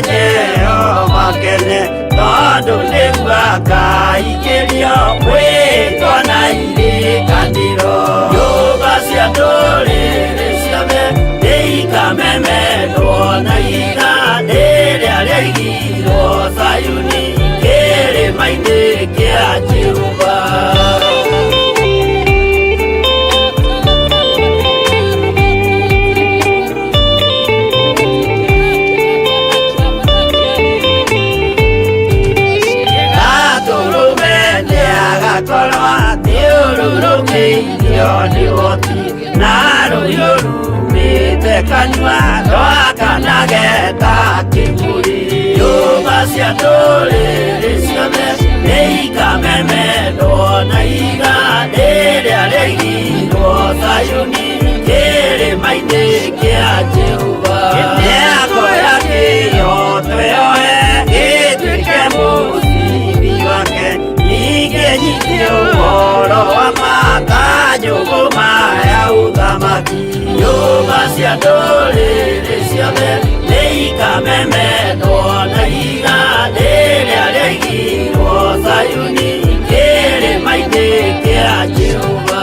Nyeo makene tondũ nĩguo akaingĩrio mwĩtwa na irĩkanĩro. Nyũmba cia ndũrĩrĩ ciothe nĩikamemendwo na ihiga rĩrĩa rĩaigirwo Zayuni kĩrĩma-inĩ kĩa Jehova. Gatũrũme nĩagakorwo athiũrũrũkĩirio nĩ ũhoti na rũhiũ rumĩte kanua rwakanage ta kĩmũrĩ. Nyũmba cia ndũrĩrĩ ciothe nĩikamemendwo na ihiga rĩrĩa rĩaigirwo Zayuni kĩrĩma-inĩ kĩa Jehova. Nĩakoya kĩhooto yoe gĩtuĩke mũcibi wake, ningĩ nyite ũhoro wa ma ta njũgũma ya ũthamaki. Nyũmba cia ndũrĩrĩ ciothe nĩikamemendwo na ihiga rĩrĩa rĩaigirwo Zayuni kĩrĩma-inĩ kĩa Jehova.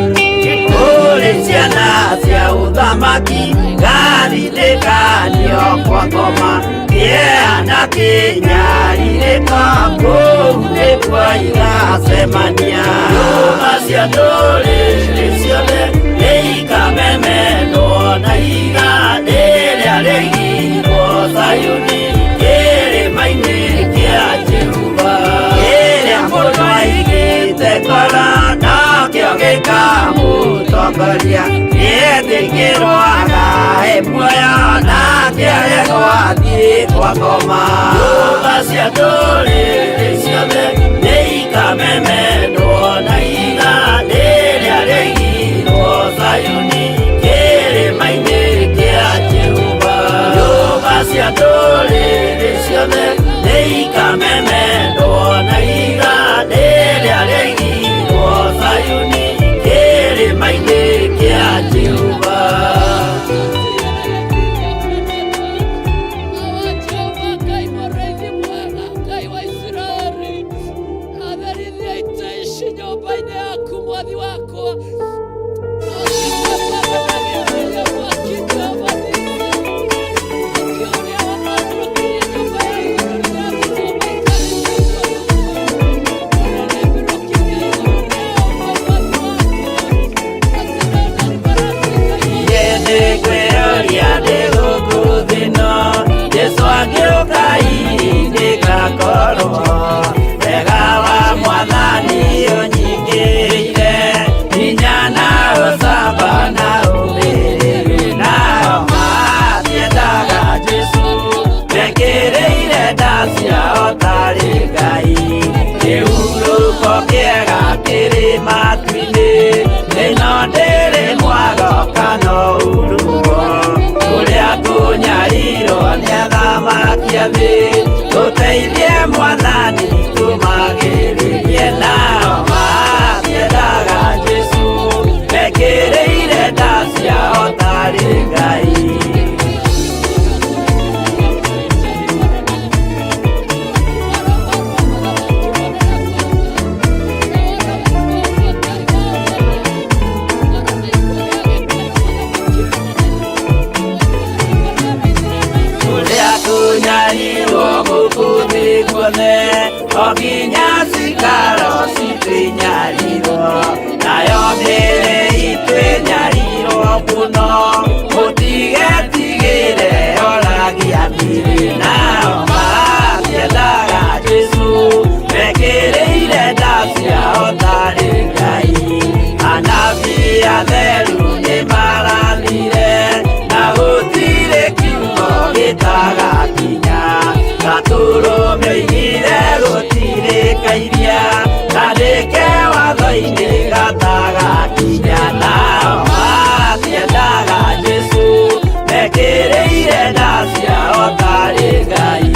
Kũrĩ ciana cia ũthamaki gathitĩkanio kwa ngoma kĩeha na kĩnyarirĩko kũu nĩkuo igacemania. Nyũmba cia ndũrĩrĩ ciothe nĩikamemendwo na ihiga rĩrĩa rĩaigirwo Zayuni kĩrĩma-inĩ kĩa Jehova. Kĩrĩa mũndũ aigĩte ngoro nokĩo gĩkamũtongoria, nĩetĩkĩrwo agae muoyo nake aregwo athiĩ kwa ngoma. Nyũmba cia ndũrĩrĩ ciothe nĩikamemendwo na ihiga rĩrĩa rĩaigirwo Zayuni kĩrĩma-inĩ kĩa Jehova. Nyũmba cia ndũrĩrĩ ciothe nĩikamemendwo na ihiga rĩrĩa rĩaigirwo Zayuni kĩrĩma-inĩ kĩa Jehova. Awa Jehova Ngai mũrĩithi mwega, Ngai wa Isiraeli, atherithia itĩ ici nyũmba-inĩ yaku mwathi wakwa. Mwaki Jehova Nisi, mwaki ũrĩa wamakũrũkirie nyũmba ya igũrũ rĩrĩa arutwo maikarĩte igũrũ. Ũrĩrĩmbũrũkirie igũrũ rĩao mwathi wakwa. Nĩngwĩyũria ndĩ gũkũ thĩ ĩno, Jesũ angĩũka hihi nĩngakorwo wega wa Mwathani ũnyingĩrĩire, hinya na ũcamba na ũmĩrĩru. Nao matiendaga Jesũ, mekĩrĩire nda ciao tarĩ Ngai. Kĩhurũko kĩega kĩrĩ matu-inĩ, ĩno ndĩrĩ mwago kana ũrumo. Kũrĩa kũnyarirwo nĩ athamaki a thĩ, tũteithie Mwathani tũmagĩrĩrie. Nao matiendaga Jesũ, mekĩrĩire nda ciao tarĩ Ngai. Kũrĩa kũnyarirwo gũkũ thĩ guothe, o nginya cikaro citũ inyarirwo, nayo mĩĩrĩ itũ ĩnyarirwo mũno, mũtigetigĩre oragia mĩĩrĩ. Nao matiendaga Jesũ, mekĩrĩire nda ciao tarĩ Ngai. Anabii atheru nĩmarathire, na gũtirĩ kiugo gĩtagakinya. Gatũrũme oigire gũtirĩ kairia, kandĩke watho-inĩ gatagakinya. Nao matiendaga Jesũ, mekĩrĩire nda ciao tarĩ Ngai.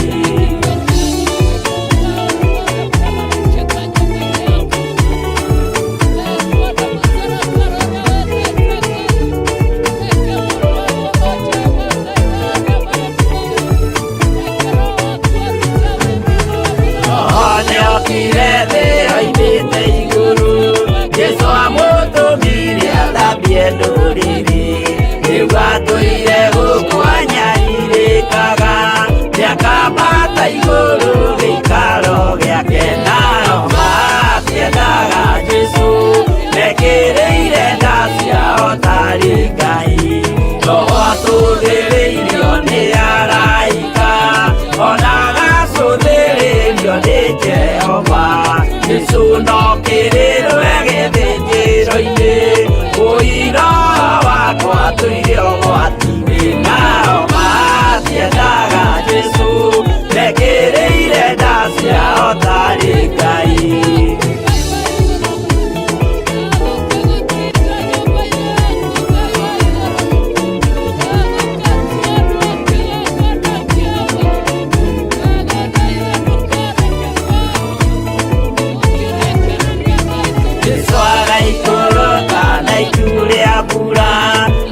Rĩraikũrũka na itu rĩa mbura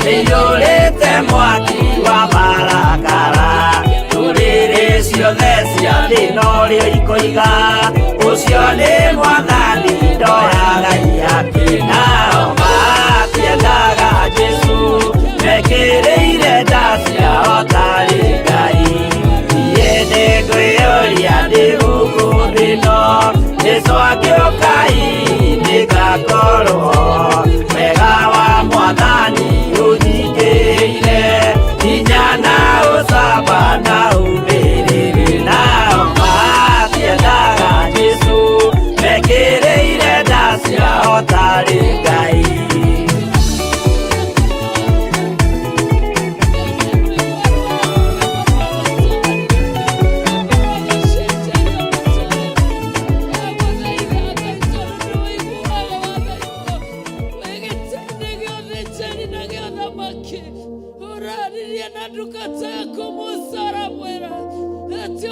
rĩiyũrĩte mwaki wa marakara. Ndũrĩrĩ ciothe cia thĩ norĩo ikoiga ũcio nĩ Mwathani, ndoyaga iaki. Nao matiendaga Jesũ, mekĩrĩire nda ciao tarĩ Ngai. Niĩ nĩngwĩyũria ndĩ gũkũ thĩ ĩno, Jesũ angĩũka hihi nĩngakorwo wega wa Mwathani ũnyingĩrĩire hinya na ũcamba na ũmĩrĩru. Nao matiendaga Jesũ, mekĩrĩire nda ciao tarĩ Ngai. Uraririe na ndungata yaku Musa aramwĩra atĩ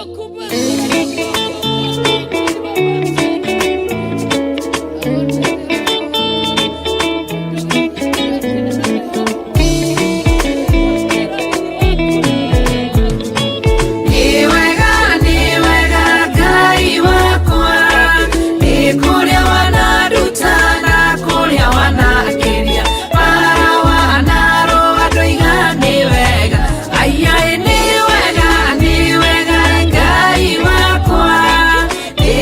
Nĩ wega, nĩ wega Ngai wakwa, nĩ kũrĩa wananduta na kũrĩa wanakĩria, bara wanarũa ndoiga nĩ wega. Aiai, nĩ wega, nĩ wega Ngai wakwa, nĩ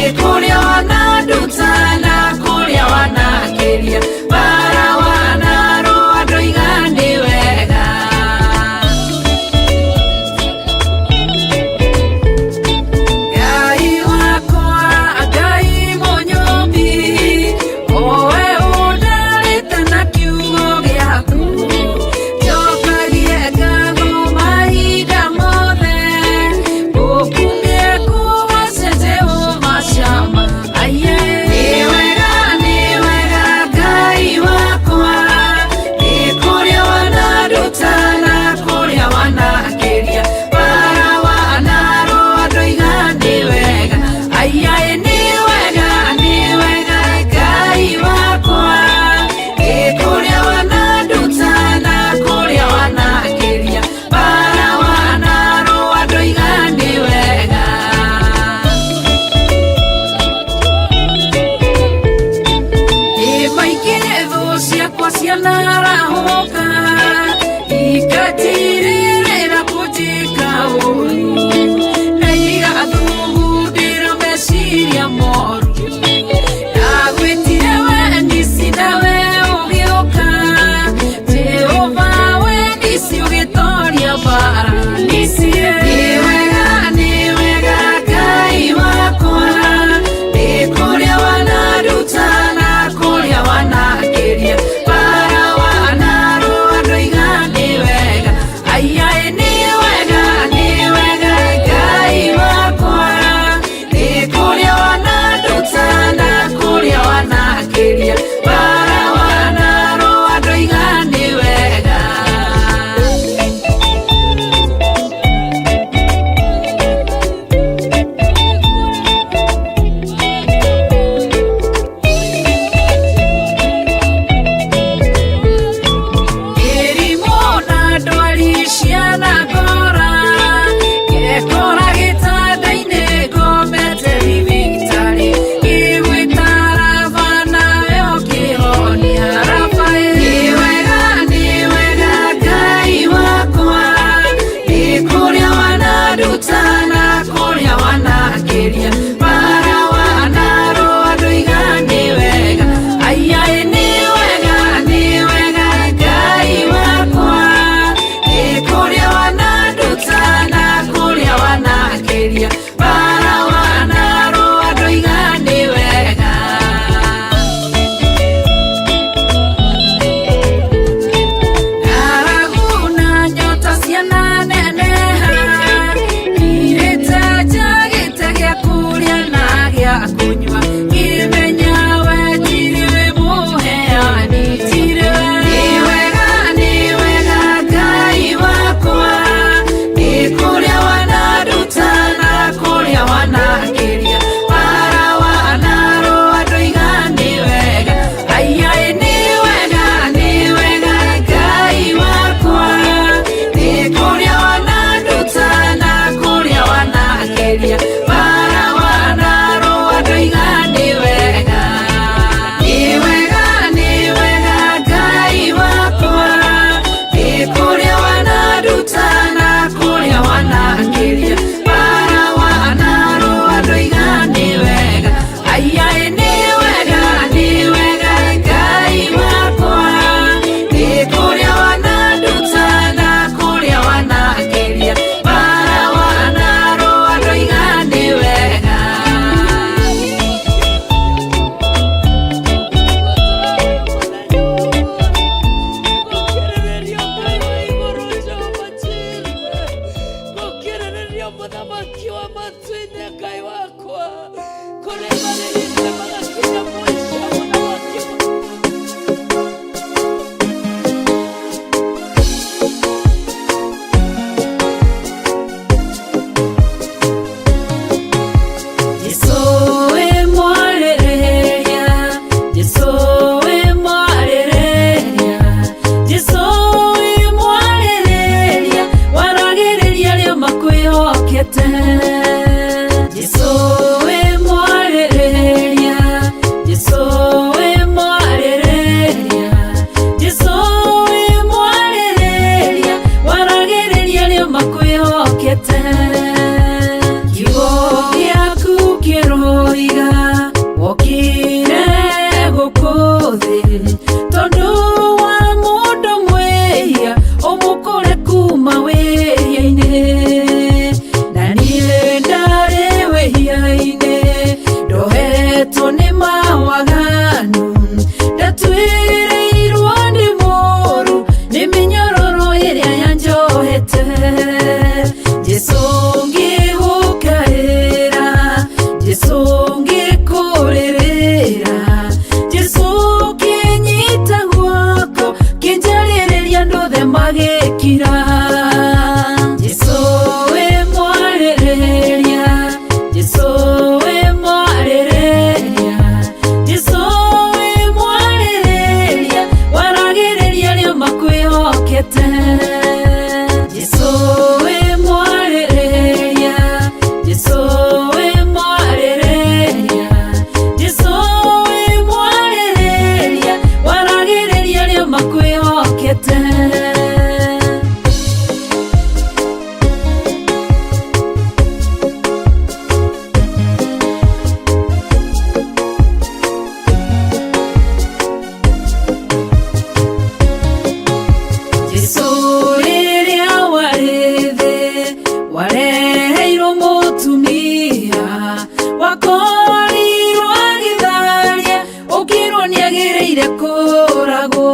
Nĩagĩrĩire kũragwo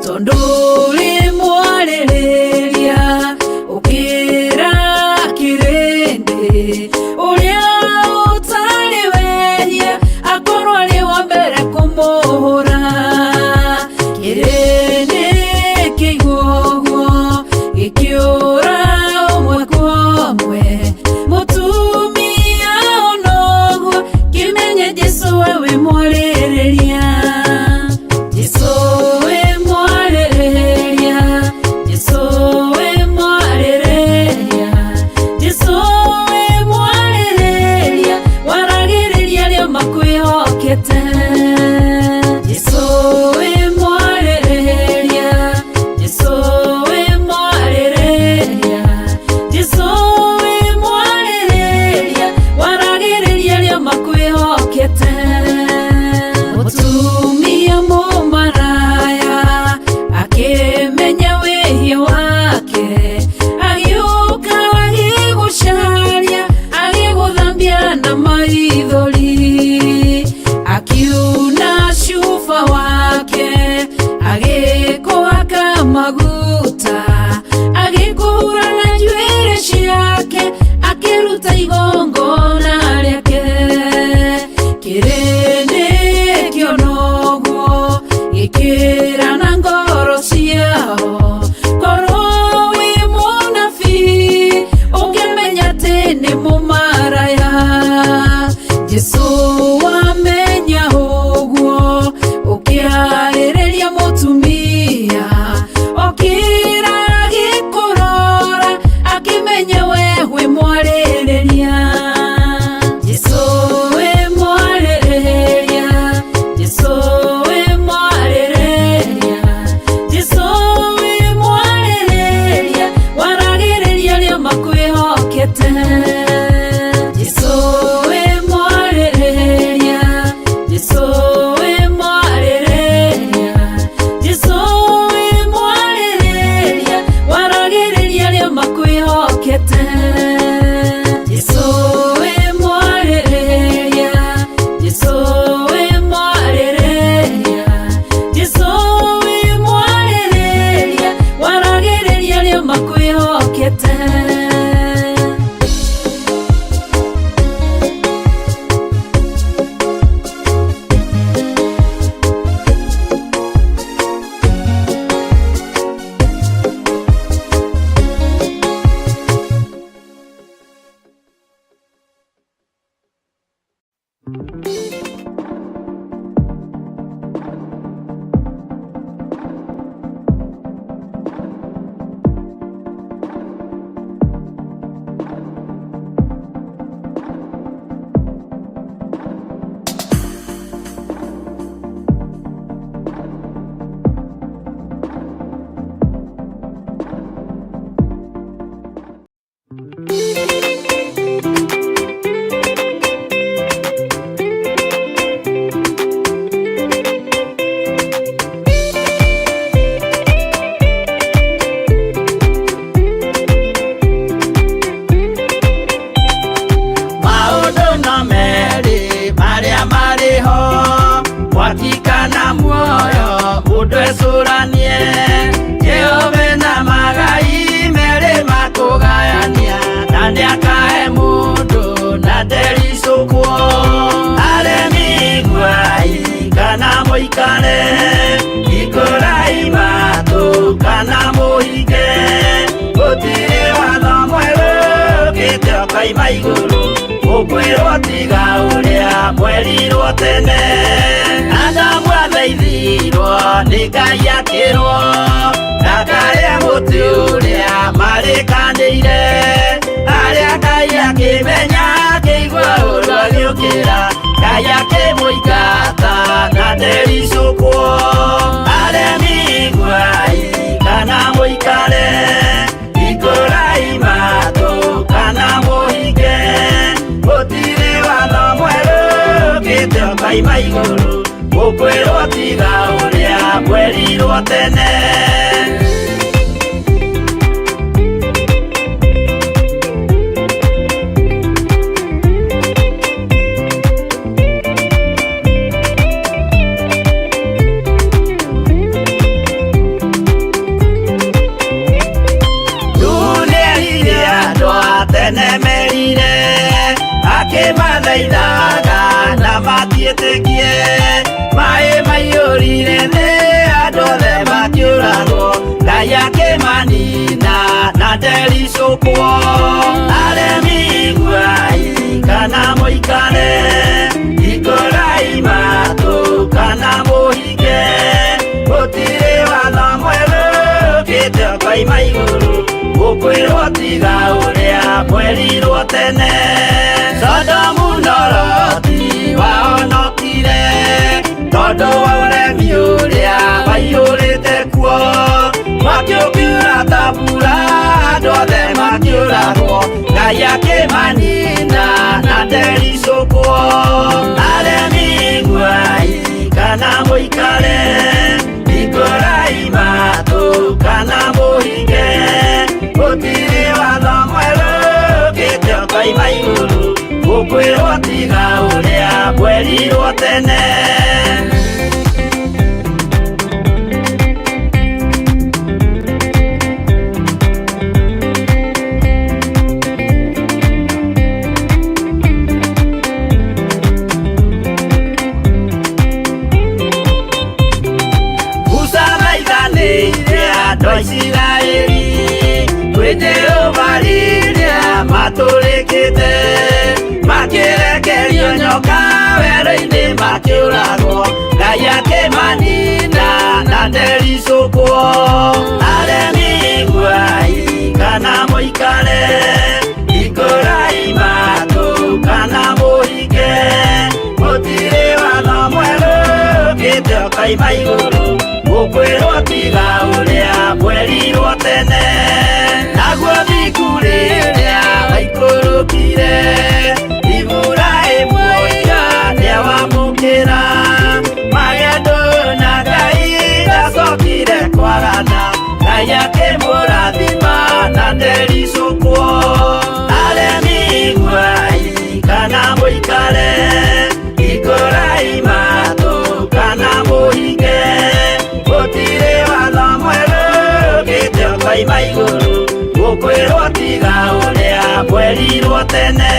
tondũ ũrĩ mwarĩrĩria ũkĩra kĩrĩndĩ ũrĩa ũtarĩ wehia akorwo arĩ wa mbere kũmũhũra. Kĩrĩndĩ kĩigua ũguo gĩkĩũra ũmwe kwa ũmwe. Mũtumia onoguo kĩmenye Jesũ we wĩ mwarĩrĩria. Jesũ wĩ mwarĩrĩria. Jesũ wĩ mwarĩrĩria. Jesũ wĩ mwarĩrĩria. Waragĩrĩria arĩa makwĩhokete. Jesũ wĩ mwarĩrĩria. Jesũ wĩ mwarĩrĩria. Jesũ wĩ mwarĩrĩria. Waragĩrĩria arĩa makwĩhokete. Mũtumia mũmaraya akĩmenya wĩhia wake agĩũka agĩgũcaria agĩgũthambia na maithori akiuna cuba wake agĩkũhaka maguta agĩkũhura na njuĩrĩ ciake akĩruta igongona rĩake. Kĩrĩndĩ kĩona ũguo gĩkĩra na ngoro ciao korwo wĩ mũnabii ũngĩmenya atĩ nĩ mũmaraya. Jesũ wamenya ũguo ũkĩarĩrĩria mũtumia okĩra agĩkũrora akĩmenya we wĩ mwarĩrĩria. Jesũ wĩ mwarĩrĩria. Jesũ wĩ mwarĩrĩria. Jesũ wĩ mwarĩrĩria. Waragĩrĩria arĩa makwĩhokete. Jesũ wĩ mwarĩrĩria. Jesũ wĩ mwarĩrĩria. Jesũ wĩ mwarĩrĩria. Waragĩrĩria arĩa makwĩhokete. Jesũ wĩ mwarĩrĩria. Jesũ wĩ mwarĩrĩria. Jesũ wĩ mwarĩrĩria. Waragĩrĩria arĩa makwĩhokete. Maũndũ no merĩ marĩa marĩ ho, mwaki kana muoyo, mũndũ ecũranie. Jehova na magai merĩ makũgayania, na nĩakahe mũndũ na ndericũkwo. Aremi iguai kana mũikare, hingũrai matũ kana mũhinge. Gũtirĩ watho mwerũ ũkĩte ũkoima igũrũ, ũkwĩrwo tiga ũrĩa mwerirwo tene. Adamu athaithirwo nĩ Ngai akĩrwo ndakarĩe mũtĩ ũrĩa marĩkanĩire. Arĩa Ngai akĩmenya akĩigua ũru agĩũkĩra, Ngai akĩmũingata na ndericũkwo. Aremi iguai kana mũikare, hingũrai matũ kana mũhinge. Gũtirĩ watho mwerũ ũkĩte ũkoima igũrũ, ũkwĩrwo tiga ũrĩa mwerirwo tene. na ndericũkwo. Aremi iguai kana mũikare, hingũrai matũ kana mũhinge, gũtirĩ watho mwerũ ũkĩte ũkoima igũrũ, gũkwĩrwo tiga ũrĩa mwerirwo tene. Sodomu na Loti wahonokire tondũ wa ũremi ũrĩa waiyũrĩte kuo, mwaki ũkiura ta mbura, andũ othe makĩũragwo, Ngai akĩmanina na ndericũkwo. Aremi iguai kana mũikare, hingũrai matũ kana mũhinge, gũtirĩ watho mwerũ ũkĩte ũkoima igũrũ, gũkwĩrwo tiga ũrĩa mwerirwo tene. Musa maithanĩire andũ a Isiraeli kwĩ Jehova rĩrĩa matũrĩkĩte, makĩrekerio nyoka werũ-inĩ makĩũragwo, Ngai akĩmanina na ndericũkwo. Aremi iguai kana mũikare, hingũrai matũ kana mũhinge, gũtirĩ watho mwerũ ũkĩte ũkoima igũrũ, gũkwĩrwo tiga ũrĩa mwerirwo tene. Naguo thingu rĩrĩa waikũrũkire, Iburahĩmu oiga nĩawamũkĩra, magendo na Ngai ndacokire kwagana, Ngai akĩmũrathima na ndericũkwo. Aremi iguai kana mũikare, hingũrai matũ kana mũhinge, gũtirĩ watho mwerũ ũkĩte ũkoima igũrũ, gũkwĩrwo tiga ũrĩa mwerirwo tene.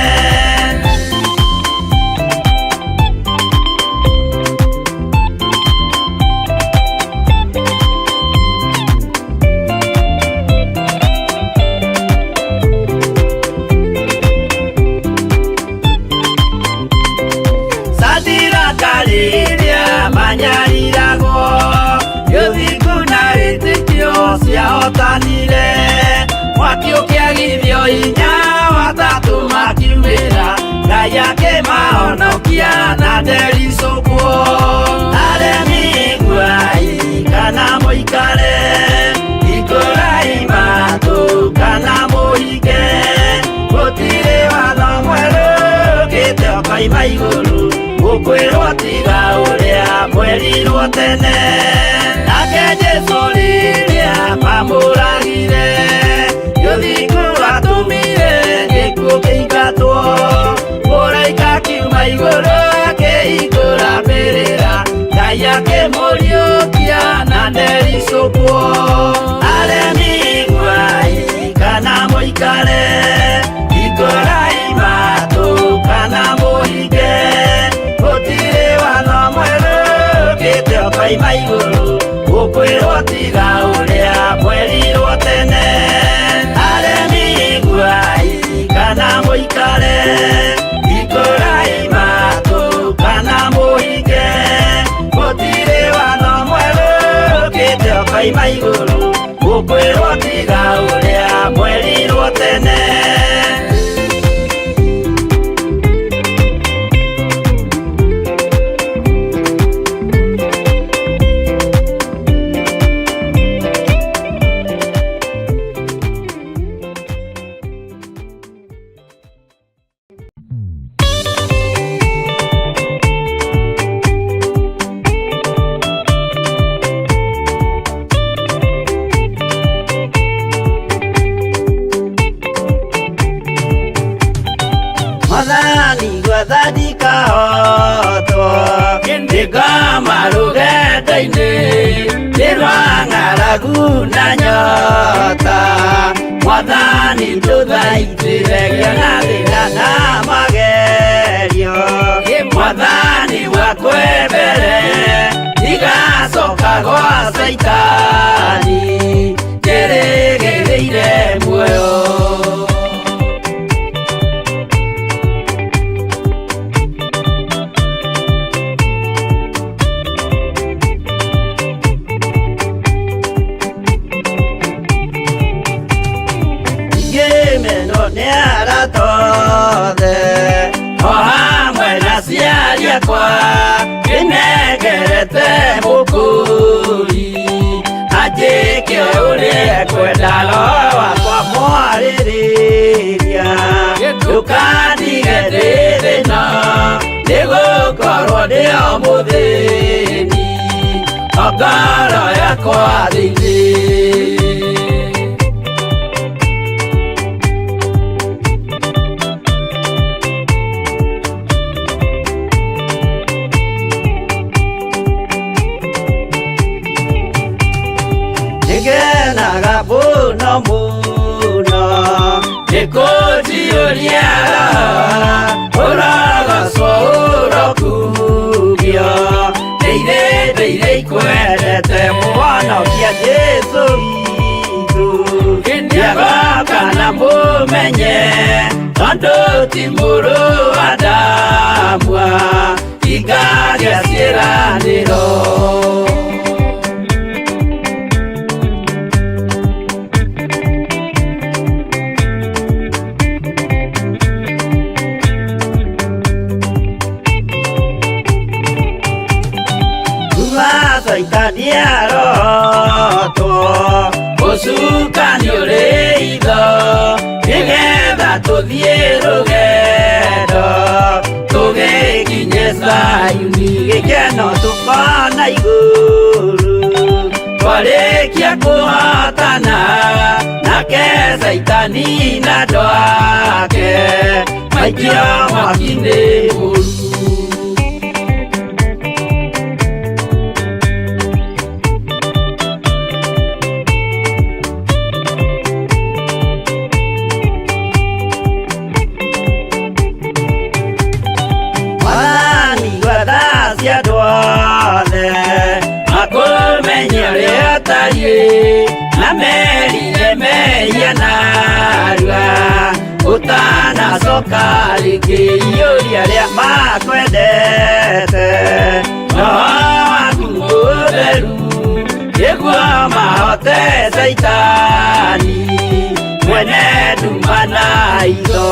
Sadiraka rĩrĩa manyariragwo, gĩthingu na wĩtĩkio ciahotanire, mwaki ũkĩagithio hinya watatũ makiumĩra, Ngai akĩmahonokia na ndericũkwo. Aremi iguai kana mũikare, hingũrai matũ kana mũhinge, gũtirĩ watho mwerũ ũkĩte ũkoima igũrũ, gũkwĩrwo tiga ũrĩa mwerirwo tene. Nake Jesũ rĩrĩa mamũragire, gĩthingu atũmire gĩkuũ kĩingatwo, mũraika akiuma igũrũ akĩhingũra mbĩrĩra, Ngai akĩmũriũkia na ndericũkwo. Aremi iguai kana mũikare, hingũrai matũ kana mũhinge, gũtirĩ watho mwerũ ũkĩte ũkoima igũrũ, gũkwĩrwo tiga ũrĩa mwerirwo tene. Aremi iguai kana mũikare, hingũrai matũ kana mũhinge, gũtirĩ watho mwerũ ũkĩte ũkoima igũrũ, gũkwĩrwo tiga ũrĩa mwerirwo tene. Mwathani gwathandika hotwo ndĩngoma rũgendo-inĩ nĩ rwa ng'aragu na nyota, Mwathani ndũthaitĩre ngĩona thĩna na magerio, Mwathani wakwembere ndigacoka gwa Caitani, njĩrĩgĩrĩire muoyo. Nĩ arata othe o hamwe na aciari akwa ndĩnengerete mũkũri anjĩke ũrĩa ekwenda roho wakwa mwarĩrĩria ndũkandige ndĩ thĩna nĩgũkorwo ndĩ o mũthĩni o ngoro yakwa thĩinĩ. Nĩngenaga mũno mũno nĩkũnjiyũria ũrogocwo ũrokugio ndĩire ndĩire ikwendete mũhonokia Jesũ witũ nĩagoka na mũmenye tondũ ti mũrũ wa Adamu hingagia ciĩranĩro. Kuma Caitani arotwo ũcukani ũrĩ itho nĩgetha tũthiĩ rũgendo tũgĩkinye Zayuni gĩkeno tũkona igũrũ twarĩkia kũhotana nake Caitani na andũ ake maikio mwaki-inĩ mũru. Mwathani gwetha cia andũ othe makũmenye ũrĩa ũtariĩ na merire mehia narua ũtanacoka rĩngĩ iyũria arĩa makwendete roho waku mũtheru nĩguo mahote Caitani mwene nduma na itho.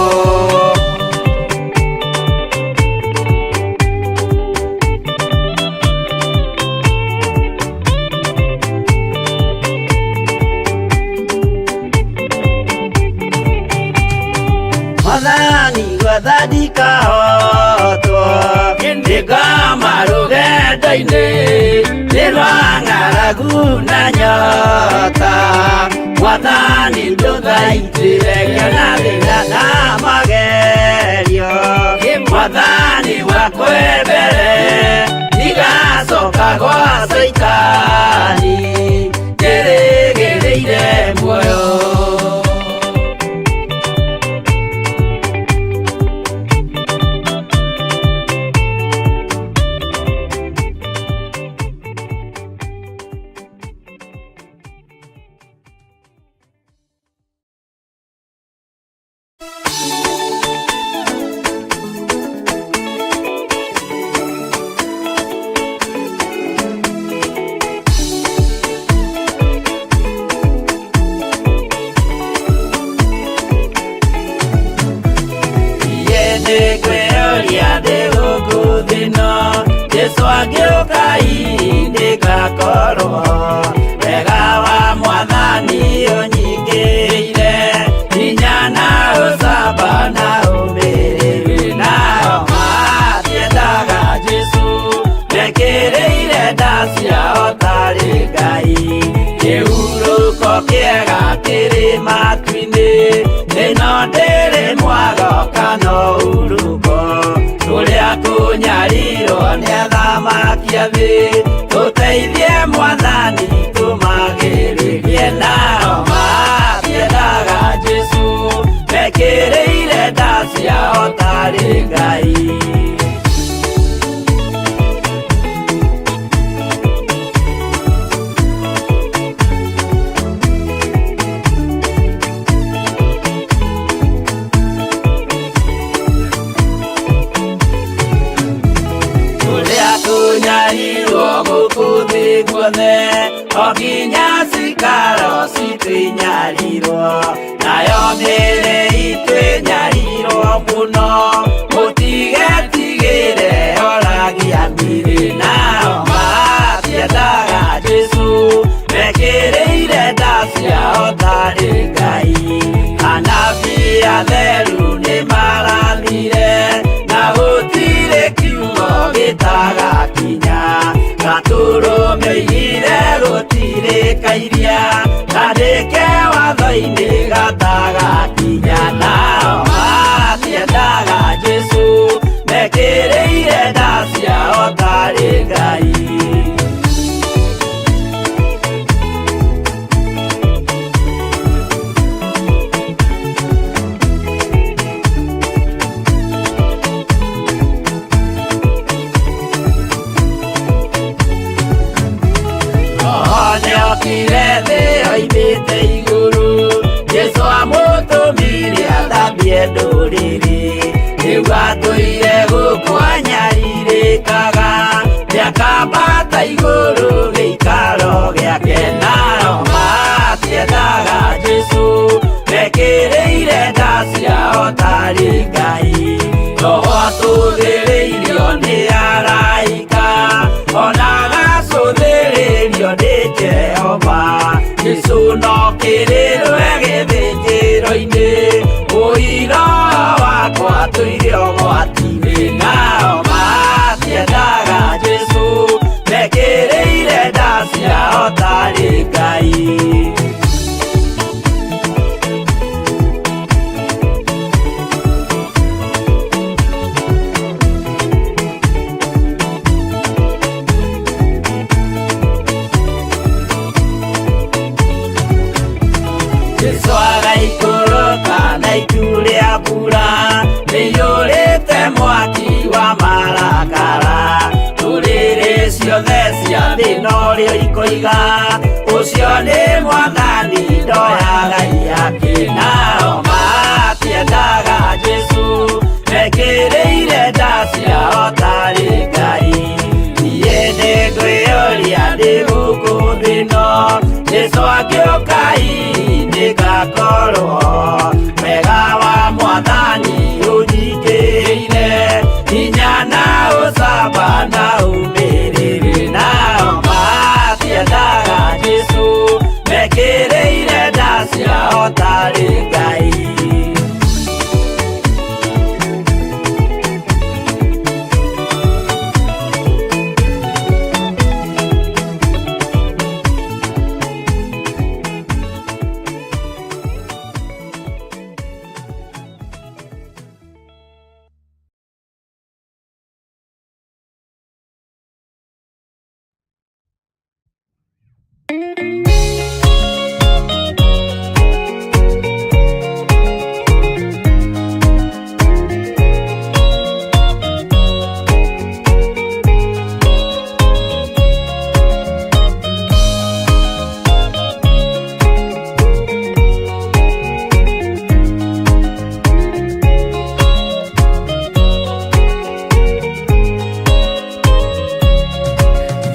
Mwathani gwetha ndikahotwo ndĩngoma rũgendo-inĩ nĩ rwa ng'aragu na nyota Mwathani ndũthaitĩre ngĩona thĩna na magerio Mwathani wakwa mbere ndigacoka gwa Caitani ndĩrĩgĩrĩire muoyo. Nĩngwĩyũria ndĩ gũkũ thĩ ĩno Jesũ angĩũka hihi nĩngakorwo wega wa Mwathani ũnyingĩrĩire hinya na ũcamba na ũmĩrĩru nao matiendaga Jesũ mekĩrĩire nda ciao tarĩ Ngai kĩhurũko kĩega kĩrĩ matu-inĩ ĩno ndĩrĩ mwago kana ũhurũko tũrĩa kũnyarirwo nĩ athamaki a thĩ tũteithie Mwathani tũmagĩrĩrie nao matiendaga Jesũ mekĩrĩire nda ciao tarĩ Ngai. Tũrĩa tũnyarirwo gũkũ thĩ guothe o nginya cikaro citũ inyarirwo nayo mĩĩrĩ itũ mũno mũtigetigĩre oragia mĩrĩ nao matiendaga Jesũ mekĩrĩire nda ciao tarĩ Ngai anabii atheru nĩmarathire na gũtirĩ kiugo gĩtagakinya gatũrũme oigire gũtirĩ kairia kandĩke watho-inĩ gatagakinya nao matiendaga Jesũ mekĩrĩire nda ciao tarĩ Ngai. Nĩokire thĩ oimĩte igũrũ Jesũ amũtũmire athambie ndũrĩrĩ rĩu atũire gũkũ anyarirĩkaga nĩakambata igũrũ gĩikaro gĩake nao matiendaga Jesũ mekĩrĩire nda ciao tarĩ Ngai Roho atũthĩrĩirio nĩ araika ona agacũthĩrĩrio nĩ Jehova Jesũ no kĩrĩrwe gĩthĩnjĩro-inĩ ũira wakwa tũire ũgwati-inĩ nao matiendaga Jesũ mekĩrĩire nda ciao tarĩ Ngai. Jesũ agaikũrũka na itu rĩa mbura rĩiyũrĩte mwaki wa marakara ndũrĩrĩ ciothe cia thĩ norĩo ikoiga ũcio nĩ mwathani ndoyaga iyake nao matiendaga Jesũ mekĩrĩire nda ciao tarĩ Ngai niĩ nĩngwĩyũria ndĩ gũkũ thĩ ĩno Jesũ angĩũka hihi nĩngakorwo wega wa mwathani ũnyingĩrĩire hinya na ũcamba na ũmĩrĩru nao matiendaga Jesũ mekĩrĩire nda ciao tarĩ Ngai.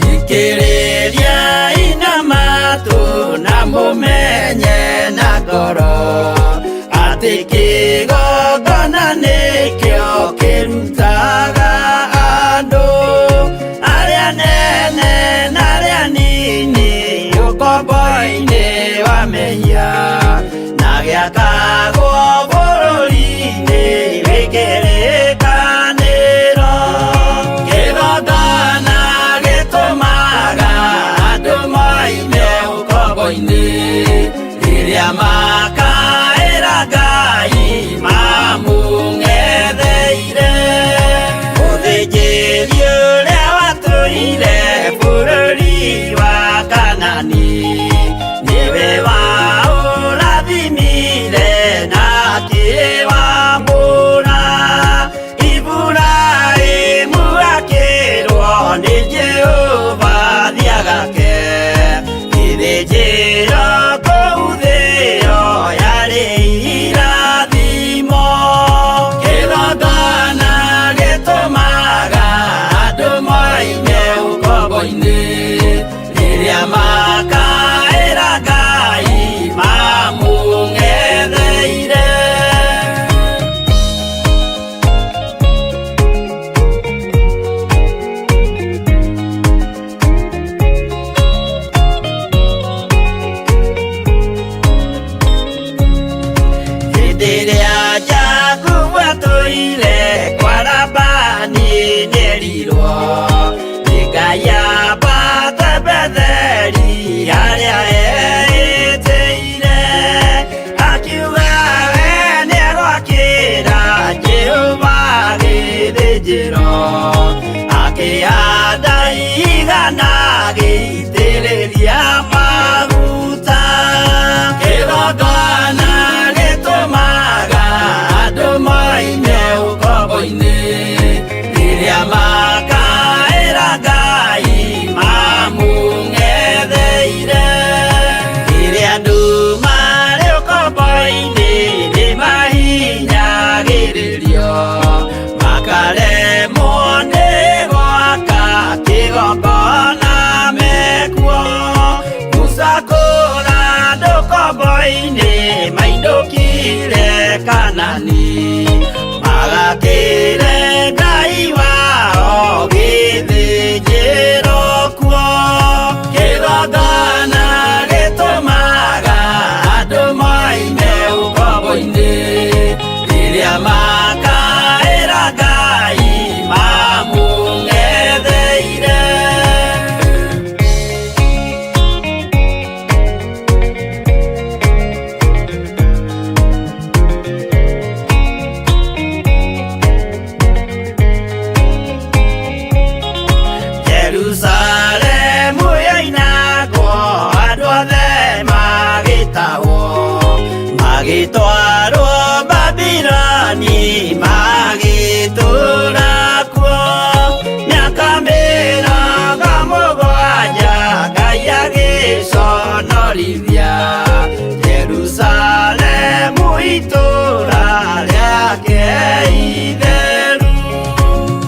Thikĩrĩria ina matũ na mũmenye na ngoro atĩ kĩgongona nĩkĩo kĩrutaga andũ arĩa nene na arĩa nini ũkombo-inĩ wa mehia na gĩakagwo bũrũri-inĩ wĩ kĩrĩkanĩro kĩgongona gĩtũmaga andũ moime ũkombo-inĩ rĩrĩa makaĩra Ngai mamũng'etheire mũthĩnjĩri ũrĩa watũire bũrũri wa Kanani nĩwe waũrathimire na akĩwamũra Iburahĩmu akĩrwo nĩ Jehova thiagake gĩthĩnjĩro kũu thĩo Ndanagĩitĩrĩria maguta. Kĩgongona gĩtũmaga andũ moime ũkombo-inĩ, rĩrĩa makaĩra Ngai mamũng'etheire. Rĩrĩa andũ marĩ ũkombo-inĩ nĩmahinyagĩrĩrio, makaremwo nĩ gwaka kĩgongona mekuo. Musa kũra andũ ũkombo-inĩ mainũkire Kanani, magakĩre Ngai wao gĩthĩnjĩro kuo. Kĩgongona gĩtũmaga andũ moime ũkombo-inĩ, rĩrĩa makaĩra Ngai mamũng'etheire. Jerusalemu yoinagwo, andũ othe magĩtahwo, magĩtwarwo Babiloni, magĩtũũra kuo mĩaka 70. Ngai agĩconorithia Jerusalemu, itũũra rĩake itheru.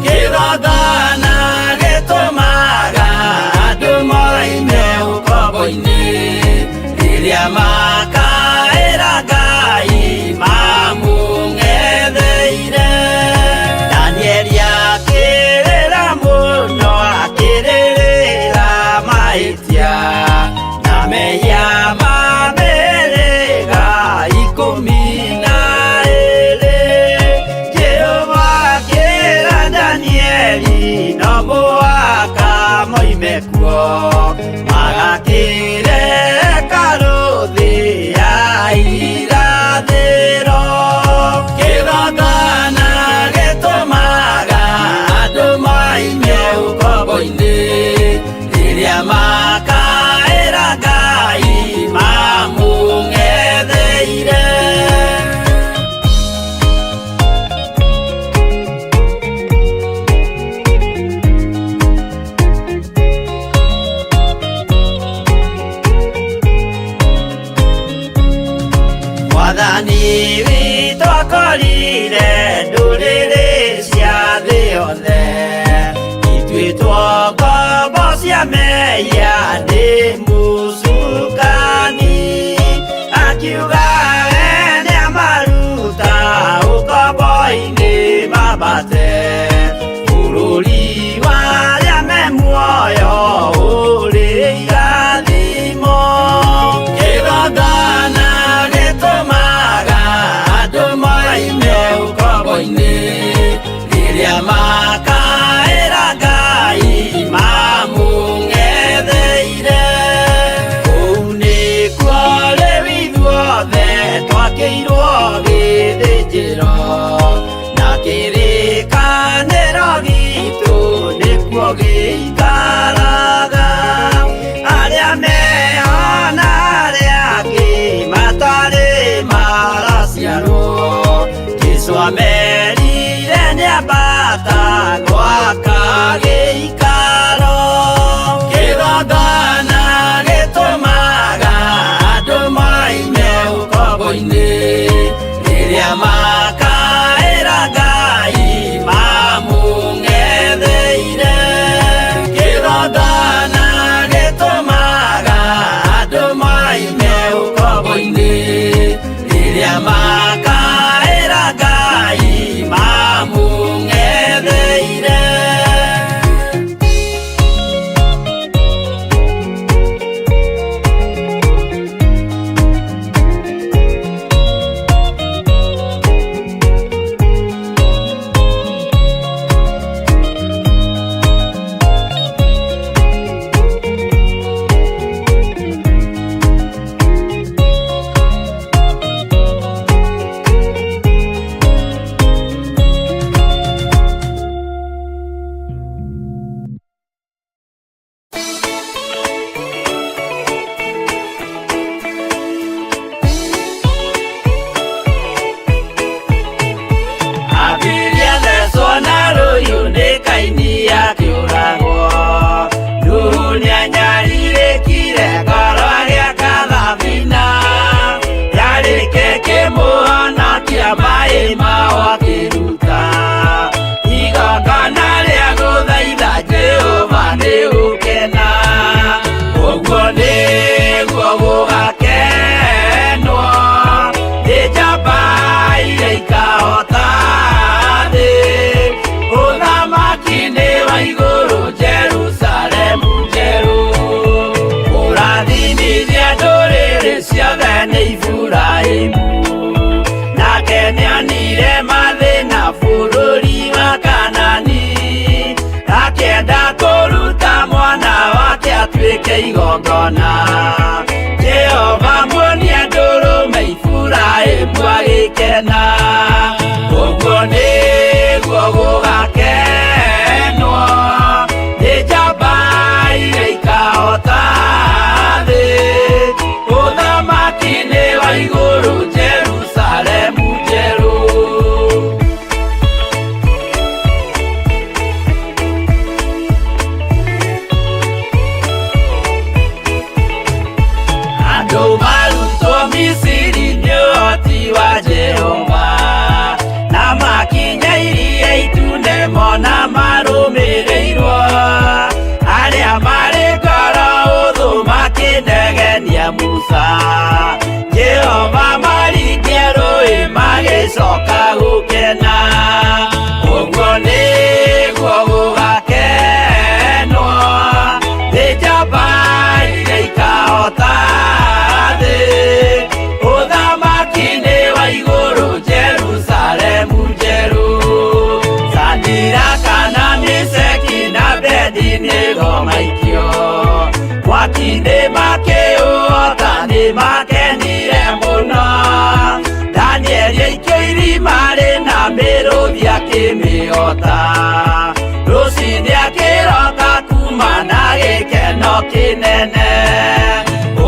Kĩgongona gĩtũmaga andũ moime ũkombo-inĩ, rĩrĩa makaĩra Ngai mamũng'etheire. Danieli akĩrĩra mũno, akĩrĩrĩra mahĩtia na mehia ma mĩhĩrĩga 12. Jehova akĩra Danieli no mũhaka moime kuo, magakĩre hekarũ thĩ ya irathĩro. Kĩgongona gĩtũmaga andũ moime ũkombo-inĩ, rĩrĩa makaĩra Ngai mamũng'etheire. Mwathani witũ akorire ndũrĩrĩ cia thĩ yothe ituĩtwo ngombo cia mehia nĩ mũcukani, akiuga we nĩamaruta ũkombo-inĩ mambate bũrũri wa arĩa me muoyo ũrĩ irathimo. Kĩgongona gĩtũmaga andũ moime ũkombo-inĩ, rĩrĩa makaĩra Ngai mamũng'etheire. Kũu nĩkuo rĩu ithuothe twakĩirwo gĩthĩnjĩro, na kĩrĩkanĩro gitũ nĩkuo gĩikaraga. Arĩa meho na arĩa angĩ matarĩ maraciarwo, Jesũ amerire nĩambata gwaka gĩikaro. Kĩgongona gĩtũmaga andũ moime ũkombo-inĩ, rĩrĩa makaĩra Ngai mamũng'etheire. Nĩanyarirĩkire ngoro agĩaka thabina yarĩke kĩmũhonokia maĩ mao akĩruta igongona rĩa gũthaitha Jehova nĩ gũkena ũguo nĩguo gũgakenwo nĩ njamba iria ikahota thĩ ũthamaki nĩ wa igũrũ Jerusalemu njerũ kũrathimithia ndũrĩrĩ ciothe nĩ Iburahĩmu nake nĩonire mathĩna bũrũri wa Kanani akĩenda kũruta mwana wake atuĩke igongona Jehova muonia ndũrũme Iburahĩmu agĩkena ũguo nĩguo gũgakenwo nĩ njamba iria ikahota thĩ ũthamaki nĩ wa igũrũ Jerusalemu njerũ. Andũ marutwo Misiri nĩ ũhoti wa Jehova na makinya iria itune mona marũmĩrĩirwo arĩa marĩ ngoro ũthũ makĩnegenia Musa Jehova maringie rũĩ magĩcoka gũkena ũguo nĩguo gũgakenwo nĩ njamba iria ikahota thĩ ũthamaki nĩ wa igũrũ Jerusalemu njerũ Sadiraka na Meshaki na Abednego maikio mwaki-inĩ makĩũhota nĩ makenire mũno Danieli aikio irima rĩna mĩrũthi akĩmĩhota rũcinĩ akĩroka kuma na gĩkeno kĩnene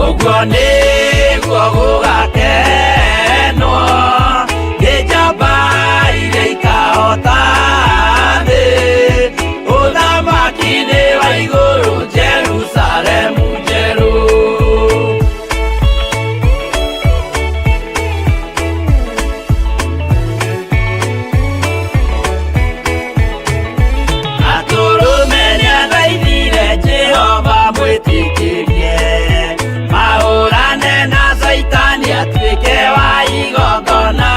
ũguo nĩguo gũgakenwo nĩ njamba iria ikahota thĩ ũthamaki nĩ wa igũrũ Jerusalemu njerũ. Atũrũme nĩathaithire Jehova mwĩtĩkĩrie mahũrane na Caitani atuĩke wa igongona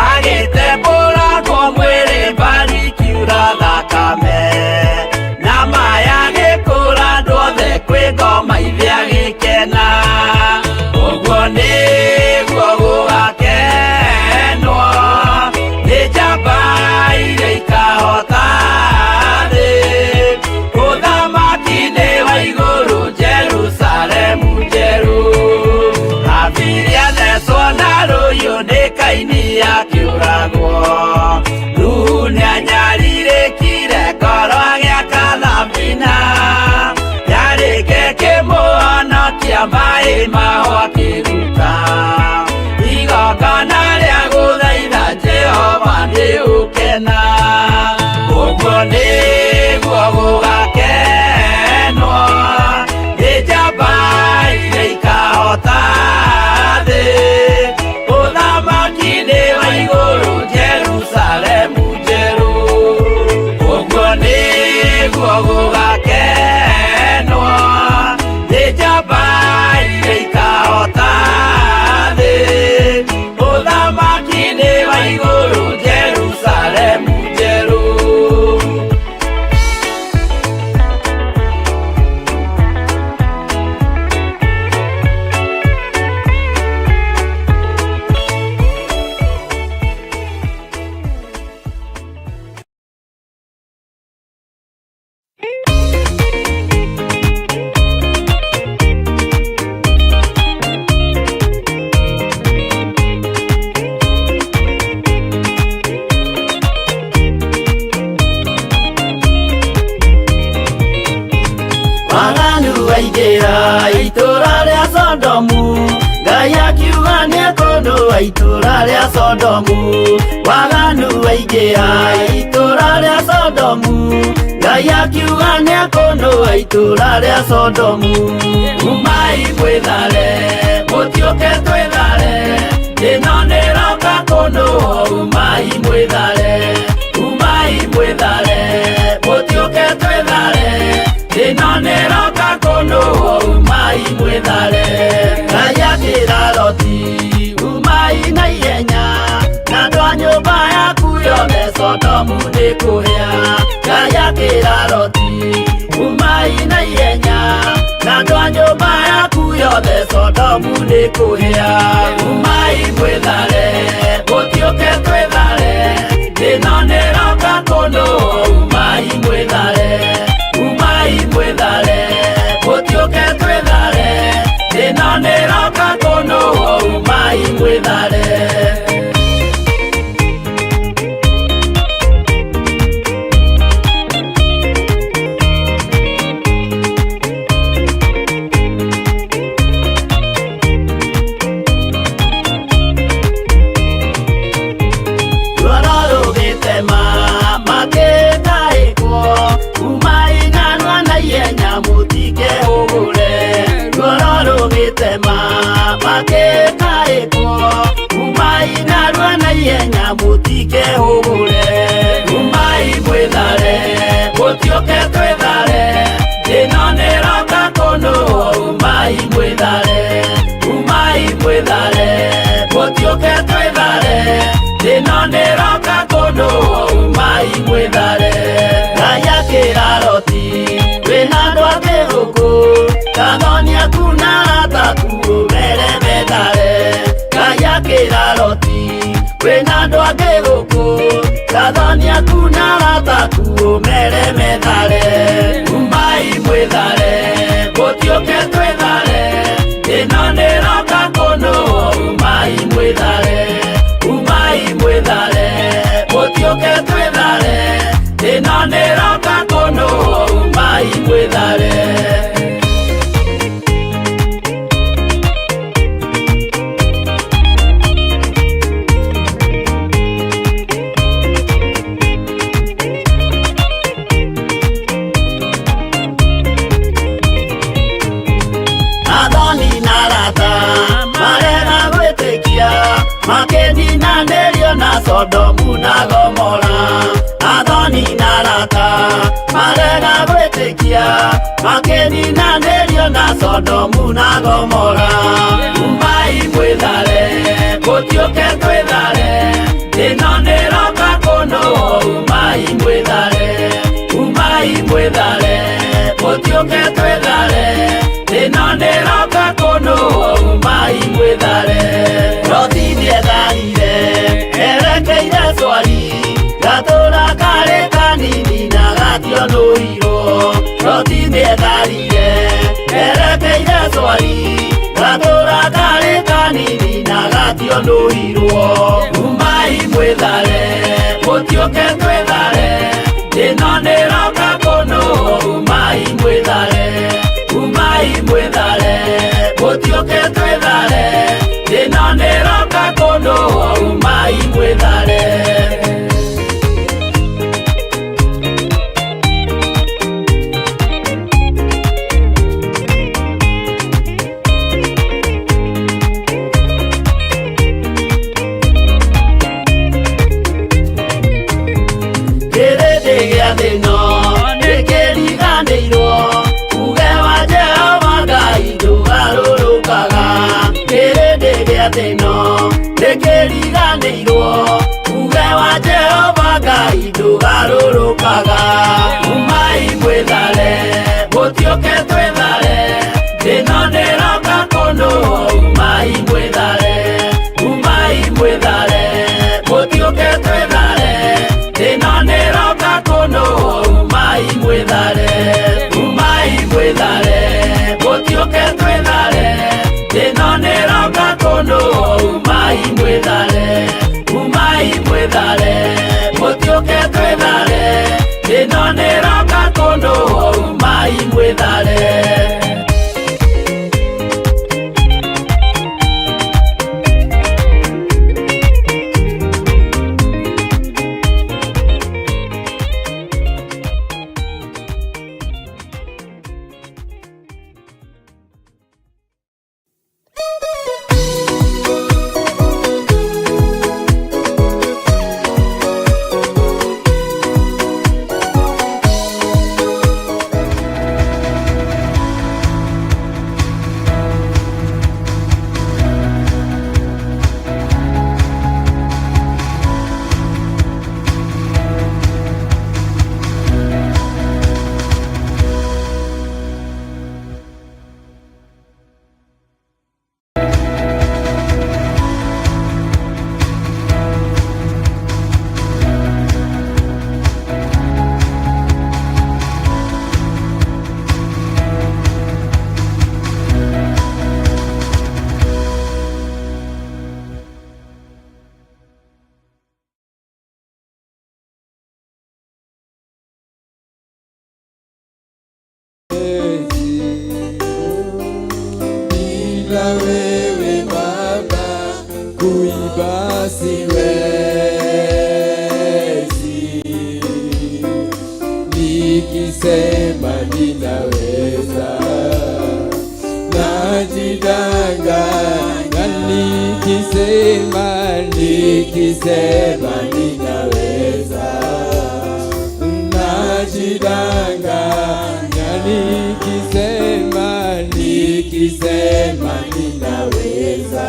agĩtembũrangwo mwĩrĩ mbari ikiura thakame na maya agĩkũra andũ othe kwĩ ngoma ithe agĩkena ũguo nĩguo gũgakenwo nĩ njamba iria ikahota thĩ ũthamaki nĩ wa igũrũ Jerusalemu njerũ Habili athecwo na rũhiũ nĩ Kaini akĩũragwo Nuhu nĩanyarirĩkire ngoro agĩaka thabina yarĩke kĩmũhonokia maĩ mao akĩruta igongona rĩa gũthaitha Jehova nĩ ũkena ũguo nĩguo gũgakenwo nĩ njamba iria ikahota thĩ ũthamaki nĩ wa igũrũ Jerusalemu njerũ ũguo nĩguo gũgakenwo nĩ njamba iria ikahota thĩ ũthamaki nĩ wa igũrũ Jerusalemu njerũ. Waganu waingĩra itũra rĩa Sodomu Ngai akiuga nĩekũndũ Itũra rĩa Sodomu, waganu waingĩha itũra rĩa Sodomu, Ngai akiuga nĩekũnũa itũra rĩa Sodomu. Umai mwĩthare, mũtiũke twĩthare, ĩno nĩroka kũnũa. Umai mwĩthare, umai mwĩthare, mũtiũke twĩthare, ĩno nĩroka kũnũa. Umai mwĩthare. Ngai akĩra Loti, umai na ihenya, na andũ a nyũmba yaku yothe, Sodomu nĩ kũhĩa. Ngai akĩra Loti, umai na ihenya, na andũ a nyũmba yaku yothe, Sodomu nĩ kũhĩa. Umai mwĩthare, mũtiũke twĩthare, ĩno nĩroka kũnũa. Umai mwĩthare, umai mwĩthare, mũtiũke twĩthare, ĩno nĩroka kũnũa. Umai mwĩthare. Ruoro rũgĩtema makĩtaĩkwo, umai narua na ihenya mũtikehũgũre. Ruoro rũgĩtema makĩtaĩkwo, umai narua na ihenya mũtikehũgũre. Umai mwĩthare, mũtiũke twĩthare, ĩno nĩroka kũnũa. Umai mwĩthare, umai mwĩthare, mũtiũke twĩthare, ĩno nĩroka kũnũa. Umai mwĩthare. Ngai akĩra Loti, wĩna andũ angĩ gũkũ, kathoni aku na arata aku ũmere methare. Ngai akĩra Loti, wĩna andũ angĩ gũkũ, kathoni aku na arata aku ũmere methare. Umai mwĩthare, mũtiũke twĩthare, ĩno nĩroka kũnũa. Umai mwĩthare, umai mwĩthare, mũtiũke twĩthare, ĩno nĩroka kũnũa. Umai mwĩthare. Athoni na arata marega gwĩtĩkia, makĩninanĩrio na Sodomu na Gomora. Athoni na arata marega gwĩtĩkia, makĩninanĩrio na Sodomu na Gomora. Umai mwĩthare, mũtiũke twĩthare, ĩno nĩroka kũnũa. Umai mwĩthare, umai mwĩthare, mũtiũke twĩthare, ĩno nĩroka kũnũa. Umai mwĩthare. Loti nĩetharire erekeire Swari, gatũra karĩ kanini na gationũirwo. Loti nĩetharire erekeire Swari, gatũra karĩ kanini na gationũirwo. Umai mwĩthare, mũtiũke twĩthare, ĩno nĩroka kũnũa. Umai mwĩthare, umai mwĩthare, mũtiũke twĩthare, ĩno nĩroka kũnũa. Umai mwĩthare. Kĩrĩndĩ gĩa thĩno nĩkĩriganĩirwo, uge wa Jehova Ngai ndũgarũrũkaga. Kĩrĩndĩ gĩa thĩno nĩkĩriganĩirwo, uge wa Jehova Ngai ndũgarũrũkaga. Umai mwĩthare, mũtiũke twĩthare, ĩno nĩroka kũnũa. Umai mwĩthare, umai mwĩthare, mũtiũke twĩthare, ĩno nĩroka kũnũa. Umai mwĩthare, umai mwĩthare, mũtiũke twĩthare, ĩno nĩroka kũnũa. Umai mwĩthare, umai mwĩthare, mũtiũke twĩthare, ĩno nĩroka kũnũa. Umai mwĩthare. wewe Baba, kuiba siwezi. Nikisema ninaweza, najidanganya. Nikisema ninaweza, najidanganya. Nikisema ninaweza,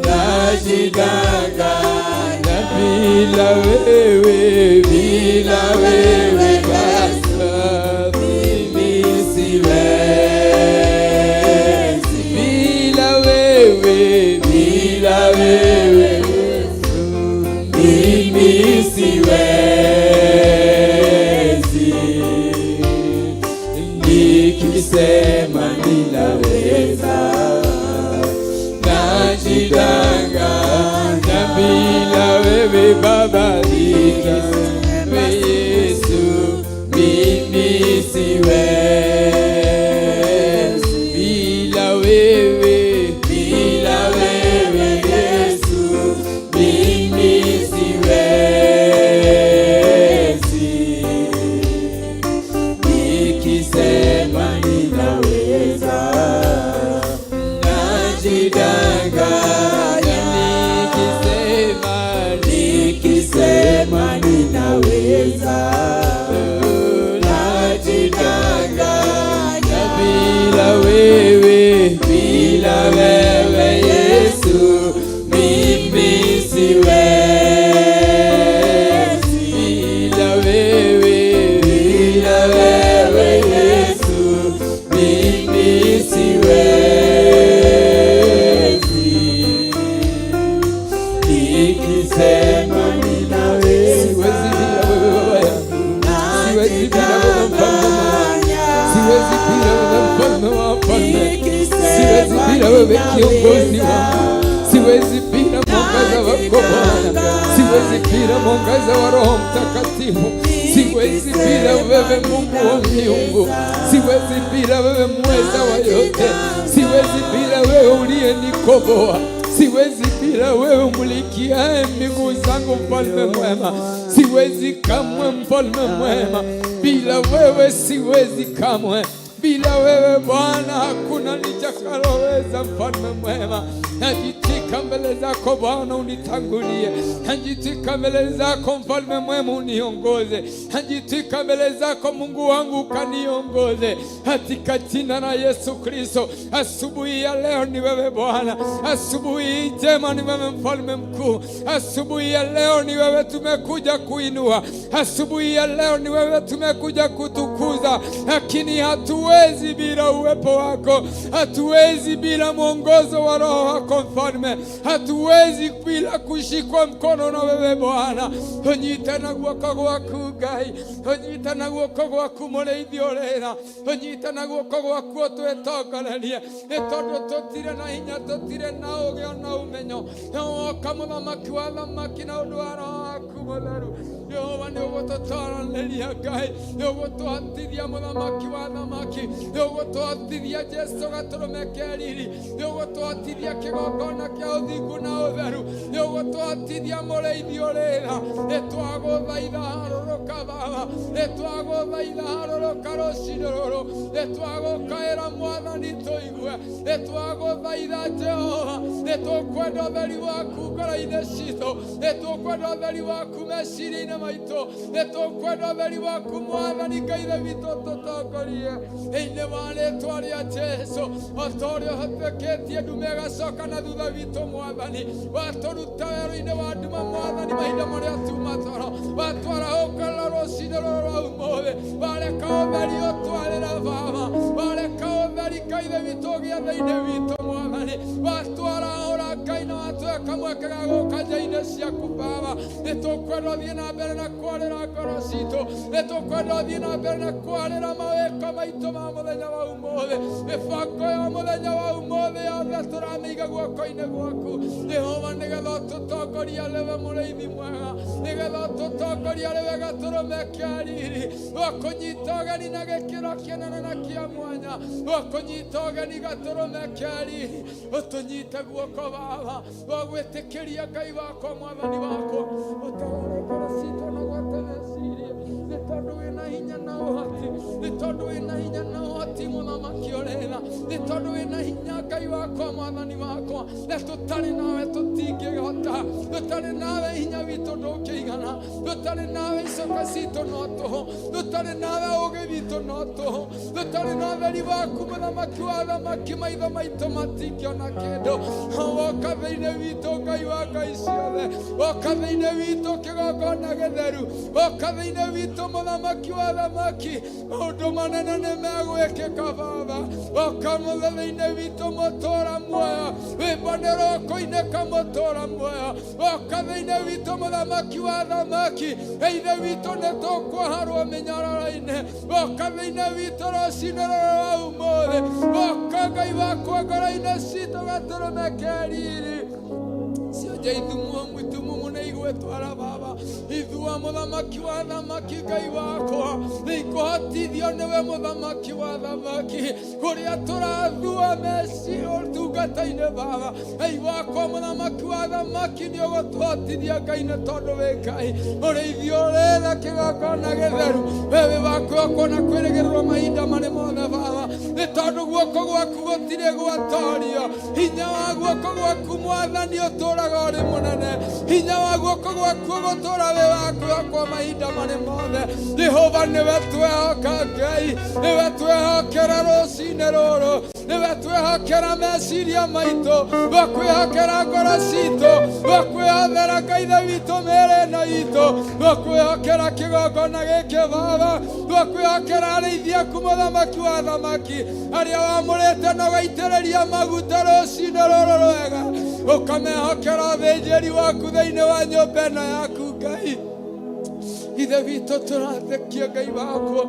najidanganya. Bila wewe Baba, mimi siwezi. Bila wewe Yesu, mimi siwezi. Nikisema ninaweza, najidanganya. Bila wewe Baba, nikisema Yesu, mimi siwezi. Bila wewe Yesu, mimi siwezi. Nikisema ninaweza, najidanganya. Nikisema ninaweza, najidanganya. Bila wewe Yesu, mimi siwezi. Bila wewe Yesu, mimi siwezi. Nikisema ninaweza, Siwezi bila wewe Baba yangu, siwezi bila wewe mfalme mwema, siwezi bila wewe mfalme wa wafalme, siwezi bila wewe kiongozi wangu, siwezi bila mwangaza wako Bwana, siwezi bila mwangaza wa Roho Mtakatifu, siwezi bila wewe Mungu wa miungu, siwezi bila wewe mweza wa yote, siwezi bila wewe uliyenikomboa, siwezi bila wewe umulikiaye miguu zangu, mfalme mwema, siwezi kamwe, mfalme mwema, bila wewe siwezi kamwe. Bila wewe Bwana hakuna nitakaloweza, mfalme mwema. Najitika mbele zako Bwana, unitangulie. Najitika mbele zako mfalme mwema, uniongoze. Najitika mbele zako Mungu wangu, ukaniongoze katika jina la Yesu Kristo. Asubuhi ya leo ni wewe Bwana, asubuhi njema ni wewe mfalme mkuu. Asubuhi ya leo ni wewe tumekuja kuinua, asubuhi ya leo ni wewe tumekuja kutukuza, lakini hatuwezi bila uwepo wako, hatuwezi bila mwongozo wa Roho wako mfalme, hatuwezi bila kushikwa mkono na wewe Bwana. Tũnyite na guoko gwaku Ngai, tũnyite na guoko gwaku mũrĩithi ũrĩra, tũnyite na guoko gwaku ũtwĩtongorerie, nĩ tondũ tũtirĩ na hinya, tũtirĩ na ũũgĩ ona ũmenyo. Na woka mũthamaki wa thamaki na ũndũ wa Roho waku mũtheru, Jehova nĩ ũgũtũtoranĩria Ngai, nĩ ũgũtũhotithia mũthamaki wa thamaki, nĩ ũgũtũhotithia Jesũ gatũrũme ke riri, nĩ ũgũtũhotithia kĩgongona kĩa ũthingu na ũtheru, nĩ ũgũtũhotithia mũrĩithi ũrĩra. Nĩ twagũthaitha harũrũka Baba, nĩ twagũthaitha harũrũka rũcinĩ rũrũ, nĩ twagũkaĩra Mwathani tũigue, nĩ twagũthaitha Jehova, nĩ tũkwenda ũtheri waku ngoro-inĩ citũ, nĩ tũkwenda ũtheri waku meciria-inĩ maitũ, nĩ tũkwenda ũtheri waku Mwathani Ngai Ithe witũ tũtongorie thĩinĩ wa rĩtwa rĩa Jesu, o ta ũrĩa ũhĩtũkĩtie ndume ĩgacoka na thutha witũ Mwathani, watũruta werũ-inĩ wa nduma Mwathani mahinda marĩa tuma toro, watwarahũkĩra rũcinĩ rũrũ rwa ũmũthĩ, wareka ũtheri ũtwarĩre Baba, wareka ũtheri Ngai Ithe witũ ũgĩe thĩinĩ witũ Mwathani, watwarahũra Ngai na watwĩkĩra Ũgatũhe kamweke ga gũka nja-inĩ ciaku Baba. Nĩ tũkwenda ũthiĩ na mbere na kwarĩra ngoro citũ, nĩ tũkwenda ũthiĩ na mbere na kwarĩra mawĩko maitũ ma mũthenya wa ũmũthĩ, mĩbango ya mũthenya wa ũmũthĩ yothe tũramĩiga guoko-inĩ gwaku Jehova, nĩgetha ũtũtongorie arĩ we mũrĩithi mwega, nĩgetha ũtũtongorie arĩ we gatũrũme ka riri wa kũnyita ũgeni na gĩkĩro kĩnene na kĩa mwanya, wa kũnyita ũgeni gatũrũme ka riri. Ũtũnyite guoko Baba, wa gwĩtĩkĩria Ngai wakwa mwathani wakwa, ũtaware ngoro citũ na gwate meciria, nĩ tondũ wĩna hinya na ũhoti, nĩ tondũ wĩna hinya na ũhoti mũthamaki ũrĩra, nĩ tondũ wĩna hinya Ngai wakwa mwathani wakwa, na tũtarĩ nawe tũtingĩhota, tũtarĩ nawe hinya witũ ndũngĩigana, tũtarĩ nawe icoka citũ no tũhũ, tũtarĩ nawe ũũgĩ witũ no tũhũ, tũtarĩ na ũtheri waku mũthamaki wa athamaki, maitho maitũ matingĩona kĩndũ. Woka thĩinĩ witũ Ngai wa ngai ciothe, woka thĩinĩ witũ kĩgongona gĩtheru, woka thĩinĩ witũ mũthamaki wa athamaki, maũndũ manene nĩ megwĩkĩka Baba. Woka thĩinĩ witũ mũtũra muoyo, rwĩmbo nĩ rũkũinĩka mũtũra muoyo. Woka thĩinĩ witũ mũthamaki wa athamaki, ithe witũ nĩ tũkuoharwo mĩnyororo-inĩ. Woka thĩinĩ witũ rũcinĩ rũrũ rwa ũmũthĩ, woka Ngai wakwa ngoro-inĩ citũ gatũrũme ke riri cionje itumumu nĩ igwĩtwara Baba. Ithua mũthamaki wa athamaki Ngai wakwa, nĩ ikũhotithio nĩwe mũthamaki wa athamaki, kũrĩa tũrathua meci ũtungata-inĩ Baba. Ngai wakwa mũthamaki wa athamaki, nĩ ũgũtũhotithia Ngai, nĩ tondũ wĩ Ngai mũrĩithi ũrĩra kĩgongona gĩtheru, wewe wakwĩhokwo na kwĩrĩgĩrĩrwo mahinda marĩ mothe Baba, nĩ tondũ guoko gwaku gũtirĩ gwatorio. Hinya wa guoko gwaku mwathani ũtũraga ũrĩ mũnene, hinya wa guoko gwaku ũgũtũra wĩ wa kwĩhokwo mahinda marĩ mothe. Jehova, nĩwe twehoka Ngai, nĩwe twehokera rũcinĩ rũrũ, nĩwe twehokera meciria maitũ, twakwĩhokera ngoro citũ, twakwĩhothera Ngai ithe witũ mĩĩrĩ ĩno itũ, twakwĩhokera kĩgongona gĩkĩ Baba, twakwĩhokera arĩithi aku mũthamaki wa athamaki, arĩa wamũrĩte na ũgaitĩrĩria maguta rũcinĩ rũrũ rwega, ũkamehokera ũthĩnjĩri waku thĩinĩ wa nyũmba ĩno yaku Ngai ithe witũ. Tũrathekia Ngai wakwa,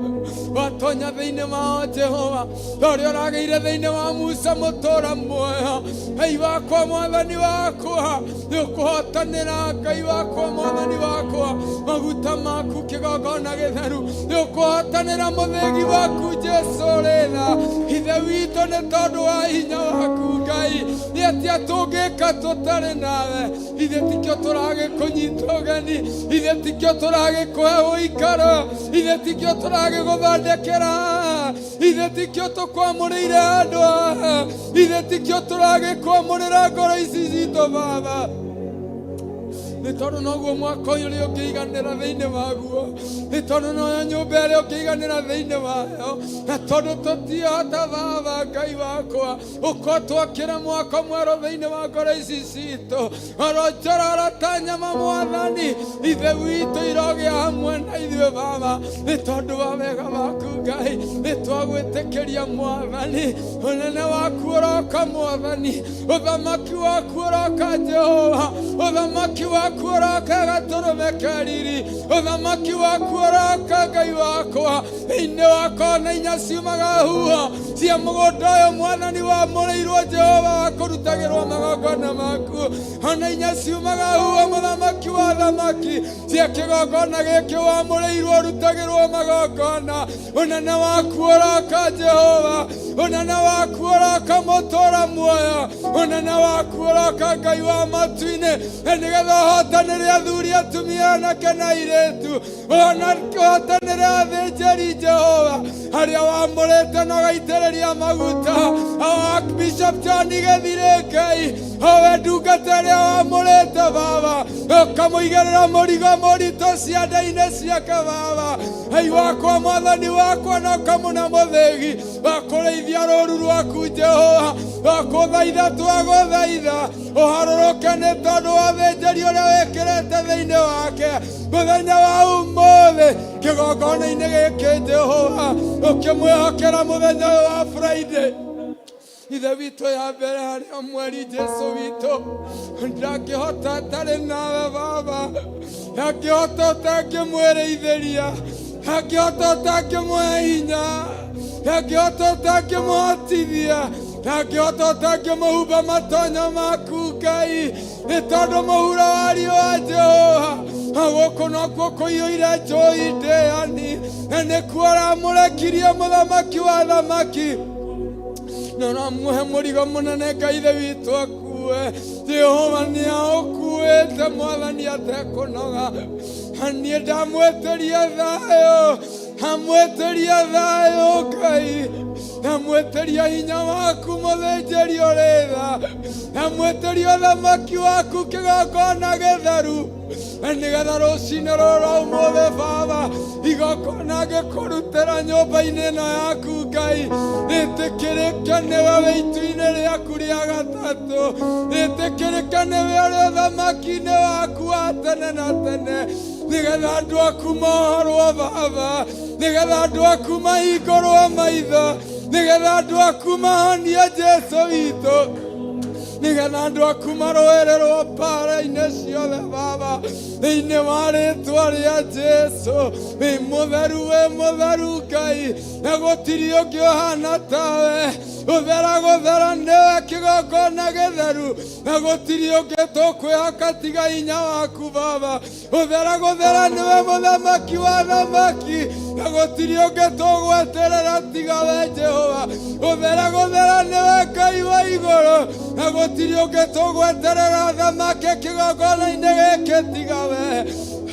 watonya thĩinĩ wao Jehova, ta ũrĩa ũragĩire thĩinĩ wa Musa mũtũra muoyo. Ngai wakwa mwathani wakwa, nĩ ũkũhotanĩra Ngai wakwa mwathani wakwa, maguta maku kĩgongona gĩtheru, nĩ ũkũhotanĩra mũthĩgi waku Jesu ũrĩra ithe witũ, nĩ tondũ wa hinya waku Ngai. Nĩ atĩa tũngĩka tũtarĩ nawe? Ithe tikĩo tũragĩkũnyita ũgeni, ithe tikĩo tũragĩkũhe ũikaro, ithe tikĩo tũragĩgũthondekera, ithe tikĩo tũkwamũrĩire handũ haha, ithe tikĩo tũragĩkwamũrĩra ngoro ici citũ Baba, nĩ tondũ noguo mwaka ũyũ ũrĩa ũngĩiganĩra thĩinĩ waguo, nĩ tondũ noyo nyũmba ĩrĩa ũngĩiganĩra thĩinĩ wayo, na tondũ tũtiahota Baba Ngai wakwa, ũkotwakĩra mwako mwerũ thĩinĩ wa ngoro ici citũ, oro njororo ta nyama mwathani ithe witũ irogĩa hamwe na ithuĩ Baba, nĩ tondũ wa wega waku Ngai. Nĩ twagwĩtĩkĩria mwathani, ũnene waku ũroka mwathani, ũthamaki waku ũroka Jehova, ũthamaki waku ũroka gatũrũme ka riri, ũthamaki waku ũroka Ngai wakwa, thĩinĩ wakwa na inya ciumaga huho cia mũgũnda ũyũ mwathani wamũrĩirwo Jehova wa kũrutagĩrwo magongona maku, ona inya ciumaga huho mũthamaki wa thamaki cia kĩgongona gĩkĩ wamũrĩirwo ũrutagĩrwo magongona. Ũnene waku ũroka Jehova, ũnene waku ũroka mũtũra muoyo, ũnene waku ũroka Ngai wa matu-inĩ, na nĩgetha ũhotanĩre athuri, atumia, anake na airĩtu, ona ũhotanĩre athĩnjĩri Jehova arĩa wamũrĩte na ũgaitĩrĩria maguta, Archbishop John Gĩthirĩ Ngai, owe ndungata ĩrĩa wamũrĩte Baba, ũkamũigĩrĩra mũrigo mũritũ cianda-inĩ ciake Baba, Ngai wakwa mwathani wakwa, na ũkamũna mũthĩgi wa kũrĩithia rũũru rwaku Jehova. Twakũthaitha, twagũthaitha ũharũrũke, nĩ tondũ wa ũthĩnjĩri ũrĩa wĩkĩrĩte thĩinĩ wake mũthenya wa ũmũthĩ kĩgongona-inĩ gĩkĩ Jehova, ũkĩmwĩhokera mũthenya ũyũ wa Friday. Ithe witũ ya mbere harĩ o mweri Jesu witũ ndangĩhota atarĩ nawe Baba, ndangĩhota ũtangĩmwĩrĩithĩria, ndangĩhota ũtangĩmũhe hinya, ndangĩhota ũtangĩmũhotithia, ndangĩhota ũtangĩmũhumba matonyo maku Ngai, nĩ tondũ mũhuro wa riũa Jehova gũkũ nokuo kũiyũire njũĩ ndĩani, na nĩkuo ũramũrekirie mũthamaki wa thamaki na ũramũhe mũrigo mũnene Ngai ithe witũ akue. Jehova nĩ aũkuĩte Mwathani atekũnoga. Niĩ ndamwĩtĩria thayũ, amwĩtĩria thayũ Ngai, ndamwĩtĩria hinya waku mũthĩnjĩri ũrĩ tha, ndamwĩtĩria ũthamaki waku kĩgongona gĩtheru, nĩgetha rũcinĩ rũrũ rwa ũmũthĩ Baba igongona ngĩkũrutĩra nyũmba-inĩ ĩno yaku Ngai rĩtĩkĩrĩke nĩwe wĩ itu-inĩ rĩaku rĩa gatatũ, rĩtĩkĩrĩke nĩwe ũrĩ ũthamaki-inĩ waku wa tene na tene, nĩgetha andũ aku mohorwo Baba, nĩgetha andũ aku mahingũrwo maitho, nĩgetha andũ aku mahonie Jesu witũ, nĩgetha andũ aku marũĩrĩrwo mbara-inĩ ciothe Baba, thĩinĩ wa rĩtwa rĩa Jesu. Wĩ mũtheru, wĩ mũtheru Ngai, na gũtirĩ ũngĩ ũhana tawe. Gũthera, gũthera nĩwe kĩgongona gĩtheru, na gũtirĩ ũngĩ tũkwĩhoka tiga hinya waku Baba. Gũthera, gũthera nĩwe mũthamaki wa thamaki, na gũtirĩ ũngĩ tũgweterera tiga we Jehova. Gũthera, gũthera nĩwe Ngai wa igũrũ, na gũtirĩ ũngĩ tũgweterera thamake kĩgongona-inĩ gĩkĩ tiga we.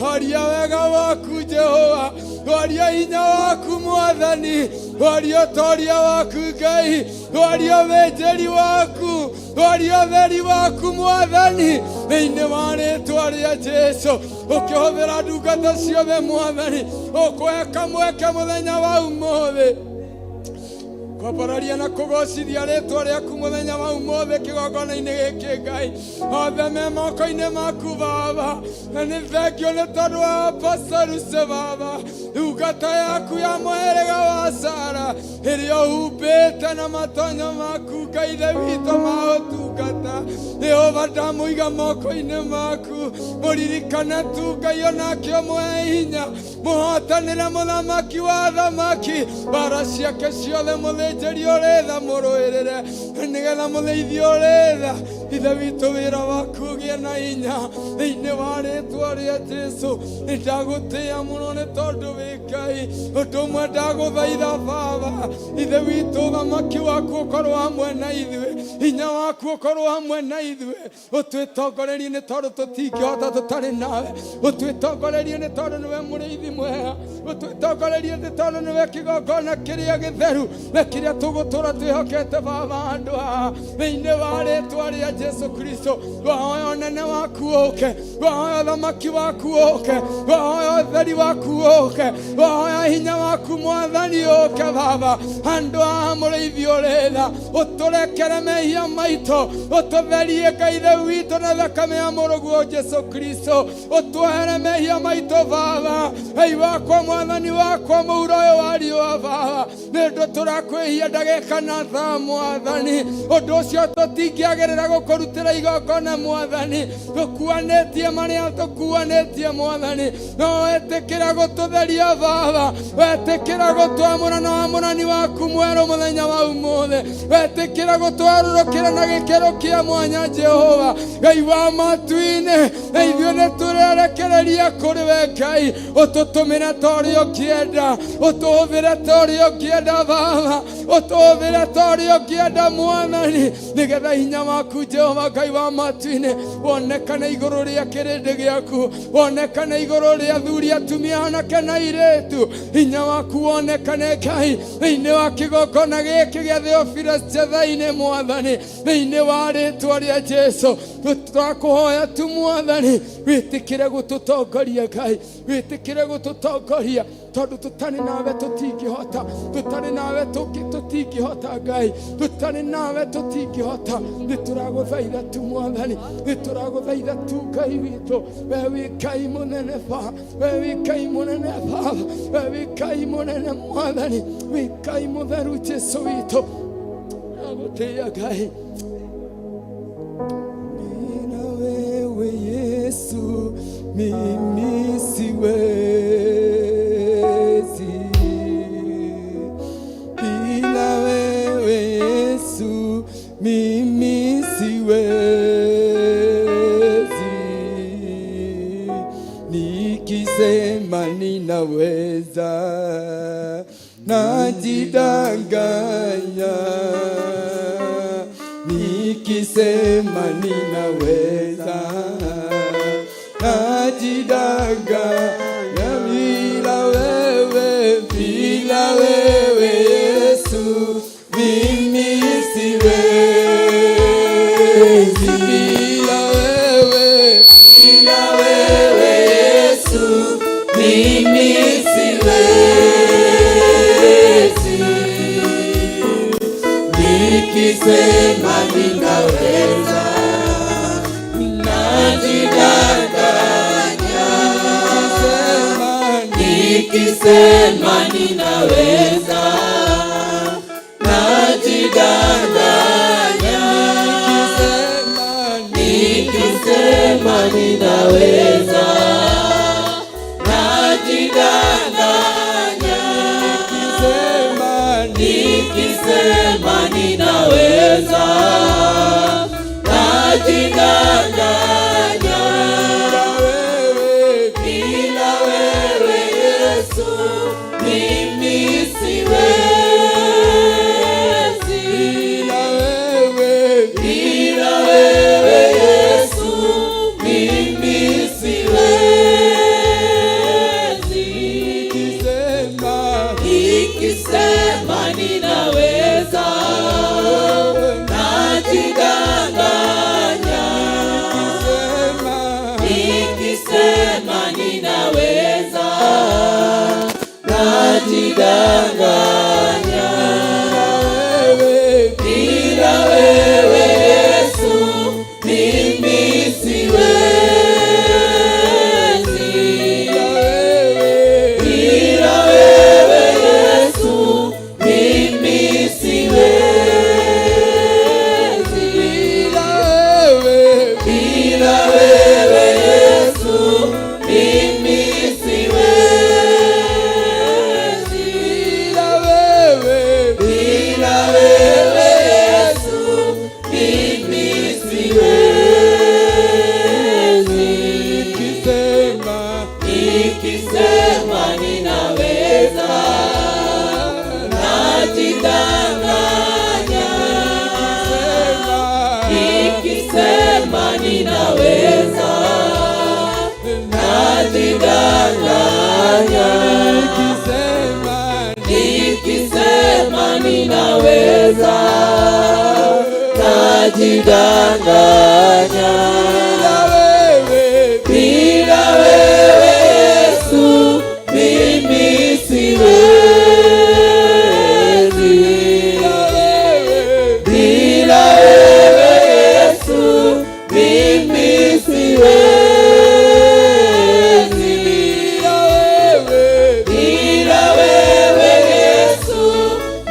Horia wega waku Jehova, horia hinya waku Mwathani, horia ũtoria waku Ngai, horia ũthĩnjĩri waku, horia ũtheri waku Mwathani, thĩinĩ wa rĩtwa rĩa Jesu. Ũkĩhũthĩra ndungata ciothe Mwathani, ũkũhe kamweke mũthenya wa ũmũthĩ kwambararia na kũgocithia rĩtwa rĩaku mũthenya wa ũmũthĩ kĩgongona-inĩ gĩkĩ Ngai, othe me moko-inĩ maku Baba, na nĩ thengio nĩ tondũ wa Pastor Lucy Baba, ndungata yaku ya mũhĩrĩga wa Sara ĩrĩa ũhumbĩte na matonyo maku Ngai ithe witũ ma ũtungata. Jehova ndamũiga moko-inĩ maku, mũririkane tu Ngai onake ũmũhe hinya, mũhotanĩre mũthamaki wa thamaki, mbara ciake ciothe mũthĩnjĩri ũrĩ tha mũrũĩrĩre, nĩgetha mũthĩithi ũrĩ tha ithe witũ wĩra waku ũgĩe na hinya thĩinĩ wa rĩtwa rĩa Jesu. Nĩ ndagũtĩĩa mũno nĩ tondũ wĩ Ngai. Ũndũ ũmwe ndagũthaitha Baba ithe witũ, ũthamaki waku ũkorwo hamwe na ithuĩ, hinya waku ũkorwo hamwe na ithuĩ, ũtwĩtongorerie nĩ tondũ tũtingĩhota tũtarĩ nawe, ũtwĩtongorerie nĩ tondũ nĩwe mũrĩithi mwega, ũtwĩtongorerie nĩ tondũ nĩwe kĩgongona kĩrĩa gĩtheru na kĩrĩa tũgũtũra twĩhokete Baba handũ haha thĩinĩ wa rĩtwa rĩa Jesu Kristo. Twahoya ũnene waku ũke, twahoya ũthamaki waku ũke, twahoya ũtheri waku ũke, twahoya hinya waku Mwathani ũke Baba handũ haha mũrĩithi ũrĩ tha, ũtũrekere mehia maitũ, ũtũtherie Ngai ithe witũ na thakame ya mũrũguo Jesu Kristo, ũtuohere mehia maitũ Baba. Ngai wakwa, Mwathani wakwa, mũhuro ũyũ wa riũa Baba, nĩ ũndũ tũrakwĩhia ndagĩka na thaa Mwathani, ũndũ ũcio tũtingĩagĩrĩra gũkũrutĩra igongona Mwathani, tũkuanĩtie marĩa tũkuanĩtie Mwathani, no wetĩkĩra gũtũtheria Baba, wetĩkĩra gũtwamũra na wamũrani waku mwerũ mũthenya wa ũmũthĩ, wetĩkĩra gũtwarũrũkĩra na gĩkĩro kĩa mwanya Jehova Ngai wa matu-inĩ, na ithuĩ nĩ tũrerekereria kũrĩ we Ngai, ũtũtũmĩre ta ũrĩa ũngĩenda, ũtũhũthĩre ta ũrĩa ũngĩenda Baba, ũtũhũthĩre ta ũrĩa ũngĩenda Mwathani, nĩgetha hinya waku Jehova Ngai wa matu-inĩ wonekane igũrũ rĩa kĩrĩndĩ gĩaku, wonekane igũrũ rĩa athuri, atumia, anake na airĩtu, hinya waku wonekane Ngai thĩinĩ wa kĩgongona gĩkĩ gĩa Theophilus Njetha-inĩ Mwathani, thĩinĩ wa rĩtwa rĩa Jesu. Tũrakũhoya tu Mwathani, wĩtĩkĩre gũtũtongoria Ngai, wĩtĩkĩre gũtũtongoria, tondũ tũtarĩ nawe tũtingĩhota, tũtarĩ nawe tũtingĩhota Ngai, tũtarĩ nawe tũtingĩhota. Nĩ tũragũthaitha tu Mwathani, nĩ tũragũthaitha tu Ngai witũ, we wĩ Ngai mũnene Baba, we wĩ Ngai mũnene Baba, we wĩ Ngai mũnene Mwathani, wĩ Ngai mũtheru Jesu witũ. Tũragũtĩĩa Ngai. Bila wewe Yesu mimi siwezi, bila wewe Yesu mimi siwezi, nikisema ninaweza najidanganya, nikisema ninaweza najidanganya, bila wewe, bila wewe Yesu mimi siwezi, bila wewe, Bila wewe Yesu mimi siwezi, nikisema ninaweza najidanganya, nikisema ninaweza najidanganya, nikisema ninaweza najidanganya, nikisema ninaweza najidanganya, bila wewe Yesu mimi siwezi, bila wewe Yesu mimi siwezi, nikisema ninaweza najidanganya, nikisema ninaweza najidanganya, bila wewe Yesu mimi siwezi, bila wewe Yesu mimi siwezi, bila wewe Yesu mimi siwezi, bila wewe Yesu mimi siwezi, nikisema ninaweza najidanganya, nikisema ninaweza najidanganya, nikisema ninaweza najidanganya, bila wewe Yesu mimi siwezi, bila wewe Yesu mimi siwezi, bila wewe Yesu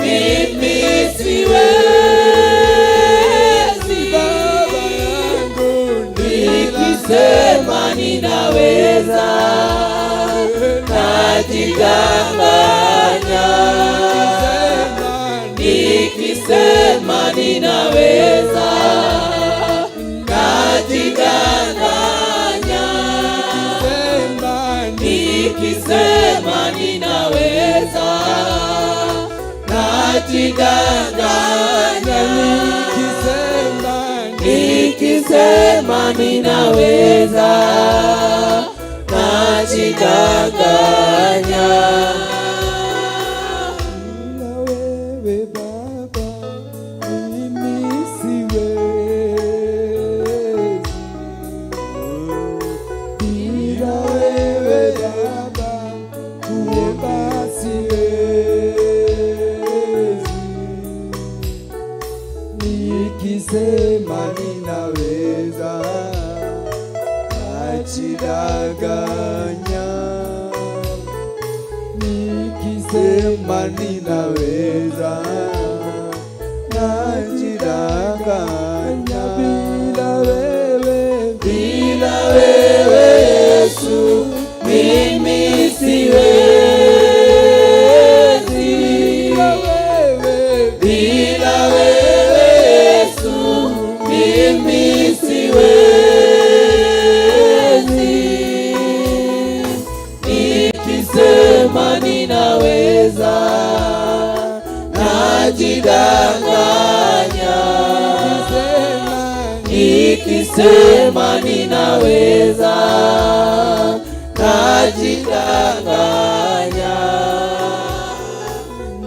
mimi siwezi, nikisema ninaweza najidanganya, nikisema ninaweza najidanganya, nikisema ninaweza najidanganya, nikisema ninaweza najidanganya. Bila wewe Baba mimi siwezi, bila wewe Baba kuomba siwezi, nikisema ninaweza najidanganya, nikisema ninaweza. Najidanganya bila wewe, bila wewe Yesu, mimi siwezi. Bila wewe, bila wewe Yesu, mimi siwezi. Nikisema ninaweza, najidanganya. Nikisema ninaweza, najidanganya.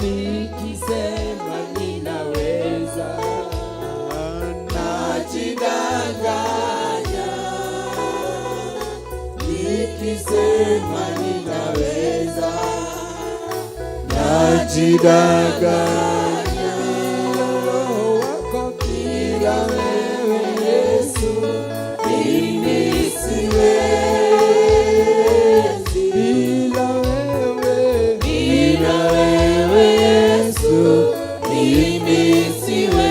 Nikisema ninaweza, najidanganya. Nikisema ninaweza, najidanganya. Roho wako bila wewe Yesu, mimi siwezi. Bila wewe, bila wewe Yesu, mimi siwezi.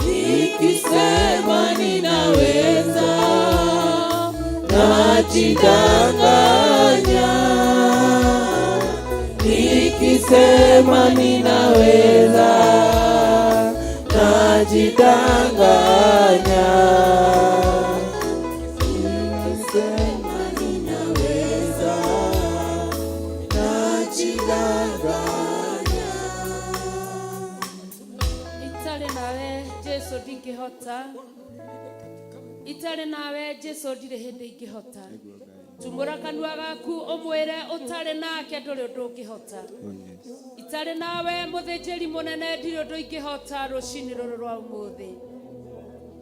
Nikisema ninaweza, najidanganya. Nikisema ninaweza, najidanganya. Nikisema ninaweza, najidanganya. Itarĩ nawe Jesu ndingĩhota, itarĩ nawe Jesu ndirĩ hĩndĩ ingĩhota. Tumũra kanua gaku ũmwĩre ũtarĩ nake ndũrĩ ũndũ ũngĩhota. Itarĩ nawe mũthĩnjĩri mũnene ndirĩ ũndũ ingĩhota rũcinĩ rũrũ rwa ũmũthĩ.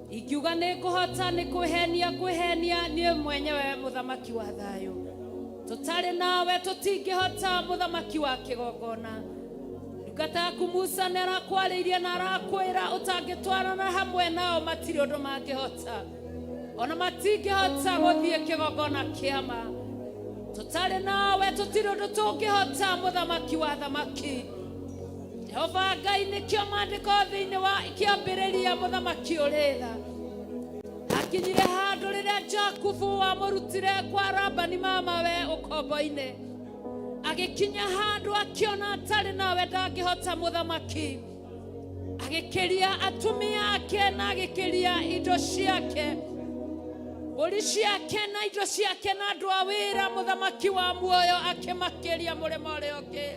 Ingiuga nĩ ngũhota nĩ kwĩhenia kwĩhenia niĩ mwenyewe mũthamaki wa thayũ. Tũtarĩ nawe tũtingĩhota, mũthamaki wa kĩgongona. Ndungata yaku Musa nĩ arakwarĩirie na arakwĩra ũtangĩtwarana hamwe nao matirĩ ũndũ mangĩhota, ona matingĩhota gũthiĩ kĩgongona kĩama. Tũtarĩ nawe tũtirĩ ũndũ tũngĩhota, mũthamaki wa thamaki. Jehova Ngai, nĩkĩo maandĩko thĩinĩ wa kĩambĩrĩria, mũthamaki ũrĩ tha, akinyire handũ rĩrĩa Jakubu wamũrutire kwa Labani mamawe ũkombo-inĩ, agĩkinya handũ akĩona atarĩ nawe ndangĩhota, mũthamaki. Agĩkĩria atumia ake na agĩkĩria indo ciake, mbũri ciake na indo ciake na andũ a wĩra, mũthamaki wa muoyo, akĩmakĩria mũrĩmo ũrĩa ũngĩ.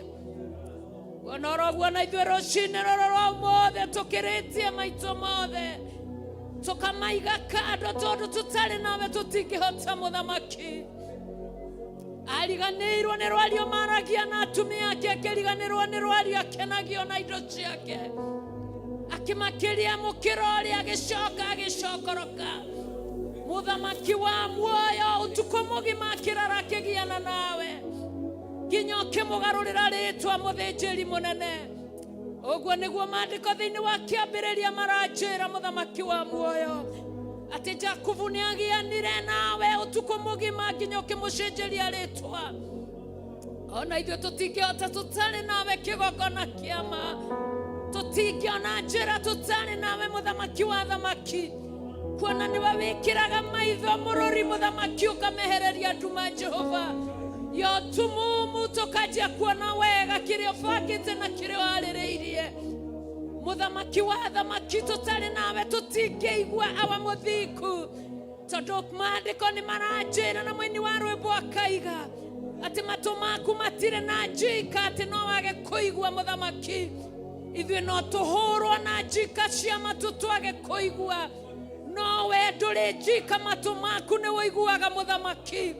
Kuona oro ũguo na ithuĩ rũcinĩ rũrũ rwa ũmũthĩ tũkĩrĩtie maitũ mothe tũkamaiga kando tondũ tũtarĩ nawe tũtingĩhota. Mũthamaki ariganĩirwo nĩ rwario maragia na atumia ake, akĩriganĩrwo nĩ rwario akenagio na indo ciake, akĩmakĩria mũkĩra ũrĩa, agĩcoka agĩcokoroka. Mũthamaki wa muoyo, ũtukũ mũgima akĩrara akĩgiana nawe nginya ũkĩmũgarũrĩra rĩtwa mũthĩnjĩri mũnene. Ũguo nĩguo maandĩko thĩinĩ wa kĩambĩrĩria maranjĩra, mũthamaki wa muoyo, atĩ Jakubu nĩ agianire nawe ũtukũ mũgima nginya ũkĩmũcenjeria rĩtwa. Ona ithuĩ tũtingĩhota tũtarĩ nawe kĩgongona kĩama, tũtingĩona njĩra tũtarĩ nawe, mũthamaki wa thamaki, kuona nĩwe wĩkĩraga maitho mũrũri, mũthamaki, ũkamehereria nduma, Jehova, ya ũtumumu, tũkanjia kuona wega kĩrĩa ũbangĩte na kĩrĩa warĩrĩirie. Mũthamaki wa thamaki, tũtarĩ nawe tũtingĩigua awa mũthingu, tondũ maandĩko nĩ maranjĩra na mũini wa rwĩmbo akaiga atĩ matũ maku matirĩ na njika atĩ no wage kũigua. Mũthamaki, ithuĩ no tũhũrwo na njika cia matũ twage kũigua, no we ndũrĩ njika, matũ maku nĩ ũiguaga. Mũthamaki,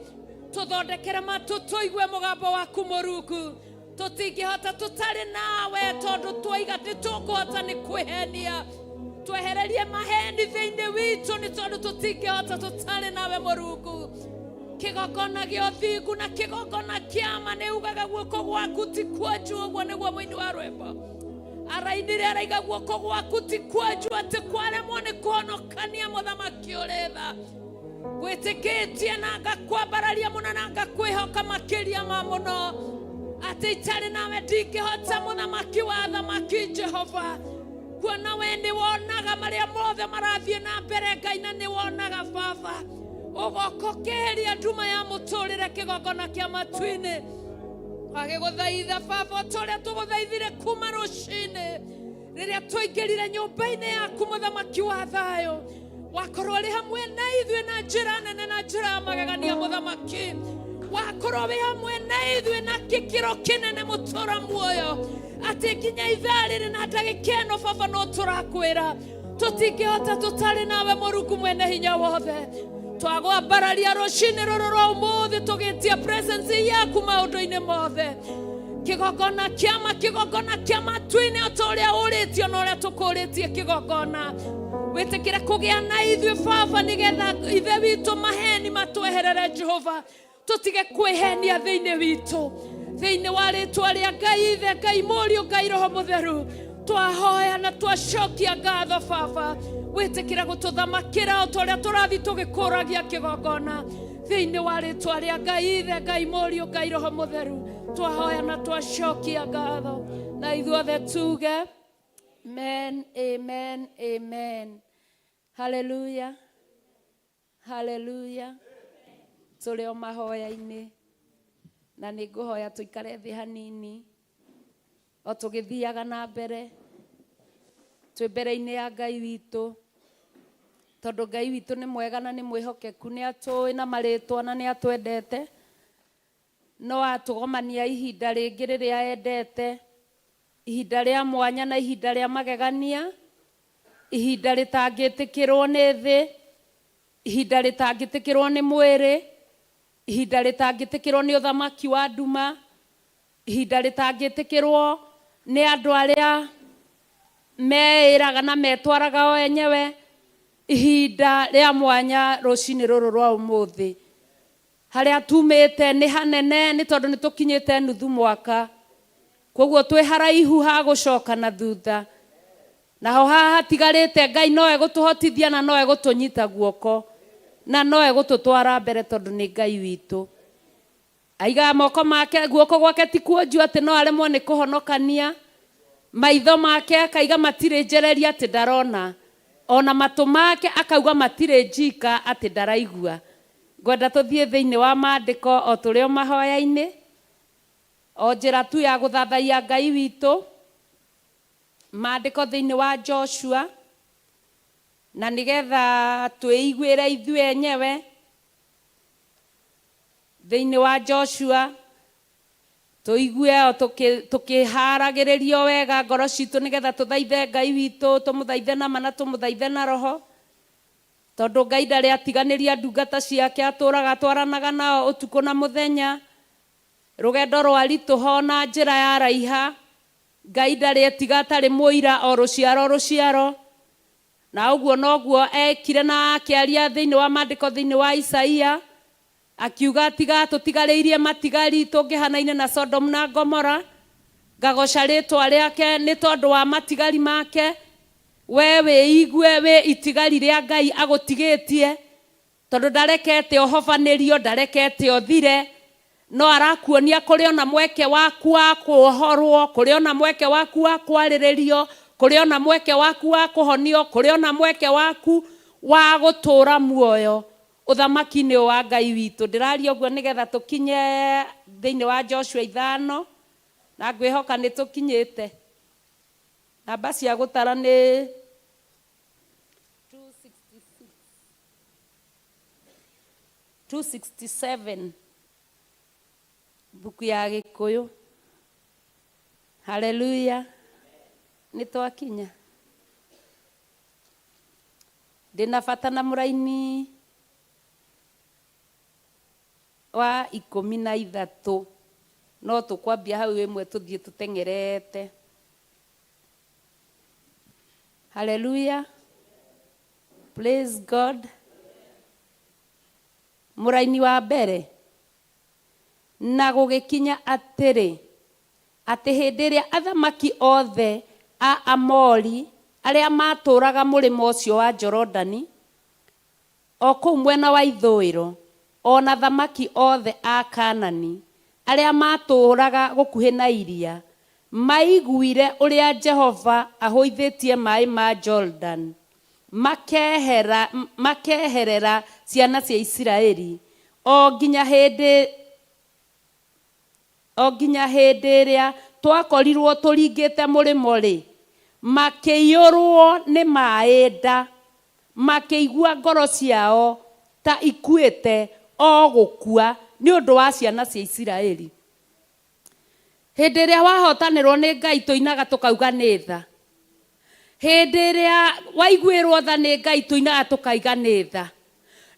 tũthondekere matũ tũigue mũgambo waku mũrungu. Tũtingĩhota tũtarĩ nawe, tondũ twaiga nĩ tũkũhota nĩ kwĩhenia. Twehererie maheni thĩinĩ witũ, nĩ tondũ tũtingĩhota tũtarĩ nawe, mũrungu. Kĩgongona gĩa ũthingu na kĩgongona kĩama nĩ ugaga guoko gwaku ti kuonju. Ũguo nĩguo mũini wa rwĩmbo arainire, araiga guoko gwaku ti kuonju atĩ kwaremwo nĩ kũhonokania. Mũthamaki ũrĩ tha, gwĩtĩkĩtie na ngakwambararia mũno na ngakwĩhoka makĩria ma mũno. Atĩ itarĩ nawe ndingĩhota, mũthamaki wa athamaki Jehova. Kuona we nĩ wonaga marĩa mothe marathiĩ na mbere Ngai, na nĩ wonaga Baba. Ũgoka ũkeheria nduma ya mũtũrĩre kĩgongona kĩa matu-inĩ. Agĩgũthaitha Baba o ta ũrĩa tũgũthaithire kuma rũcinĩ rĩrĩa twaingĩrire nyũmba-inĩ yaku mũthamaki wa thayũ. Wakorwo ũrĩ hamwe na ithuĩ na njĩra nene na njĩra ya magegania mũthamaki. Wakorwo wĩ hamwe na ithuĩ na gĩkĩro kĩnene mũtũra muoyo, atĩ nginya ithaa rĩrĩ na ndagĩka ĩno Baba no tũrakwĩra tũtingĩhota tũtarĩ nawe Mũrungu mwene hinya wothe. Twagwambararia rũcinĩ rũrũ rwa ũmũthĩ tũgĩtia presence yaku maũndũ-inĩ mothe. Kĩgongona kĩama, kĩgongona kĩa matu-inĩ o ta ũrĩa ũrĩtio na ũrĩa tũkũrĩtie kĩgongona. Wĩtĩkĩre kũgĩa na ithuĩ Baba, nĩgetha ithe witũ maheni matweherere Jehova, tũtige kwĩhenia thĩinĩ witũ. Thĩinĩ wa rĩtwa rĩa Ngai Ithe, Ngai Mũriũ, Ngai Roho Mũtheru, twahoya na twacokia ngatho Baba. Wĩtĩkĩre gũtũthamakĩra o ta ũrĩa tũrathiĩ tũgĩkũragia kĩgongona. Thĩinĩ wa rĩtwa rĩa Ngai Ithe, Ngai Mũriũ, Ngai Roho Mũtheru, twahoya na twacokia ngatho. Na ithuothe tuge amen, amen, amen. Hallelujah, hallelujah. Tũrĩ o mahoya-inĩ na nĩ ngũhoya tũikare thĩ hanini o tũgĩthiaga na mbere twĩ mbere-inĩ ya Ngai witũ, tondũ Ngai witũ nĩ mwega na nĩ mwĩhokeku, nĩ atũĩ na marĩtwa na nĩ atwendete. No atũgomania ihinda rĩngĩ rĩrĩa endete, ihinda rĩa mwanya na ihinda rĩa magegania, ihinda rĩtangĩtĩkĩrwo nĩ thĩ, ihinda rĩtangĩtĩkĩrwo nĩ mwĩrĩ, ihinda rĩtangĩtĩkĩrwo nĩ ũthamaki wa nduma, ihinda rĩtangĩtĩkĩrwo nĩ andũ arĩa meĩraga na metwaraga o enyewe, ihinda rĩa mwanya rũcinĩ rũrũ rwa ũmũthĩ. Harĩa tumĩte nĩ hanene nĩ tondũ nĩ tũkinyĩte nuthu mwaka, koguo twĩ haraihu ha gũcoka na thutha. Naho haha hatigarĩte Ngai no egũtũhotithia na no egũtũnyita guoko na no egũtũtwara mbere tondũ nĩ Ngai witũ. Aigaga moko make, guoko gwake ti kuonju atĩ no aremwo nĩ kũhonokania, maitho make akaiga matirĩ njereria atĩ ndarona, ona matũ make akauga matirĩ njika atĩ ndaraigua. Ngwenda tũthiĩ thĩinĩ wa maandĩko o tũrĩ o mahoya-inĩ, o njĩra tu ya gũthathaiya Ngai witũ. Maandĩko thĩinĩ wa Joshua, na nĩgetha twĩiguĩre ithuĩ enyewe. Thĩinĩ wa Joshua tũigue o tũkĩharagĩrĩrio wega ngoro citũ nĩgetha tũthaithe Ngai witũ, tũmũthaithe na ma na tũmũthaithe na roho, tondũ Ngai ndarĩ atiganĩria ndungata ciake, atũraga atwaranaga nao ũtukũ na mũthenya. Rũgendo rwa ritũho na njĩra ya raiha, Ngai ndarĩ etiga atarĩ mũira o rũciaro rũciaro. Na ũguo noguo ekire na akĩaria thĩinĩ wa maandĩko thĩinĩ wa Isaia, akiuga tiga tũtigarĩirie matigari tũngĩhanaine na Sodom na Gomora. Ngagoca rĩtwa rĩake nĩ tondũ wa matigari make. We wĩigue wĩ itigari rĩa Ngai agũtigĩtie, tondũ ndarekete ũhobanĩrio, ndarekete ũthire, no arakuonia kũrĩ ona mweke waku wa kuohorwo, kũrĩ ona mweke waku wa kwarĩrĩrio, kũrĩ ona mweke waku wa kũhonio, kũrĩ ona mweke waku wa gũtũũra muoyo ũthamaki-inĩ wa Ngai witũ. Ndĩraria ũguo nĩgetha tũkinye thĩinĩ wa Joshua 5, na ngwĩhoka nĩ tũkinyĩte. Namba cia gũtara nĩ 266, 267, mbuku ya Gĩkũyũ. Haleluya, nĩ twakinya. Ndĩna bata na mũraini wa 13, no tũkwambia hau ĩmwe tũthiĩ tũteng'erete. Haleluya, praise God. Mũraini wa mbere, na gũgĩkinya atĩrĩ, atĩ hĩndĩ ĩrĩa athamaki othe a Amori arĩa matũũraga mũrĩmo ũcio wa Jorodani, o kũu mwena wa ithũĩro, o na athamaki othe a Kaanani Arĩa maatũũraga gũkuhĩ na iria maaiguire ũrĩa Jehova ahũithĩtie maĩ ma Jorodani makeherera ciana cia Isiraeli, o nginya hĩndĩ o nginya hĩndĩ ĩrĩa twakorirũo tũringĩte mũrĩmo-rĩ, makĩiyũrũo nĩ maĩ nda, makĩigua ngoro ciao ta ikuĩte o gũkua nĩ ũndũ wa ciana cia Isiraeli. Hĩndĩ ĩrĩa wahotanĩrwo nĩ Ngai tũinaga tũkauga nĩ tha. Hĩndĩ ĩrĩa waiguĩrwo tha nĩ Ngai tũinaga tũkaiga nĩ tha.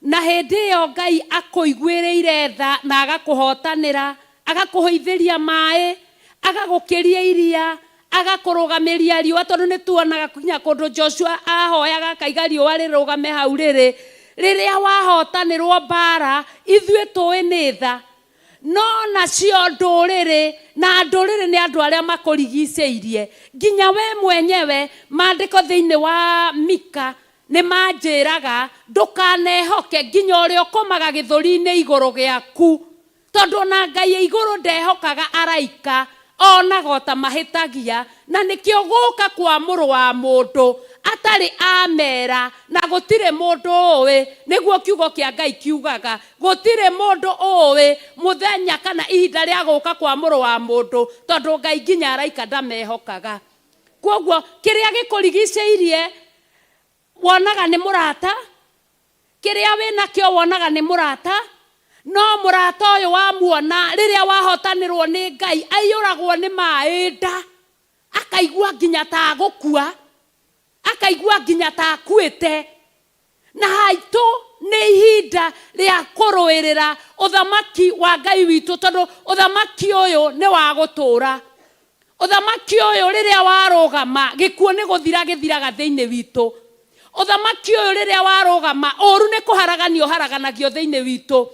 Na hĩndĩ ĩyo Ngai akũiguĩrĩire tha na agakũhotanĩra, agakũhũithĩria maĩ, agagũkĩria iria, agakũrũgamĩria riũa, tondũ nĩ tuonaga nginya kũndũ Joshua ahoyaga akaiga riũa rĩrũgame hau rĩrĩ. Rĩrĩa wahotanĩrwo mbara, ithuĩ tũĩ nĩ tha. No nacio ndũrĩrĩ, na ndũrĩrĩ nĩ andũ arĩa makũrigicĩirie, nginya we mwenyewe, maandĩko thĩinĩ wa Mika nĩ manjĩraga ndũkanehoke nginya ũrĩa ũkomaga gĩthũri-inĩ igũrũ gĩaku, tondũ ona Ngai e igũrũ ndehokaga araika, onaga o ta mahĩtagia, na nĩkĩo gũka kwa Mũrũ wa Mũndũ atarĩ amera, na gũtirĩ mũndũ ũĩ, nĩguo kiugo kĩa Ngai kiugaga, gũtirĩ mũndũ ũĩ mũthenya kana ihinda rĩa gũka kwa Mũrũ wa Mũndũ, tondũ Ngai nginya araika ndamehokaga. Kwoguo kĩrĩa gĩkũrigicĩirie wonaga nĩ mũrata, kĩrĩa wĩnakĩo wonaga nĩ mũrata, no mũrata ũyũ wamuona rĩrĩa wahotanĩrwo nĩ Ngai aiyũragwo nĩ maĩ nda, akaigua nginya ta agũkua, akaigua nginya ta akuĩte. Na haitũ nĩ ihinda rĩa kũrũĩrĩra ũthamaki wa Ngai witũ, tondũ ũthamaki ũyũ nĩ wa gũtũũra. Ũthamaki ũyũ rĩrĩa warũgama, gĩkuũ nĩ gũthira gĩthiraga thĩinĩ witũ. Ũthamaki ũyũ rĩrĩa warũgama, ũũru nĩ kũharaganio ũharaganagio thĩinĩ witũ.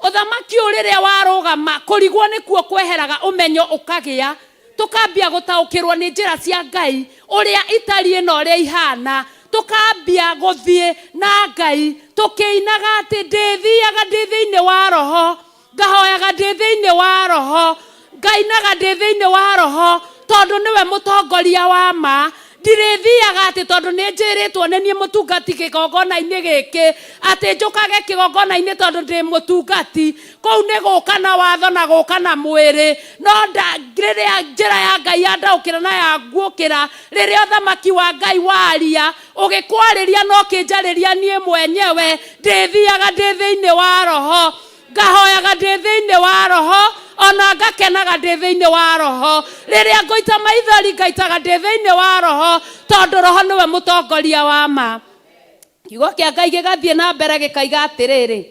Ũthamaki ũyũ rĩrĩa warũgama, kũrigwo nĩkuo kweheraga, ũmenyo ũkagĩa. Tũkambia gũtaũkĩrwo nĩ njĩra cia Ngai, ũrĩa itariĩ na ũrĩa ihana. Tũkambia gũthiĩ na Ngai, tũkĩinaga atĩ ndĩthiaga ndĩ thĩinĩ wa Roho, ngahoyaga ndĩ thĩinĩ wa Roho, ngainaga ndĩ thĩinĩ wa Roho, tondũ nĩwe mũtongoria wa ma. Ndirĩthiaga atĩ tondũ nĩ njĩrĩtwo nĩ niĩ mũtungati kĩgongona-inĩ gĩkĩ, atĩ njũkage kĩgongona-inĩ tondũ ndĩ mũtungati. Kũu nĩ gũka na watho na gũka na mwĩrĩ. No rĩrĩa njĩra ya Ngai yandaũkĩra na yanguũkĩra, rĩrĩa ũthamaki wa Ngai waria, ũgĩkwarĩria na ũkĩnjarĩria niĩ mwenyewe, ndĩthiaga ndĩ thĩinĩ wa Roho. Ngahoyaga ndĩ thĩinĩ wa Roho, ona ngakenaga ndĩ thĩinĩ wa Roho. Rĩrĩa ngũita maithori, ngaitaga ndĩ thĩinĩ wa Roho, tondũ Roho nĩwe mũtongoria wa ma. Kiugo kĩa Ngai gĩgathiĩ na mbere gĩkaiga atĩrĩrĩ,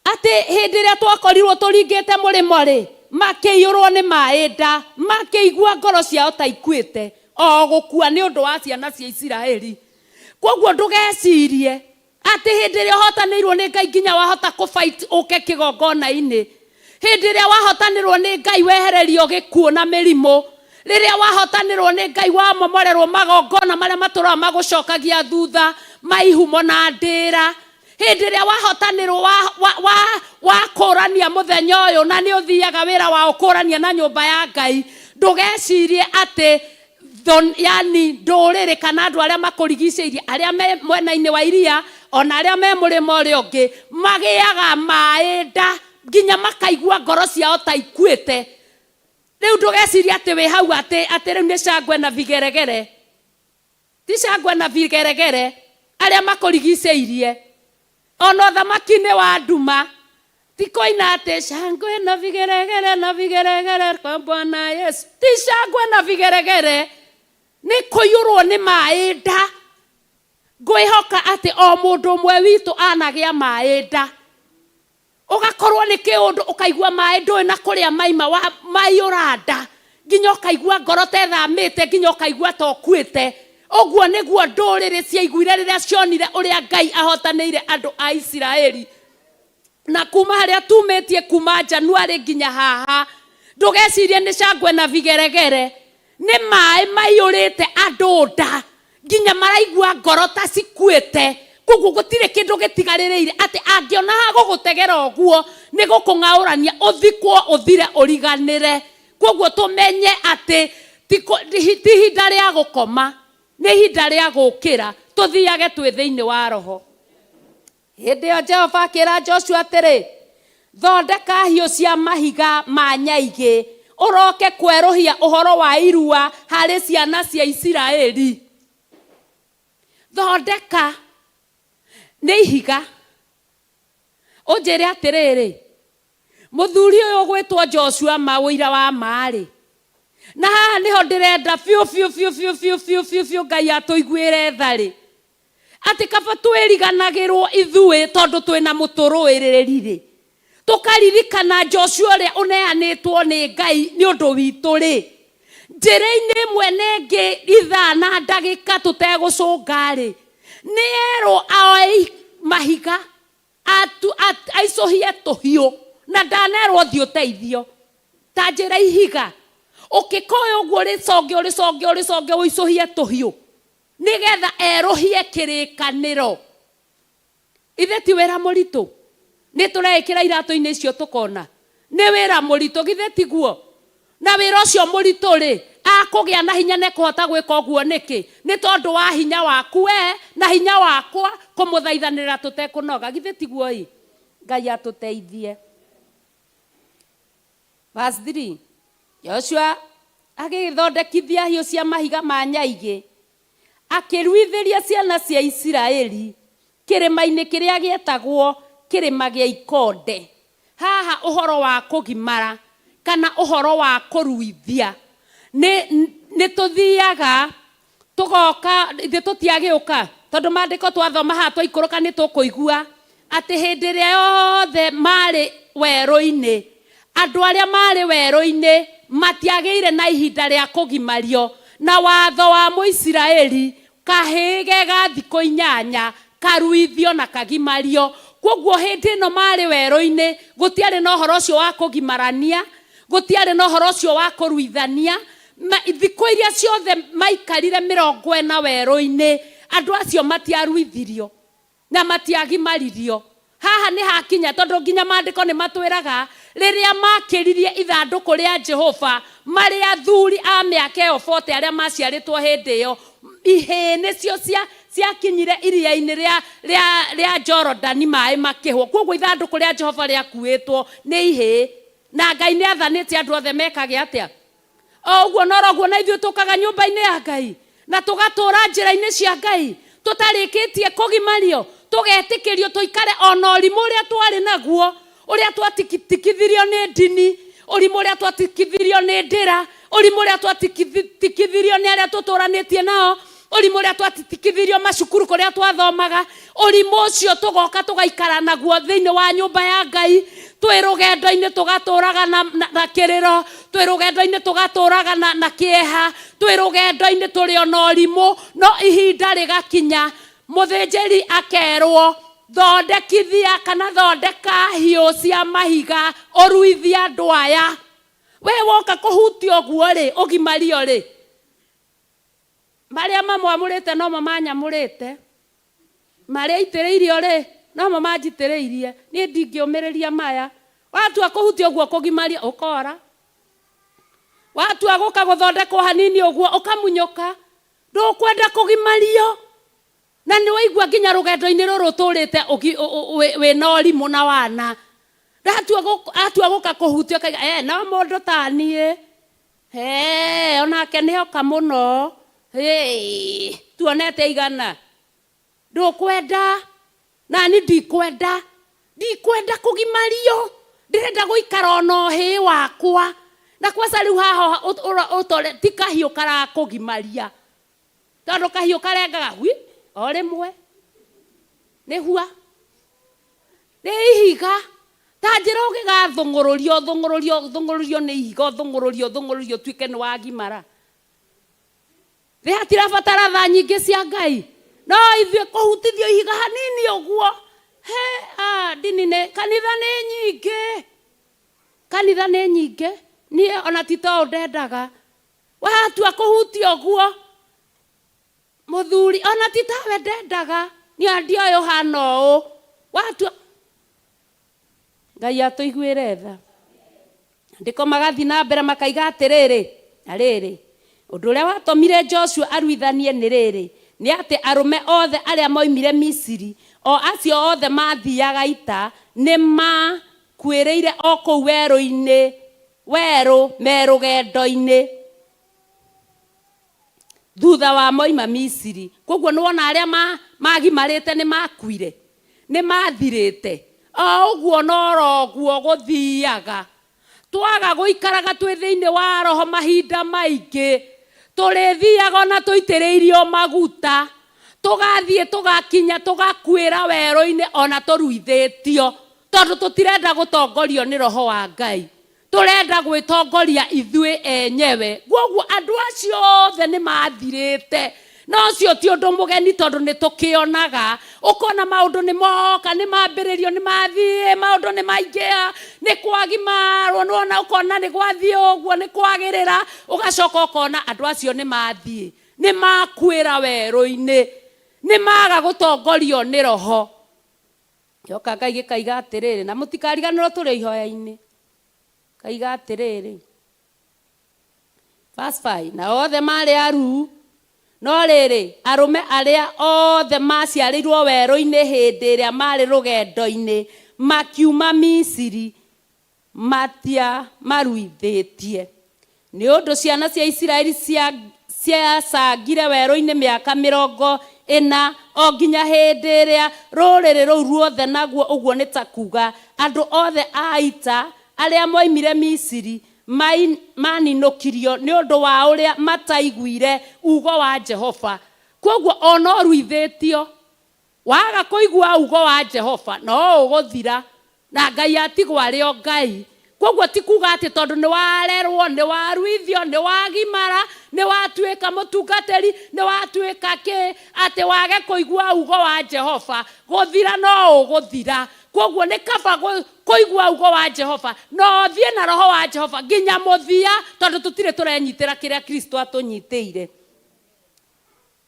atĩ hĩndĩ ĩrĩa twakorirwo tũringĩte mũrĩmo-rĩ, makĩiyũrwo nĩ maĩ nda, makĩigua ngoro ciao ta ikuĩte o gũkua nĩ ũndũ wa ciana cia Isiraeli. Kwoguo ndũgecirie atĩ hĩndĩ ĩrĩa ũhotanĩirwo nĩ Ngai nginya wahota kũ fight ũke kĩgongona-inĩ. Hĩndĩ ĩrĩa wahotanĩrwo nĩ Ngai wehererio gĩkuũ na mĩrimũ. Rĩrĩa wahotanĩrwo nĩ Ngai wamomorerwo magongona marĩa matũraga magũcokagia thutha ma ihumo na ndĩra. Hĩndĩ ĩrĩa wahotanĩrwo wakũrania mũthenya ũyũ na nĩ ũthiaga wĩra wa ũkũrania na nyũmba ya Ngai, ndũgecirie atĩ yani ndũrĩrĩ kana andũ arĩa makũrigicĩirie, arĩa me mwena-inĩ wa iria ona arĩa me mũrĩmo ũrĩa ũngĩ, magĩaga maĩ nda nginya makaigua ngoro ciao ta ikuĩte. Rĩu ndũgecirie atĩ wĩ hau atĩ rĩu nĩ cangwe na vigeregere. Ti cangwe na vigeregere arĩa makũrigicĩirie. Ona ũthamaki-inĩ wa nduma ti kũina atĩ cangwe na vigeregere na vigeregere kwa Bwana Yesu. Ti cangwe na vigeregere, nĩ kũiyũrwo nĩ maĩ nda. Ngwĩhoka atĩ o mũndũ ũmwe witũ anagĩa maĩ nda. Ũgakorwo nĩ kĩũndũ ũkaigua maĩ ndũĩ na kũrĩa maima wa maiyũra nda nginya ũkaigua ngoro ta ĩthamĩte nginya ũkaigua ta ũkuĩte. Ũguo nĩguo ndũrĩrĩ ciaiguire rĩrĩa cionire ũrĩa Ngai ahotanĩire andũ a Isiraeli. Na kuma harĩa tumĩtie kuma Januarĩ nginya haha, ndũgecirie nĩ cangwe na vigeregere, nĩ maĩ maiyũrĩte andũ nda nginya maraigua ngoro ta cikuĩte. Koguo gũtirĩ kĩndũ gĩtigarĩrĩire atĩ angĩona ha gũgũtegera ũguo nĩ gũkũng'aũrania ũthikwo ũthire ũriganĩre. Koguo tũmenye atĩ ti ihinda rĩa gũkoma, nĩ ihinda rĩa gũkĩra tũthiage twĩ thĩinĩ wa roho. Hĩndĩ ĩyo Jehova akĩra Joshua atĩrĩ, Thondeka hiũ cia mahiga ma nyaigĩ, ũroke kwerũhia ũhoro wa irua harĩ ciana cia Isiraeli. Thondeka nĩ ihiga. Ũnjĩre atĩrĩrĩ, mũthuri ũyũ ũgwĩtwo Joshua ma ũira wa ma-rĩ, na haha nĩho ndĩrenda biũ biũ biũ biũ biũ biũ biũ biũ Ngai atũiguĩre tha-rĩ, atĩ kaba twĩriganagĩrwo ithuĩ tondũ twĩna mũtũrũĩrĩri-rĩ, tũkaririkana Joshua ũrĩa ũneanĩtwo nĩ Ngai nĩ ũndũ witũ-rĩ, njĩra-inĩ ĩmwe na ĩngĩ ithaa na ndagĩka tũtegũcũnga-rĩ, nĩ erwo oe mahiga aicũhie tũhiũ na ndanerwo thiĩ ũteithio. Ta njĩra ihiga ũkĩkoya ũguo ũrĩconge ũrĩconge ũrĩconge ũicũhie tũhiũ nĩgetha erũhie kĩrĩkanĩro. Ithe ti wĩra mũritũ? Nĩ tũreĩkĩra iratũ-inĩ icio tũkona nĩ wĩra mũritũ, githĩ tiguo? Na wĩra ũcio mũritũ-rĩ, akũgĩa na hinya na ekũhota gwĩka ũguo nĩkĩ? Nĩ tondũ wa hinya waku wee na hinya wakwa kũmũthaithanĩrĩra tũtekũnoga, githĩ tiguo ĩ? Ngai atũteithie. Verse 3, Joshua agĩgĩthondekithia hiũ cia mahiga ma nyaigĩ, akĩruithĩria ciana cia Isiraeli kĩrĩma-inĩ kĩrĩa gĩetagwo Kĩrĩma gĩa Ikonde. Haha ũhoro wa kũgimara kana ũhoro wa kũruithia nĩ nĩ tũthiaga tũgoka, ithuĩ tũtiagĩũka tondũ maandĩko twathoma haha twaikũrũka nĩ tũkũigua atĩ hĩndĩ ĩrĩa yothe marĩ werũ-inĩ, andũ arĩa marĩ werũ-inĩ matiagĩire na ihinda rĩa kũgimario na watho wa Mũisiraeli, kahĩĩ ge ga thikũ inyanya karuithio na kagimario. Kwoguo hĩndĩ ĩno marĩ werũ-inĩ gũtiarĩ na ũhoro ũcio wa kũgimarania, gũtiarĩ na ũhoro ũcio wa kũruithania. Thikũ iria ciothe maikarire mĩrongo ĩna werũ-inĩ, andũ acio matiaruithirio na matiagimaririo. Haha nĩ hakinya, tondũ nginya maandĩko nĩ matwĩraga rĩrĩa maakĩririe ithandũkũ rĩa Jehova marĩ athuri a mĩaka ĩyo 40 arĩa maciarĩtwo hĩndĩ ĩyo, ihĩĩ nĩcio ciakinyire iria-inĩ rĩa, rĩa, rĩa Jorodani maĩ makĩhwo. Kwoguo ithandũkũ rĩa Jehova rĩakuĩtwo nĩ ihĩĩ. Na Ngai nĩ athanĩte andũ othe mekage atĩa? O ũguo noroguo na ithuĩ tũkaga nyũmba-inĩ ya Ngai na tũgatũũra njĩra-inĩ cia Ngai tũtarĩkĩtie kũgimario, tũgetĩkĩrio tũikare o na ũrimũ ũrĩa twarĩ naguo, ũrĩa twatitikithirio nĩ ndini, ũrimũ ũrĩa twatikithirio nĩ ndĩra, ũrimũ ũrĩa twatitikithirio nĩ arĩa tũtũranĩtie nao, ũrimũ ũrĩa twatitikithirio macukuru kũrĩa twathomaga, ũrimũ ũcio tũgoka tũgaikara naguo thĩinĩ wa nyũmba ya Ngai, twĩ rũgendo-inĩ tũgatũraga na, na, na kĩrĩro, twĩ rũgendo-inĩ tũgatũraga na, na kĩeha, twĩ rũgendo-inĩ tũrĩ ona ũrimũ, no ihinda rĩgakinya mũthĩnjĩri akerwo thondekithia kana thondeka hiũ cia mahiga ũruithie andũ aya. We woka kũhutia ũguo rĩ, ũgimario rĩ, Marĩa mamwamũrĩte nomo manyamũrĩte, marĩa aitĩrĩirio-rĩ, nomo manjitĩrĩirie. Niĩ ndingĩũmĩrĩria maya. Watua kũhutia ũguo kũgimaria, ũkora. Watua gũka gũthondekwo hanini ũguo, ũkamunyũka. Ndũkwenda kũgimario. Na nĩ waigua nginya rũgendo-inĩ rũrũ ũtũrĩte wĩna ũrimũ na wana. Atua gũka kũhutia ũkaiga, eh, no mũndũ ta niĩ. Hee, onake nĩ oka mũno. Hĩĩ, tuonete aigana. Ndũkwenda, nani ndikwenda. Ndikwenda kũgimario. Ndĩrenda gũikara ona ũhĩĩ wakwa. Na kwanza rĩu haha ũtore ti kahiũ karakũgimaria. Tondũ kahiũ karengaga hui, o rĩmwe. Nĩ hua. Nĩ ihiga. Ta njĩra ũgĩgathũng'ũrũrio, ũthũng'ũrũrio, ũthũng'ũrũrio nĩ ihiga, ũthũng'ũrũrio, ũthũng'ũrũrio ũtuĩke nĩ wagimara. Thĩ hatirabatara tha nyingĩ cia Ngai. No ithuĩ kũhutithio ihiga hanini ũguo, he, ah, ndini nĩ, kanitha nĩ nyingĩ. Kanitha nĩ nyingĩ. Niĩ ona ti ta ũũ ndendaga. Watua kũhutia ũguo, mũthuri, ona ti tawe ndendaga. Niĩ ndioĩ ũhana ũũ. Watua Ngai atũiguĩre tha. Andĩko magathiĩ na mbere makaiga atĩrĩrĩ, na rĩrĩ, ũndũ ũrĩa watũmire Joshua aruithanie nĩ rĩrĩ, nĩ atĩ arũme othe arĩa moimire Misiri, o acio othe maathiaga ita, nĩ maakuĩrĩire o kũu werũ-inĩ, werũ me rũgendo-inĩ. Thutha wa moima Misiri. Kwoguo nĩwona arĩa maagimarĩte nĩ makuire? Nĩ mathirĩte? O ũguo noroguo gũthiaga. Twaga gũikaraga twĩ thĩinĩ wa Roho mahinda maingĩ, tũrĩthiaga ona tũitĩrĩirio maguta, tũgathiĩ tũgakinya tũgakuĩra werũ-inĩ ona tũruithĩtio, tondũ tũtirenda gũtongorio nĩ Roho wa Ngai. Tũrenda gwĩtongoria ithuĩ enyewe. Kwoguo andũ acio othe nĩ mathirĩte. Na ũcio ti ũndũ mũgeni tondũ nĩ tũkĩonaga. Ũkona maũndũ nĩ moka, nĩ mambĩrĩrio, nĩ mathiĩ, maũndũ nĩ maingĩha, nĩ kwagimarwo, nĩ wona ũkona nĩ gwathiĩ ũguo, nĩ kwagĩrĩra, ũgacoka ũkona andũ acio nĩ mathiĩ, nĩ makuĩra werũ-inĩ, nĩ maga gũtongorio nĩ Roho. Gĩoka Ngai gĩkaiga atĩrĩrĩ, na mũtikariganĩrwo tũrĩ o ihoya-inĩ, kaiga atĩrĩrĩ, verse 5, na othe maarĩ aruu, no rĩrĩ, arũme arĩa othe maaciarĩirwo werũ-inĩ hĩndĩ ĩrĩa maarĩ rũgendo-inĩ makiuma Misiri matiamaruithĩtie. Nĩ ũndũ ciana cia Isiraeli ciacangire werũ-inĩ mĩaka mĩrongo ĩna, o nginya hĩndĩ ĩrĩa rũrĩrĩ rũu ruothe, naguo ũguo nĩ ta kuuga andũ othe a ita arĩa moimire Misiri, maaninũkirio nĩ ũndũ wa ũrĩa mataiguire uugo wa Jehova. Kwoguo o na ũruithĩtio, Waga kũigua ugo wa Jehova, no ũgũthira, na Ngai atigwo arĩ o Ngai. Kwoguo ti kuuga atĩ tondũ nĩ warerwo, nĩ waruithio, nĩ wagimara, nĩ watuĩka mũtungatĩri, nĩ watuĩka kĩ, atĩ wage kũigua ugo wa Jehova. Gũthira no ũgũthira. Kwoguo nĩ kaba kũigua ugo wa Jehova na ũthiĩ na roho wa Jehova nginya mũthia, tondũ tũtirĩ tũrenyitĩra kĩrĩa Kristo atũnyitĩire.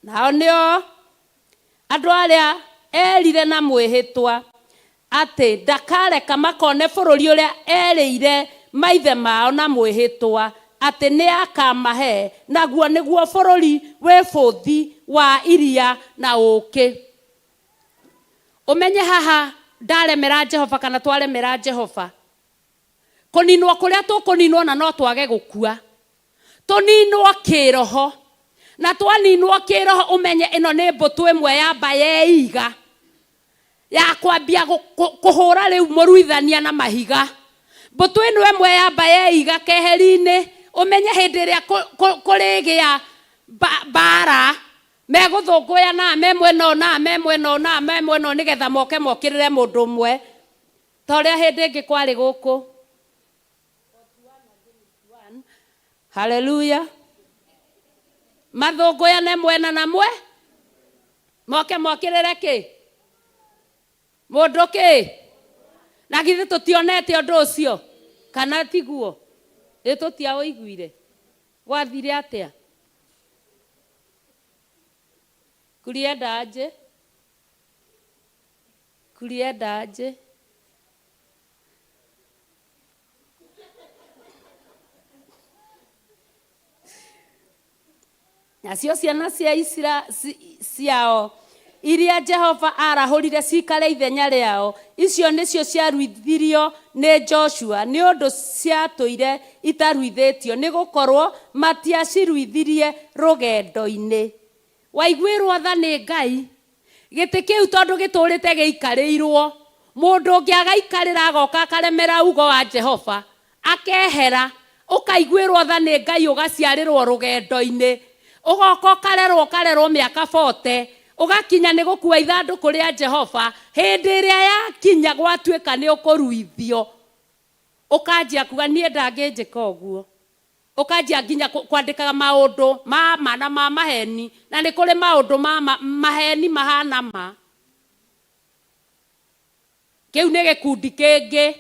Nao nĩo andũ arĩa eerire na mwĩhĩtwa atĩ ndakareka makone bũrũri ũrĩa eerĩire maithe mao na mwĩhĩtwa atĩ nĩakamahe, naguo nĩguo bũrũri wĩ bũthi wa iria na ũũkĩ. Ũmenye haha ndaremera Jehova kana twaremera Jehova, kũninwo kũrĩa tũkũninwo na no twage gũkua. Tũninwo kĩroho. Na twaninwo kĩroho ũmenye ĩno nĩ mbũtũ ĩmwe ya mba yeiga ya kwambia kũhũra rĩu mũruithania na mahiga. Mbũtũ ĩno ĩmwe ya mba yeiga keheri-inĩ, ũmenye hĩndĩ ĩrĩa kũrĩgĩa mbara, megũthũngũyana me mwena ũyũ na me mwena ũyũ na me mwena ũyũ nĩgetha moke mokĩrĩre mũndũ ũmwe. Ta ũrĩa hĩndĩ ĩngĩ kwarĩ gũkũ. Haleluya. Mathũngũyane mwena na mwe moke mokĩrĩre kĩ mũndũ kĩ na githĩ tũtionete ũndũ ũcio kana tiguo? Ĩ tũtiaũiguire gwathire atĩa? Kulienda aje? Kulienda aje? Nacio ciana cia Isira ciao iria Jehova aarahũrire ciikare ithenya rĩao, icio nĩcio ciaruithirio nĩ Joshua, nĩ ũndũ ciatũire itaruithĩtio, nĩ gũkorũo matiaciruithirie rũgendo-inĩ. Waiguĩrwo tha nĩ Ngai. Gĩtĩ kĩu tondũ gĩtũũrĩte gĩikarĩirwo, mũndũ ũngĩ agaikarĩra agoka akaremera uugo wa Jehova, akehera, ũkaiguĩrwo tha nĩ Ngai ũgaciarĩrwo rũgendo-inĩ, ũgoka ũkarerwo ũkarerwo mĩaka bote, ũgakinya nĩ gũkua ithandũkũ rĩa Jehova, hĩndĩ ĩrĩa yakinya gwatuĩka nĩ ũkũruithio, ũkanjia kuga niĩ ndangĩnjĩka ũguo. Ũkanjia nginya kwandĩkaga maũndũ ma ma na ma maheni, na nĩ kũrĩ maũndũ ma ma maheni mahana ma. Kĩu nĩ gĩkundi kĩngĩ.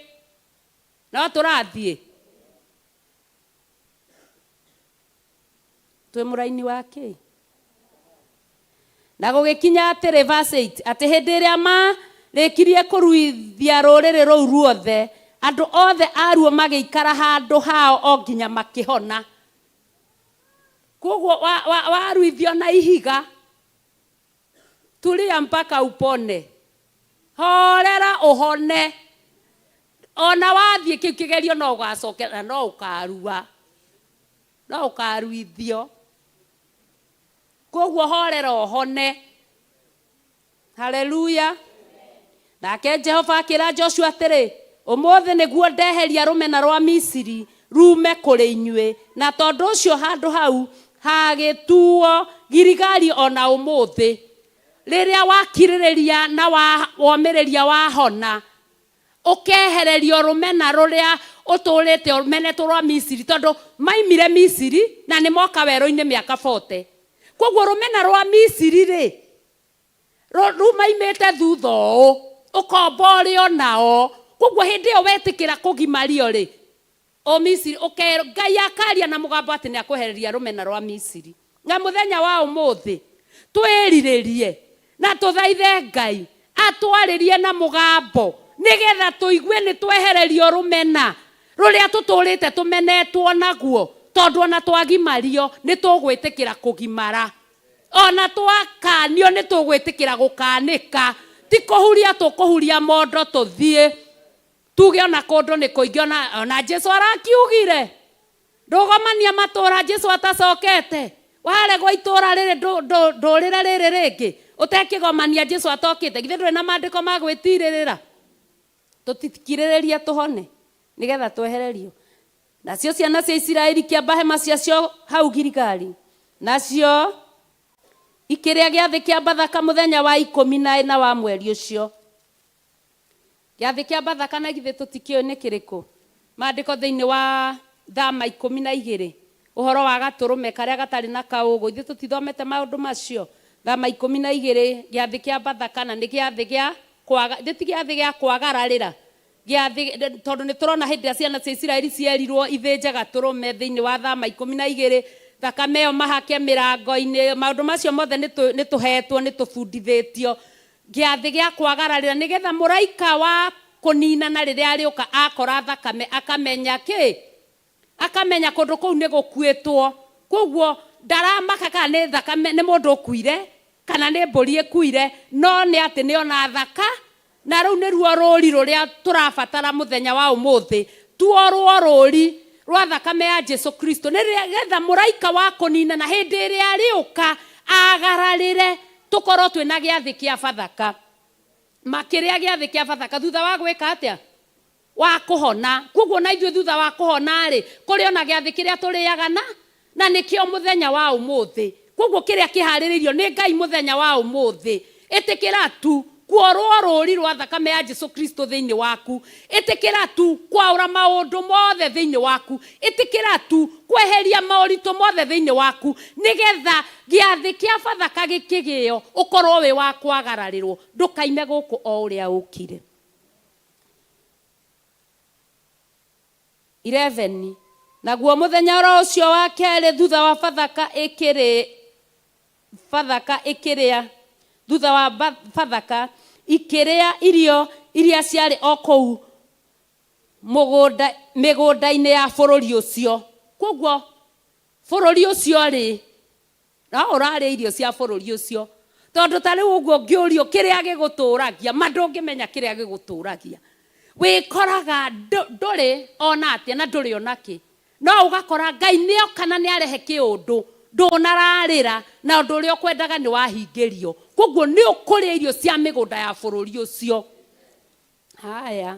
No tũrathiĩ? Twĩ mũraini wa kĩ? Na gũgĩkinya atĩrĩ, verse 8, atĩ hĩndĩ ĩrĩa marĩkirie kũruithia rũrĩrĩ rũu ruothe, andũ othe aruo magĩikara handũ hao o nginya makĩhona. Koguo waruithio na ihiga, tulia mpaka upone, horera ũhone. Ona wathiĩ kĩu kĩgerio no ũgacokera, no ũkarua, no ũkaruithio. Koguo horera ũhone. Haleluya. Nake Jehova akĩra Joshua atĩrĩ, ũmũthĩ nĩguo ndeheria rũmena rwa Misiri rume kũrĩ inyuĩ. Na tondũ ũcio handũ hau hagĩtuo Giligali o na ũmũthĩ. Rĩrĩa wakirĩrĩria na womĩrĩria wahona, ũkehererio rũmena rũrĩa ũtũrĩte ũmenetwo rwa Misiri, tondũ maimire Misiri na nĩ moka werũ-inĩ mĩaka 40. Koguo rũmena rwa Misiri rĩ, rumaimĩte thutha ũũ, ũkombo ũrĩ o nao. Koguo hĩndĩ ĩyo wetĩkĩra kũgimario rĩ, o Misiri ũkerwo, Ngai akaria na mũgambo atĩ nĩ akwehereria rũmena rwa Misiri. Na mũthenya wa ũmũthĩ twĩrirĩrie na tũthaithe Ngai atwarĩrie na mũgambo, nĩgetha tũigue nĩ twehererio rũmena rũrĩa tũtũrĩte tũmenetwo naguo, tondũ ona twagimario nĩ tũgwĩtĩkĩra kũgimara, ona twakanio nĩ tũgwĩtĩkĩra gũkanĩka, ti kũhuria tũkũhuria mondo tũthiĩ tuge ona kũndũ nĩ kũingĩ. Ona Jesu arakiugire ndũgomania matũra Jesu atacokete, waregwo itũra rĩrĩ ndũrĩre rĩrĩ rĩngĩ ũtekĩgomania Jesu atokĩte. Githĩ ndũrĩ na maandĩko ma gwĩtirĩrĩra? Tũtikirĩrĩrie tũhone nĩgetha twehererio. Nacio ciana cia Isiraeli ikĩamba hema ciacio hau Giligali, nacio ikĩrĩa gĩathĩ kĩa Bathaka mũthenya wa 14 wa mweri ũcio. Gĩathĩ kĩa Bathaka na githĩ tũtikĩũĩ nĩ kĩrĩkũ? Maandĩko thĩinĩ wa Thama 12, ũhoro wa gatũrũme karĩa gatarĩ na kaũgũ. Ithuĩ tũtithomete maũndũ macio. Thama 12, gĩathĩ kĩa Bathaka, na nĩ gĩathĩ gĩa kwaga, nĩ ti gĩathĩ gĩa kwagararĩra gĩathĩ, tondũ nĩ tũrona hĩndĩ ĩrĩa ciana cia Isiraeli cierirwo ithĩnje gatũrũme thĩinĩ wa Thama 12, thakame ĩyo mahake mĩrango-inĩ. Maũndũ macio mothe nĩ tũhetwo, nĩ tũbundithĩtio. Gĩathĩ gĩa kwagararĩra nĩgetha mũraika wa kũninana rĩrĩa arĩũka akora thakame akamenya kĩ, akamenya kũndũ kũu nĩ gũkuĩtwo. Koguo ndaramaka kana nĩ thakame nĩ mũndũ ũkuire kana nĩ mbũri ĩkuire, no nĩ atĩ nĩ ona thaka. Na rũu nĩruo rũri rũrĩa tũrabatara mũthenya wa ũmũthĩ, tuorwo rũri rwa thakame ya Jesu Kristo, nĩgetha mũraika wa kũninana hĩndĩ ĩrĩa arĩũka agararĩre tũkorwo twĩna gĩathĩ kĩa Bathaka. Makĩrĩa gĩathĩ kĩa Bathaka thutha wa gwĩka atĩa? Wa kũhona. Koguo na ithuĩ thutha wa kũhona rĩ, kũrĩ ona gĩathĩ kĩrĩa tũrĩaga na nĩkĩo mũthenya wa ũmũthĩ. Koguo kĩrĩa kĩharĩrĩirio nĩ Ngai mũthenya wa ũmũthĩ, ĩtĩkĩra tu kuorwo rũri rwa thakame ya Jesu Kristo thĩinĩ waku, ĩtĩkĩra tu kwaũra maũndũ mothe thĩinĩ waku, ĩtĩkĩra tu kweheria maũritũ mothe thĩinĩ waku, nĩgetha gĩathĩ kĩa Bathaka gĩkĩgĩo ũkorwo wĩ wa kwagararĩrwo, ndũkaime gũkũ o ũrĩa ũkire. 11 Naguo mũthenya oro ũcio wa kerĩ thutha wa Bathaka ĩkĩrĩ Bathaka ĩkĩrĩa thutha wa Bathaka ikĩrĩa irio iria ciarĩ o kũu mĩgũnda-inĩ ya bũrũri ũcio. Koguo bũrũri ũcio rĩ, no ũrarĩa irio cia bũrũri ũcio, tondũ ta rĩu ũguo ũngĩũrio kĩrĩa gĩgũtũragia, ma ndũngĩmenya kĩrĩa gĩgũtũragia. Wĩkoraga ndũrĩ ona atĩa na ndũrĩ ona kĩ, no ũgakora Ngai nĩoka na nĩarehe kĩũndũ ndũnararĩra, na ũndũ ũrĩa ũkwendaga nĩ wahingĩrio. Koguo nĩ ũkũrĩa irio cia mĩgũnda ya bũrũri ũcio. Haya,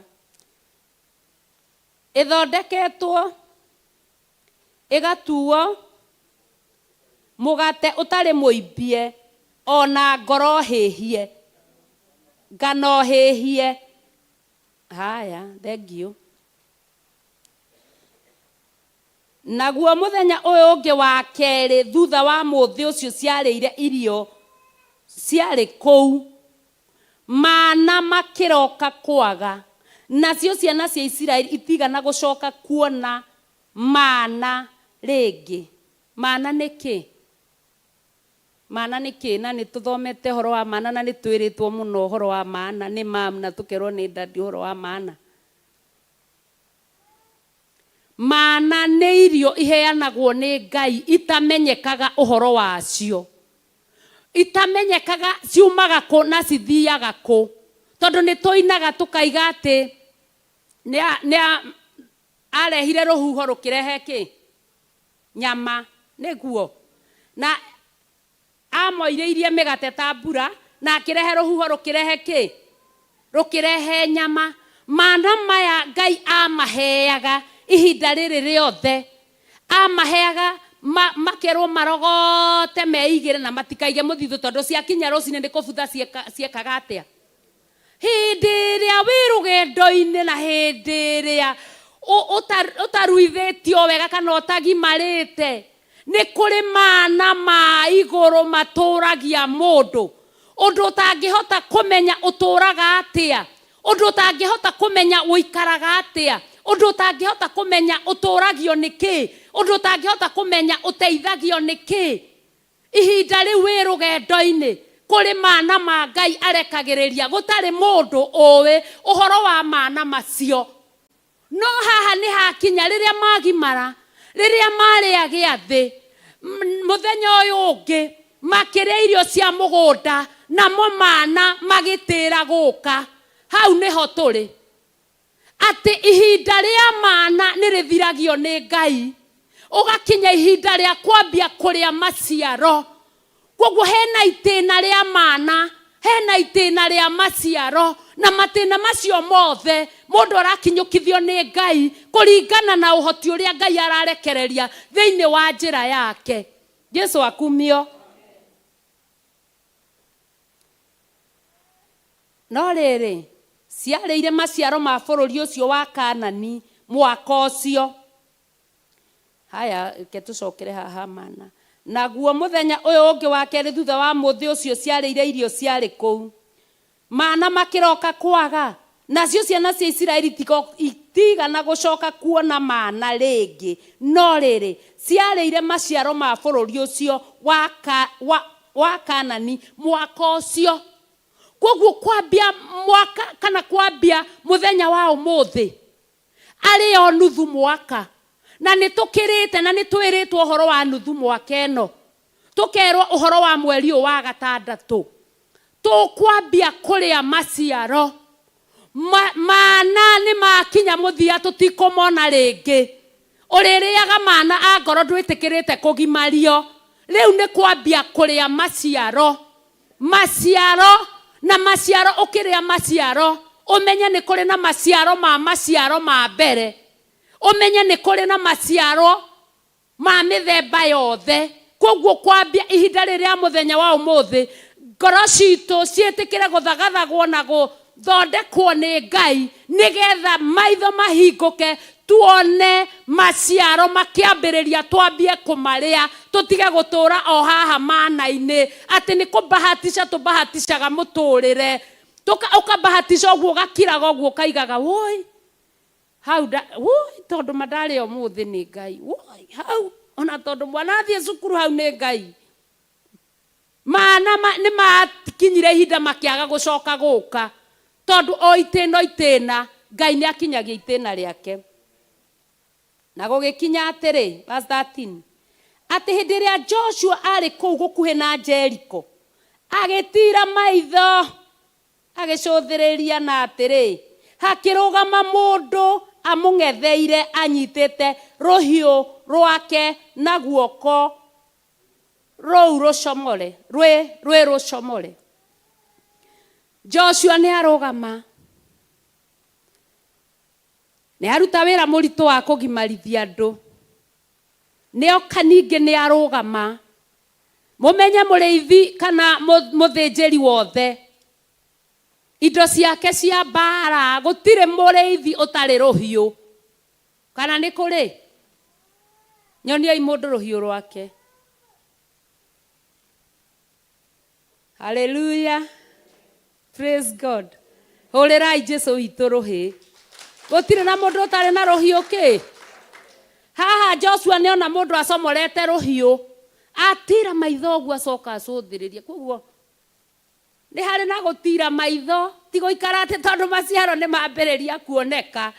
ĩthondeketwo ĩgatuo mũgate ũtarĩ mũimbie, ona ngoro hĩhie, ngano hĩhie. Haya, thank you. Naguo mũthenya ũyũ ũngĩ wa kerĩ thutha wa mũthĩ ũcio ciarĩire irio ciarĩ kũu, mana makĩroka kwaga, nacio ciana cia Isiraeli itigana gũcoka kuona mana rĩngĩ. Mana nĩ kĩ? Mana nĩ kĩ? Na nĩ tũthomete ũhoro wa mana na nĩ twĩrĩtwo mũno ũhoro wa mana nĩ mam na tũkerwo nĩ dadi ũhoro wa mana. Mana nĩ irio iheanagwo nĩ Ngai itamenyekaga ũhoro wacio. Itamenyekaga ciumaga kũ na cithiaga kũ. Tondũ nĩ tũinaga tũkaiga atĩ nĩ arehire rũhuho rũkĩrehe kĩ? Nyama. Nĩguo? Na amoirĩirie mĩgate ta mbura, na akĩrehe rũhuho rũkĩrehe kĩ? Rũkĩrehe nyama. Mana maya Ngai amaheaga ihinda rĩrĩ rĩothe. Amaheaga ma, makerwo marogote meigĩre na matikaige mũthithũ tondũ ciakinya rũcinĩ nĩ kũbutha cieka, ciekaga atĩa? Hĩndĩ ĩrĩa wĩ rũgendo-inĩ na hĩndĩ ĩrĩa ũtaruithĩtio wega kana ũtagimarĩte, nĩ kũrĩ mana ma igũrũ matũragia mũndũ. Ũndũ ũtangĩhota kũmenya ũtũraga atĩa, ũndũ ũtangĩhota kũmenya ũikaraga atĩa, ũndũ ũtangĩhota kũmenya ũtũragio nĩ kĩĩ, ũndũ ũtangĩhota kũmenya ũteithagio nĩ kĩĩ. Ihinda rĩu wĩ rũgendo-inĩ, kũrĩ mana ma Ngai arekagĩrĩria, gũtarĩ mũndũ ũĩ ũhoro wa mana macio. No haha nĩ hakinya rĩrĩa magimara, rĩrĩa marĩa gĩathĩ, mũthenya ũyũ ũngĩ makĩrĩa irio cia mũgũnda, namo mana magĩtĩra gũka. Hau nĩho tũrĩ. Atĩ ihinda rĩa mana nĩ rĩthiragio nĩ Ngai, ũgakinya ihinda rĩa kwambia kũrĩa maciaro. Kwoguo hena itĩna rĩa mana, hena itĩna rĩa maciaro, na matĩna macio mothe mũndũ arakinyũkithio nĩ Ngai kũringana na ũhoti ũrĩa Ngai ararekereria thĩinĩ wa njĩra yake. Jesu akumio. No rĩrĩ, ciarĩire maciaro ma bũrũri ũcio wa Kaanani mwaka ũcio. Haya, reke tũcokere haha mana. Naguo mũthenya ũyũ ũngĩ wa kerĩ thutha wa mũthĩ ũcio ciarĩire irio ciarĩ kũu. Mana makĩroka kwaga, nacio ciana cia Isiraeli itiigana gũcoka kuona mana rĩngĩ, no rĩrĩ, ciarĩire maciaro ma bũrũri ũcio wa, wa, wa Kaanani mwaka ũcio. Kwoguo kwambia mwaka kana kwambia mũthenya wa ũmũthĩ arĩ o nuthu mwaka, na nĩ tũkĩrĩte na nĩ twĩrĩtwo ũhoro wa nuthu mwaka ĩno, tũkerwo ũhoro wa mweri ũyũ wa gatandatũ, tũkwambia kũrĩa maciaro. Ma, mana nĩ makinya mũthia tũtikũmona rĩngĩ. Ũrĩrĩaga mana angorwo ndwĩtĩkĩrĩte kũgimario. Rĩu nĩ kwambia kũrĩa maciaro. Maciaro, na maciaro ũkĩrĩa maciaro, ũmenye nĩ kũrĩ na maciaro ma maciaro ma mbere. Ũmenye nĩ kũrĩ na maciaro ma mĩthemba yothe. Kwoguo kwambia ihinda rĩrĩ rĩa mũthenya wa ũmũthĩ, ngoro citũ ciĩtĩkĩre gũthagathagwo na gũthondekwo nĩ Ngai, nĩgetha maitho mahingũke tuone maciaro makĩambĩrĩria, twambie kũmarĩa, tũtige gũtũra o haha mana-inĩ, atĩ nĩ kũbahatisha tũbahatishaga mũtũrĩre. Ũkabahatisha ũguo, ũgakiraga ũguo, ũkaigaga woi, hau nda, woi, tondũ ma ndarĩa ũmũthĩ nĩ Ngai, woi, hau, ona tondũ mwana athiĩ cukuru hau nĩ Ngai. Mana ma, nĩ makinyire ihinda makĩaga gũcoka gũka, tondũ o itĩna o itĩna, Ngai nĩ akinyagia itĩna rĩake. Na gũgĩkinya atĩrĩ, verse 13, atĩ hĩndĩ ĩrĩa Joshua aarĩ kũu gũkuhĩ na Jeriko, agĩtiira maitho, agĩcũthĩrĩria, na atĩrĩ, hakĩrũgama mũndũ amũng'etheire anyitĩte rũhiũ rwake na guoko rũu rũcomore, rwĩ, rwĩ rũcomore. Joshua nĩ arũgama. Nĩ aruta wĩra mũritũ wa kũgimarithia andũ. Nĩ oka ningĩ nĩ arũgama. Mũmenye mũrĩithi kana mũthĩnjĩri wothe, indo ciake cia mbaara, gũtirĩ mũrĩithi ũtarĩ rũhiũ. Kana nĩ kũrĩ? Nyoniai mũndũ rũhiũ rwake. Hallelujah. Praise God. Hũrĩrai Jesu witũ rũhĩ. Gũtirĩ na mũndũ ũtarĩ na rũhiũ kĩ? Haha Joshua nĩ ona mũndũ acomorete rũhiũ. Atira maitho ũguo acoka acũthĩrĩria. Koguo nĩ harĩ na gũtira maitho, ti gũikara atĩ tondũ maciaro nĩ mambĩrĩria kuoneka,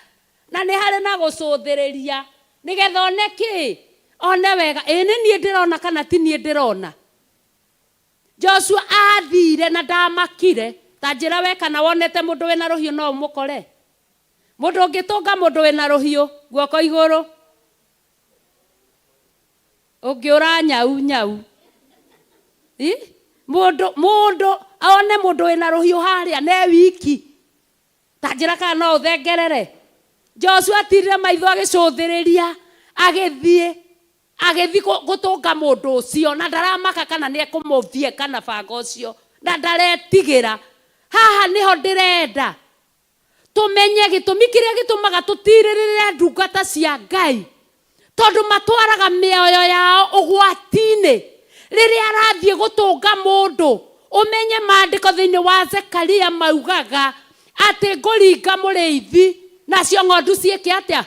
na nĩ harĩ na gũcũthĩrĩria nĩgetha one kĩ, one wega, ĩ nĩ niĩ ndĩrona kana ti niĩ ndĩrona. Joshua athire na ndamakire. Ta njĩra we kana wonete mũndũ wĩna rũhiũ no ũmũkore? Mũndũ ũngĩtũnga mũndũ wĩna rũhiũ guoko igũrũ, ũngĩũra nyau nyau. Ĩ? Mũndũ, mũndũ one mũndũ wĩna rũhiũ harĩa ne wiki, ta njĩra kana no ũthengerere. Joshua atirire maitho agĩcũthĩrĩria, agĩthiĩ, agĩthiĩ gũtũnga mũndũ ũcio, na ndaramaka kana nĩ ekũmũthieka na banga ũcio, na ndaretigĩra. Haha nĩho ndĩrenda tũmenye gĩtũmi kĩrĩa gĩtũmaga tũtirĩrĩre ndungata cia Ngai, tondũ matwaraga mĩoyo yao ũgwati-inĩ. Rĩrĩa arathiĩ gũtũnga mũndũ, ũmenye maandĩko thĩinĩ wa Zekaria maugaga atĩ ngũringa mũrĩithi nacio ng'ondu ciĩke atĩa?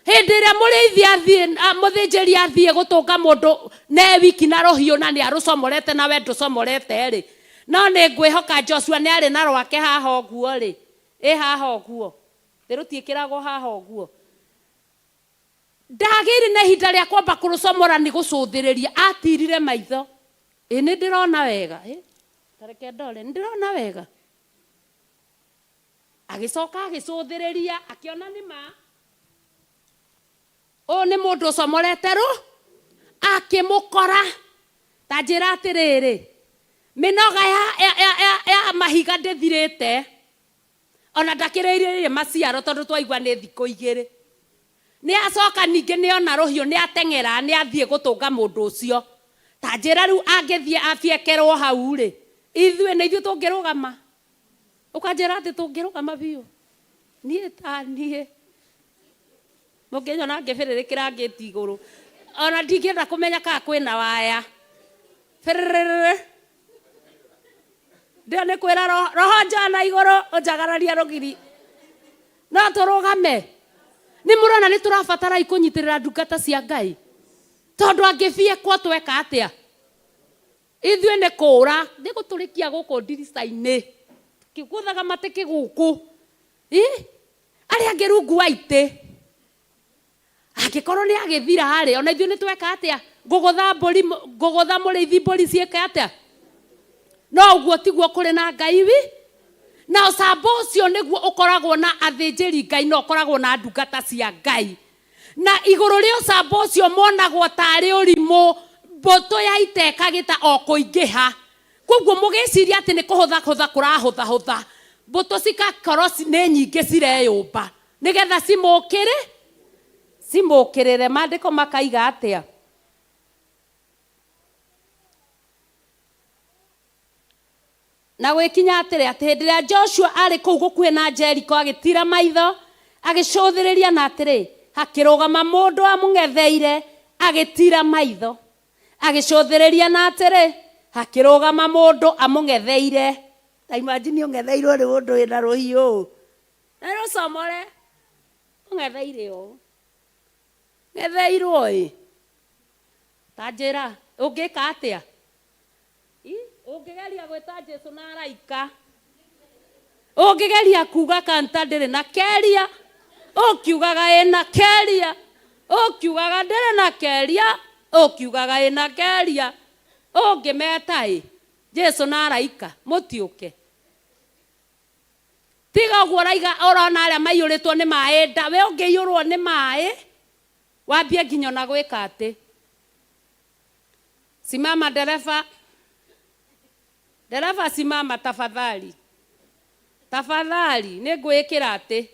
Hĩndĩ ĩrĩa mũrĩithi athiĩ, mũthĩnjĩri athiĩ gũtũnga mũndũ ne wiki na rũhiũ na nĩ arũcomorete na we ndũcomorete-rĩ, no nĩ ngwĩhoka Joshua nĩ arĩ na rwake haha ũguo-rĩ, ĩ haha ũguo, thĩ rũtiĩkĩragwo haha ũguo. Ndagĩire na ihinda rĩa kwamba kũrũcomora nĩ gũcũthĩrĩria, atirire maitho. Ĩ nĩ ndĩrona wega? Ĩ, ta reke ndore, nĩ ndĩrona wega? Agĩcoka agĩcũthĩrĩria, akĩona nĩ ma ũyũ nĩ mũndũ ũcomorete rũ, akĩmũkora. Ta njĩra atĩrĩrĩ, mĩnoga ya, ya, ya, ya, ya mahiga ndĩthirĩte, ona ndakĩrĩire maciaro tondũ twaigua nĩ thikũ igĩrĩ. Nĩ acoka ningĩ nĩ ona rũhiũ, nĩ ateng'era, nĩ athiĩ gũtũnga mũndũ ũcio. Ta njĩra rĩu angĩthiĩ abiekerwo hau rĩ, ithuĩ nĩ ithuĩ tũngĩrũgama? Ũkanjĩra atĩ tũngĩrũgama biũ? Niĩ ta niĩ, mũngĩnyona ngĩbĩrĩrĩkĩra ngĩti igũrũ, ona ndingĩenda kũmenya kana kwĩna waya. Bĩrĩrĩrĩ. Ndio nĩ kwĩra roho njoya na igũrũ ũnjagararia rũgiri. No tũrũgame. Nĩ mũrona nĩ tũrabatara kũnyitĩrĩra ndungata cia Ngai. Tondũ angĩbiekwo tweka atĩa? Ithuĩ nĩ kũũra, nĩ gũtũrĩkia gũkũ ndirica-inĩ, tũkĩgũthaga matĩ kĩgũkũ. Ĩ, arĩa angĩ rungu wa itĩ. Angĩkorwo nĩ agĩthira-rĩ, ona ithuĩ nĩ tweka atĩa? Ngũgũtha mbũri, ngũgũtha mũrĩithi mbũri ciĩke atĩa? No ũguo tiguo kũrĩ na Ngai wi. Na ũcamba ũcio nĩguo ũkoragwo na athĩnjĩri Ngai na ũkoragwo na ndungata cia Ngai. Na igũrũ rĩa ũcamba ũcio monagwo tarĩ ũrimũ, mbũtũ ya ita ĩkagĩta o kũingĩha. Kwoguo mũgĩciria atĩ nĩ kũhũthahũtha kũrahũthahũtha, mbũtũ cigakorwo nĩ nyingĩ cireyũmba nĩgetha cimũkĩrĩ, cimũkĩrĩre. Maandĩko makaiga atĩa? Na gũgĩkinya atĩrĩ, atĩ hĩndĩ ĩrĩa Joshua aarĩ kũu gũkuhĩ na Jeriko, agĩtiira maitho, agĩcũthĩrĩria, na atĩrĩ, hakĩrũgama mũndũ amũng'etheire, agĩtiira maitho, agĩcũthĩrĩria, na atĩrĩ, hakĩrũgama mũndũ amũng'etheire. Ta imagine ũng'etheirwo nĩ mũndũ wĩna rũhiũ ũũ, na rũcomore, ũng'etheire ũũ, ng'etheirwo ĩ, ta njĩra, ũngĩka atĩa? Ũngĩgeria gwĩta Jesu na araika, ũngĩgeria kuga kanta ndĩrĩ na keria, ũkiugaga ĩna keria, ũkiugaga ndĩrĩ na keria, ũkiugaga ĩna keria, ũngĩmeta ĩ Jesu na araika mũtiũke. Tiga ũguo ũraiga ũrona arĩa maiyũrĩtwo nĩ maĩ nda, we ũngĩiyũrwo nĩ maĩ wambie nginya ona gwĩka atĩ. Simama dereva. Dereva simama tafadhali. Tafadhali nĩ ngwĩkĩra atĩ.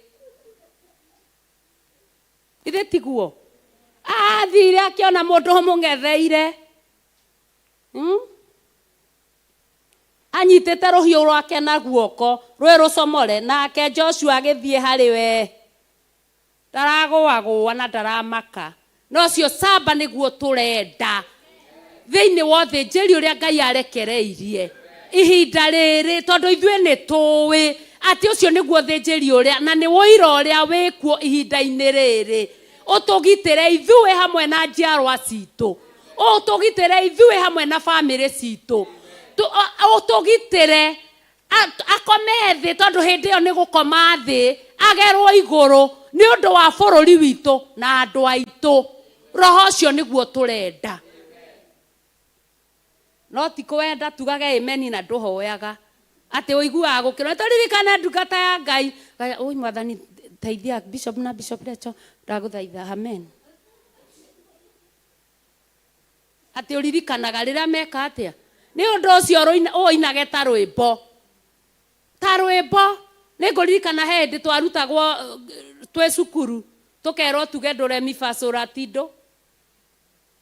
Ithe tiguo? Athire akĩona mũndũ ũmũng'etheire. Anyitĩte rũhiũ rwake na guoko rwĩ rũcomore, nake Joshua agĩthiĩ harĩ we. Ndaragũagũa na ndaramaka. Na ũcio camba nĩguo tũrenda thĩinĩ wa ũthĩnjĩri ũrĩa Ngai arekereirie ihinda rĩrĩ, tondũ ithuĩ nĩ tũĩ atĩ ũcio nĩguo ũthĩnjĩri ũrĩa na nĩ ũira ũrĩa wĩkuo ihinda-inĩ rĩrĩ, ũtũgitĩre ithuĩ hamwe na njiarwa citũ. Ũtũgitĩre ithuĩ hamwe na bamĩrĩ citũ. Ũtũgitĩre akome thĩ tondũ hĩndĩ ĩyo nĩ gũkoma thĩ agerwo igũrũ nĩ ũndũ wa bũrũri witũ na andũ aitũ. Roho ũcio nĩguo tũrenda. No ti kwenda tugage ameni na ndũhoyaga atĩ ũiguaga gũkĩrwo tũririkane ndungata ya Ngai. Oi mwathani teithia bishop na bishop Rachel ndagũthaitha amen. Atĩ ũririkanaga rĩrĩa meka atĩa. Nĩ ũndũ ũcio ũinage ta rwĩmbo. Ta rwĩmbo. Nĩ ngũririkana he hĩndĩ twarutagwo twĩ cukuru tũkerwo tuge ndũremi bacũra tindo.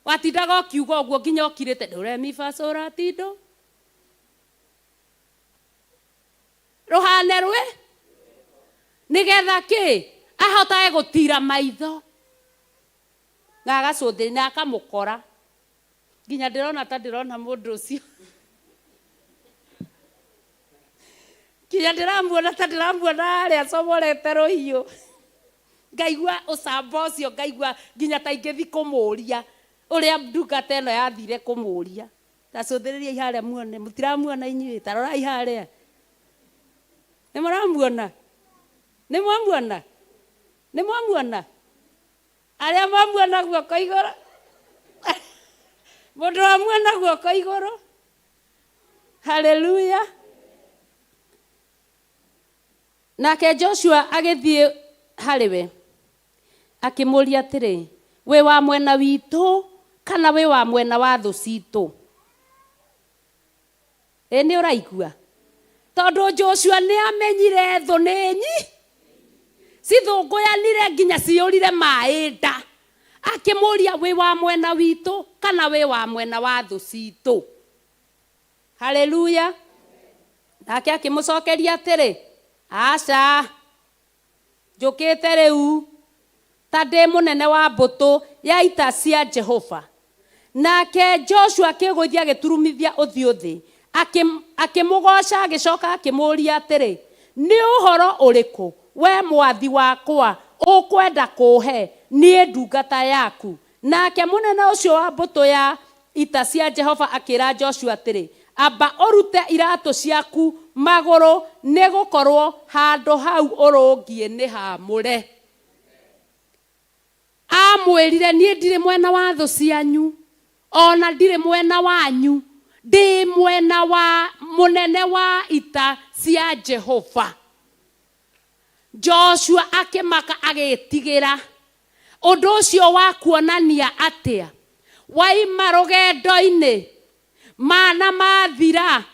Watindaga ũkiuga ũguo nginya ũkirĩte ndũremi bacũra tindo. Rũhane rwĩ nĩgetha kĩ ahotage gũtira maitho na agacũthĩrĩria na akamũkora nginya ndĩrona ta ndĩrona mũndũ ũcio nginya ndĩramuona ta ndĩramuona harĩa acomorete rũhiũ ngaigua ũcamba ũcio ngaigua nginya ta ingĩthi kũmũria ũrĩa ndungata ĩno yathire kũmũria. Ta cũthĩrĩriai harĩa muone, mũtiramuona inyuĩ, ta rorai harĩa. Nĩ mũramuona? Nĩ mwamuona? Nĩ mwamuona? Arĩa mamuona guoko igũrũ. Mũndũ wamuona guoko igũrũ. Haleluya. Nake Joshua agĩthiĩ harĩ we akĩmũũria atĩrĩ, wĩ wa mwena witũ kana wĩ wa mwena wa thũ citũ? Ĩ nĩ ũraigua? Tondũ Joshua nĩ amenyire thũ nĩ nyi cithũngũyanire nginya ciyũrire maĩ nda. Akĩmũũria wĩ wa mwena witũ kana wĩ wa mwena wa thũ citũ? Haleluya. Nake akĩmũcokeria atĩrĩ, aca, njũkĩte rĩu ta ndĩ mũnene wa mbũtũ ya ita cia Jehova. Nake Joshua akĩgũithia agĩturumithia ũthiũ thĩ, akĩmũgooca agĩcoka akĩmũũria atĩrĩ, nĩ ũhoro ũrĩkũ we mwathi wakwa ũkwenda kũũhe niĩ ndungata yaku? Nake mũnene ũcio wa mbũtũ ya ita cia Jehova akĩra Joshua atĩrĩ, amba ũrute iratũ ciaku magũrũ nĩ gũkorwo handũ hau ũrũngiĩ nĩ haamũre. Amwĩrire niĩ ndirĩ mwena wa thũ cianyu ona ndirĩ mwena wanyu, ndĩ mwena wa mũnene wa ita cia Jehova. Joshua akĩmaka agĩtigĩra. Ũndũ ũcio wa kuonania atĩa? Waima rũgendo-inĩ mana mathira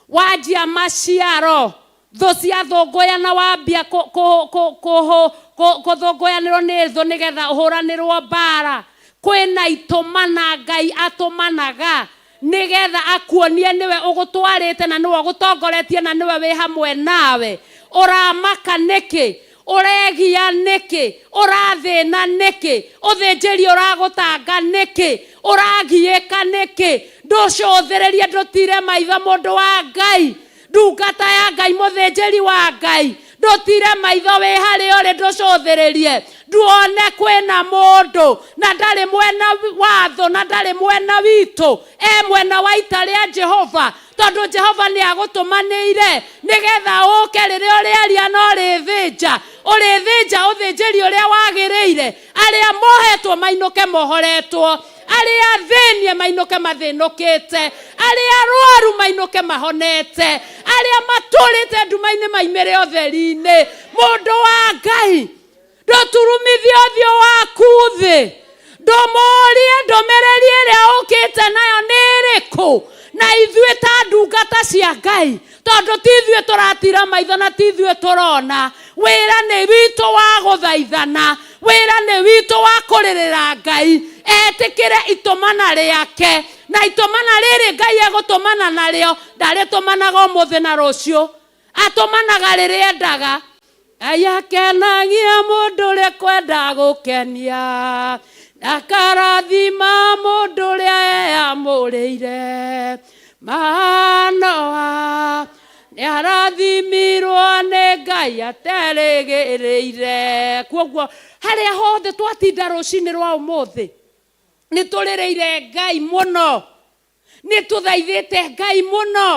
wanjia maciaro thũ ciathũngũyana wambia kũthũngũyanĩrwo nĩ thũ nĩgetha ũhũranĩrwo mbara. Kwĩna itũmana Ngai atũmanaga nĩgetha akuonie nĩwe ũgũtwarĩte na nĩwe ũgũtongoretie na nĩwe wĩ hamwe nawe. Ũramaka nĩkĩ? Ũregia nĩkĩ? Ũrathĩna nĩkĩ? Ũthĩnjĩri ũragũtanga nĩkĩ? Ũragiĩka nĩkĩ? Ndũcũthĩrĩrie ndũtire maitho mũndũ wa Ngai, ndungata ya Ngai, mũthĩnjĩri wa Ngai, ndũtire maitho wĩ harĩa ũrĩ, ndũcũthĩrĩrie nduone kwĩna mũndũ na ndarĩ mwena wa thũ na ndarĩ mwena witũ, e mwena wa ita rĩa Jehova, tondũ Jehova nĩ agũtũmanĩire nĩgetha ũke rĩrĩa ũrĩaria na ũrĩthĩnja, ũrĩthĩnja ũthĩnjĩri ũrĩa wagĩrĩire, arĩa mohetwo mainũke mohoretwo, arĩa athĩnie mainũke mathĩnũkĩte, arĩa arwaru mainũke mahonete, arĩa matũrĩte nduma-inĩ maimĩre ũtheri-inĩ. Mũndũ wa Ngai, ndũturumithie ũthiũ waku thĩ, ndũmũrie ndũmĩrĩri ĩrĩa ũkĩte nayo nĩ ĩrĩkũ. Na ithuĩ ta ndungata cia Ngai, tondũ ti ithuĩ tũratira maitho na ti ithuĩ tũrona, wĩra nĩ witũ wa gũthaithana, wĩra nĩ witũ wa kũrĩrĩra Ngai etĩkĩre itũmana rĩake. Na itũmana rĩrĩ Ngai egũtũmana narĩo, ndarĩtũmanaga ũmũthĩ na rũciũ, atũmanaga rĩrĩa endaga. Ngai akenagia mũndũ ũrĩa kwenda gũkenia, akarathima mũndũ ũrĩa eyamũrĩire. Manoa nĩarathimirwo nĩ Ngai aterĩgĩrĩire. Kwoguo harĩa hothe twatinda rũcinĩ rwa ũmũthĩ, Nĩ tũrĩrĩire Ngai mũno, nĩ tũthaithĩte Ngai mũno,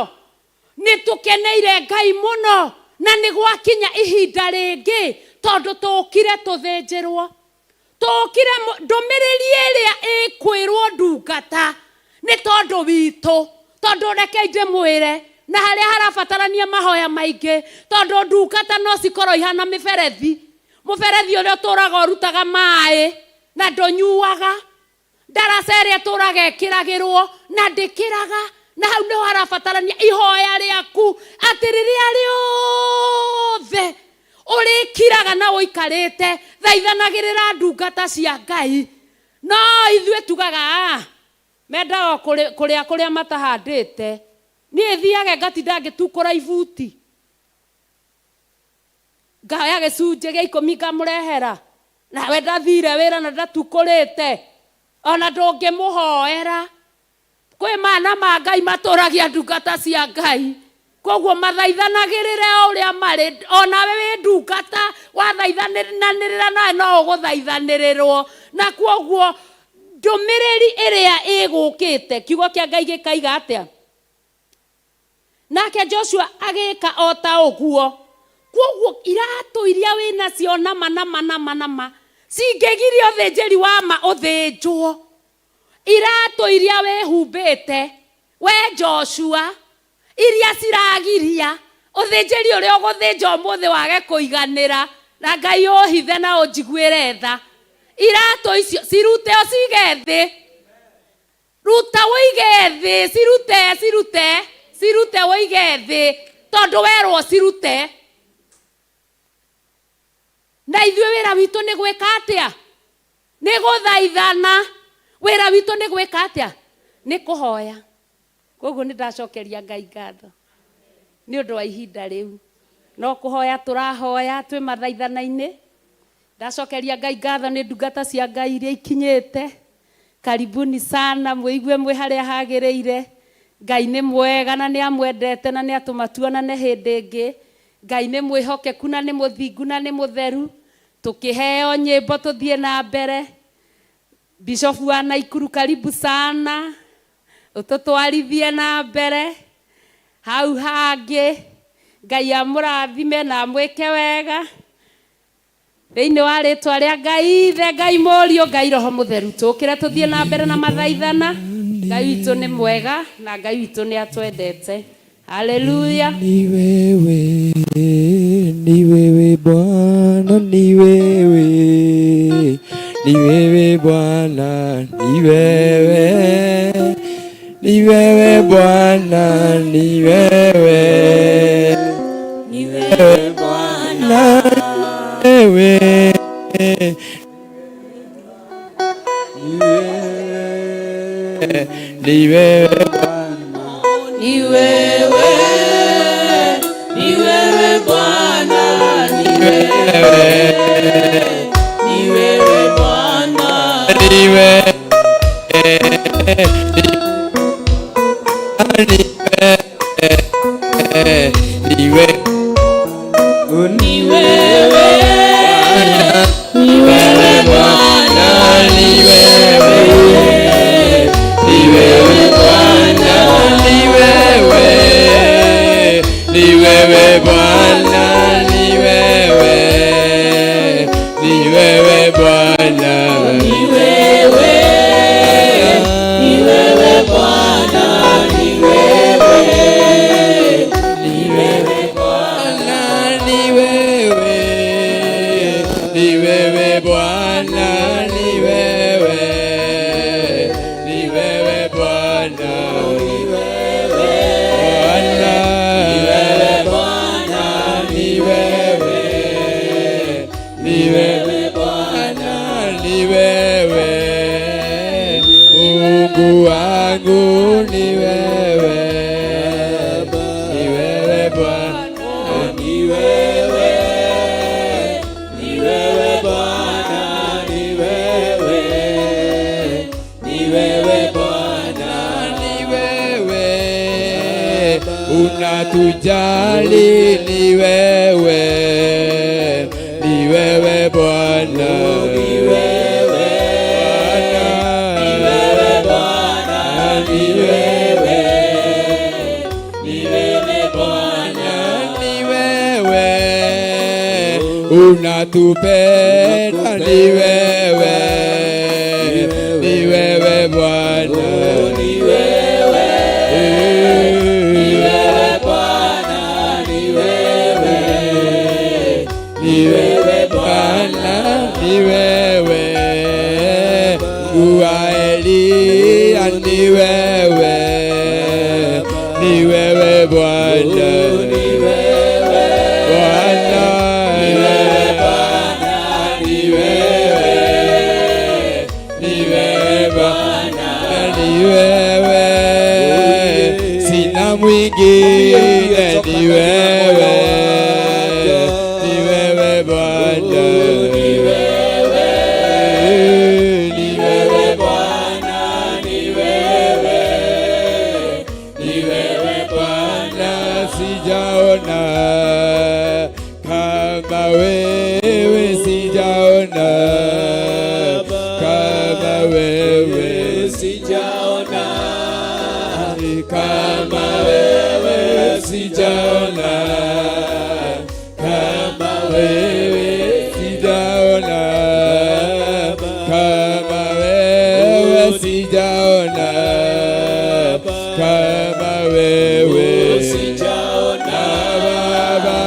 nĩ tũkeneire Ngai mũno, na nĩ gwakinya ihinda rĩngĩ tondũ tũkire tũthĩnjĩrwo, tũkire ndũmĩrĩri ĩrĩa ĩkwĩrwo ndungata nĩ tondũ witũ. Tondũ reke ndĩmwĩre, na harĩa harabatarania mahoya maingĩ, tondũ ndungata no cikorwo ihana mĩberethi, mũberethi ũrĩa ũtũraga ũrutaga maĩ na ndũnyuaga, ndaraca ĩrĩa ĩtũraga ĩkĩragĩrwo na ndĩkĩraga, na hau nĩho harabatarania ihoya rĩaku atĩ rĩrĩa rĩothe ũrĩkiraga na ũikarĩte, thaithanagĩrĩra ndungata cia Ngai. No ithuĩ tugaga, mendaga kũrĩa kũrĩa matahandĩte. Niĩ thiage ngatinda ngĩtukũra ibuti, ngaya gĩcunjĩ gĩa ikũmi ngamũrehera, nawe ndathire wĩra na ndatukũrĩte, ona ndũngĩmũhoera. Kwĩ mana ma Ngai matũragia ndungata cia Ngai, koguo mathaithanagĩrĩre o ũrĩa marĩ. Onawe wĩ ndungata, wathaithanĩrĩra nawe no ũgũthaithanĩrĩrwo. Na koguo ndũmĩrĩri ĩrĩa ĩgũkĩte, kiugo kĩa Ngai gĩkaiga atĩa? Nake Joshua agĩka o ta ũguo. Koguo iratũ iria wĩnacio nama nama nama nama cingĩgiria ũthĩnjĩri wa ma ũthĩnjwo, iratũ iria wĩhumbĩte we Joshua, iria ciragiria ũthĩnjĩri ũrĩa ũgũthĩnja ũmũthĩ wage kũiganĩra, na Ngai ũhithe na ũnjiguĩre tha, iratũ icio cirute ũcige thĩ, ruta ũige thĩ, cirute, cirute, cirute ũige thĩ, tondũ werwo cirute. Na ithuĩ wĩra witũ nĩ gwĩka atĩa? Nĩ gũthaithana. Wĩra witũ nĩ gwĩka atĩa? Nĩ kũhoya. Koguo nĩ ndacokeria Ngai ngatho nĩ ũndũ wa ihinda rĩu. No kũhoya tũrahoya twĩ mathaithana-inĩ. Ndacokeria Ngai ngatho nĩ ndungata cia Ngai iria ikinyĩte. Karibuni sana, mwĩigue mwĩ harĩa hagĩrĩire. Ngai nĩ mwega na nĩ amwendete na nĩ atũma tuonane hĩndĩ ĩngĩ. Ngai nĩ mwĩhokeku na nĩ mũthingu na nĩ mũtheru. Tũkĩheo nyĩmbo tũthiĩ na mbere. Bishofu wa Naikuru, karibu sana, ũtũtwarithie na mbere hau hangĩ. Ngai amũrathime na amwĩke wega thĩinĩ wa rĩtwa rĩa Ngai Ithe, Ngai Mũriũ, Ngai Roho Mũtheru. Tũkĩre tũthiĩ na mbere na mathaithana. Ngai witũ nĩ mwega na Ngai witũ nĩ atwendete. Haleluya. Ni wewe, ni wewe Bwana, ni wewe, ni wewe Bwana, ni wewe, ni wewe Bwana, ni wewe, Ni wewe Bwana, wewe, ni wewe ni wewe, ni wewe Bwana, ni wewe, ni wewe Bwana, ni wewe, ni wewe, ni wewe, ni wewe Bwana, ni wewe, ni wewe Bwana, ni wewe, ni wewe Bwana, ni wewe, ni wewe Bwana, ni wewe, ni wewe Bwana, ni wewe, ni wewe Bwana, ni wewe, ni wewe Bwana, ni wewe, ni wewe Bwana, ni wewe Bwana, ni wewe Bwana, ni wewe, ni wewe Bwana, ni wewe, Mungu wangu ni wewe, ni wewe Bwana, ni wewe, ni wewe Bwana, ni wewe, ni wewe Bwana, ni wewe, unatujali ni wewe, ni wewe Bwana, ni wewe, ni wewe Unatupenda, ni wewe, ni wewe Bwana, Ni wewe, ni wewe Bwana, ni wewe, ni wewe Bwana, ni wewe Mungu wa Eliya, ni wewe, ni wewe Bwana, ni wewe, Bwana, ni wewe Bwana, ni wewe, ni wewe Bwana, ni wewe, sina mwingine, ni wewe, ni wewe Bwana, ni wewe, ni wewe Bwana, ni wewe, ni wewe Bwana, sijaona kama wewe, sijaona kama wewe, sijaona kama wewe, sijaona kama wewe, sijaona kama wewe, sijaona kama wewe, sijaona Baba,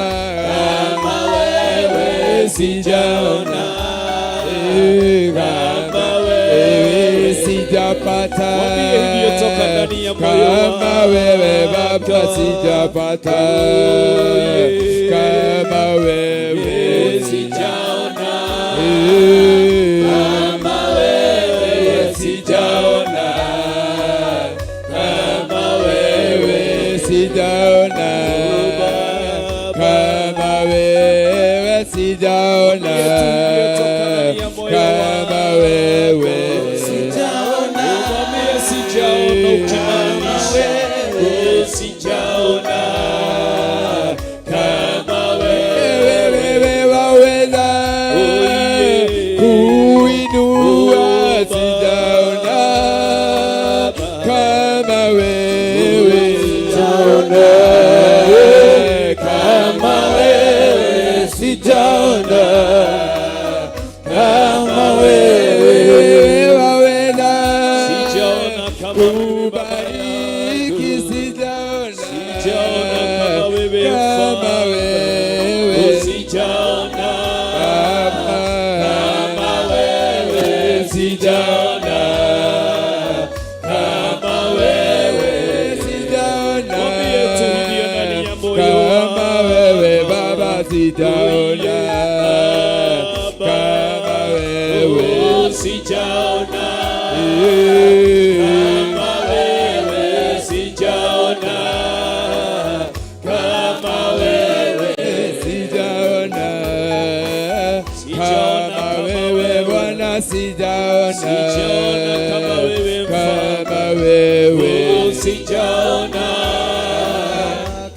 kama wewe, sijaona kama wewe, sijapata Mwambie hivyo toka ndani ya moyo kama wewe Baba, sijapata kama wewe, sijaona kama wewe, sijaona kama wewe, sijaona kama wewe, sijaona kama wewe, Mwambie sijaona ukimaanisha sijaona kama wewe, wewe waweza kuinua, sijaona kama wewe, kama wewe, sijaona kama wewe, wewe waweza sijaona kama wewe Baba kubariki, yangu. sijaona Sijaona kama wewe kama Mfalme. wewe, Sijaona Baba, kama wewe, sijaona kama wewe, sijaona Mwambie tu hivyo ndani ya moyo kama wako. wewe Baba, sijaona kama wewe, Sijaona kama wewe, sijaona kama wewe, sijaona Sijaona kama kama wewe wewe. Bwana, sijaona Sijaona kama wewe kama wewe, sijaona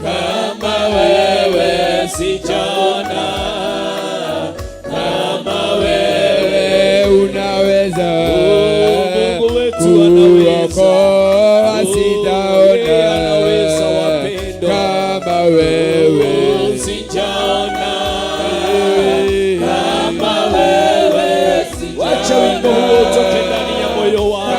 kama wewe, sijaona kama wewe, wewe unaweza Mungu wetu anaweza. kuokoa, Oh, yeye sijaona anaweza, wapendwa. kama wewe, Sijaona kama wewe, wacha wimbo huo utoke ndani ya moyo wako.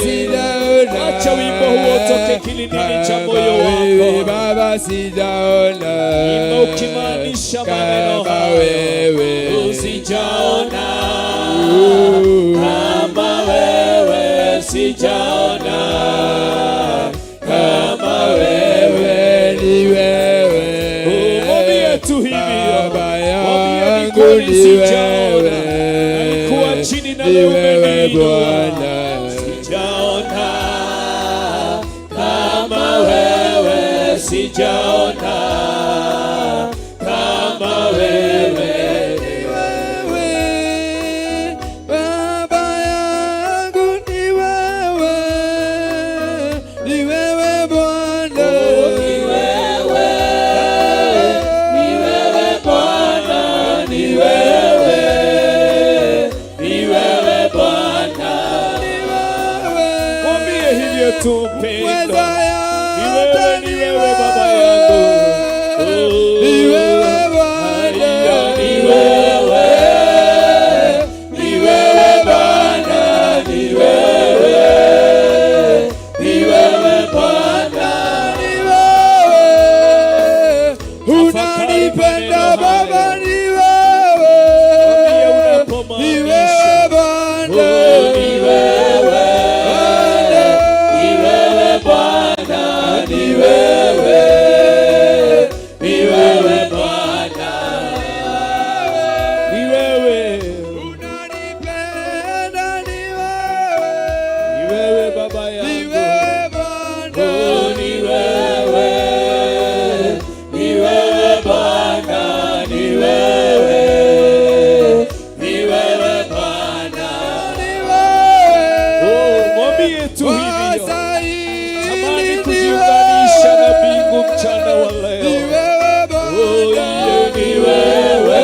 sijaona Acha wimbo huo utoke kilindini cha moyo kama wewe wako. Baba, sijaona Imba ukimaanisha maneno kama hayo. wewe, Sijaona kama wewe, sijaona kama wewe. wewe ni wewe, Mwambie tu hivyo. Baba Mwambie ni yangu kweli ni sijaona. wewe, Nalikuwa chini na ni leo wewe umeniinua. Bwana, Sijaona kama wewe, sijaona kama wewe. Wewe, Baba yangu ni wewe, ni wewe Bwana, Ni wewe, ni wewe Bwana, ni wewe, ni wewe Bwana. Ni wewe. Mwambie hivyo tu mpendwa. Mweza Ni wewe, yote ni wewe Baba yangu. Ni wewe Bwana. hivyo. Tamani kujiunganisha na mbingu mchana wa Ni leo. wewe Oh, Bwana, iye ni wewe,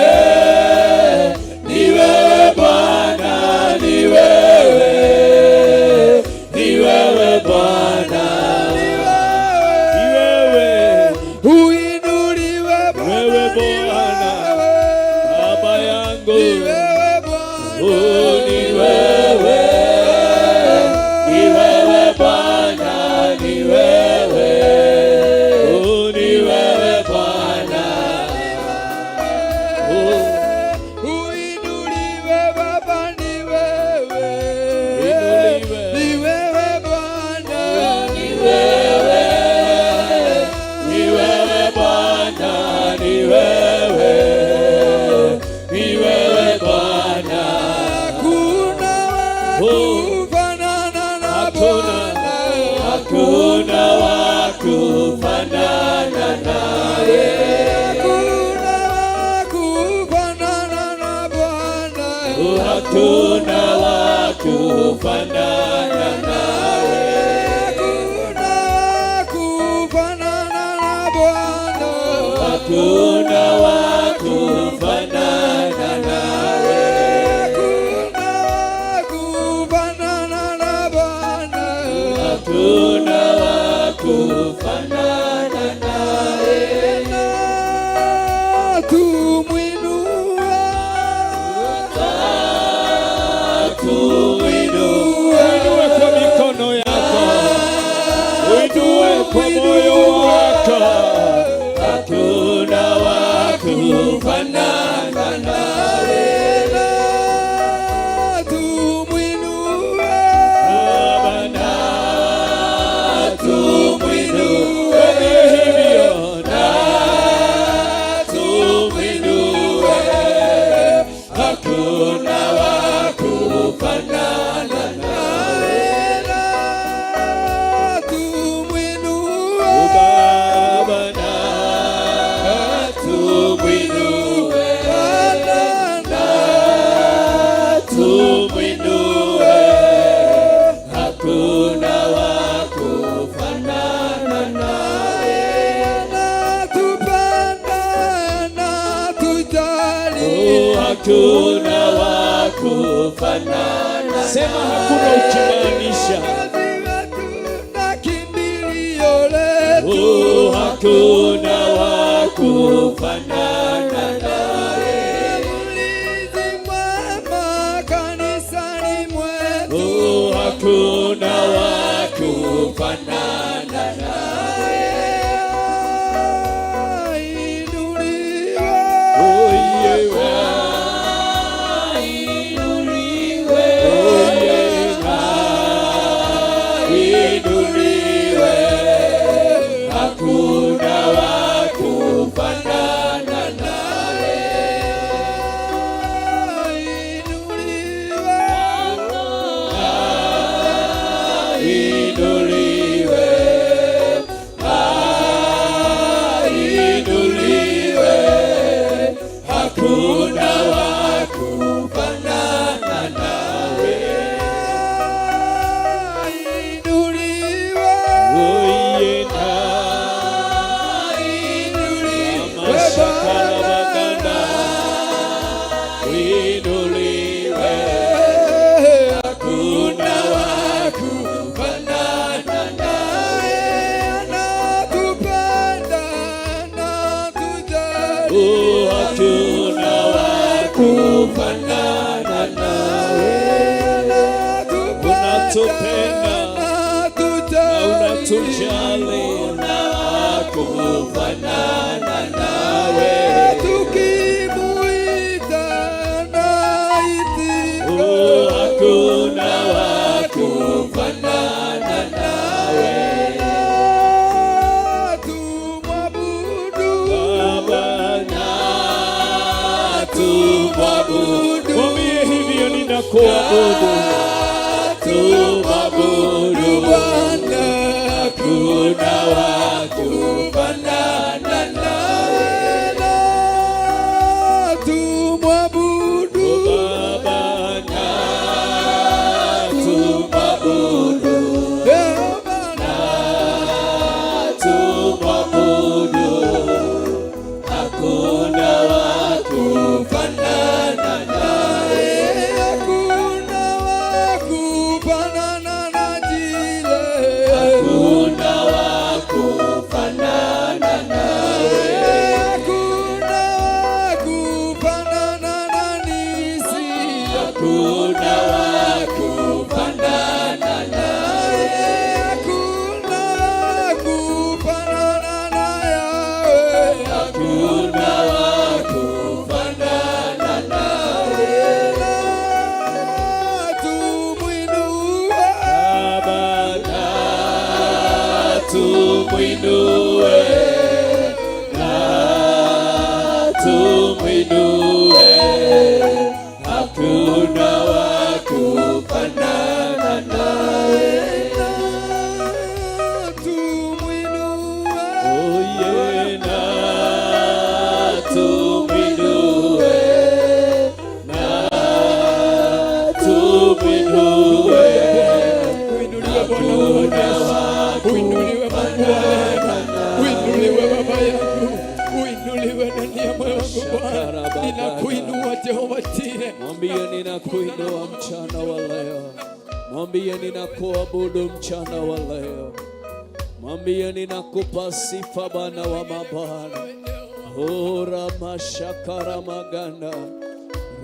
ni wewe Bwana, ni wewe, ni wewe Bwana, ni wewe. Ni wewe Uinuliwe Bwana, Wewe ni Bwana, wewe. Baba yangu. Ni wewe Bwana. Oh, ni wewe, ni wewe Bwana, ni wewe, oh, ni wewe Bwana, oh, Uinuliwe Baba, ni wewe. Uinuliwe. Ni wewe Bwana. Ni wewe, ni wewe Bwana, ni wewe, ni wewe Bwana. Hakuna wa Oh. kufanana na Hakuna, Bwana. Hakuna wa kufanana naye. Hakuna wa kufanana na Bwana. Hakuna wa kufanana nawe. Hakuna wa kufanana na Bwana. Hakuna wa kufanana nawe. Hakuna wa kufanana na Bwana. Hakuna wa kufanana nawe. Na tumwinue. Tuinue kwa mikono yako, uinue kwa moyo wako. Hakuna wa kufanana nawe. Na tumwinue. Baba na tumwinue hivyo, na tumwinue. Hakuna wa kufanana nawe. Na tumwinue. Baba na tumwinue, Bwana na tumwinue. Hakuna wa kufanana nawe. Anatupenda, anatujali. Oh, hakuna wa kufanana. Sema hakuna ukimaanisha. Mwokozi wetu na kimbilio letu. Oh, hakuna wa kufanana naye. Mlinzi mwema kanisani mwetu. Oh, hakuna wa kufanana naye. Ainuliwe. Oh, yewe. Ainuliwe. Oh, yewe. Ainuliwe. Hakuna wa kufanana naye. Ainuliwe. Ainuliwe. Ainuliwe. Hakuna wa kufanana nawe. Ainuliwe. Oye na Amashakala baganda. Inuliwe. Hakuna wa kufanana nawe. Anatupenda, anatujali. Oh, hakuna wa kufanana nawe. Anatupenda, Unatupenda, na anatujali. unatujali kufanana nawe. Tukimuita anaitika. Oh, hakuna wa kufanana nawe. Tumwabudu. Baba na tumwabudu. Mwambie hivyo ninakuabudu. Tumwabudu Bwana. Hakuna wa kufanana nawe. Na tumwabudu. Baba na tumwabudu. Yeah. tumwinue, na tumwinue, hakuna wa kufanana naye. Oye, na tumwinue, na tumwinue, Uinuliwe Bwana wa majeshi, uinuliwe Mungu wa rehema, uinuliwe Baba yangu, uinuliwe ndani ya moyo wangu Bwana. Ninakuinua Jehova Jire, Mwambie ninakuinua mchana wa leo, mwambie ninakuabudu mchana wa leo, mwambie ninakupa sifa Bwana wa mabwana. Ora mashakara maganda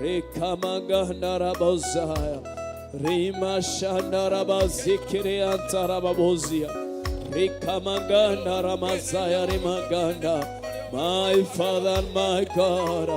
rekamaganda rabozaya rimashanda rabazikiri antarababozia rekamaganda ramazaya rimaganda. My Father and my God,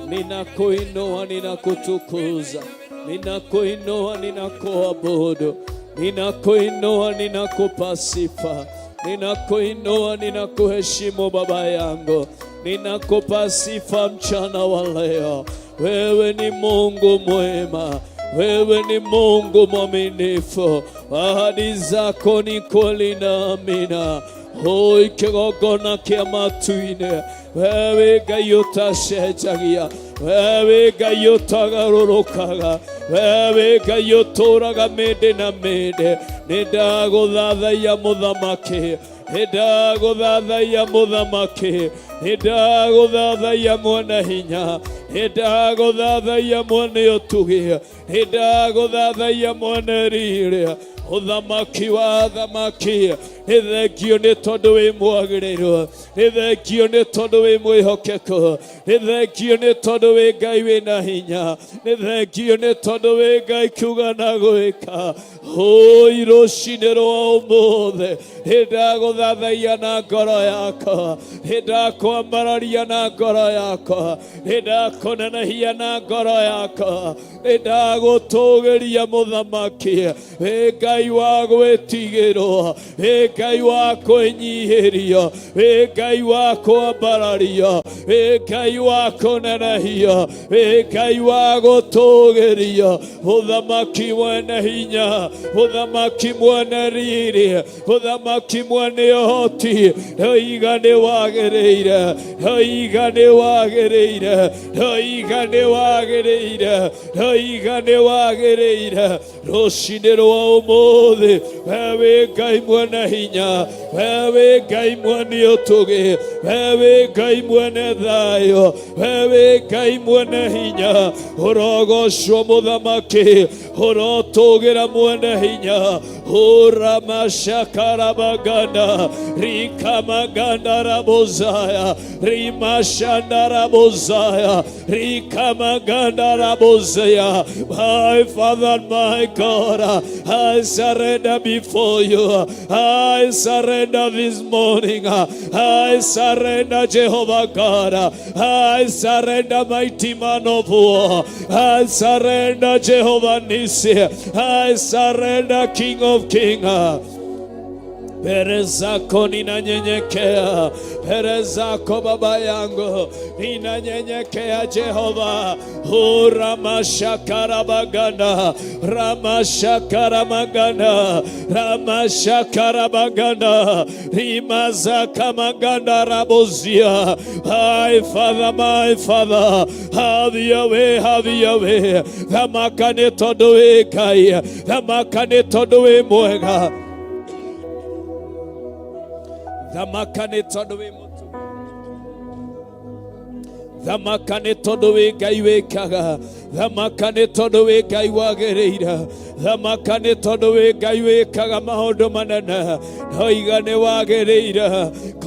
ninakuinua, ninakutukuza, ninakuinua, ninakuabudu, ninakuinua, ninakupa sifa, ninakuinua, ninakuheshimu Baba yangu, ninakupa sifa mchana wa leo. Wewe ni Mungu mwema, wewe ni Mungu mwaminifu, ahadi zako ni kweli na amina. Hoi kĩgongona kĩa matu-inĩ, wewe Ngai ũtacenjagia, wewe Ngai ũtagarũrũkaga, wewe Ngai ũtũũraga mĩndĩ na mĩndĩ, nĩ ndagũthathaiya mũthamaki, nĩ ndagũthathaiya mũthamaki, nĩ ndagũthathaiya mwene hinya, nĩ ndagũthathaiya mwene ũtugi, nĩ ndagũthathaiya mwene riri, ũthamaki wa athamaki. Nĩ thengio nĩ tondũ wĩ mwagĩrĩru, nĩ thengio nĩ tondũ wĩ mwĩhokeku, nĩ thengio nĩ tondũ wĩ Ngai wĩna hinya, nĩ thengio nĩ tondũ wĩ Ngai kiuga na gwĩka. Hũi rũcinĩ rwa ũmũthĩ nĩ ndagũthathaiya na ngoro yakwa, nĩ ndakwambararia na ngoro yakwa, nĩ ndakũnenehia na ngoro yakwa, nĩ ndagũtũgĩria mũthamaki. Wĩ Ngai wa gwĩtigĩrwo, wĩ Ngai wa kwĩnyihĩrio, wĩ Ngai wa kwambarario, wĩ Ngai wa kũnenehio, wĩ Ngai wa gũtũgĩrio, mũthamaki mwene hinya, mũthamaki mwene riri, mũthamaki mwene ũhoti. Ndoiga nĩ wagĩrĩire, ndoiga nĩ wagĩrĩire, ndoiga nĩ wagĩrĩire, ndoiga nĩ wagĩrĩire. Rũcinĩ rwa ũmũthĩ, we wĩ Ngai mwene hinya, we wĩ Ngai mwene ũtugi, we wĩ Ngai mwene thayũ, we wĩ Ngai mwene hinya. Ũrogocwo mũthamaki, ũrotũgĩra mwene hinya. Uramashakarabaganda rikamaganda rabozaya rimashanda rabozaya rikamaganda rabozaya. My Father, my God, I surrender before you. I surrender this morning. I surrender, Jehovah God. I surrender, mighty man of war. I surrender, Jehovah Nisi. I surrender, King of Kings. Mbele zako ninanyenyekea, mbele zako Baba yangu ninanyenyekea Jehova. Ramashakarabaganda ramashakaramaganda ramashakarabaganda rimazakamaganda rabozia. My Father, my Father, have your way, have your way. Thamaka nĩ tondũ wĩ Ngai, thamaka nĩ tondũ wĩ mwega, thamaka nĩ tondũ wĩ mũtugi, thamaka nĩ tondũ wĩ Ngai wĩkaga, thamaka nĩ tondũ wĩ Ngai wagĩrĩire, thamaka nĩ tondũ wĩ Ngai wĩkaga maũndũ manene. Ndoiga nĩ wagĩrĩire.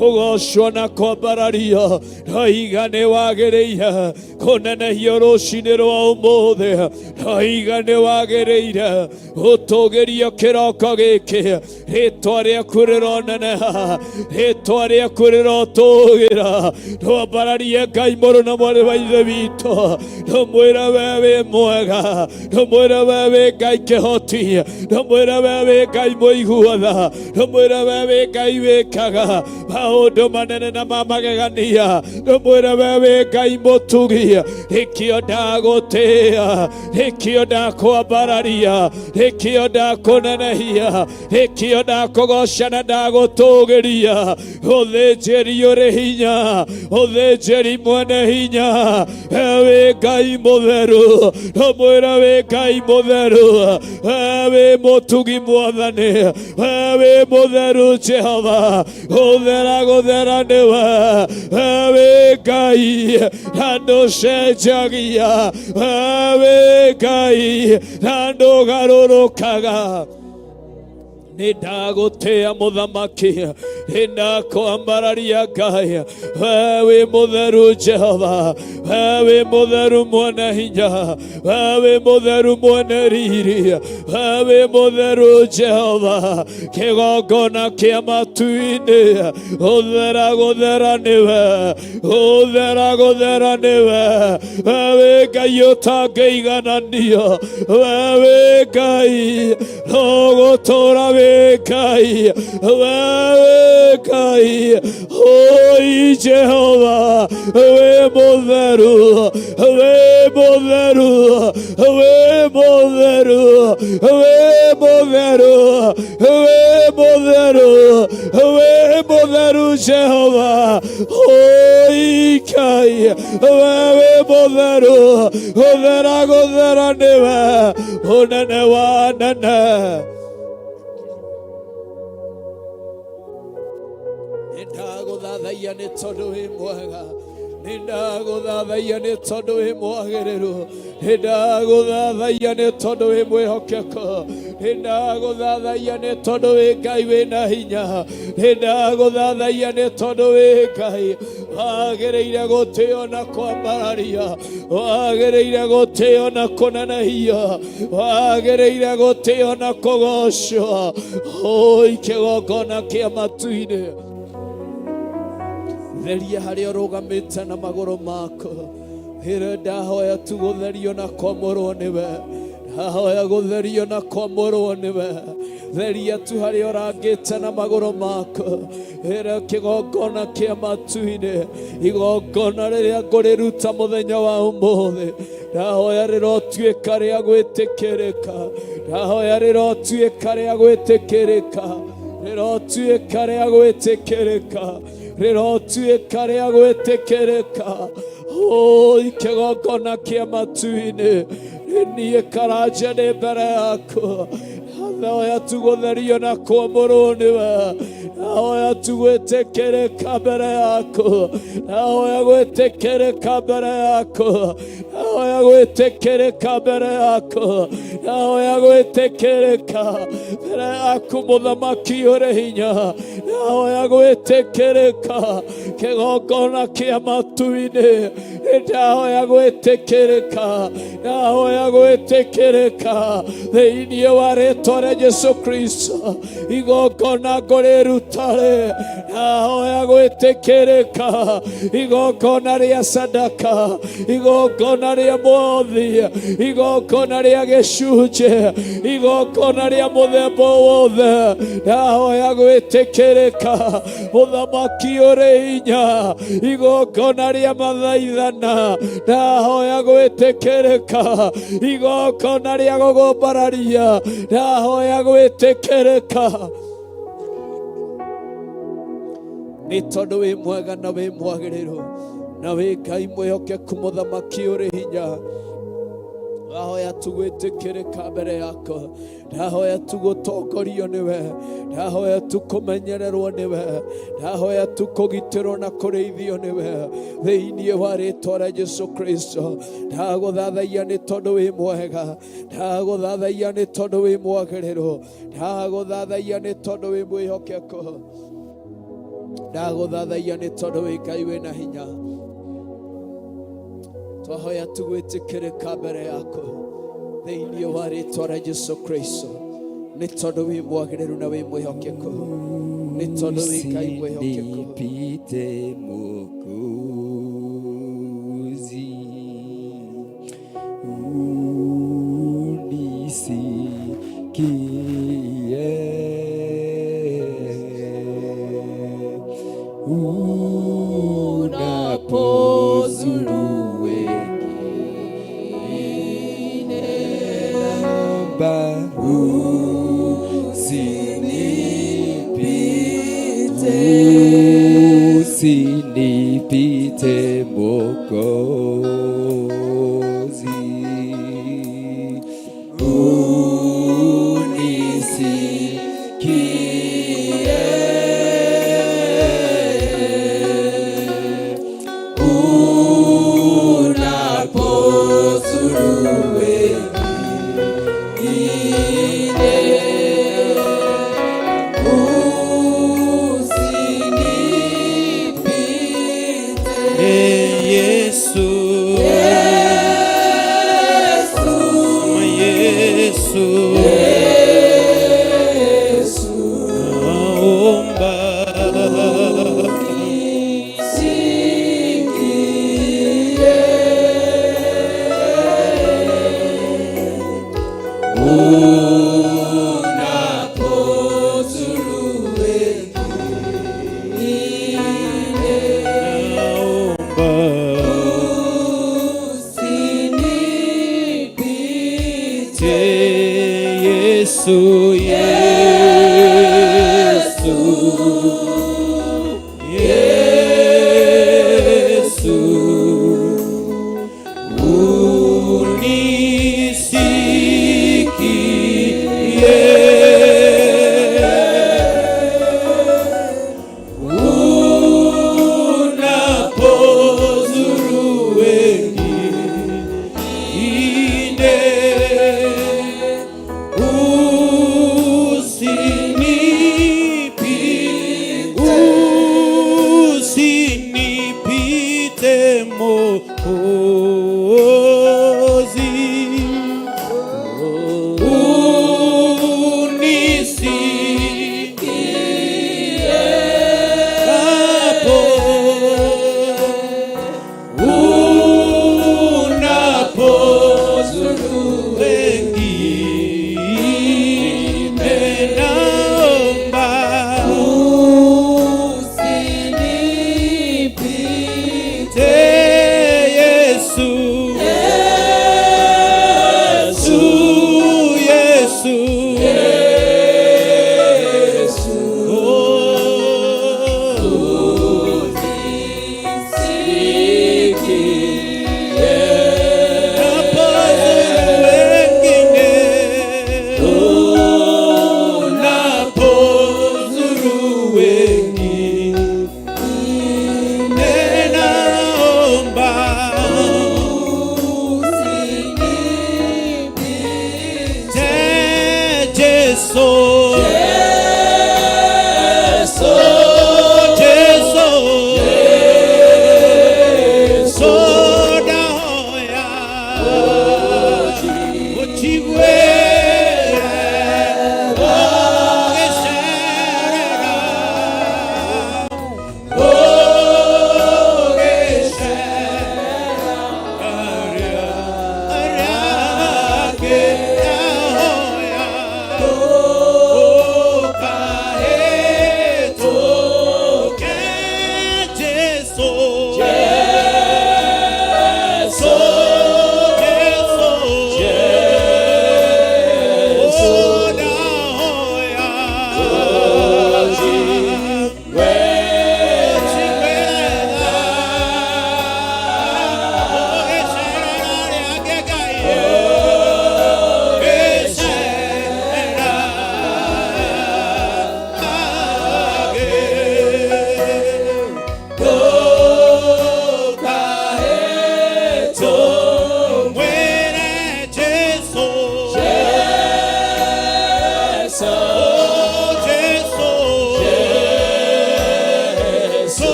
Kũgocwo na kwambarario Ndoiga nĩ wagĩrĩire kũnenehio rũcinĩ rwa ũmũthĩ. Ndoiga nĩ wagĩrĩire gũtũgĩrio kĩroko gĩkĩ. Rĩtwa rĩaku rĩroneneha, rĩtwa rĩaku rĩrotũgĩra. Twambararie Ngai mũrũ na mwarĩ wa ithe witũ, ndũmwĩre we wĩ mwega, ndũmwĩre we wĩ Ngai kĩhoti, ndũmwĩre we wĩ Ngai mũiguatha, ndũmwĩre we wĩ Ngai wĩkaga maũndũ manene na ma magegania, ndũmwĩre we wĩ Ngai mũtugi. Nĩkĩo ndagũtĩĩa, nĩkĩo ndakwambararia, nĩkĩo ndakũnenehia, nĩkĩo ndakũgoca na ndagũtũgĩria. Ũthĩnjĩri ũrĩ hinya, ũthĩnjĩri mwene hinya, we wĩ Ngai mũtheru, ndũmwĩre wĩ Ngai mũtheru, we wĩ mũtugi Mwathani, we wĩ mũtheru Jehova, gũthera gũthera nĩwe, we wĩ Ngai na ndũcenjagia, we wĩ Ngai na ndũgarũrũkaga. Nĩ ndagũtĩa mũthamaki, nĩ ndakwambararia Ngai, we wĩ mũtheru Jehova, we wĩ mũtheru mwene hinya, we wĩ mũtheru mwene riri, we wĩ mũtheru Jehova, kĩgongona kĩa matu-inĩ, gũthera gũthera nĩwe, gũthera gũthera nĩwe, we wĩ Ngai ũtangĩigananio, we wĩ Ngai ũgũtũũra wĩ Ngai, we wĩ Ngai, oi Jehova, wĩ mũtheru, wĩ mũtheru, wĩ mũtheru, wĩ mũtheru, wĩ mũtheru, wĩ mũtheru Jehova, oi Ngai, we wĩ mũtheru, gũthera gũthera nĩwe, ũnene wa nene. Nĩndagũthathaiya nĩ tondũ wĩ mwega, nĩndagũthathaiya nĩ tondũ wĩ mwagĩrĩru, nĩndagũthathaiya nĩ tondũ wĩ mwĩhokeku, nĩndagũthathaiya nĩ tondũ wĩ Ngai wĩna hinya, nĩndagũthathaiya nĩ tondũ wĩ Ngai wagĩrĩire gũtĩo na kwambararia, wagĩrĩire gũtĩo na kũnenehio, wagĩrĩire gũtĩo na kũgocwo. Oi kĩgongona kĩa matu-inĩ, theria harĩa ũrũgamĩte na magũrũ maku. Hĩrĩ ndahoya tu gũtherio na kwamũrwo nĩwe, ndahoya gũtherio na kwamũrwo nĩwe. Theria tu harĩa ũrangĩte na magũrũ maku. Hĩrĩ kĩgongona kĩa matu-inĩ, igongona rĩrĩa ngũrĩruta mũthenya wa ũmũthĩ, ndahoya rĩrotuĩka rĩa gwĩtĩkĩrĩka, ndahoya rĩrotuĩka rĩa gwĩtĩkĩrĩka, rĩrotuĩka rĩa gwĩtĩkĩrĩka, rĩrotuĩka rĩa gwĩtĩkĩrĩka. Oi kĩgongona kĩa matu-inĩ, niĩ karanja nĩ mbere yaku, ndahoya tu gũtherio na kwamũrwo nĩwe, ndahoya tu gwĩtĩkĩrĩka mbere yaku, ndahoya gwĩtĩkĩrĩka mbere yaku, ndahoya gwĩtĩkĩrĩka mbere yaku, ndahoya gwĩtĩkĩrĩka mbere yaku mũthamaki ũrĩ hinya, ndahoya gwĩtĩkĩrĩka kĩgongona kĩa matu-inĩ, ndahoya gwĩtĩkĩrĩka, ndahoya gwĩtĩkĩrĩka thĩinĩ wa rĩtwa rĩa Jesu Kristo, igongona ngũrĩruta-rĩ, ndahoya gwĩtĩkĩrĩka, igongona rĩa sadaka, igongona rĩa mothi, igongona rĩa gĩcunjĩ, igongona rĩa mũthemba wothe, ndahoya gwĩtĩkĩrĩka, mũthamaki ũrĩ hinya, igongona rĩa mathaithana, ndahoya gwĩtĩkĩrĩka, igongona rĩa gũgũmbararia, ndahoya gwĩtĩkĩrĩka, nĩ tondũ wĩ mwega na wĩ mwagĩrĩru na wĩ Ngai mwĩhokeku, mũthamaki ũrĩ hinya. Ndahoya tu gwĩtĩkĩrĩka mbere yaku, ndahoya tu gũtongorio nĩwe, ndahoya tu kũmenyererwo nĩwe, ndahoya tu kũgitĩrwo na kũrĩithio nĩwe, thĩinĩ wa rĩtwa rĩa Jesu Kristo. Ndagũthathaiya nĩ tondũ wĩ mwega, ndagũthathaiya nĩ tondũ wĩ mwagĩrĩru, ndagũthathaiya nĩ tondũ wĩ mwĩhokeku. Ndagũthathaiya nĩ tondũ wĩ Ngai wĩna hinya. Twahoya tugwĩtĩkĩrĩka mbere yaku thĩinĩ wa rĩtwa rĩa Jesu Kristo, nĩ tondũ wĩ mwagĩrĩru na wĩ mwĩhokeku, nĩ tondũ wĩ Ngai mwĩhokeku. Usinipite Mwokozi, unisikie unapozuru wengine, naomba usinipite, usinipite Mwokozi, unisikie unapozuru wengine, usinipite. Yesu, Yesu, naomba naomba Yesu, Yesu, Yesu, unisikie unapozuru wengine,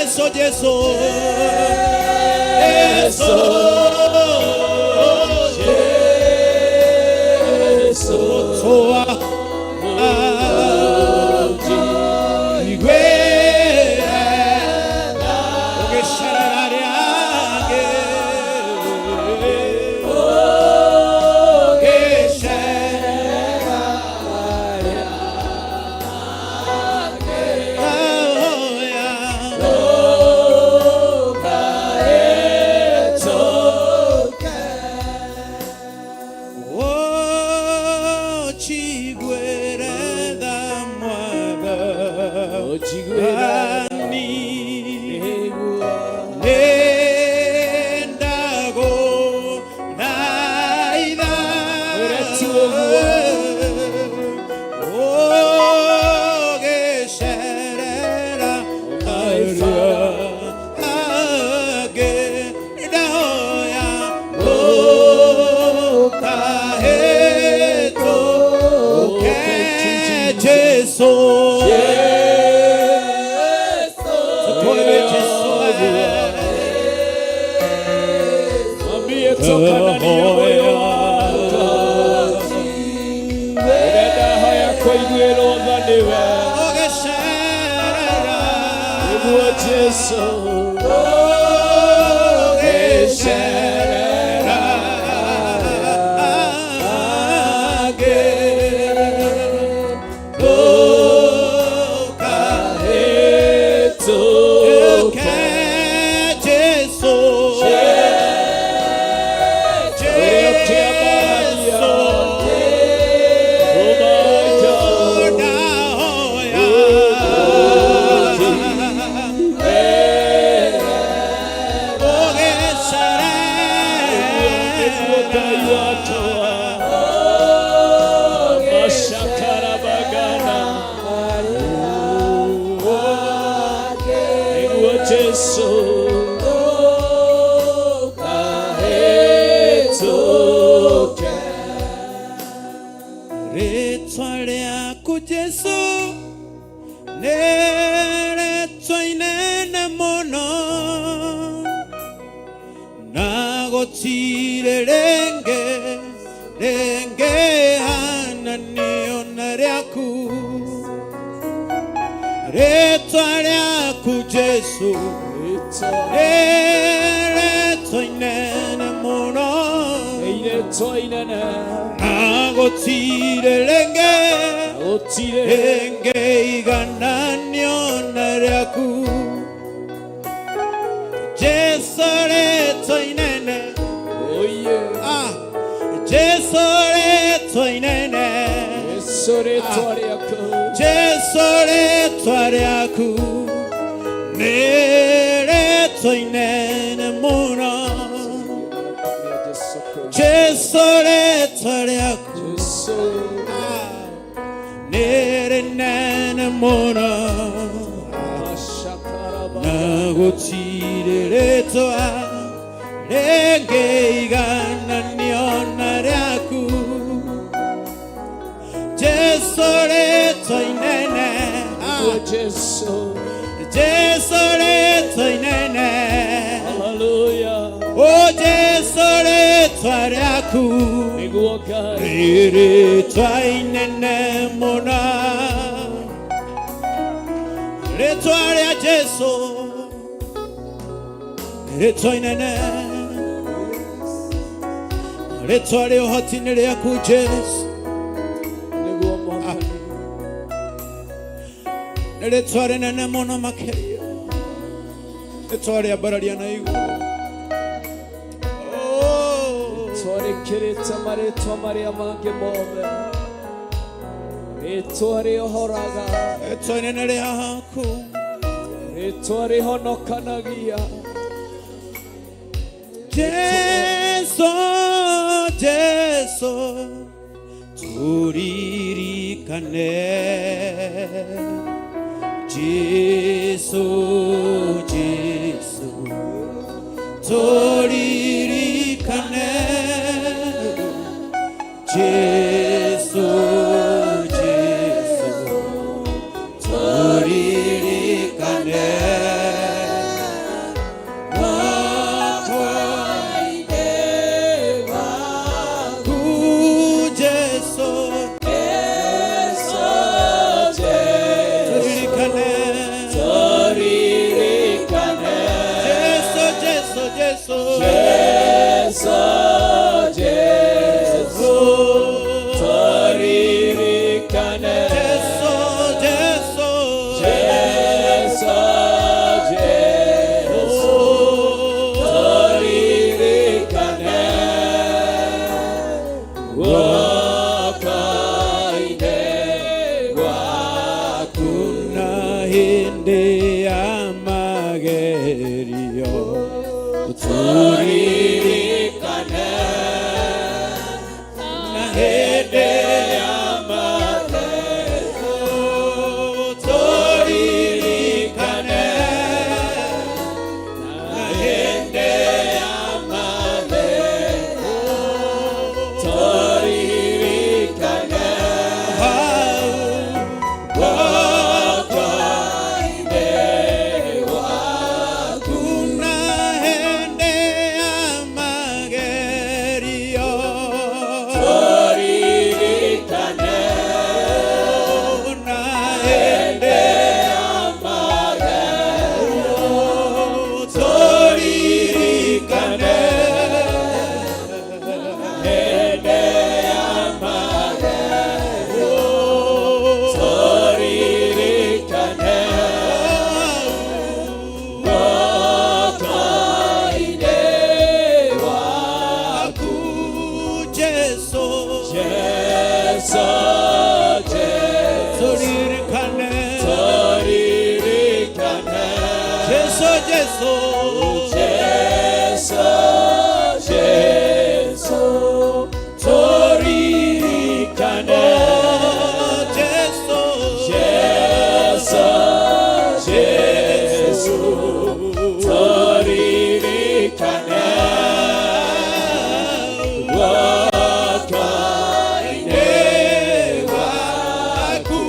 Jesu Jesu Jesu Jesu toa Mwambie toka ndani ya moyo wako. Urenda haya kũiguĩrwo tha nĩwe. Nĩguo Jesu ũgĩcerera ndũkahĩtũke. Ũrĩa ũkĩambararia ũmaita nĩguo Ngai wakwa mashakarabagana nĩguo Jesu ũkahĩtũke. Rĩtwa rĩaku Jesu nĩ rĩtwa inene mũno na gũtirĩ rĩngĩ rĩngĩhananio na rĩaku rĩtwa rĩaku Jesu nĩ rĩtwa inene mũno Nĩ irĩtwa inene na gũtirĩ rĩngĩ gũtirĩ rĩngĩigananio na rĩaku Jesu rĩtwa inene oye ah, Jesu rĩtwa inene Jesu rĩtwa rĩaku Jesu rĩtwa rĩaku nĩ rĩtwa inene mũno Jesu Jesu rĩtwa rĩaku Jesu nĩ rĩnene mũno mashakaraba na gũtirĩ rĩtwa rĩngĩigananio na rĩaku Jesu rĩtwa inene ah, Jesu Jesu rĩtwa inene haleluya o Jesu rĩtwa rĩaku nĩguo Ngai nĩ rĩtwa inene mũno rĩtwa rĩa Jesu nĩ rĩtwa inene rĩtwa rĩa ũhoti nĩ rĩaku Jesu nĩguo Mwathani nĩ rĩtwa rĩnene mũno makĩria rĩtwa rĩa mbararia na igũrũ Oh. twarĩkĩrĩte marĩtwa marĩa mangĩ mothe rĩtwa rĩohoraga rĩtwa inene rĩaku rĩtwa rĩhonokanagia Jesu Jesu turirikane Jesu Jesu turirikane Jesu Jesu turirikane magerio tũririkane na hĩndĩ ya magerio tũririkane na hĩndĩ ya magerio tũririkane hau guoko-inĩ waku na hĩndĩ ya magerio tũririkane na hĩndĩ ya magerio tũririkane hĩndĩ ya magerio tũririkane guoko-inĩ waku Jesu Jesu Jesu tũririkane tũririkane Jesu Jesu Jesu Jesu tũririkane Jesu Jesu Jesu tũririkane guoko-inĩ waku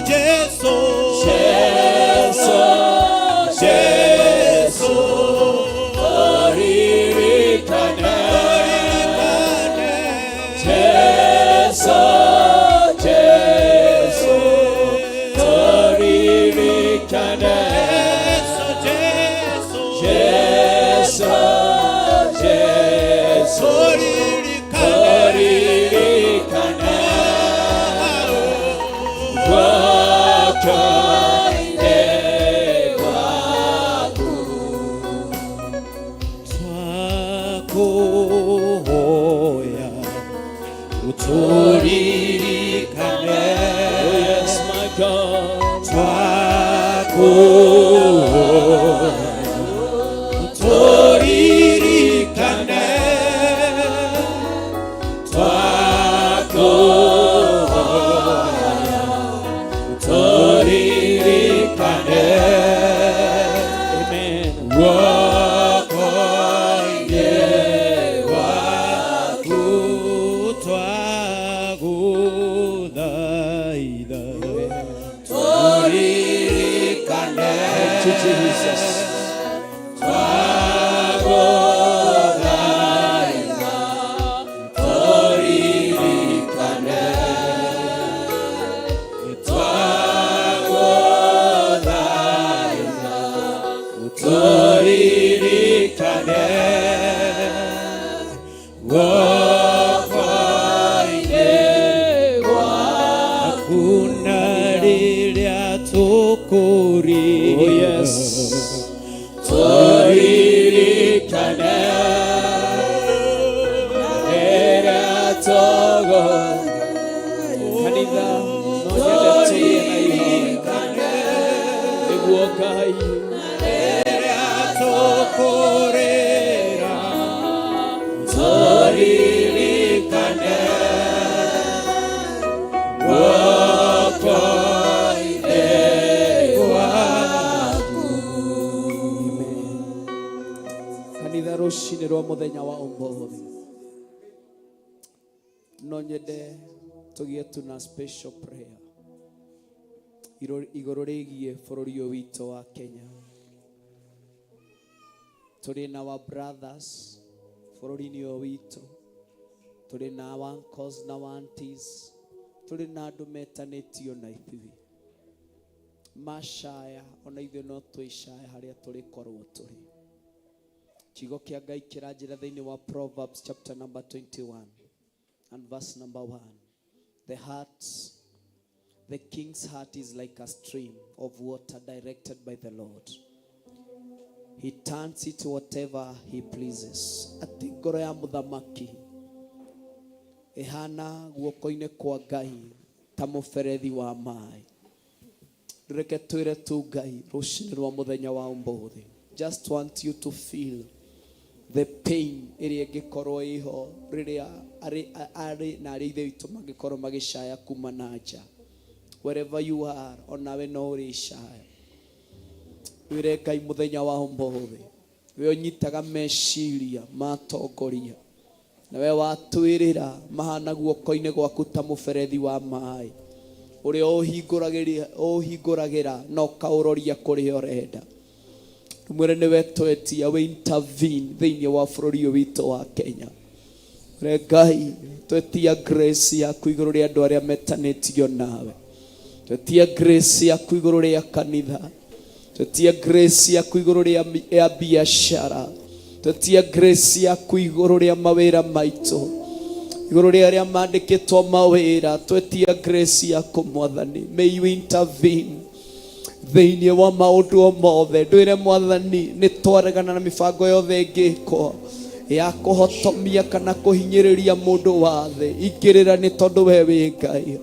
Jesu Jesu Jesu tũririkane Jesu Jesu tũririkane Jesu Jesu tũririkane guoko-inĩ waku twakuhoya uturirikane. Oh yes, my God. Twakuhoya uturirikane twakuhoya uturirikane. Amen. Guoko-inĩ waku twagũthaitha turirikane. Thank you, Jesus. Twagũthaitha turirikane twagũthaitha turirikane guoko-inĩ waku na rĩrĩa tũkũrĩra. Oh yes. Turirikane rĩrĩa tũgũ Kanitha no nyende tũgĩe na ihoya nĩguo Ngai rĩrĩa tũkũrĩra turirikane guoko-inĩ waku. Kanitha, rũcinĩ rwa mũthenya wa ũmũthĩ no nyende tũgĩe tu na special prayer igũrũ rĩgiĩ bũrũri ũyũ witũ wa Kenya. Tũrĩ na our brothers bũrũri-inĩ ũyũ witũ, tũrĩ na our uncles na our aunties, tũrĩ na andũ metanĩtio na ithuĩ macaya, ona ithuĩ no twĩcaya harĩa tũrĩkorwo tũrĩ. Kiugo kĩa Ngai kĩranjĩra thĩinĩ wa Proverbs chapter number 21 and verse number 1, the heart the king's heart is like a stream of water directed by the Lord. He turns it to whatever he pleases. Atĩ ngoro ya mũthamaki ĩhana guoko-inĩ kwa Ngai ta mũberethi wa maĩ. Reke twĩre tu Ngai rũcinĩ rwa mũthenya wa ũmũthĩ. Just want you to feel the pain ĩrĩa ĩngĩkorwo ĩho rĩrĩa arĩ arĩ na arĩ ithe witũ mangĩkorwo magĩcaya kuma na nja. Wherever you are, onawe no ũrĩcaya. Wĩre Ngai mũthenya wa ũmũthĩ, we ũnyitaga meciria ma atongoria na we watwĩrĩra mahana guoko-inĩ gwaku ta mũberethi wa maĩ ũrĩa ũhingũragĩra na ũkaũroria kũrĩa ũrenda. Mwĩre nĩwe twetia wĩ intervene thĩinĩ wa bũrũri ũyũ witũ wa Kenya. Mwĩre Ngai twetia grace yaku igũrũ rĩa andũ arĩa metanĩtio nawe, twetia grace yaku igũrũ rĩa kanitha, twetia grace yaku igũrũ rĩa ya biashara, twetia grace yaku igũrũ rĩa mawĩra maitũ, igũrũ rĩa arĩa mandĩkĩtwo mawĩra, twetia grace yaku Mwathani. May you intervene thĩinĩ wa maũndũ o mothe. Ndwĩre Mwathani nĩ twaregana na mĩbango yothe ĩngĩkwo ya kũhotomia kana kũhinyĩrĩria mũndũ wa thĩ. Ingĩrĩra nĩ tondũ we wĩ Ngai.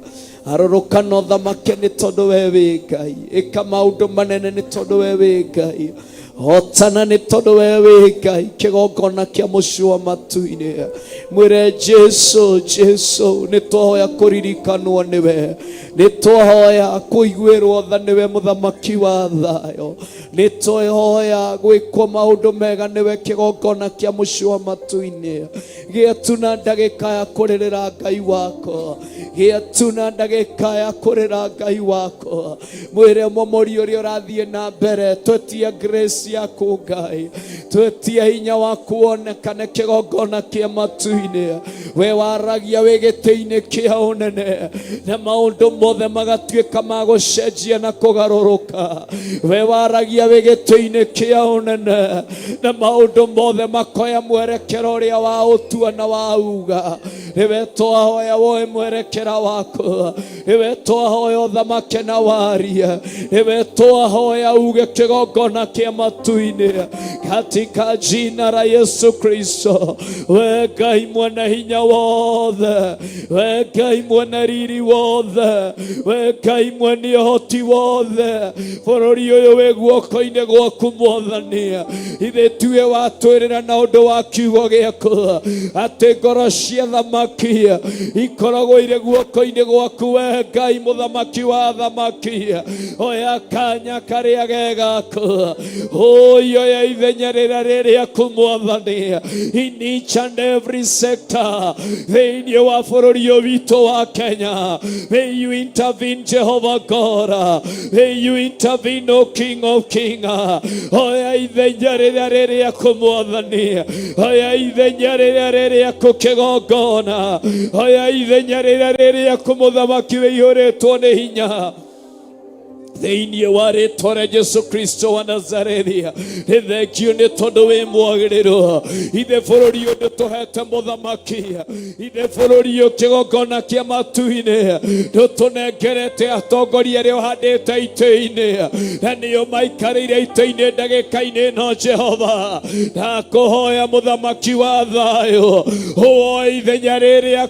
Arũrũka na ũthamake nĩ tondũ we wĩ Ngai. Ĩka maũndũ manene nĩ tondũ we wĩ Ngai. Hotana nĩ tondũ we wĩ Ngai. Kĩgongona kĩa mũciĩ wa matu-inĩ. Mwĩre Jesu, Jesu, nĩ twahoya kũririkanwo nĩwe, nĩ twahoya kũiguĩrwo tha nĩwe mũthamaki wa thayũ, nĩ twahoya gwĩkwo maũndũ mega nĩwe kĩgongona kĩa mũciĩ wa matu-inĩ. Gĩa tu na ndagĩka ya kũrĩrĩra Ngai wakwa, gĩa tu na ndagĩka ya kũrĩra Ngai wakwa. Mwĩre mũmũri ũrĩa ũrathiĩ na mbere, twetia grace yaku Ngai, twetia hinya waku wonekane kĩgongona kĩa matu-inĩ. We waragia wĩ gĩtĩ-inĩ kĩa ũnene na maũndũ mothe magatuĩka ma gũcenjia na kũgarũrũka. We waragia wĩ gĩtĩ-inĩ kĩa ũnene na maũndũ mothe makoya mwerekero ũrĩa wa ũtua na wa uga. Nĩwe twahoya woe mwerekera waku, nĩwe twahoya ũthamake na warie, nĩwe twahoya uge kĩgongona kĩa matu-inĩ katika jina la Yesu Kristo. We Ngai mwene hinya wothe, we Ngai mwene riri wothe, we Ngai mwene ũhoti wothe, bũrũri ũyũ wĩ guoko-inĩ gwaku Mwathani. Ithe tuwe watwĩrĩra na ũndũ wa kiugo gĩaku atĩ ngoro cia thamaki ikoragwo irĩ guoko-inĩ gwaku we Ngai mũthamaki wa thamaki. Oya kanya karĩa ge gaku, ũi oya ithenya rĩrĩa rĩ rĩaku Mwathani, in each and every sector thĩinĩ wa bũrũri ũyũ witũ wa Kenya. May you intervene, Jehovah God. May you intervene, O King of King. Oya ithenya rĩrĩa rĩ rĩaku Mwathani, oya ithenya rĩrĩa rĩ rĩaku kĩgongona, oya ithenya rĩrĩa rĩ rĩaku mũthamaki wĩihũrĩtwo nĩ hinya thĩinĩ wa rĩtwa rĩa Jesu Kristo wa Nazarethi. Nĩ thengio nĩ tondũ wĩ mwagĩrĩru. Ithe bũrũri ũyũ ndũtũhete mũthamaki, ithe bũrũri ũyũ kĩgongona kĩa matu-inĩ ndũtũnengerete atongoria arĩa ũhandĩte itĩ-inĩ na nĩo maikarĩire itĩ-inĩ ndagĩka-inĩ ĩno. Jehova, ndakũhoya mũthamaki wa thayũ ũwoe ithenya rĩrĩ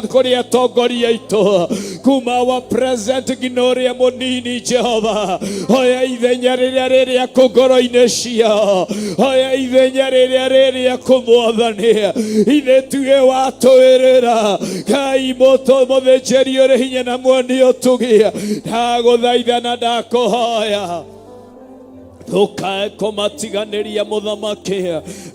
kũrĩ atongoria aitũ kuma wa president nginya ũrĩa mũnini. Jehova, oya ithenya rĩrĩa rĩ rĩaku ngoro-inĩ ciao, oya ithenya rĩrĩa rĩ rĩaku Mwathani. Ithe tuge watwĩrĩra Ngai mũtũ mũthĩnjĩri ũrĩ hinya na mwoni ũtugi, ndagũthaitha na ndakũhoya ndũkae kũmatiganĩria mũthamaki,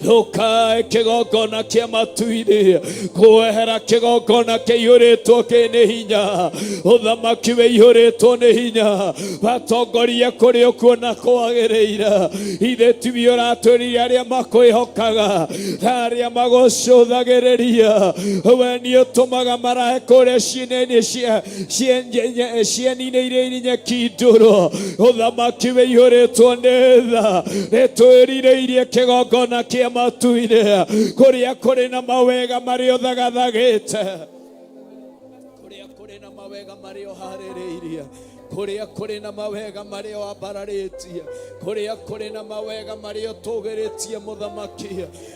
ndũkae kĩgongona kĩa matu-inĩ kwehera kĩgongona kĩihũrĩtwo kĩ nĩ hinya, ũthamaki wĩihũrĩtwo nĩ hinya, batongoria kũrĩa ũkuona kwagĩrĩire. Ithe tiwe ũratwĩrire arĩa makwĩhokaga na arĩa magũcũthagĩrĩria we nĩ ũtũmaga marahe kũrĩa cienene cieni-inĩ iria irĩ nyeki ndũrũ. Ũthamaki wĩihũrĩtwo nĩ tha, nĩtwĩrirĩirie kĩgongona kĩa matu-inĩ kũrĩa kũrĩ na mawega marĩa ũthagathagĩte, kũrĩa kũrĩ na mawega marĩa ũharĩrĩirie. Kũrĩa kũrĩ na mawega marĩa wambararĩtie, kũrĩa kũrĩ na mawega marĩa ũtũgĩrĩtie mũthamaki,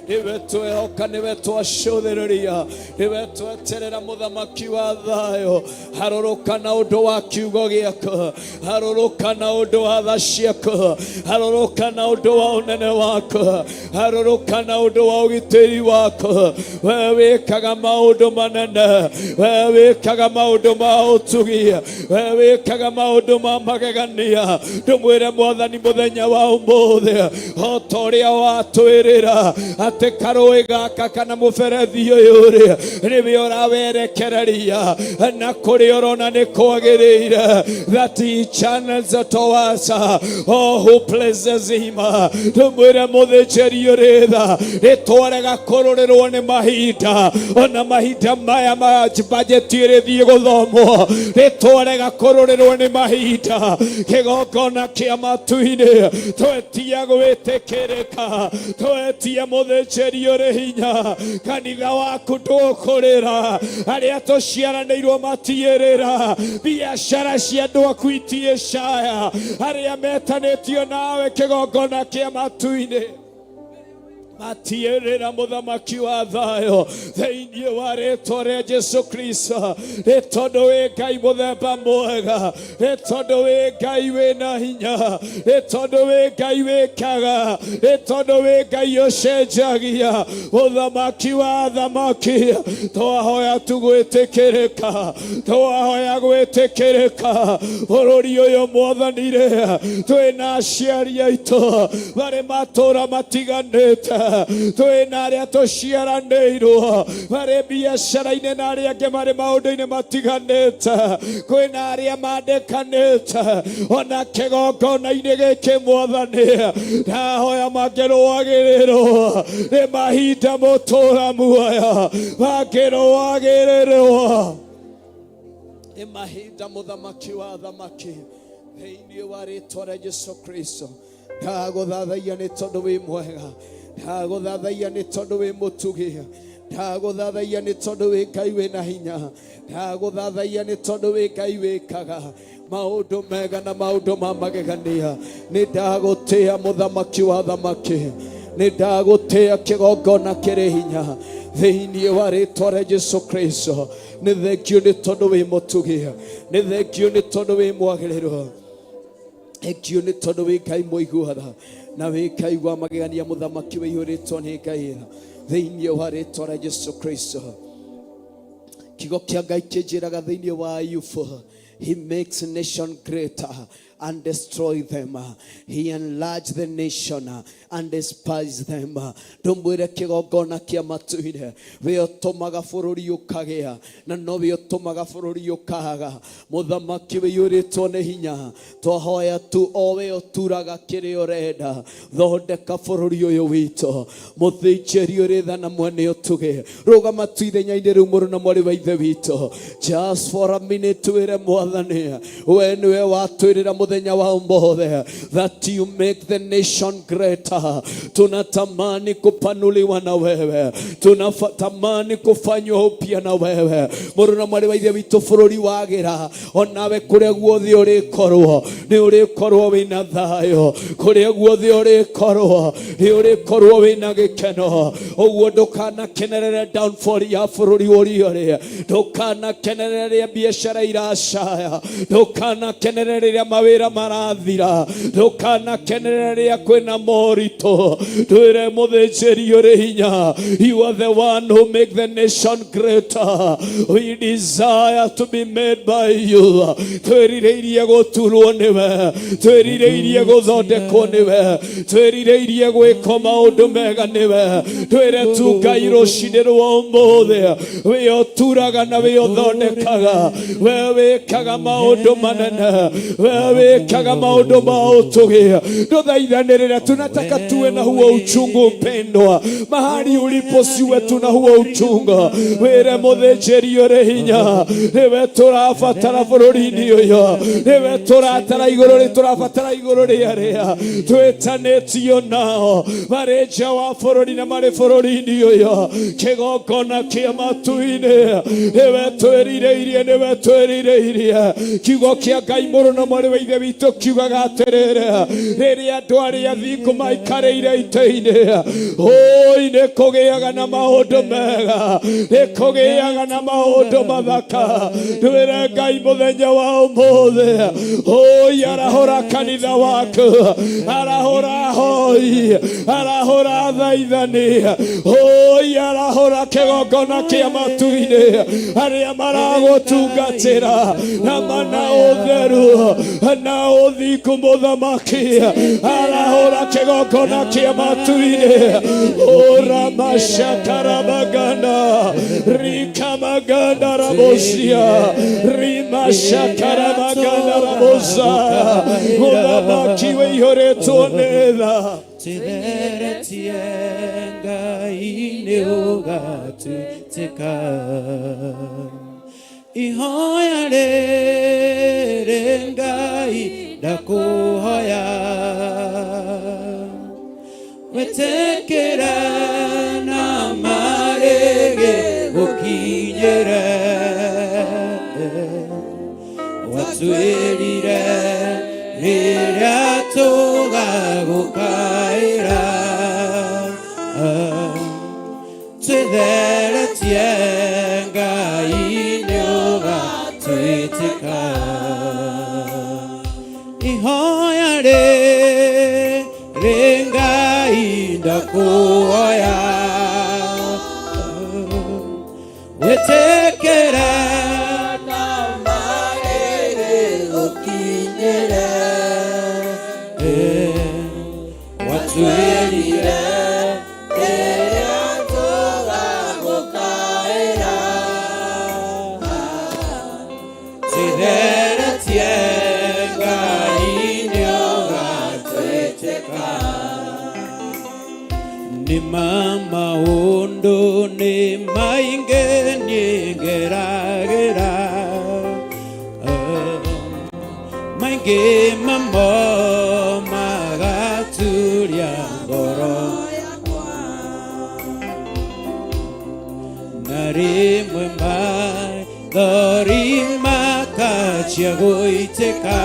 nĩwe twehoka, nĩwe twacũthĩrĩria, nĩwe tweterera mũthamaki wa thayũ. Harũrũka na ũndũ wa kiugo gĩaku, harũrũka na ũndũ wa tha ciaku, harũrũka na ũndũ wa ũnene waku, harũrũka na ũndũ wa ũgitĩri waku. We wĩkaga maũndũ manene, we wĩkaga maũndũ ma ũtugi, we wĩkaga maũndũ ma magegania. Ndũmwĩre mwathani mũthenya wa ũmũthĩ, o ta ũrĩa watwĩrĩra atĩ karũĩ gaka kana mũberethi ũyũ rĩ, nĩwe ũrawerekereria na kũrĩa ũrona nĩ kwagĩrĩire, that he channels towards all who pleases him. Ndũmwĩre mũthĩnjĩri ũrĩ tha, rĩtwarega kũrũrĩrwo nĩ mahinda, ona mahinda maya ma bajeti ĩrĩthiĩ gũthomwo, rĩtwarega kũrũrĩrwo nĩ mahinda. Kĩgongona kĩa matu-inĩ twetia gwĩtĩkĩrĩka, twetia mũthĩnjĩri ũrĩ hinya. Kanitha waku ndũkũrĩra, arĩa tũciaranĩirwo matiĩrĩra, biacara cia andũ aku itiĩcaya, arĩa metanĩtio nawe kĩgongona kĩa matu-inĩ matiĩrĩra. Mũthamaki wa thayũ, thĩinĩ wa rĩtwa rĩa Jesu Kristo, nĩ tondũ wĩ Ngai mũthemba mwega, nĩ tondũ wĩ Ngai wĩna hinya, nĩ tondũ wĩ Ngai wĩkaga, nĩ tondũ wĩ Ngai ũcenjagia. Mũthamaki wa thamaki, twahoya tu gwĩtĩkĩrĩka, twahoya gwĩtĩkĩrĩka bũrũri ũyũ mwathani rĩ. Twĩna aciari aitũ marĩ matũra matiganĩte, twĩna arĩa tũciaranĩirwo marĩ biacara-inĩ na arĩa angĩ marĩ maũndũ-inĩ matiganĩte, kwĩna arĩa mandĩkanĩte ona kĩgongona-inĩ gĩkĩ. Mwathani, ndahoya mangĩrũagĩrĩrwo nĩ mahinda mũtũra muoyo, mangĩrũagĩrĩrwo nĩ mahinda. Mũthamaki wa thamaki, thĩinĩ wa rĩtwa rĩa Jesu Kristo, ndagũthathaiya nĩ tondũ wĩ mwega, ndagũthathaiya nĩ tondũ wĩ mũtugi, ndagũthathaiya nĩ tondũ wĩ Ngai wĩna hinya, ndagũthathaiya nĩ tondũ wĩ Ngai wĩkaga maũndũ mega na maũndũ ma magegania. Nĩ ndagũtĩa mũthamaki wa thamaki, nĩ ndagũtĩa kĩgongona kĩrĩ hinya, thĩinĩ wa rĩtwa rĩa Jesu Kristo. Nĩ thengio nĩ tondũ wĩ mũtugi, nĩ thengio nĩ tondũ wĩ mwagĩrĩru, thengio nĩ tondũ wĩ Ngai mũiguaga na wĩ Ngai wa magegania. Mũthamaki wĩihũrĩtwo nĩ Ngai, thĩinĩ wa rĩtwa rĩa Jesu Kristo. Kiugo kĩa Ngai kĩnjĩraga thĩinĩ wa Ayubu, he makes nation greater and destroy them, he enlarge the nation and despise them. Ndũmwĩre kĩgongona kĩa matu-inĩ, we ũtũmaga bũrũri ũkagĩa na nowe ũtũmaga bũrũri ũkaga. Mũthamaki wĩiyũrĩtwo nĩ hinya, twahoya tu o we ũturaga kĩrĩa ũrenda. Thondeka bũrũri ũyũ witũ. Mũthĩnjĩri ũrĩ tha na mwene ũtugi, rũgama tu ithenya-inĩ rĩu, mũrũ na mwarĩ wa ithe witũ, just for a minute, wĩre mwathani, we nĩwe watwĩrĩra mũthenya wa ũmũthĩ that you make the nation greater. Tunatamani kupanuliwa na wewe, tunatamani kufanywa upya na wewe. Mũrũ na mwarĩ wa ithe witũ, bũrũri wagĩra, onawe kũrĩa guothe ũrĩkorwo nĩ ũrĩkorwo wĩna thayũ, kũrĩa guothe ũrĩkorwo nĩ ũrĩkorwo wĩna gĩkeno. Ũguo ndũkanakenerere downfall ya bũrũri ũrĩa ũrĩ, ndũkanakenerere rĩrĩa biacara iracaya, ndũkanakenerere rĩrĩa mawĩra marathira, ndũkanakenerere rĩrĩa kwĩna moritũ. Twĩre mũthĩnjĩri ũrĩ hinya, you are the one who make the nation greater. We desire to be made by you. Twĩrirĩirie gũturwo nĩwe, twĩrirĩirie gũthondekwo nĩwe, twĩrirĩirie gwĩkwo maũndũ mega nĩwe. Twĩre tu Ngai rũcinĩ rwa ũmũthĩ, wĩ ũturaga na wĩ ũthondekaga, we wĩkaga maũndũ manene, we wĩkaga. Wĩkaga maũndũ ma ũtũgĩ. Ndũthaithanĩrĩra, tunataka tuwe na huo uchungu mpendwa. Mahali ulipo siwe tuna huo uchungu. Wĩre mũthĩnjĩri ũrĩ hinya, nĩwe tũrabatara bũrũri-inĩ ũyũ, nĩwe tũratara igũrũ rĩ tũrabatara igũrũ rĩa rĩa twĩtanĩtio nao marĩ nja wa bũrũri na marĩ bũrũri-inĩ ũyũ, kĩgongona kĩa matu-inĩ, nĩwe twĩrirĩirie, nĩwe twĩrirĩirie. Kiugo kĩa Ngai mũrũ na mwarĩ wa ithe witũ kiugaga atĩrĩrĩ, rĩrĩa andũ arĩa athingu maikarĩire itĩ-inĩ, ũi nĩ kũgĩaga na maũndũ mega, nĩ kũgĩaga na maũndũ mathaka. Twĩre Ngai mũthenya wa ũmũthĩ, ũi arahũra kanitha waku, arahũra ahoi, arahũra athaithani, ũi arahũra kĩgongona kĩa matu-inĩ, arĩa maragũtungatĩra na mana ũtheru na ũthingu. Mũthamaki, arahũra kĩgongona kĩa matu-inĩ. Ũramashakarabaganda rikamaganda rabosia rimashakarabaganda rabosa. Mũthamaki wĩihũrĩtwo nĩ tha. Twĩtheretie Ngai nĩ ũgatwĩtĩka. Ihoya rĩrĩ, Ngai, ndakũhoya, wĩtĩkĩre na marĩgĩ gũkinyĩre. Watwĩrire rĩrĩa tũgagũkaĩra. Twĩtheretie Ngai nĩ ũgatwĩtĩka. Ihoya rĩrĩ, Ngai, ndakũhoya, wĩtĩkĩre na marĩrĩ gũkinyĩre. Watwĩrire rĩrĩa tũgagũkaĩra. Twĩtheretie Ngai nĩ ũgatwĩtĩka. Nĩ ma maũndũ nĩ maingĩ niĩ ngeragĩra, maingĩ mamo magaturia ngoro, na rĩmwe maithori makachia gũitĩka,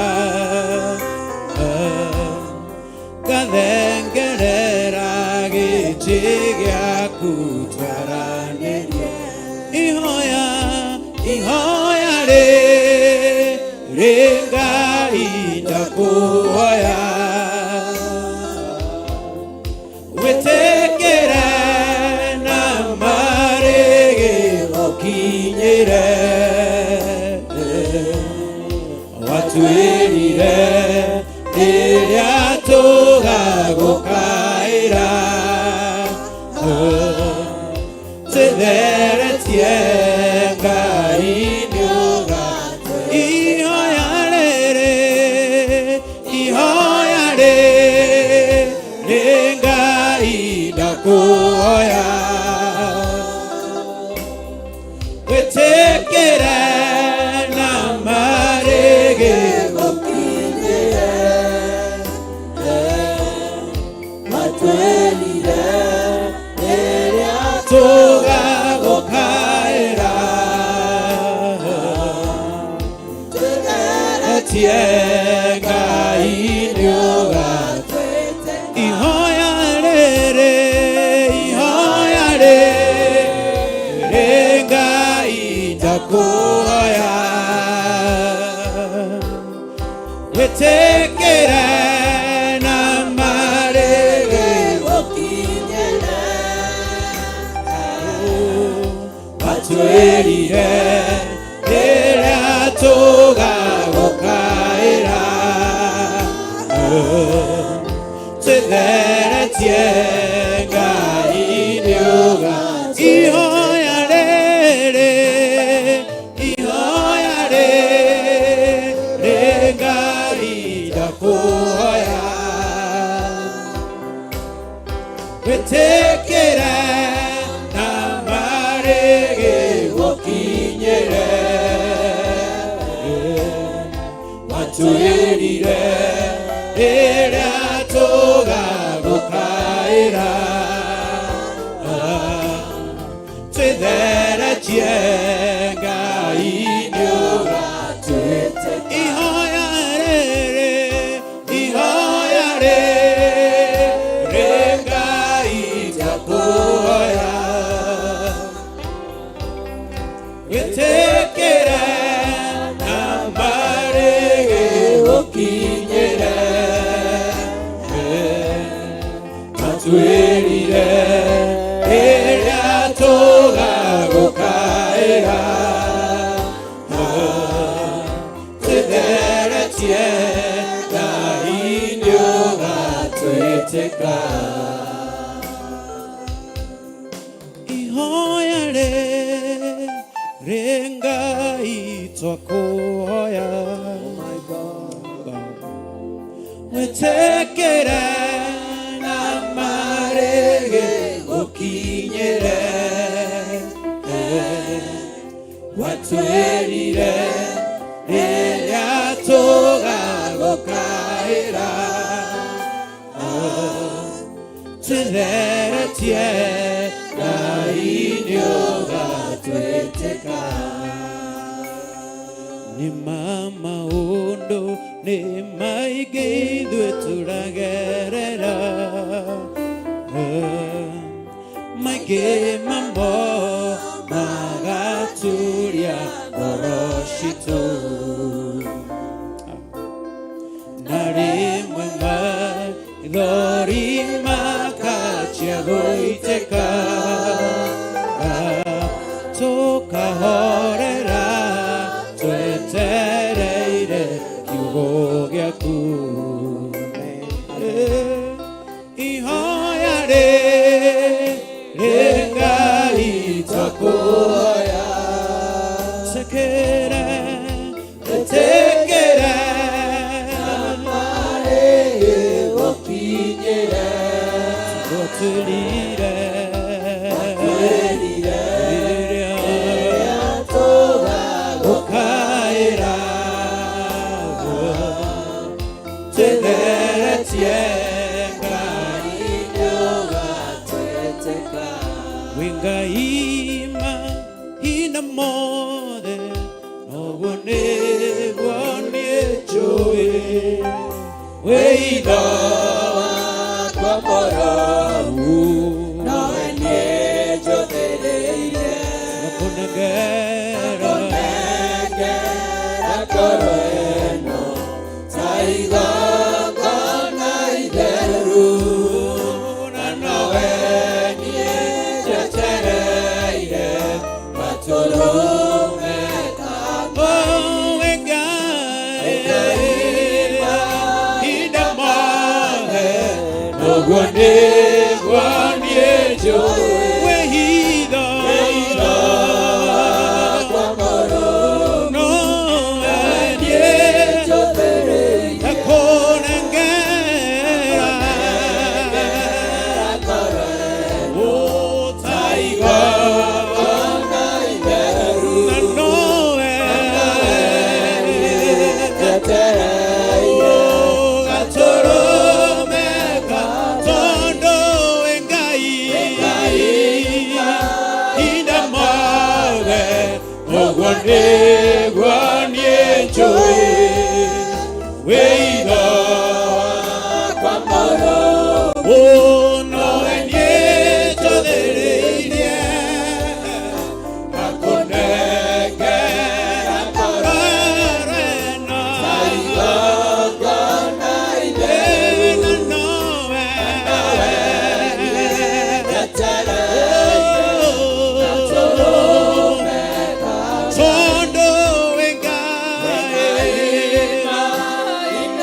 ngathengerera gĩtĩ gĩaku twaranĩrie. Ihoya, ihoya rĩrĩ, Ngai, ndakũhoya, wĩtĩkĩre na marĩgĩ gũkinyĩre. Watwĩrire rĩrĩa tũgagũkaĩra. Twĩtheretie Ngai nĩ ihoya rĩrĩ, ihoya rĩrĩ, Ngai, ndakũhoya, wĩtĩkĩre na marĩgĩ gũkinyĩre. Watwĩrire rĩrĩa tũgagũkaĩra. Twĩtheretie Ngai nĩ ihoya rĩrĩ, ihoya rĩrĩ, Ngai, ndakũhoya, wĩtĩkĩre na marĩgĩ gũkinyĩre. Watwĩrire rĩrĩa tũgagũkaĩra. Twĩtheretie Ngai nĩ ihoya rĩrĩ, ihoya rĩrĩ, Ngai. Wĩtĩkĩre na marĩgĩ gũkinyĩre. Watwĩrire rĩrĩa tũgagũkaĩra, twĩtheretie Ngai nĩũgatwĩtĩka. Ihoya rĩrĩ, ihoya rĩrĩ, Ngai takũhoya, wĩtĩkĩre na marĩgĩ gũkinyĩre. Matwĩrire rĩrĩa tũgagũkaĩra, twĩtheretie Ngai nĩũgatwĩtĩka. Ihoya rĩrĩ, Ngai twakũhoya, Oh my God. wĩtĩkĩre na marĩgĩ gũkinyĩre. Watwĩrire rĩrĩa tũgagũkaĩra, twĩtheretie Ngai nĩũgatwĩtĩka. Nĩ ma maũndũ nĩ maingĩ ithuĩ tũragerera, maingĩ mamo magaturia ngoro citũ, na rĩmwe maithori makachia gũitĩka, tũkahorera twetereire kiugo gĩaku. Ihoya rĩrĩ, Ngai twakũhoya, tekere tekere Gũkinyĩre. Twatwĩrire Twĩrire rĩrĩa tũgagũkaĩra, ũkaĩra, twetheretie Ngai nĩũgatwĩtĩka. Wĩ Ngai mahinda mothe, noguo nĩguo niĩ njũĩ wĩ itho Wakwa mũrũ nowe niĩ njũthĩrĩirie. Ngakũnengera Nengera ngoro ĩno ta igongona itheru, na nowe niĩ njetereire gatũrũme ka Oh, wĩ Ngai mahinda mothe, noguo nĩguo niĩ njũĩ wĩ hitho wakwa mũrũ nowe niĩ njũthĩrĩirie. Ngakũnengera Ngoro ĩno Oh, ta igongona itheru, na nowe njetereire gatũrũme tondũ wĩ Ngai mahinda mothe, ũguo nĩguo niĩ njũĩ wĩ itho wakwa mũrũ Oh, nowe niĩ njũthĩrĩirie, ngakũnengera ngoro ĩno igongona itheru, na nowe njetereire gatũrũme ka Tondũ wĩ Ngai mahinda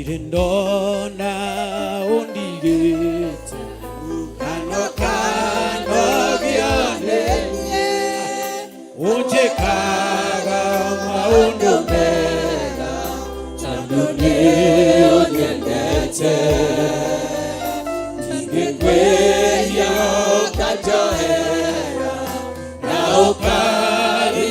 Ndirĩ ndona ũndigĩte kano kano gĩone ũnjĩkaga maũndũ mega tondũ nĩ ũnyendete ndingĩkwĩhia ũkanjohera na ũkariganĩrwo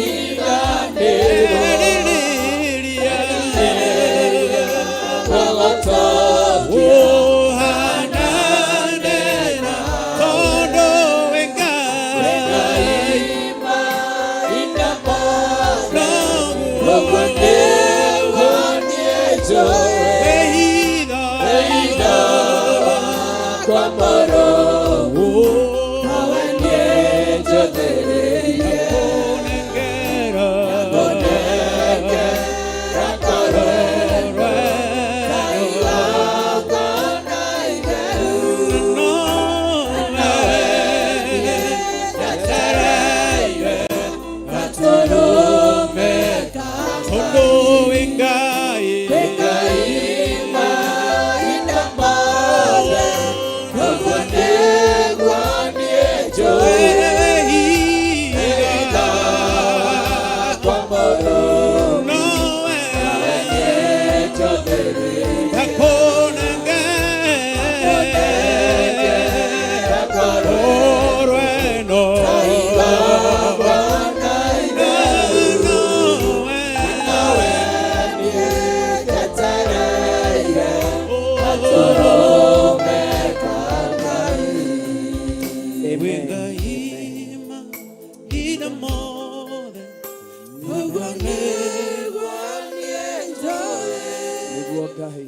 Nĩguo Ngai.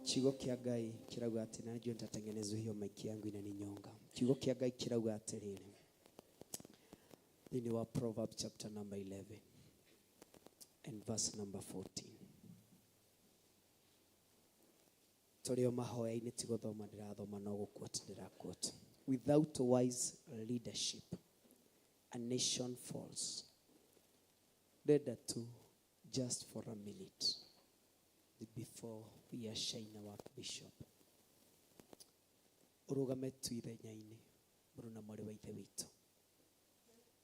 Kiugo kĩa Ngai kirauga atĩ na najua nitatengenezwa hiyo maiki yangu inaninyonga. Kiugo kĩa Ngai kirauga atĩrĩrĩ thĩinĩ wa Proverbs chapter number 11 and verse number 14. Tũrĩ o mahoya-inĩ ti gũthoma ndĩrathoma no gũquote ndĩraquote. Without wise leadership a nation falls. Ndenda tu just for a minute before we usher in our bishop ũrũgame tu ithenya-inĩ mũrũ na mwarĩ wa ithe witũ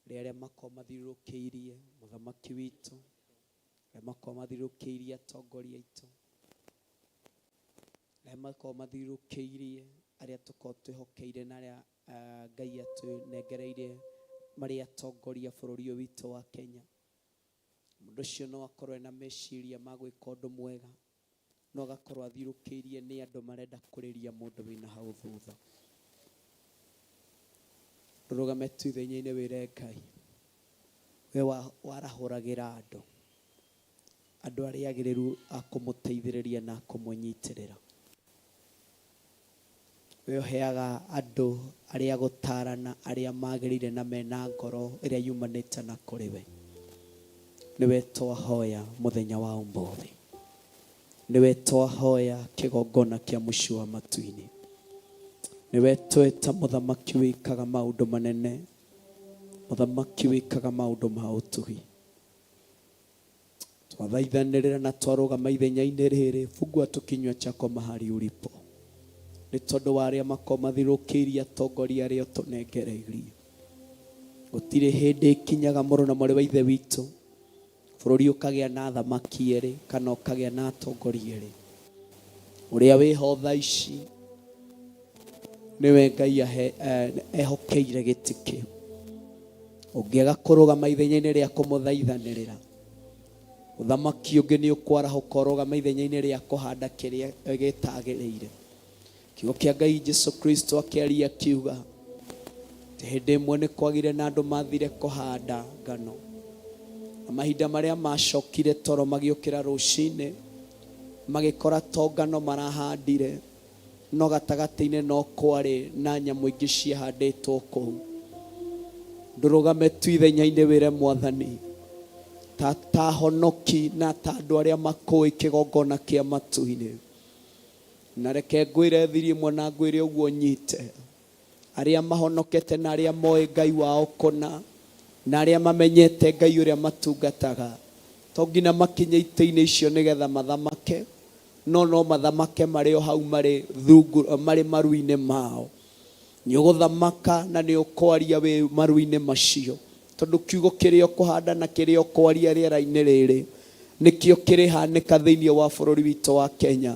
rĩ arĩa makorwo mathiũrũrũkĩirie mũthamaki witũ arĩa makorwo mathiũrũrũkĩirie atongoria aitũ arĩa makorwo mathiũrũrũkĩirie arĩa tũkorwo twĩhokeire na arĩa ah, Ngai atũnengereire marĩ atongoria bũrũri ũyũ witũ wa Kenya. Mũndũ ũcio no akorwo ena meciria ma gwĩka ũndũ mwega no agakorwo athiũrũrũkĩirie nĩ andũ marenda kũrĩria mũndũ wĩna hau thutha. Rũgame tu ithenya-inĩ wĩre Ngai we warahũragĩra andũ andũ arĩa agĩrĩru a kũmũteithĩrĩria na kũmũnyitĩrĩra. We ũheaga andũ arĩa gũtarana arĩa magĩrĩire na mena ngoro ĩrĩa yumanĩte na kũrĩ we. Nĩwe twahoya mũthenya wa ũmũthĩ. Nĩwe twahoya kĩgongona kĩa mũciĩ wa matu-inĩ. Nĩwe tweta mũthamaki wĩkaga maũndũ manene, mũthamaki wĩkaga maũndũ ma ũtugi. Twathaithanĩrĩra na twarũgama ithenya-inĩ rĩrĩ, fungua tu kinywa chako mahali ulipo nĩ tondũ wa arĩa makorwo mathiũrũrũkĩirie atongoria arĩa ũtũnengereirie. Gũtirĩ hĩndĩ ĩkinyaga mũrũ na mwarĩ wa ithe witũ bũrũri ũkagĩa na athamaki erĩ kana ũkagĩa na atongoria erĩ. Ũrĩa wĩho thaa ici nĩwe Ngai ehokeire gĩtĩ kĩu. Ũngĩaga kũrũgama ithenya-inĩ rĩa kũmũthaithanĩrĩra, ũthamaki ũngĩ nĩ ũkwarahũka ũrũgame ithenya-inĩ rĩa kũhanda kĩrĩa gĩtagĩrĩire. Kiugo kĩa Ngai Jesu Kristo akĩaria akiuga atĩ hĩndĩ ĩmwe nĩ kwagire na andũ mathire kũhanda ngano. Na mahinda marĩa macokire toro magĩũkĩra rũcinĩ magĩkora to ngano marahandire no gatagatĩ-inĩ no kwarĩ na nyamũ ingĩ ciahandĩtwo kũu. Ndũrũgame tu ithenya-inĩ wĩre Mwathani ta ta honoki na ta andũ arĩa makũĩ kĩgongona kĩa matu-inĩ. Na reke ngwĩre thiri ĩmwe na ngwĩre ũguo nyite. Arĩa mahonokete na arĩa moĩ Ngai wao kũna, na arĩa mamenyete Ngai ũrĩa matungataga, to nginya makinye itĩ-inĩ icio nĩgetha mathamake, no no mathamake marĩ o hau marĩ rungu, marĩ maru-inĩ mao. Nĩ ũgũthamaka na nĩ ũkwaria wĩ maru-inĩ macio, tondũ kiugo kĩrĩa ũkũhanda na kĩrĩa ũkwaria rĩera-inĩ rĩrĩ, nĩkĩo kĩrĩhanĩka thĩinĩ wa bũrũri witũ wa Kenya,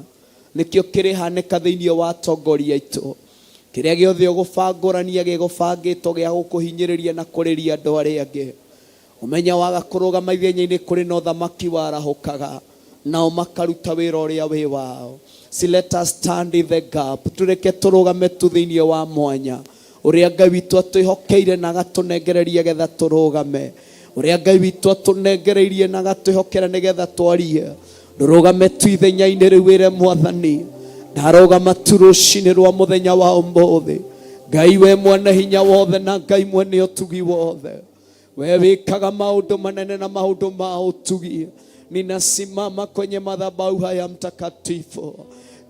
nĩkĩo kĩrĩhanĩka thĩinĩ wa atongoria aitũ. Kĩrĩa gĩothe ũgũbangũrania gĩgũbangĩtwo gĩa gũkũhinyĩrĩria na kũrĩria andũ arĩa angĩ. Ũmenye waga kũrũgama ithenya-inĩ kũrĩ na ũthamaki warahũkaga nao makaruta wĩra ũrĩa wĩ wao. See, let us stand in the gap. Tũreke tũrũgame tu thĩinĩ wa mwanya ũrĩa Ngai witũ atwĩhokeire na agatũnengereria getha tũrũgame. Ũrĩa Ngai witũ atũnengereirie na agatwĩhokera nĩgetha twarie. Ndũrũgame tu ithenya-inĩ rĩu wĩre Mwathani, ndarũgama tu rũcinĩ rwa mũthenya wa ũmũthĩ. Ngai we mwene hinya wothe na Ngai mwene ũtugi wothe, we wĩkaga maũndũ manene na maũndũ ma ũtugi, ninasimama kwenye madhabahu haya mtakatifu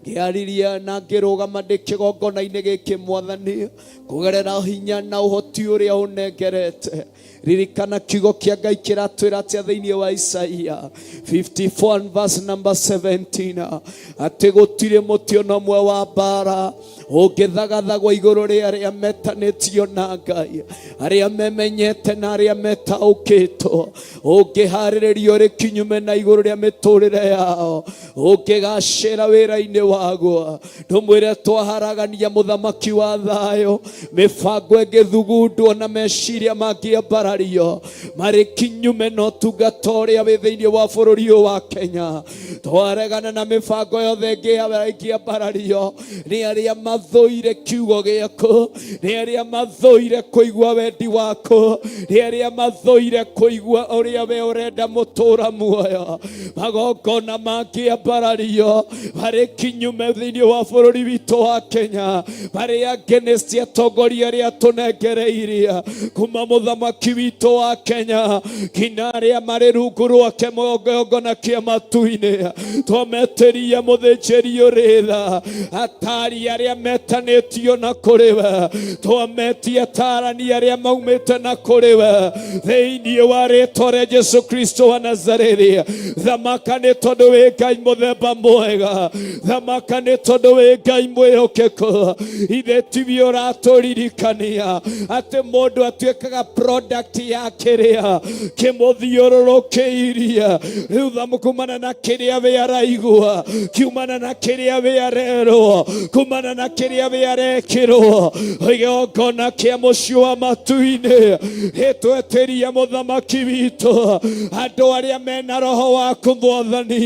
ngĩariria na ngĩrũgama ndĩ kĩgongona-inĩ gĩkĩ Mwathani, kũgerera hinya na ũhoti ũrĩa ũnengerete. Ririkana kiugo kĩa Ngai kĩratwĩra atĩa thĩinĩ wa Isaia 54 verse number 17, atĩ gũtirĩ mũtĩ ona ũmwe wa mbara ũngĩthagathagwo igũrũ rĩa arĩa metanĩtio na Ngai, arĩa memenyete na arĩa metaũkĩtwo, ũngĩharĩrĩrio ũrĩ kinyume na igũrũ rĩa mĩtũrĩre yao, ũngĩgacĩra wĩra-inĩ waguo. Ndũmwĩre twaharagania mũthamaki wa thayũ, mĩbango ĩngĩthugundwo na meciria mangĩambarario marĩ kinyume na ũtungata ũrĩa wĩ thĩinĩ wa bũrũri ũyũ wa Kenya. Twaregana na mĩbango yothe ĩngĩambarario nĩ arĩa mathũire kiugo gĩaku, nĩ arĩa mathũire kũigua wendi waku, nĩ arĩa mathũire kũigua ũrĩa we ũrenda mũtũra muoyo. Magongona mangĩambarario marĩ kinyume thĩinĩ wa bũrũri witũ wa Kenya, marĩ against atongoria arĩa tũnengereirie kuma mũthamaki witũ wa Kenya nginya arĩa marĩ rungu rwake magongona kĩa matu-inĩ, twametĩria mũthĩnjĩri ũrĩ tha, atari arĩa metanĩtio na kũrĩ we, twametia atarani arĩa maumĩte na kũrĩ we thĩinĩ wa rĩtwa rĩa Jesu Kristo wa Nazarethi. Thamaka nĩ tondũ wĩ Ngai mũthemba mwega, thamaka nĩ tondũ wĩ Ngai mwĩhokeku. Ithe tiwe ũratũririkania atĩ mũndũ atuĩkaga product ya kĩrĩa kĩmũthiũrũrũkĩirie. Rĩu thamu kumana na kĩrĩa we araigua, kiumana na kĩrĩa we arerwo, kumana na kĩrĩa we arekĩrwo, igongona kĩa mũciĩ wa matu-inĩ gĩtwetĩria mũthamaki witũ, andũ arĩa mena roho waku Mwathani,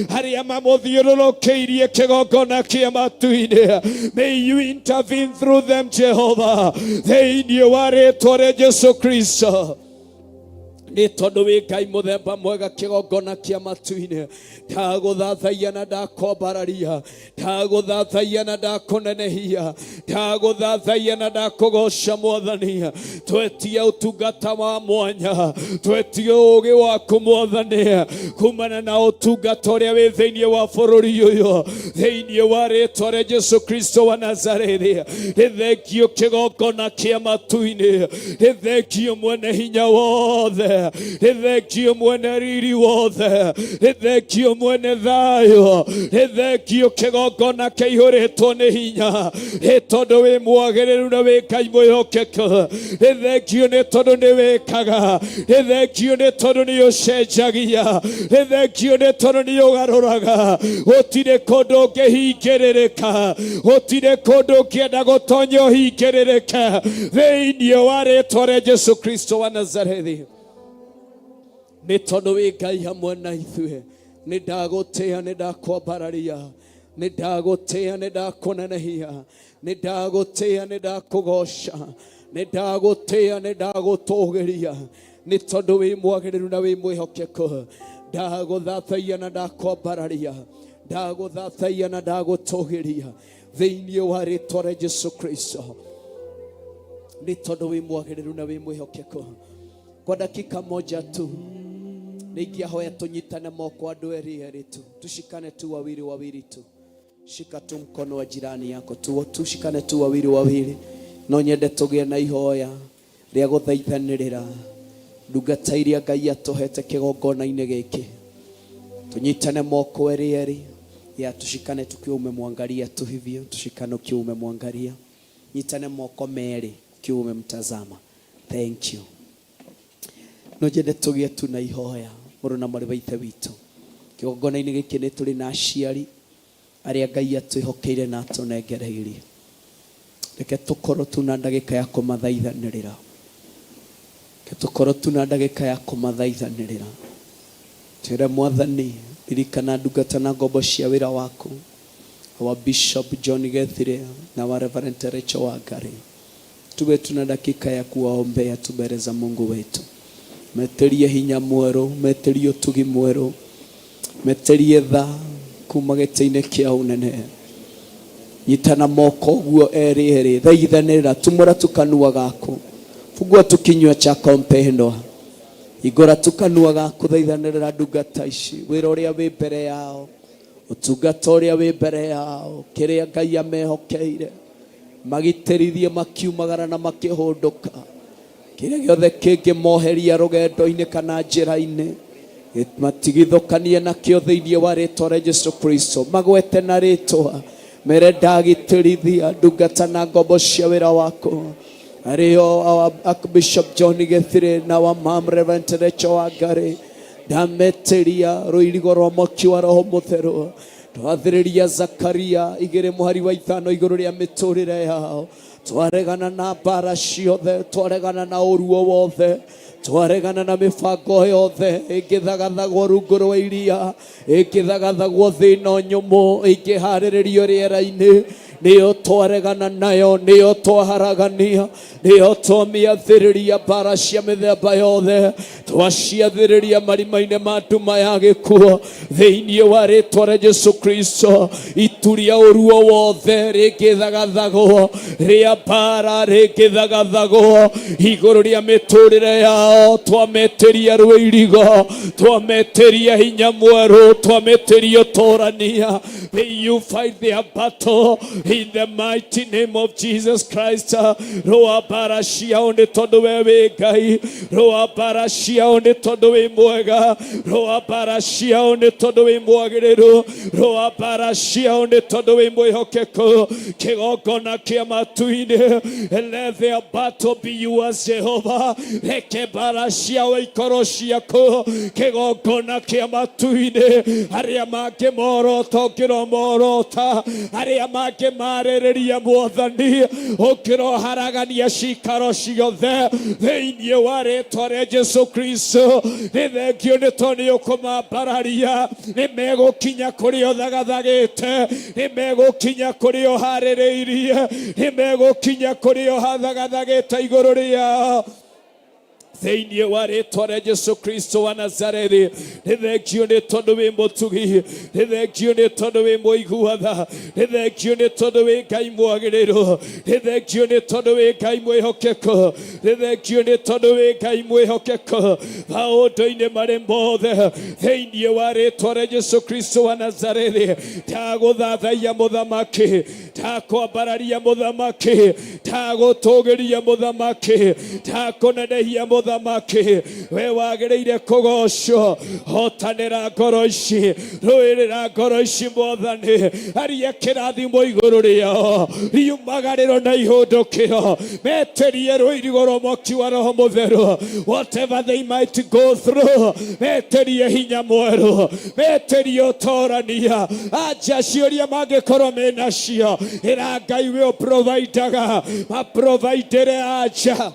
arĩa mamũthiũrũrũkĩirie kĩgongona kĩa matu-inĩ. May you intervene through them, Jehovah, thĩinĩ wa rĩtwa rĩa Jesu Kristo. Nĩ tondũ wĩ Ngai mũthemba mwega kĩgongona kĩa matu-inĩ, ndagũthathaiya na ndakwambararia, ndagũthathaiya na ndakũnenehia, ndagũthathaiya na ndakũgoca Mwathani. Twetia ũtungata wa mwanya, twetia ũũgĩ waku Mwathani, kumana na ũtungata ũrĩa wĩ thĩinĩ wa bũrũri ũyũ, thĩinĩ wa rĩtwa rĩa Jesu Kristo wa Nazarethi. Nĩ thengio kĩgongona kĩa matu-inĩ, nĩ thengio mwene hinya wothe, nĩ thengio mwene riri wothe, nĩ thengio mwene thayũ, nĩ thengio kĩgongona kĩihũrĩtwo nĩ hinya, nĩ tondũ wĩ mwagĩrĩru na wĩ Ngai mwĩhokeku. Nĩ thengio nĩ tondũ nĩ wĩkaga, nĩ thengio nĩ tondũ nĩ ũcenjagia, nĩ thengio nĩ tondũ nĩ ũgarũraga. Gũtirĩ kũndũ ũngĩhingĩrĩrĩka, gũtirĩ kũndũ ũngĩenda gũtonya ũhingĩrĩrĩke thĩinĩ wa rĩtwa rĩa Jesu Kristo wa Nazarethi. Nĩ tondũ wĩ Ngai hamwe na ithuĩ, nĩ ndagũtĩa, nĩ ndakwambararia, nĩ ndagũtĩa, nĩ ndakũnenehia, nĩ ndagũtĩa, nĩ ndakũgoca, nĩ ndagũtĩa, nĩ ndagũtũgĩria. Nĩ tondũ wĩ mwagĩrĩru na wĩ mwĩhokeku. Ndagũthathaiya na ndakwambararia, ndagũthathaiya na ndagũtũgĩria thĩinĩ wa rĩtwa rĩa Jesu Kristo, nĩ tondũ wĩ mwagĩrĩru na wĩ mwĩhokeku. Kwa dakika moja tu ningĩahoya tũnyitane moko andũ erĩ erĩ tu, tushikane tu wawili wawili tu. Shika tu mkono wa jirani yako tu, tushikane tu wawili wawili. No nyende tũgĩe na ihoya rĩa gũthaithanĩrĩra ndungata iria Ngai atũhete kĩgongona-inĩ gĩkĩ. Tunyitane moko erĩ erĩ ya tushikane tukiwa umemwangalia tu hivyo, tushikane ukiwa umemwangalia. Nyitane moko merĩ ukiwa umemtazama. Thank you. No nyende tũgĩe tu na ihoya mũrũ na mwarĩ wa ithe witũ. Kĩgongona-inĩ gĩkĩ nĩ tũrĩ na aciari arĩa Ngai atwĩhokeire na atũnengereirie. Reke tũkorwo tu na ndagĩka ya kũmathaithanĩrĩra. Reke tũkorwo tu na ndagĩka ya kũmathaithanĩrĩra. Twĩre Mwathani, ririkana ndungata na ngombo cia wĩra waku, our Bishop John Gethire na wa Reverend Rachel Wangari. Tuwe tuna dakika ya kuwaombea tu mbele za Mungu wetu. Meterie hinya mwerũ, meterie ũtugi mwerũ, meterie tha kuma gĩtĩ-inĩ kĩa ũnene. Nyitana moko ũguo erĩ erĩ, thaithanĩrĩra, tumũra tu kanua gaku, fungua tu kinywa chako mpendwa, hingũra tu kanua gaku, thaithanĩrĩra ndungata ici, wĩra ũrĩa wĩ mbere yao, ũtungata ũrĩa wĩ mbere yao, kĩrĩa Ngai amehokeire, magitĩrithie makiumagara na makĩhũndũka, kĩrĩa gĩothe kĩngĩmoheria rũgendo-inĩ kana njĩra-inĩ matigithũkanie nakĩo thĩinĩ wa rĩtwa rĩa Jesu Kristo. Magwete na rĩtwa, mere ndagitĩrithia ndungata na ngombo cia wĩra waku, arĩo our Archbishop John Gethire na wa mam Reverend Rachel Wangari, ndametĩria rũirigo rwa mwaki wa Roho Mũtheru. Twathĩrĩria Zakaria igĩrĩ mũhari wa ithano igũrũ rĩa mĩtũrĩre yao. Twaregana na mbara ciothe, twaregana na ũruo wothe, twaregana na mĩbango yothe ĩngĩthagathagwo rungu rwa iria, ĩngĩthagathagwo thĩ ĩno nyũmũ, ĩngĩharĩrĩrio rĩera-inĩ, nĩyo twaregana nayo, nĩyo twaharagania, nĩyo twamĩathĩrĩria. Mbara cia mĩthemba yothe twaciathĩrĩria marima-inĩ ma nduma ya gĩkuũ thĩinĩ wa rĩtwa rĩa Jesu Kristo. Ituria ũruo wothe rĩngĩthagathagwo rĩa mbara rĩngĩthagathagwo igũrũ rĩa mĩtũrĩre yao, twametĩria rwĩirigo, twametĩria hinya mwerũ, twamĩtĩria ũtũrania. May you fight their battle in the mighty name of Jesus Christ. Rũa mbara ciao nĩ tondũ we wĩ Ngai, rũa mbara ciao nĩ tondũ wĩ mwega, rũa mbara ciao nĩ tondũ wĩ mwagĩrĩru, rũa mbara ciao nĩ tondũ wĩ mwĩhokeku. Kĩgongona kĩa matu-inĩ, let their battle be yours, Jehovah. Reke mbara ciao ikorwo ciaku. Kĩgongona kĩa matu-inĩ, arĩa mangĩmorota ũngĩromorota, arĩa mangĩmarĩrĩria Mwathani ũngĩroharagania cikaro ciothe thĩinĩ wa rĩtwa rĩa Jesu Kristo. Nĩ thengio nĩ tondũ nĩ ũkũmambararia, nĩ megũkinya kũrĩa ũthagathagĩte, nĩ megũkinya kũrĩa ũharĩrĩirie, nĩ megũkinya kũrĩa ũhathagathagĩte igũrũ rĩao thĩinĩ wa rĩtwa rĩa Jesu Kristo wa Nazarethi. Nĩ thengio nĩ tondũ wĩ mũtugi, nĩ thengio nĩ tondũ wĩ mũiguatha, nĩ thengio nĩ tondũ wĩ Ngai mwagĩrĩru, nĩ thengio nĩ tondũ wĩ Ngai mwĩhokeku, nĩ thengio nĩ tondũ wĩ Ngai mwĩhokeku maũndũ-inĩ marĩ mothe thĩinĩ wa rĩtwa rĩa Jesu Kristo wa Nazarethi. Ndagũthathaiya mũthamaki, ndakwambararia mũthamaki, ndagũtũgĩria mũthamaki, ndakũnenehia mũthamaki. We wagĩrĩire kũgocwo. Hotanĩra ngoro ici, rũĩrĩra ngoro ici Mwathani, aria kĩrathimo igũrũ rĩao, riumagarĩro na ihũndũkĩro, metĩrie rũirigo rwa mwaki wa Roho Mũtheru. Whatever they might go through, metĩrie hinya mwerũ, metĩrie ũtorania, anja ciũria mangĩkorwo menacio, ĩra Ngai we ũprovidaga, maprovidere anja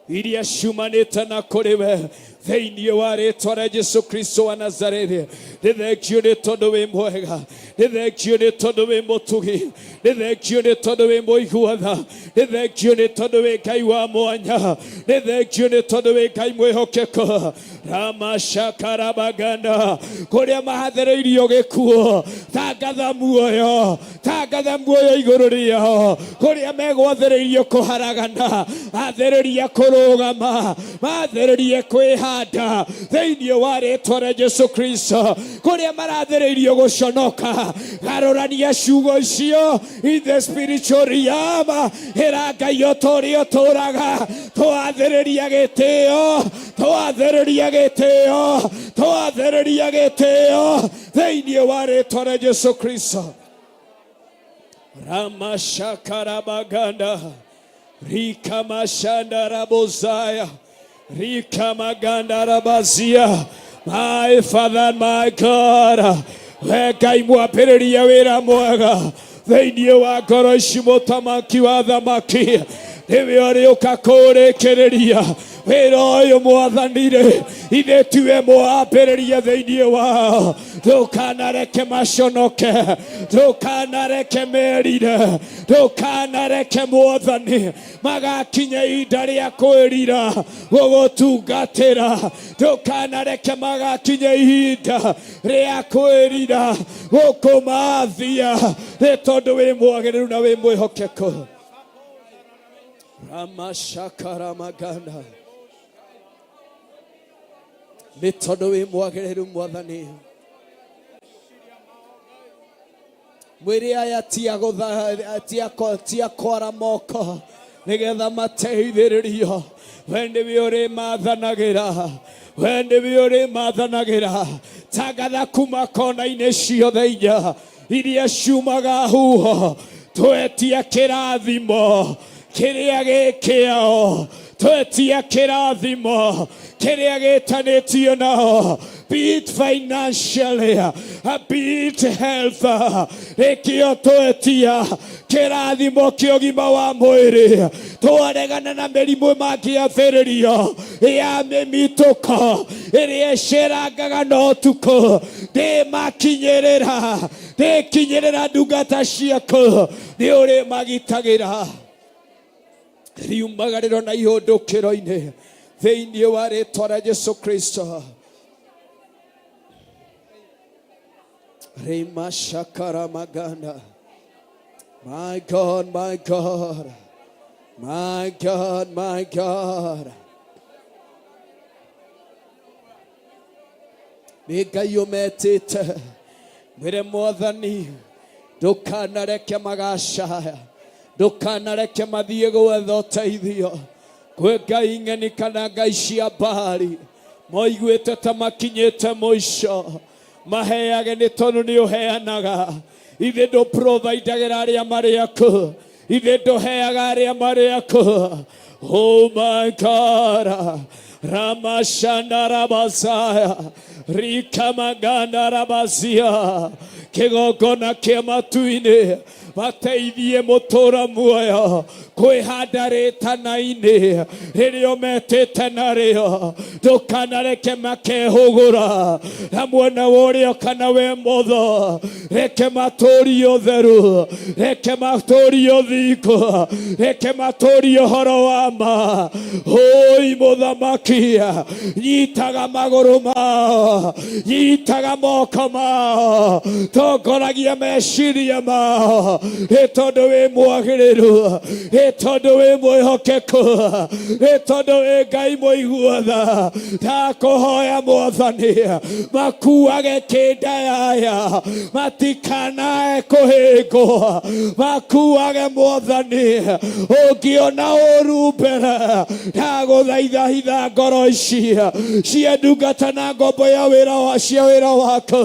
iria ciumanĩte na kũrĩ we. Thĩinĩ wa rĩtwa rĩa Jesu Kristo wa Nazarethi. Nĩ thengio nĩ tondũ wĩ mwega, nĩ thengio nĩ tondũ wĩ mũtugi, nĩ thengio nĩ tondũ wĩ mũigua tha, nĩ thengio nĩ tondũ wĩ Ngai wa mwanya, nĩ thengio nĩ tondũ wĩ Ngai mwĩhokeku. Ramashakarabaganda, kũrĩa mahathĩrĩirio gĩkuũ, tangatha muoyo, tangatha muoyo igũrũ rĩao. Kũrĩa megwathĩrĩirio kũharagana, athĩrĩria kũrũgama, mathĩrĩrie kwĩhanda thĩinĩ wa rĩtwa rĩa Jesu Kristo. Kũrĩa marathĩrĩirio gũconoka, garũrania ciugo icio in the spiritual realm. Ĩra Ngai o ta ũrĩa ũtũraga, twathĩrĩria gĩtĩo, twathĩrĩria gĩtĩo, twathĩrĩria gĩtĩo thĩinĩ wa rĩtwa rĩa Jesu Kristo. Ramashakarabaganda rikamashanda rabozaya rikamaganda rabazia. My Father, my God, we Ngai mwambĩrĩria wĩra mwega thĩinĩ wa ngoro ici, mũtamaki wa thamaki, nĩwe ũrĩũka kũũrĩkĩrĩria wĩra ũyũ. Mwathani-rĩ, ithe tiwe mwambĩrĩria thĩinĩ wao. Ndũkanareke maconoke, ndũkanareke merire, ndũkanareke Mwathani magakinya ihinda rĩa kwĩrira gũgũtungatĩra, ndũkanareke magakinya ihinda rĩa kwĩrira gũkũmathia, nĩ tondũ wĩ mwagĩrĩru na wĩ mwĩhokeku. Ramasakaramaganda, nĩ tondũ wĩ mwagĩrĩru Mwathani. Mwĩrĩ aya tia kwara moko nĩgetha mateithĩrĩrio. We nĩwe ũrĩ mathanagĩra, we nĩwe ũrĩ mathanagĩra. Tangatha kuma kona-inĩ ciothe inya iria ciumaga huho, twetia kĩrathimo kĩrĩa gĩkĩao, twetia kĩrathimo kĩrĩa gĩtanĩtio nao, be it financially, be it health. Nĩkĩo twetia kĩrathimo kĩa ũgima wa mwĩrĩ. Twaregana na mĩrimũ mangĩathĩrĩrio ya mĩmitũko ĩrĩa ĩcerangaga na ũtukũ. Ndĩmakinyĩrĩra, ndĩkinyĩrĩra ndungata ciaku, nĩ ũrĩ magitagĩra riumagarĩro na ihũndũkĩro-inĩ thĩinĩ wa rĩtwa rĩa Jesu Kristo. Rimashakaramaganda. My God, my God, my God, my God. Nĩ Ngai ũmetĩte. Mwĩre Mwathani, ndũkanareke magacaya, ndũkanareke mathiĩ gwetha ũteithio kwĩ ngai ng'eni kana ngai cia mbari moiguĩte ta makinyĩte mũico. Maheage nĩ tondũ nĩ ũheanaga. Ithe ndũprovaidagĩra arĩa marĩ aku, ithe ndũheaga arĩa marĩ aku. Oh my God. Ramashanda rabazaya rikamaganda rabazia, kĩgongona kĩa matu-inĩ mateithie mũtũra muoyo kwĩhanda rĩtana-inĩ rĩrĩa ũmetĩte narĩo. Ndũkanareke makehũgũra na mwena wa ũrĩo kana we motho. Reke matũrie ũtheru, reke matũrie ũthingu, reke matũrie ũhoro wa ma. Hũi mũthamaki, nyitaga magũrũ mao, nyitaga moko mao, tongoragia meciria mao, nĩ tondũ wĩ mwagĩrĩru, nĩ tondũ wĩ mwĩhokeku, nĩ tondũ wĩ Ngai mũiguatha. Ndakũhoya Mwathani, makuage kĩndayaya, matikanae kũhĩngwo, makuage Mwathani. Ũngĩona ũru mbere, ndagũthaitha hitha ngoro ici cia ndungata na ngombo ya wĩra wa cia wĩra waku,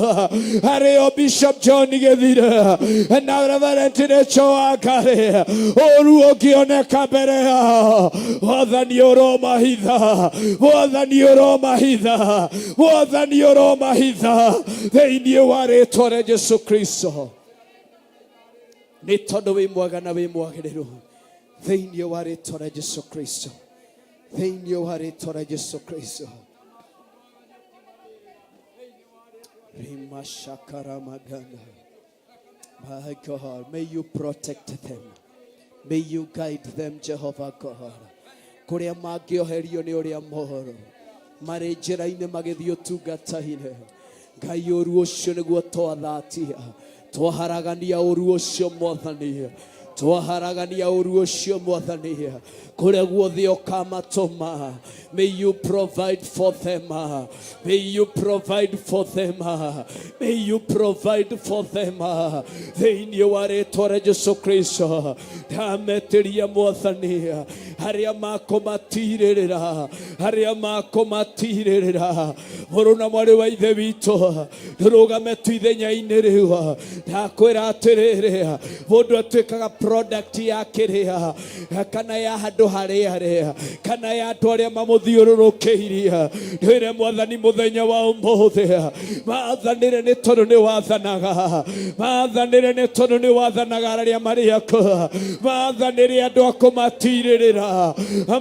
arĩo Bishop John Gĩthire na Reverend Rachel Wangari. Ũru ũngĩoneka mbere yao, Mwathani ũromahitha, Mwathani ũromahitha, Mwathani ũromahitha thĩinĩ wa rĩtwa rĩa Jesu Kristo, nĩ tondũ wĩ mwega na wĩ mwagĩrĩru, thĩinĩ wa rĩtwa rĩa Jesu Kristo, thĩinĩ wa rĩtwa rĩa Jesu Kristo. Rimashakaramaganda. My God, may you protect them. May you guide them, Jehovah God. Kũrĩa mangĩoherio nĩ ũrĩa mohoro marĩ njĩra-inĩ magĩthiĩ ũtungata-inĩ. Ngai, ũru ũcio nĩguo twathatia, twaharagania ũru ũcio Mwathani, twaharagania ũru ũcio Mwathani, kũrĩa guothe ũkamatũma. May you provide for them, may you provide for them, may you provide for them, thĩinĩ wa rĩtwa rĩa Jesu Kristo. Ndametĩria Mwathani, harĩa makũmatirĩrĩra, harĩa makũmatirĩrĩra. Mũrũ na mwarĩ wa ithe witũ, ndũrũgame tu ithenya-inĩ rĩu. Ndakwĩra atĩrĩrĩ, mũndũ atuĩkaga product ya kĩrĩa kana ya handũ harĩa arĩ kana ya andũ arĩa mamũthiũrũrũkĩirie. Ndwĩre Mwathani mũthenya wa ũmũthĩ, mathanĩre nĩ tondũ nĩ wathanaga, mathanĩre nĩ tondũ nĩ wathanaga arĩa marĩ aku, mathanĩre andũ a kũmatirĩrĩra,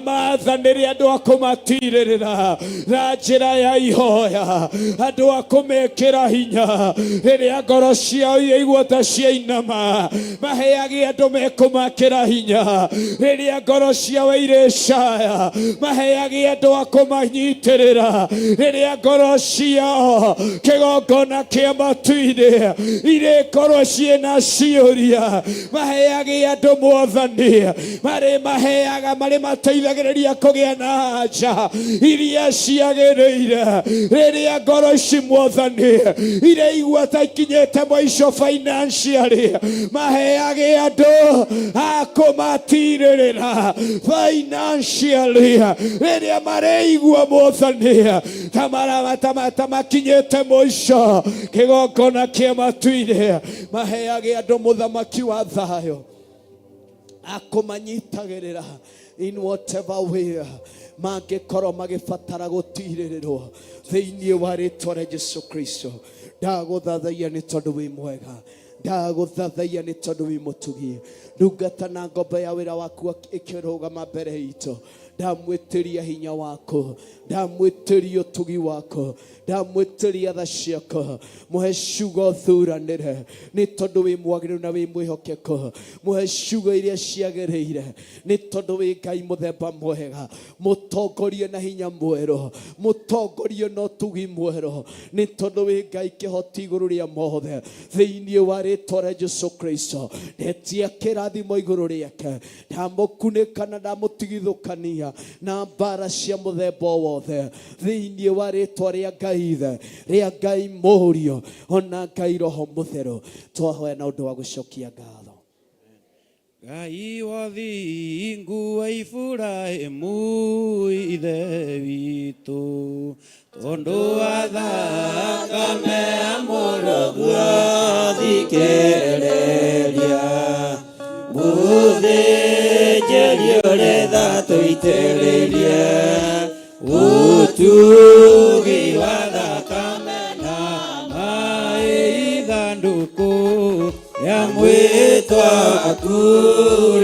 mathanĩre andũ a kũmatirĩrĩra na njĩra ya ihoya, andũ a kũmekĩra hinya rĩrĩa ngoro ciao iraigua ta ciainama, maheage andũ mekũmakĩra hinya rĩrĩa ngoro ciao irĩcaya, maheage andũ a kũmanyitĩrĩra rĩrĩa ngoro ciao kĩgongona kĩa matu-inĩ irĩkorwo ciĩna ciũria, maheage andũ Mwathani marĩ maheaga marĩ mateithagĩrĩria kũgĩa na anja iria ciagĩrĩire rĩrĩa ngoro ici Mwathani ireigua ta ikinyĩte mũico financially, maheage andũ a kũmatirĩrĩra financially rĩrĩa mareigua Mwathani ta makinyĩte mũico kĩgongona kĩa matu-inĩ, maheage andũ mũthamaki wa thayũ akũmanyitagĩrĩra in whatever way mangĩkorwo magĩbatara gũtirĩrĩrwo, thĩinĩ wa rĩtwa rĩa Jesu Kristo. Ndagũthathaiya nĩ tondũ wĩ mwega, ndagũthathaiya nĩ tondũ wĩ mũtugi. Ndungata na ngombo ya wĩra waku ĩkĩrũgama mbere itũ, ndamwĩtĩria hinya waku, ndamwĩtĩria ũtugi waku, ndamwĩtĩria tha ciaku. Mũhe ciugo thuranĩre nĩ tondũ wĩ mwagĩrĩru na wĩ mwĩhokeku. Mũhe ciugo iria ciagĩrĩire nĩ tondũ wĩ Ngai mũthemba mwega. Mũtongorie na hinya mwerũ, mũtongorie na ũtugi mwerũ, nĩ tondũ wĩ Ngai kĩhoti igũrũ rĩa mothe. Thĩinĩ wa rĩtwa rĩa Jesu Kristo, ndetia kĩrathimo igũrũ rĩake, ndamũkunĩka na ndamũtigithũkania na mbara cia mũthemba o wothe, thĩinĩ wa rĩtwa rĩa Ngai Ithe, rĩa Ngai Mũriũ, ona Ngai Roho Mũtheru, twahoya na ũndũ wa gũcokia ngatho. Ngai wa thingu wa Iburahĩmu ithe witũ, tondũ wa thakame ya mũrũguo thikĩrĩria mũthĩnjĩri ũrĩ tha tũitĩrĩrie ũtugi wa thakame na maĩ ithandũkũ rĩa mwĩtwa waku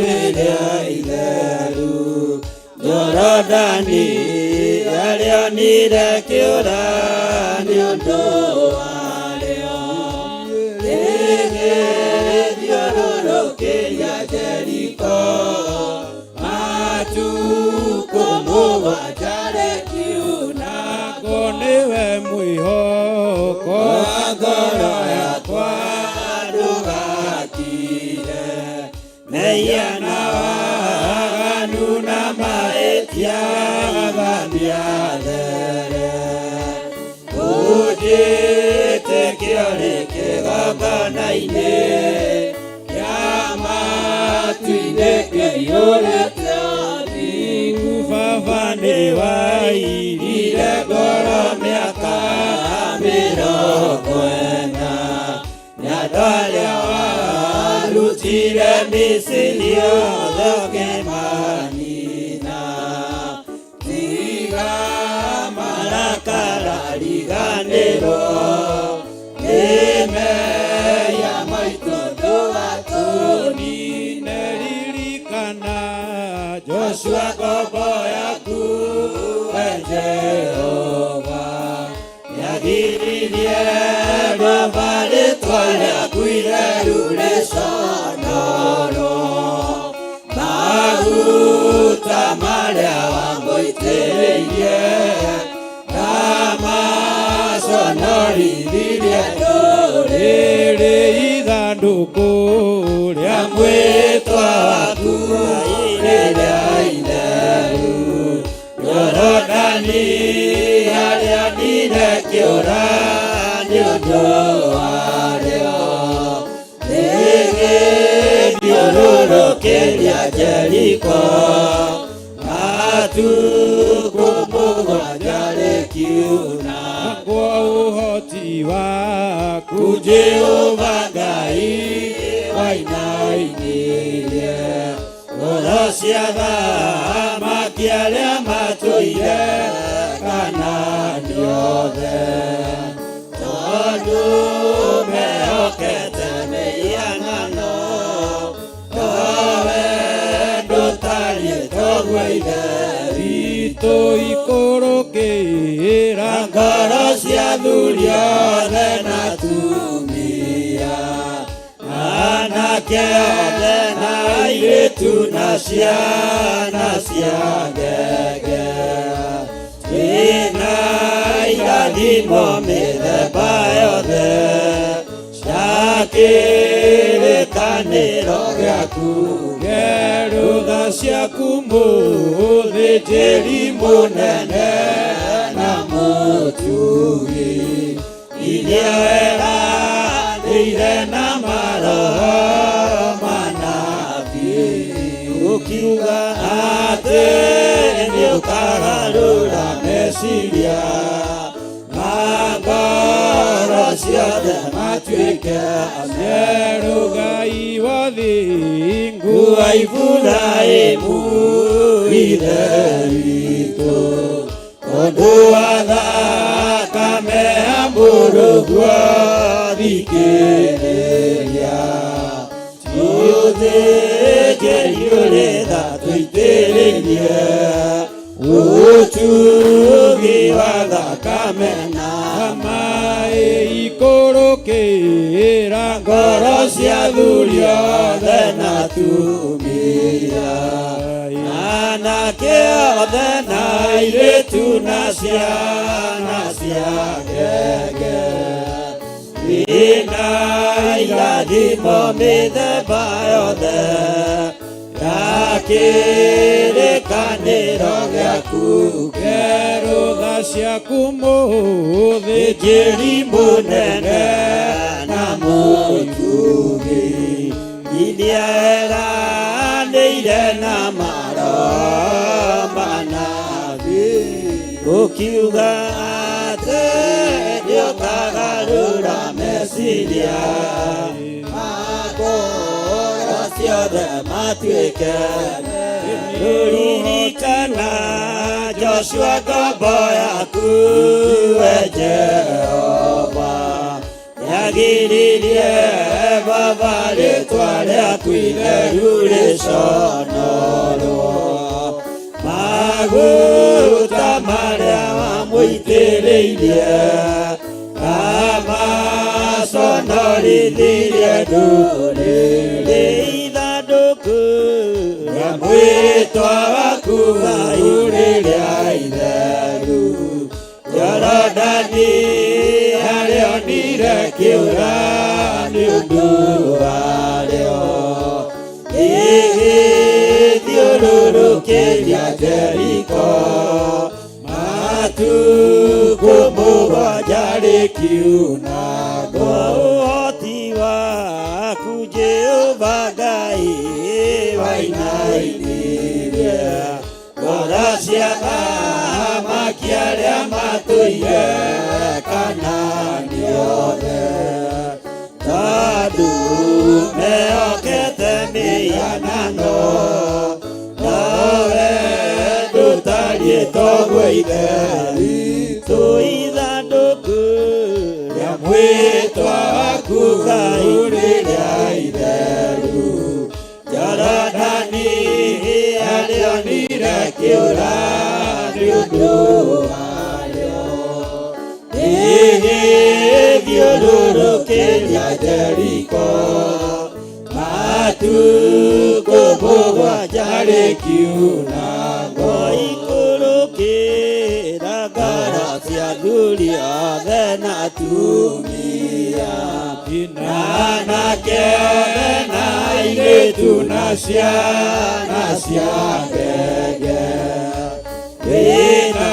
rĩrĩa itheru Jorodani arĩonire kĩũra nĩ ũndũ warĩo rĩgĩthiũrũrũkĩria Jeriko matukũ mũgwanja rĩkiuna. Ko nĩwe mwĩhoko wa ngoro yakwa, ndũgakire mehia na waganu na mahĩtia, thambia there ũnjĩtĩkio rĩ kĩgongona-inĩ kĩa matu-inĩ kĩiyũrĩte ũthingu. Baba nĩ wairire ngoro mĩaka 40 nĩ andũ arĩa warutire Misiri othe ũkĩmanina. Tiga marakara, riganĩrwo nĩ mehia maitũ, ndũgatũnine. Ririkana Joshua ngombo yaku, we Jehova, nĩagiririe Baba rĩtwa rĩaku itheru rĩconorwo. Maguta marĩa wamũitĩrĩirie ndamaconorithirie Rĩrĩ ithandũkũ rĩa mwĩtwa waku rĩrĩa itheru Jorodani harĩa ndire kĩũra nĩ ũndũ warĩo rĩgĩthiũrũrũkĩria Jeriko matukũ mũgwanja rĩkiuna kwa ũhoti waku Jehova Ngai wainainirie ngoro cia athamaki arĩa matũire Kanaani othe tondũ mehokete mĩhianano nowe ndũtariĩ toguo Ithe witũ ikũrũkĩra ngoro cia athuri othe na atumia anake othe na airĩtu na ciana cia ngenge twĩna irathimo mĩthemba yothe cia kĩrĩkanĩro gĩaku ngerutha ciaku mũthĩ Mũthĩnjĩri mũnene na mũtugi iria weranĩire na maroho manabii ũkiuga atĩ nĩũkagarũra meciria ma ngoro ciothe matuĩke njerũ Ngai wa thingu Ngua Iburahĩmu ithe witũ ũndũ wa thakame ya mũrũguo thikĩrĩria tũthĩnjĩri ũrĩ tha tũitĩrĩrie ũtugi wa thakame na maĩ ikũrũkĩra ngoro cia athuri othe na atumia anake othe na airĩtu na ciana cia ngenge ina irathimo mĩthemba yothe ya kĩrĩkanĩro gĩaku ngerutha ciaku mũthĩ Mũthĩnjĩri mũnene na mũtugi iria eranĩire na maroho manabii ũkiuga atĩ nĩũkagarũra meciria ma ngoro ciothe matuĩke Rũririkana Joshua ngombo yaku we Jehova yagiririe Baba rĩtwa rĩaku itheru rĩconorwo maguta marĩa wamũitĩrĩirie amaconorithirie ndũrĩrĩ ithandũkũ rĩa mwĩtwa waku Ngai rĩrĩa itheru Jorodani harĩa onire kĩũra nĩ ũndũ warĩo ĩgĩthiũrũrũkĩria Jeriko matukũ mũgwanja rĩkiuna kwa ũhoti waku Jehova Ngai wainainirie ngoro cia athamaki arĩa matũire Kanaani othe tondũ mehokete mĩhianano nowe ndũtariĩ toguo Ithe witũ ithandũkũ rĩa mwĩtwa waku Ngai rĩrĩa itheru Jorodani harĩa onire kĩũra nĩ ũndũ warĩo Magĩthiũrũrũkĩria Jeriko matukũ mũgwanja rĩkiuna ngo ikũrũkĩra ngoro cia athuri othe na atumia na anake othe na airĩtu na ciana cia ngenge wĩna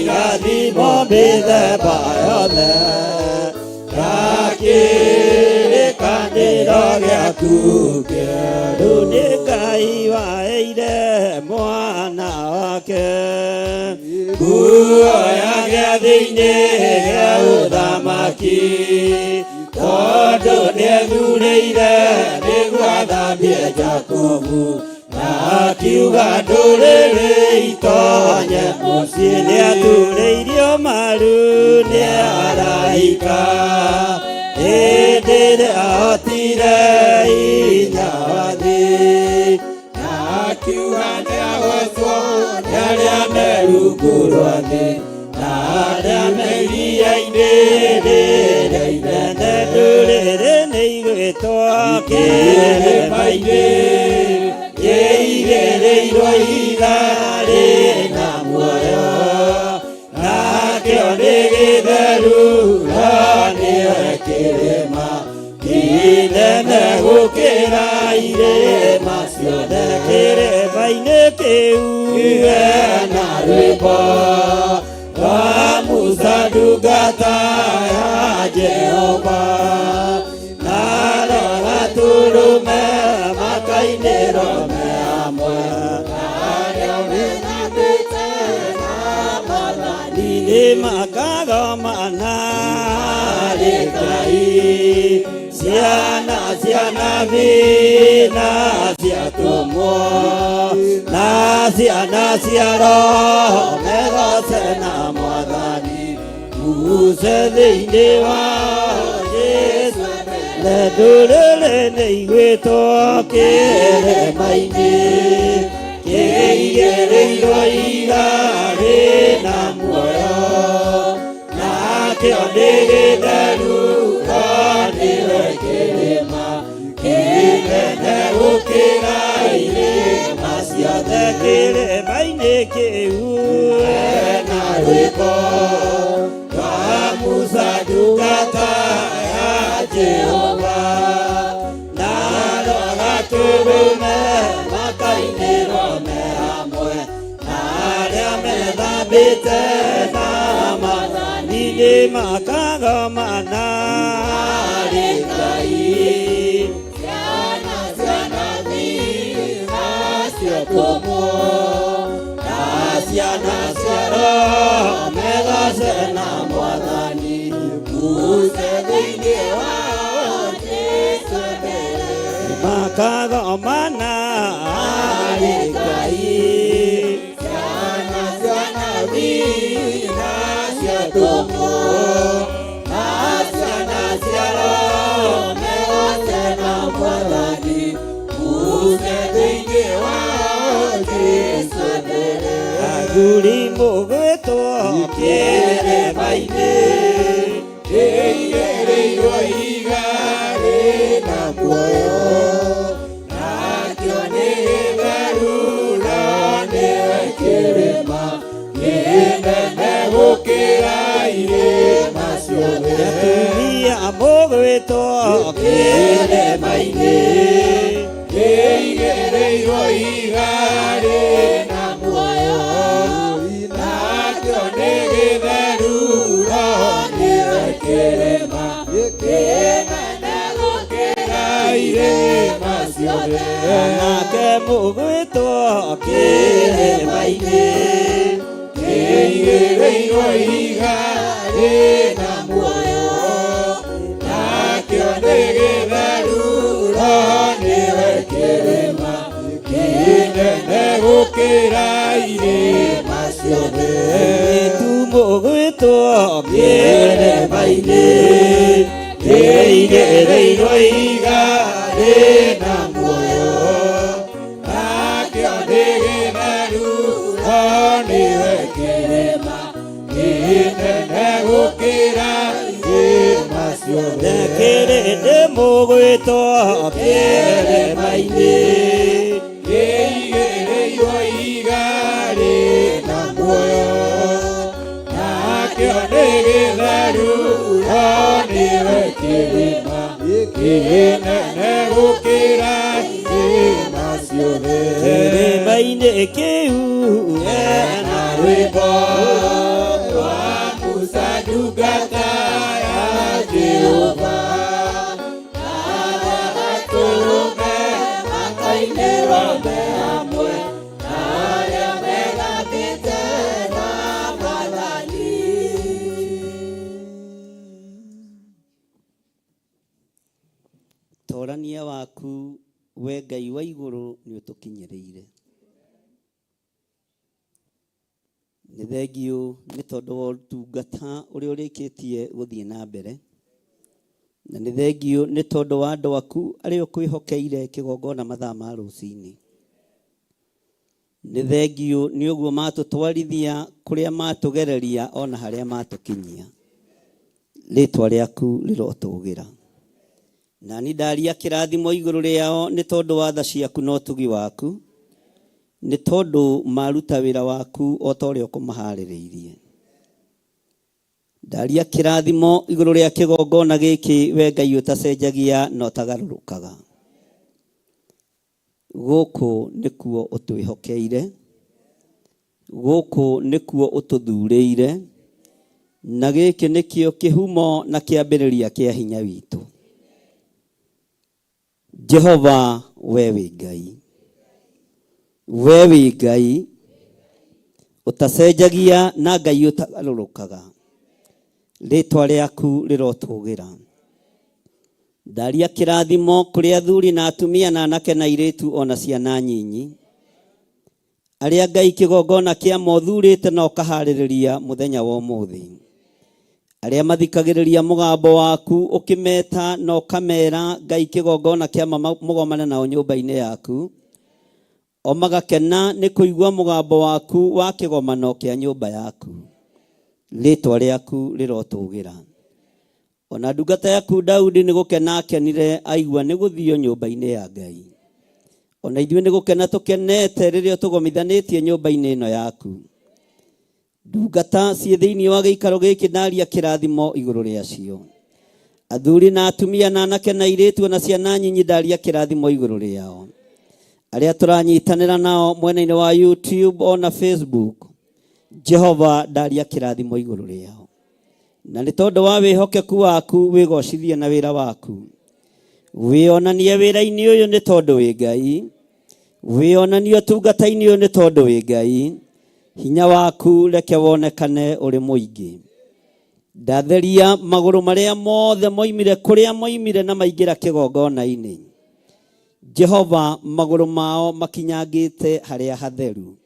irathimo mĩthemba yothe na kĩrĩkanĩro gĩaku kĩerũ nĩ Ngai waheire mwana wake nguo ya gĩathĩ-inĩ gĩa ũthamaki tondũ nĩethurĩire nĩguo athambie Jakubu na akiuga ndũrĩrĩ itonye mũciĩ nĩaturĩirio maru nĩ araika hĩndĩ ĩrĩa ahotire hinya wa thĩ na akiuga nĩagocwo nĩ arĩa me rungu rwa thĩ na arĩa me iria-inĩ rĩrĩa inene ndũrĩrĩ nĩ igwĩtwo kĩrĩma-inĩ kĩigĩrĩirwo ihiga rĩna muoyo nakĩo nĩ gĩtheru no nĩwe kĩrĩma kĩnene gũkĩra irĩma ciothe kĩrĩma-inĩ kĩu hena rwĩmbo rwa Musa ndungata ya Jehova na gatũrũme makainĩrwo me hamwe arĩa methambĩte na Mwathani nĩ makagomana harĩ Ngai ciana cia nabii na cia atũmwo na ciana cia roho megoce na Mwathani Musa thĩinĩ wa Jesũ na ndũrĩrĩ nĩ igwĩtwo kĩrĩma-inĩ kĩigĩrĩirwo ihiga rĩna muoyo nakĩo nĩ gĩtheru no nĩwe kĩrĩma kĩnene gũkĩra irĩma ciothe kĩrĩma-inĩ kĩu hena rwĩmbo rwa Musa ndungata ya Jehova na rwa gatũrũme makainĩrwo me hamwe na arĩa methambĩte na Mwathani nĩ makagomana harĩ Ngai ciana cia nabii na cia atũmwo na ciana cia roho megoce na Mwathani Musa thĩinĩ wa Jesũ mbere makagomana harĩ Ngai ciana cia nabii na cia atũmwo na ciana cia roho megoce na Mwathani Musa thĩinĩ wa Jesũ mbere athuri mũgwĩtwo kĩrĩma-inĩ kĩigĩrĩirwo ihiga rĩna muoyo nakĩo nĩ gĩtheru no nĩwe kĩrĩma kĩnene gũkĩra irĩma ciothe atumia mũgwĩtwo kĩrĩma-inĩ kĩigĩrĩirwo ihiga rĩna muoyo nakĩo nĩ gĩtheru no nĩwe kĩrĩma kĩnene gũkĩra irĩma ciothe nake mũgwĩtwo kĩrĩma-inĩ kĩigĩrĩirwo ihiga rĩna muoyo nakĩo nĩ gĩtheru no nĩwe kĩrĩma kĩnene gũkĩra irĩma ciothe tu mũgwĩtwo kĩrĩma-inĩ kĩigĩrĩirwo ihiga rĩna muoyo nakĩo nĩ gĩtheru no nĩwe kĩrĩma kĩnene gũkĩra irĩma Ciothe kĩrĩndĩ mũgwĩtwo kĩrĩma-inĩ Kĩigĩrĩirwo ihiga rĩna muoyo, nakĩo nĩ gĩtheru, no nĩwe kĩrĩma kĩnene gũkĩra irĩma ciothe. Kĩrĩma-inĩ kĩu hena Rwĩmbo rwa Musa ndungata ya Jehova, na gatũrũme makainĩrwo me hamwe na arĩa megakĩte na Mwathani. Torania waku we Ngai wa igũrũ nĩ ũtũkinyĩrĩire. Nĩ thengiũ nĩ tondũ wa ũtungata ũrĩa ũrĩkĩtie gũthiĩ na mbere, na nĩ thengiũ nĩ tondũ wa andũ aku arĩa ũkwĩhokeire kĩgongona mathaa ma rũcinĩ. Nĩ thengiũ nĩ ũguo matũtwarithia kũrĩa matũgereria ona harĩa matũkinyia. Rĩtwa rĩaku rĩrotũgĩra. Na ni ndaria kĩrathimo igũrũ rĩao nĩ tondũ wa tha ciaku na ũtugi waku, nĩ tondũ maruta wĩra waku o ta ũrĩa ũkũmaharĩrĩirie. Ndaria kĩrathimo igũrũ rĩa kĩgongona gĩkĩ we Ngai ũtacenjagia na ũtagarũrũkaga. Gũkũ nĩkuo ũtwĩhokeire, gũkũ nĩkuo ũtũthurĩire, na gĩkĩ nĩkĩo kĩhumo na kĩambĩrĩria kĩa hinya witũ. Jehova we wĩ Ngai, we wĩ Ngai ũtacenjagia na Ngai ũtagarũrũkaga. Rĩtwa rĩaku rĩrotũgĩra. Ndaria kĩrathimo kũrĩ athuri na atumia na anake na airĩtu ona ciana nyinyi, arĩa Ngai kĩgongona kĩa mothurĩte na ũkaharĩrĩria mũthenya wa ũmũthĩ, arĩa mathikagĩrĩria mũgambo waku ũkĩmeta na ũkamera Ngai kĩgongona kĩa mũgomane nao nyũmba-inĩ yaku, o magakena nĩ kũigua mũgambo waku wa kĩgomano kĩa nyũmba yaku. Rĩtwa rĩaku rĩrotũgĩra. Ona ndungata yaku Daudi nĩ gũkena akenire aigua nĩ gũthio nyũmba-inĩ ya Ngai. Ona ithuĩ nĩ gũkena tũkenete rĩrĩa tũgomithanĩtie nyũmba-inĩ ĩno yaku. Ndungata ciĩ thĩinĩ wa gĩikaro gĩkĩ ndaria kĩrathimo igũrũ rĩacio. Athuri na atumia na anake na airĩtu na ciana nyinyi ndaria kĩrathimo igũrũ rĩao. Arĩa tũranyitanĩra nao mwena-inĩ wa YouTube ona Facebook, Jehova ndaria kĩrathimo igũrũ rĩao. Na nĩ tondũ wa wĩhokeku waku wĩgocithie na wĩra waku. Wĩonanie wĩra-inĩ ũyũ nĩ tondũ wĩ Ngai. Wĩonanie ũtungata-inĩ ũyũ nĩ tondũ wĩ Ngai. Hinya waku reke wonekane ũrĩ mũingĩ. Ndatheria magũrũ marĩa mothe moimire kũrĩa moimire na maingĩra kĩgongona-inĩ. Jehova magũrũ mao makinyangĩte harĩa hatheru,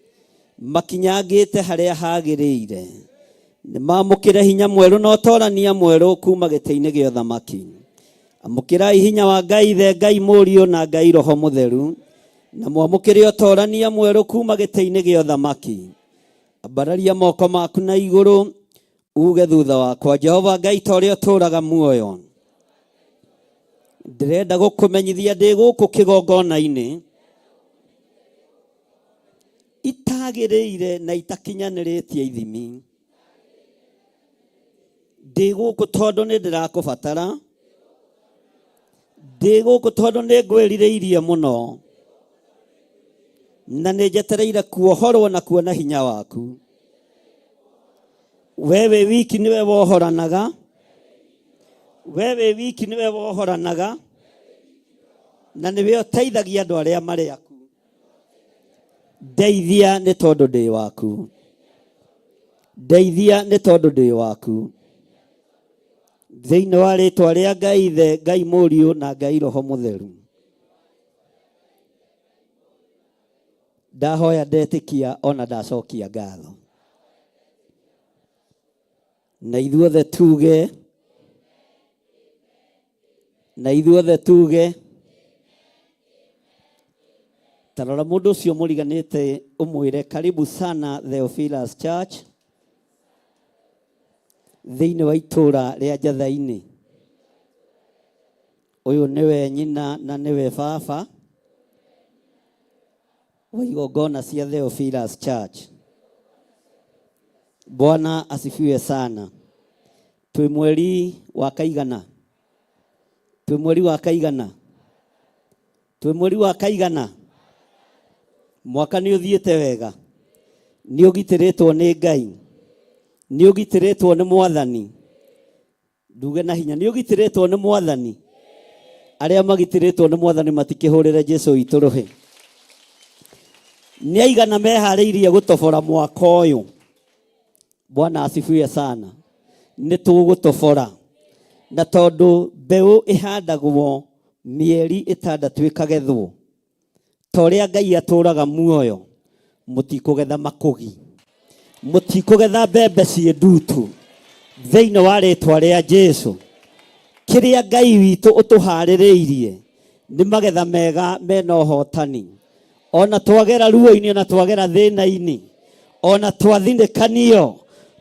makinyangĩte harĩa hagĩrĩire. Nĩ mamũkĩre hinya mwerũ na ũtorania mwerũ kuma gĩtĩ-inĩ gĩa ũthamaki. Amũkĩrai hinya wa Ngai Ithe, Ngai Mũriũ na Ngai Roho Mũtheru, na mwamũkĩre ũtorania mwerũ kuma gĩtĩ-inĩ gĩa ũthamaki. Ambararia moko maku na igũrũ uge thutha wakwa, Jehova Ngai ta ũrĩa ũtũũraga muoyo, ndĩrenda gũkũmenyithia ndĩ gũkũ kĩgongona-inĩ itagĩrĩire na itakinyanĩrĩtie ithimi. Ndĩ gũkũ tondũ nĩ ndĩrakũbatara, ndĩ gũkũ tondũ nĩ ngwĩrirĩirie mũno, na nĩ njetereire kuohorwo na kuona hinya waku. We wĩ wiki nĩwe wohoranaga, we wĩ wiki nĩwe wohoranaga, na nĩwe ũteithagia andũ arĩa marĩ aku. Ndeithia nĩ tondũ ndĩ waku, ndeithia nĩ tondũ ndĩ waku. Thĩinĩ wa rĩtwa rĩa Ngai Ithe, Ngai Mũriũ na Ngai Roho Mũtheru, ndahoya ndetĩkia ona ndacokia ngatho. Na ithuothe tuge, na ithuothe tuge. Tarora mũndũ ũcio mũriganĩte ũmwĩre karibu sana Theophilus Church thĩinĩ wa itũũra rĩa Njatha-inĩ. Ũyũ nĩwe nyina na nĩwe baba wa igongona cia Theophilus Church. Bwana asifiwe sana. Twĩ mweri wa kaigana? Twĩ mweri wa kaigana? Twĩ mweri wa kaigana? Mwaka nĩ ũthiĩte wega? Nĩ ũgitĩrĩtwo nĩ Ngai? Nĩ ũgitĩrĩtwo nĩ Mwathani? Nduge na hinya, nĩ ũgitĩrĩtwo nĩ Mwathani? Arĩa magitĩrĩtwo nĩ Mwathani matikĩhũrĩre Jesu witũ rũhĩ. Nĩ aigana meharĩirie gũtobora mwaka ũyũ? Bwana asifiwe sana. Nĩ tũgũtobora. Na tondũ mbeũ ĩhandagwo mĩeri ĩtandatũ ĩkagethwo, ta ũrĩa Ngai atũraga muoyo, mũtikũgetha makũgi, mũtikũgetha mbembe ciĩ ndutu thĩinĩ wa rĩtwa rĩa Jesu. Kĩrĩa Ngai witũ ũtũharĩrĩirie nĩ magetha mega mena ũhotani. Ona twagera ruo-inĩ, ona twagera thĩna-inĩ, ona twathinĩkanio,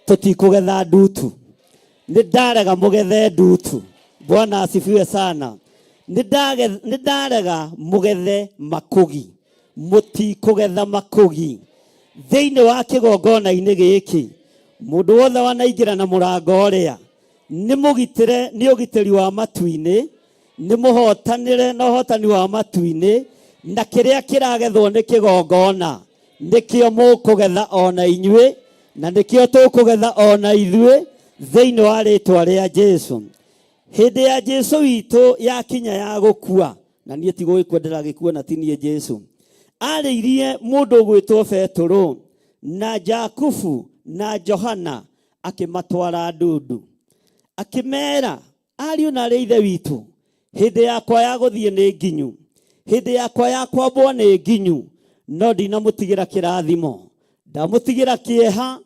tũtikũgetha ndutu. Nĩ ndarega mũgethe ndutu. Bwana asifiwe sana. Nĩ ndarega mũgethe makũgi. Mũtikũgetha makũgi thĩinĩ wa kĩgongona-inĩ gĩkĩ. Mũndũ wothe wanaingĩra na mũrango ũrĩa nĩ mũgitĩre nĩ ũgitĩri wa matu-inĩ, nĩ mũhotanĩre na ũhotani wa matu-inĩ, na kĩrĩa kĩragethwo nĩ kĩgongona nĩkĩo mũkũgetha ona inyuĩ, na nĩkĩo tũkũgetha ona ithuĩ thĩinĩ wa rĩtwa rĩa Jesu. Hĩndĩ ya Jesu witũ yakinya ya gũkua, na niĩ ti gũgĩkua ndĩragĩkua na ti niĩ Jesu, arĩirie mũndũ ũgwĩtwo Betũrũ na Jakubu na Johana akĩmatwara ndundu, akĩmera, ariũ na arĩ ithe witũ, hĩndĩ yakwa ya gũthiĩ nĩ nginyu, hĩndĩ yakwa ya kwambwo nĩ nginyu, no ndinamũtigĩra kĩrathimo, ndamũtigĩra kĩeha,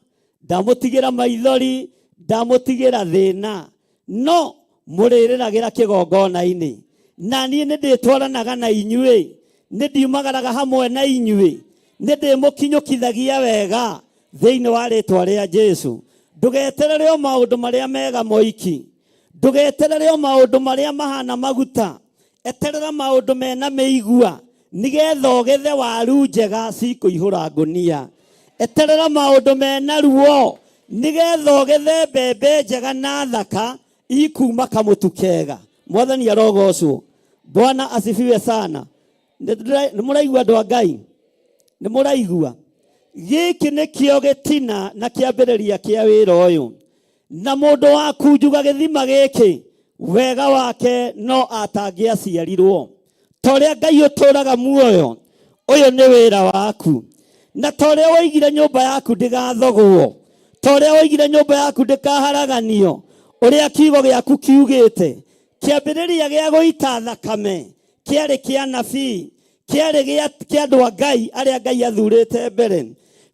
ndamũtigĩra maithori, ndamũtigĩra thĩna, no mũrĩrĩragĩra kĩgongona-inĩ, na niĩ nĩ ndĩtwaranaga na inyuĩ, nĩ ndiumagaraga hamwe na inyuĩ, nĩ ndĩmũkinyũkithagia wega thĩinĩ wa rĩtwa rĩa Jesu. Ndũgeterere o maũndũ marĩa mega moiki, ndũgeterere o maũndũ marĩa mahana maguta, eterera maũndũ mena mĩigua nĩgetha ũgethe waru njega cikũihũra ngũnia. Eterera maũndũ mena ruo nĩgetha ũgethe mbembe njega na thaka ikuma kamũtu kega. Mwathani arogocwo. Bwana asifiwe sana. Nĩ mũraigua andũ a Ngai? Nĩ mũraigua? Gĩkĩ nĩkĩo gĩtina na kĩambĩrĩria kĩa wĩra ũyũ. Na mũndũ wa kunjuga gĩthima gĩkĩ wega wake no atangĩaciarirwo. Ta ũrĩa Ngai ũtũraga muoyo, ũyũ nĩ wĩra waku. Na ta ũrĩa woigire nyũmba yaku ndĩgathogwo, ta ũrĩa woigire nyũmba yaku ndĩkaharaganio, ũrĩa kiugo gĩaku kiugĩte, kĩambĩrĩria gĩa gũita thakame kĩarĩ kĩa nabii, kĩarĩ kĩa andũ a Ngai arĩa Ngai athurĩte mbere.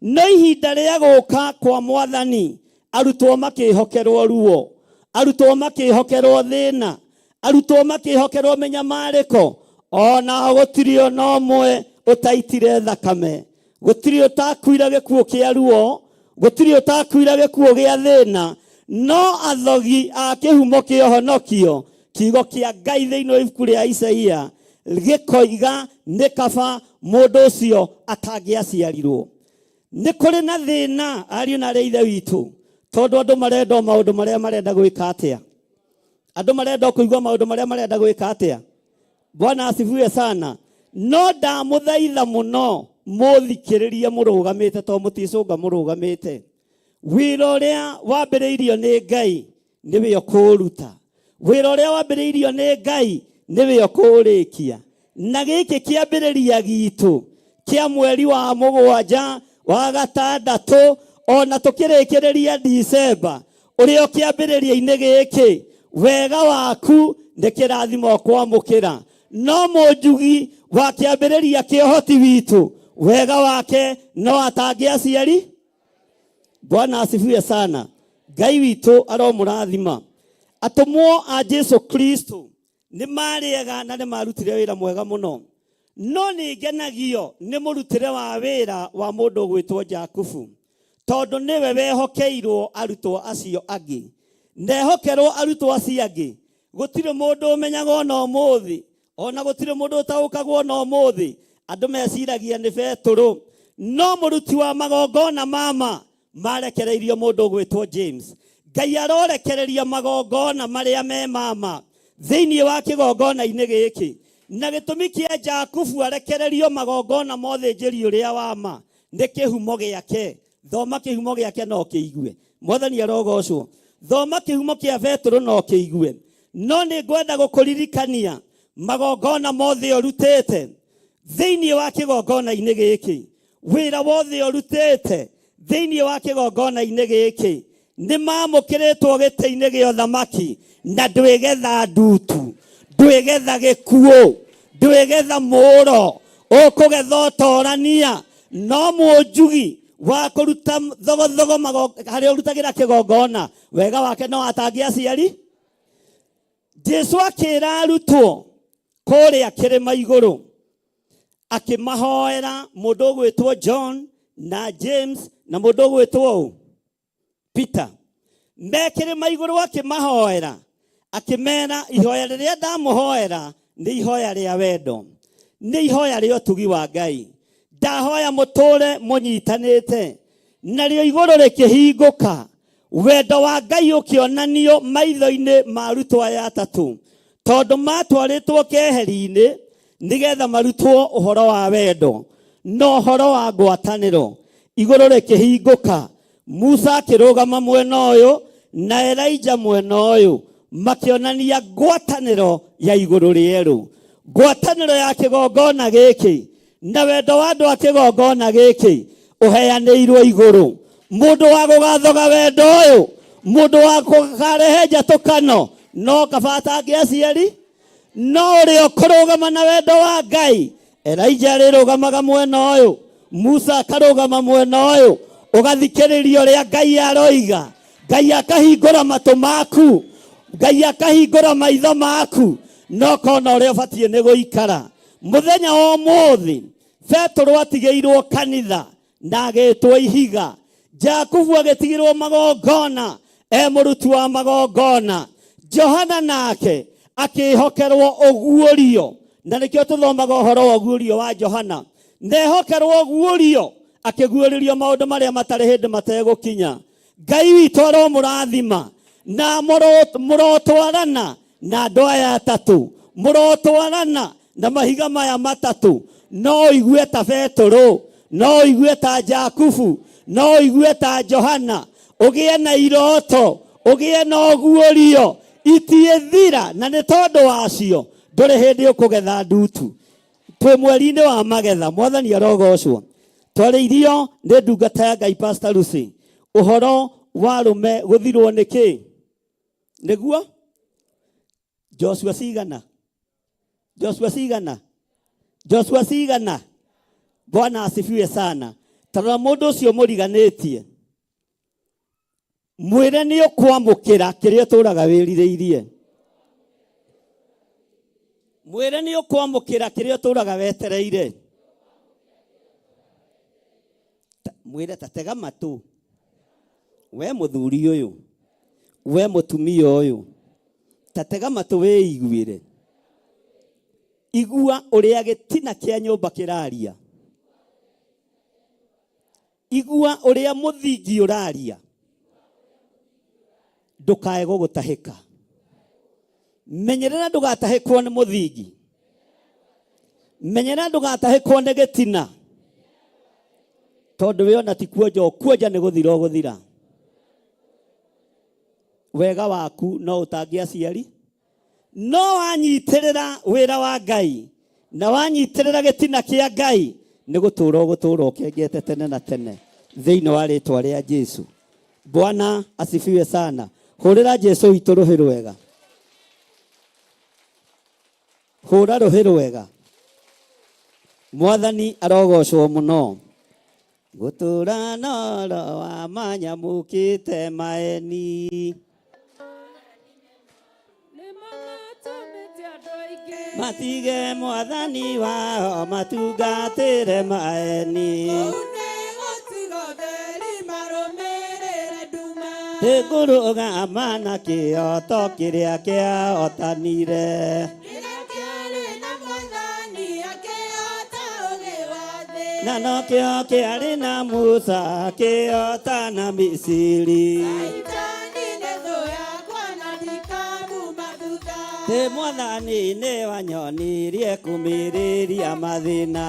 No ihinda rĩa gũka kwa Mwathani, arutwo makĩhokerwo ruo, arutwo makĩhokerwo thĩna, arutwo makĩhokerwo mĩnyamarĩko, onao gũtirĩ ona ũmwe ũtaitire thakame, gũtirĩ ũtakuire gĩkuũ kĩa ruo, gũtirĩ ũtakuire gĩkuũ gĩa thĩna, no athogi a kĩhumo kĩa ũhonokio, kiugo kĩa Ngai thĩinĩ wa ibuku rĩa Isaia gĩkoiga nĩ kaba mũndũ ũcio atangĩaciarirwo. Nĩ kũrĩ na thĩna ariũ na arĩa ithe witũ, tondũ andũ marenda o maũndũ marĩa marenda gwĩka atĩa? Andũ marenda o kũigua maũndũ marĩa marenda gwĩka atĩa? Bwana asifiwe sana. No ndamũthaitha mũno mũthikĩrĩrie mũrũgamĩte, to mũticũnga mũrũgamĩte. Wĩra ũrĩa wambĩrĩirio nĩ Ngai nĩwe ũkũũruta, wĩra ũrĩa wambĩrĩirio nĩ Ngai nĩwe ũkũũrĩkia. Na gĩkĩ kĩambĩrĩria gitũ kĩa mweri wa mũgwanja wa gatandatũ ona tũkĩrĩkĩrĩria Disemba, ũrĩa ũkĩambĩrĩria-inĩ gĩkĩ, wega waku nĩ kĩrathimo ũkwamũkĩra. No mũnjugi wa kĩambĩrĩria kĩa ũhoti witũ, wega wake no atangĩaciari. Bwana asifiwe sana. Ngai witũ aromũrathima. Atũmwo a Jesu Kristo nĩ marĩega na nĩ marutire wĩra mwega mũno, no nĩ ngenagio nĩ mũrutĩre wa wĩra wa mũndũ ũgwĩtwo Jakubu, tondũ nĩwe wehokeirwo arutwo acio angĩ. Nehokerwo arutwo acio angĩ, Gũtirĩ mũndũ ũmenyaga ona ũmũthĩ, ona gũtirĩ mũndũ ũtaũkagwo ona ũmũthĩ. Andũ meciragia nĩ Betũrũ, no mũruti wa magongona mama marekereirio mũndũ ũgwĩtwo James. Ngai arorekereria magongona marĩa me mama thĩinĩ wa kĩgongona-inĩ gĩkĩ, na gĩtũmi kĩa Jakubu arekererio magongona ma ũthĩnjĩri ũrĩa wa ma nĩ kĩhumo gĩake. Thoma kĩhumo gĩake na ũkĩigue. Mwathani arogocwo. Thoma kĩhumo kĩa Betũrũ na ũkĩigue. No nĩ ngwenda gũkũririkania magongona mothe ũrutĩte thĩinĩ wa kĩgongona-inĩ gĩkĩ, wĩra wothe ũrutĩte thĩinĩ wa kĩgongona-inĩ gĩkĩ nĩ mamũkĩrĩtwo gĩtĩ-inĩ gĩa ũthamaki, na ndwĩgetha ndutu, ndwĩgetha gĩkuũ, ndwĩgetha mũũro, ũkũgetha ũtorania. No mũnjugi wa kũruta thogothogo harĩa ũrutagĩra kĩgongona, wega wake no atangi aciari. Jesu akĩra arutwo kũrĩa kĩrĩma igũrũ, akĩmahoera mũndũ ũgwĩtwo John na James na mũndũ ũgwĩtwo ũ? Peter. Me kĩrĩma igũrũ akĩmahoera, akĩmera ihoya rĩrĩa ndamũhoera nĩ ihoya rĩa wendo, nĩ ihoya rĩa ũtugi wa Ngai. Ndahoya mũtũre mũnyitanĩte. Narĩo igũrũ rĩkĩhingũka, wendo wa Ngai ũkĩonanio maitho-inĩ ma arutwo aya atatũ, tondũ matwarĩtwo keheri-inĩ nĩgetha marutwo ũhoro wa wendo na ũhoro wa ngwatanĩro. Igũrũ rĩkĩhingũka, Musa akĩrũgama mwena ũyũ na Elijah mwena ũyũ, makĩonania ngwatanĩro ya igũrũ rĩerũ, ngwatanĩro ya kĩgongona gĩkĩ na wendo wa andũ a kĩgongona gĩkĩ ũheanĩirwo igũrũ. Mũndũ wa gũgathoga wendo ũyũ, mũndũ wa gũkarehe njatũkano, no kaba atangĩ aciari, no ũrĩa ũkũrũgama na wendo wa Ngai. Elijah arĩrũgamaga mwena ũyũ, Musa akarũgama mwena ũyũ, ũgathikĩrĩria ũrĩa Ngai aroiga. Ngai akahingũra matũ maku, Ngai akahingũra maitho maku, na ũkona ũrĩa ũbatiĩ nĩ gũikara. Mũthenya wa ũmũthĩ Petũrũ atigĩirwo kanitha na agĩtwo ihiga, Jakubu agĩtigĩrwo magongona e mũruti wa magongona, Johana nake akĩhokerwo ũguũrio, na nĩkĩo tũthomaga ũhoro wa ũguũrio wa Johana. Nehokerwo ũguũrio, akĩguũrĩrio maũndũ marĩa matarĩ hĩndĩ mategũkinya. Ngai witũ aromũrathima na mũrotwarana na andũ aya atatũ, mũrotwarana na mahiga maya matatũ. No ũigue ta Betũrũ, no ũigue ta Jakubu, no ũigue ta Johana, ũgĩe na iroto, ũgĩe na ũguũrio, itiĩthira, na nĩ tondũ wacio ndũrĩ hĩndĩ ũkũgetha ndutu. Twĩ mweri-inĩ wa magetha, Mwathani arogocwo. Twarĩirio nĩ ndungata ya Ngai Pastor Lucy ũhoro wa arũme gũthirwo nĩ kĩ? Nĩguo Joshua cigana? Joshua cigana? Joshua cigana? Bwana asifiwe sana. Tarora mũndũ ũcio mũriganĩtie, mwĩre nĩ ũkwamũkĩra kĩrĩa ũtũraga wĩrirĩirie. Mwĩre nĩ ũkwamũkĩra kĩrĩa ũtũraga wetereire. Mwĩre ta tega matũ, we mũthuri ũyũ, we mũtumia ũyũ, ta tega matũ wĩiguĩre. Igua ũrĩa gĩtina kĩa nyũmba kĩraria. Igua ũrĩa mũthingi ũraria. Ndũkae gũgũtahĩka. Menyerera ndũgatahĩkwo nĩ mũthingi. Menyerera ndũgatahĩkwo nĩ gĩtina. Tondũ we ona ti kuonja ũkuonja, nĩ gũthira ũgũthira. Wega waku no ũtange aciari, no wanyitĩrĩra wĩra wa Ngai na wanyitĩrĩra gĩtina kĩa Ngai, nĩ gũtũra ũgũtũra ũkengete tene na tene thĩinĩ wa rĩtwa rĩa Jesu. Bwana asifiwe sana. Hũrĩra Jesu witũ rũhĩ rwega. Hũra rũhĩ rwega. Mwathani arogocwo mũno. Gũtũra noro wa manyamũkĩte maeni. Matige mwathani wao matungatĩre maeni. Ngũrũgama na kĩoto kĩrĩa kĩahotanire. Kĩrĩa kĩarĩ na Mwathani akĩhota ũgĩ wa thĩ. Na nokĩo kĩarĩ na Musa kĩota na Misiri. Shaitani nĩ thũ yakwa na ndikamuma thutha. Tĩ Mwathani nĩ wanyonirie kũmĩrĩria mathĩna.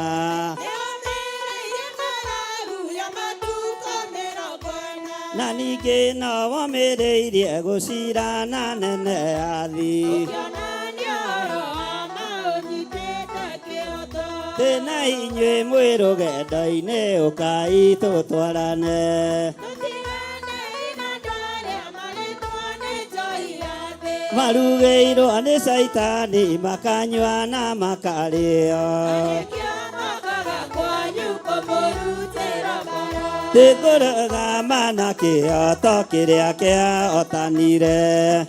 Nĩomĩrĩirie ng'aragu ya matukũ 40. Na ningĩ no womĩrĩirie gũcirana nene ya thĩ. Ũkĩonania ũhoro wa ma ũnyitĩte kĩhoto. Tĩ na inyuĩ mwĩ rũgendo-inĩ ũkai tũtwarane. Tũtiganei na andũ arĩa marĩtwo nĩ njohi ya thĩ. Marugĩirwo nĩ caitani makanyua na makarĩo. Nĩkĩo mokaga kwanyu kũmũrutĩra mbara. Tĩ ngũrũgama na kĩhoto kĩrĩa kĩahotanire.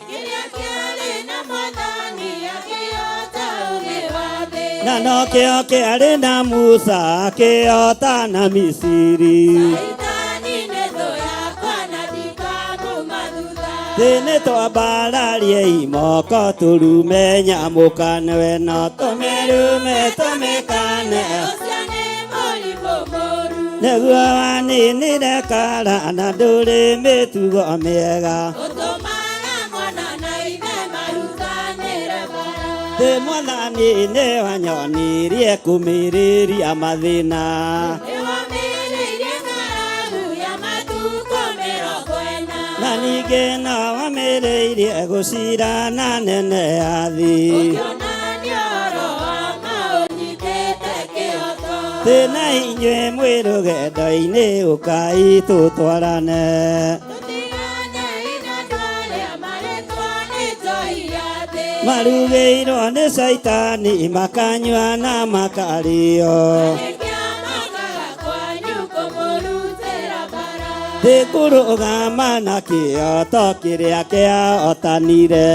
Kĩrĩa kĩarĩ na Mwathani akĩhota ũgĩ wa thĩ. Na nokĩo kĩarĩ na Musa akĩhota na Misiri. Shaitani nĩ thũ yakwa na ndikamuma thutha. Thĩ nĩ twambararie imoko tũrume nyamũkano ĩno tũmĩrume tũmĩkane. Ũcio nĩ mũrimũ mũru. Nĩguo waninire kara na ndũrĩ mĩtugo mĩega. Ũtũmaga mwana na ithe marutanĩre mbara. Thĩ Mwathani nĩ wanyonirie kũmĩrĩria mathĩna. Nĩwomĩrĩirie ng'aragu ya matukũ 40. Na ningĩ no wamĩrĩirie gũcirana nene ya thĩ. Ũkĩonania ũhoro wa ma ũnyitĩte kĩhoto. Thĩ na inyuĩ mwĩ rũgendo-inĩ ũkai tũtwarane. Tũtiganei na andũ arĩa marĩtwo nĩ njohi ya thĩ. Marugĩirwo nĩ caitani makanyua na makarĩo. Nĩkĩo mokaga kwanyu kũmũrutĩra mbara. Thĩ ngũrũgama na kĩoto kĩrĩa kĩahotanire.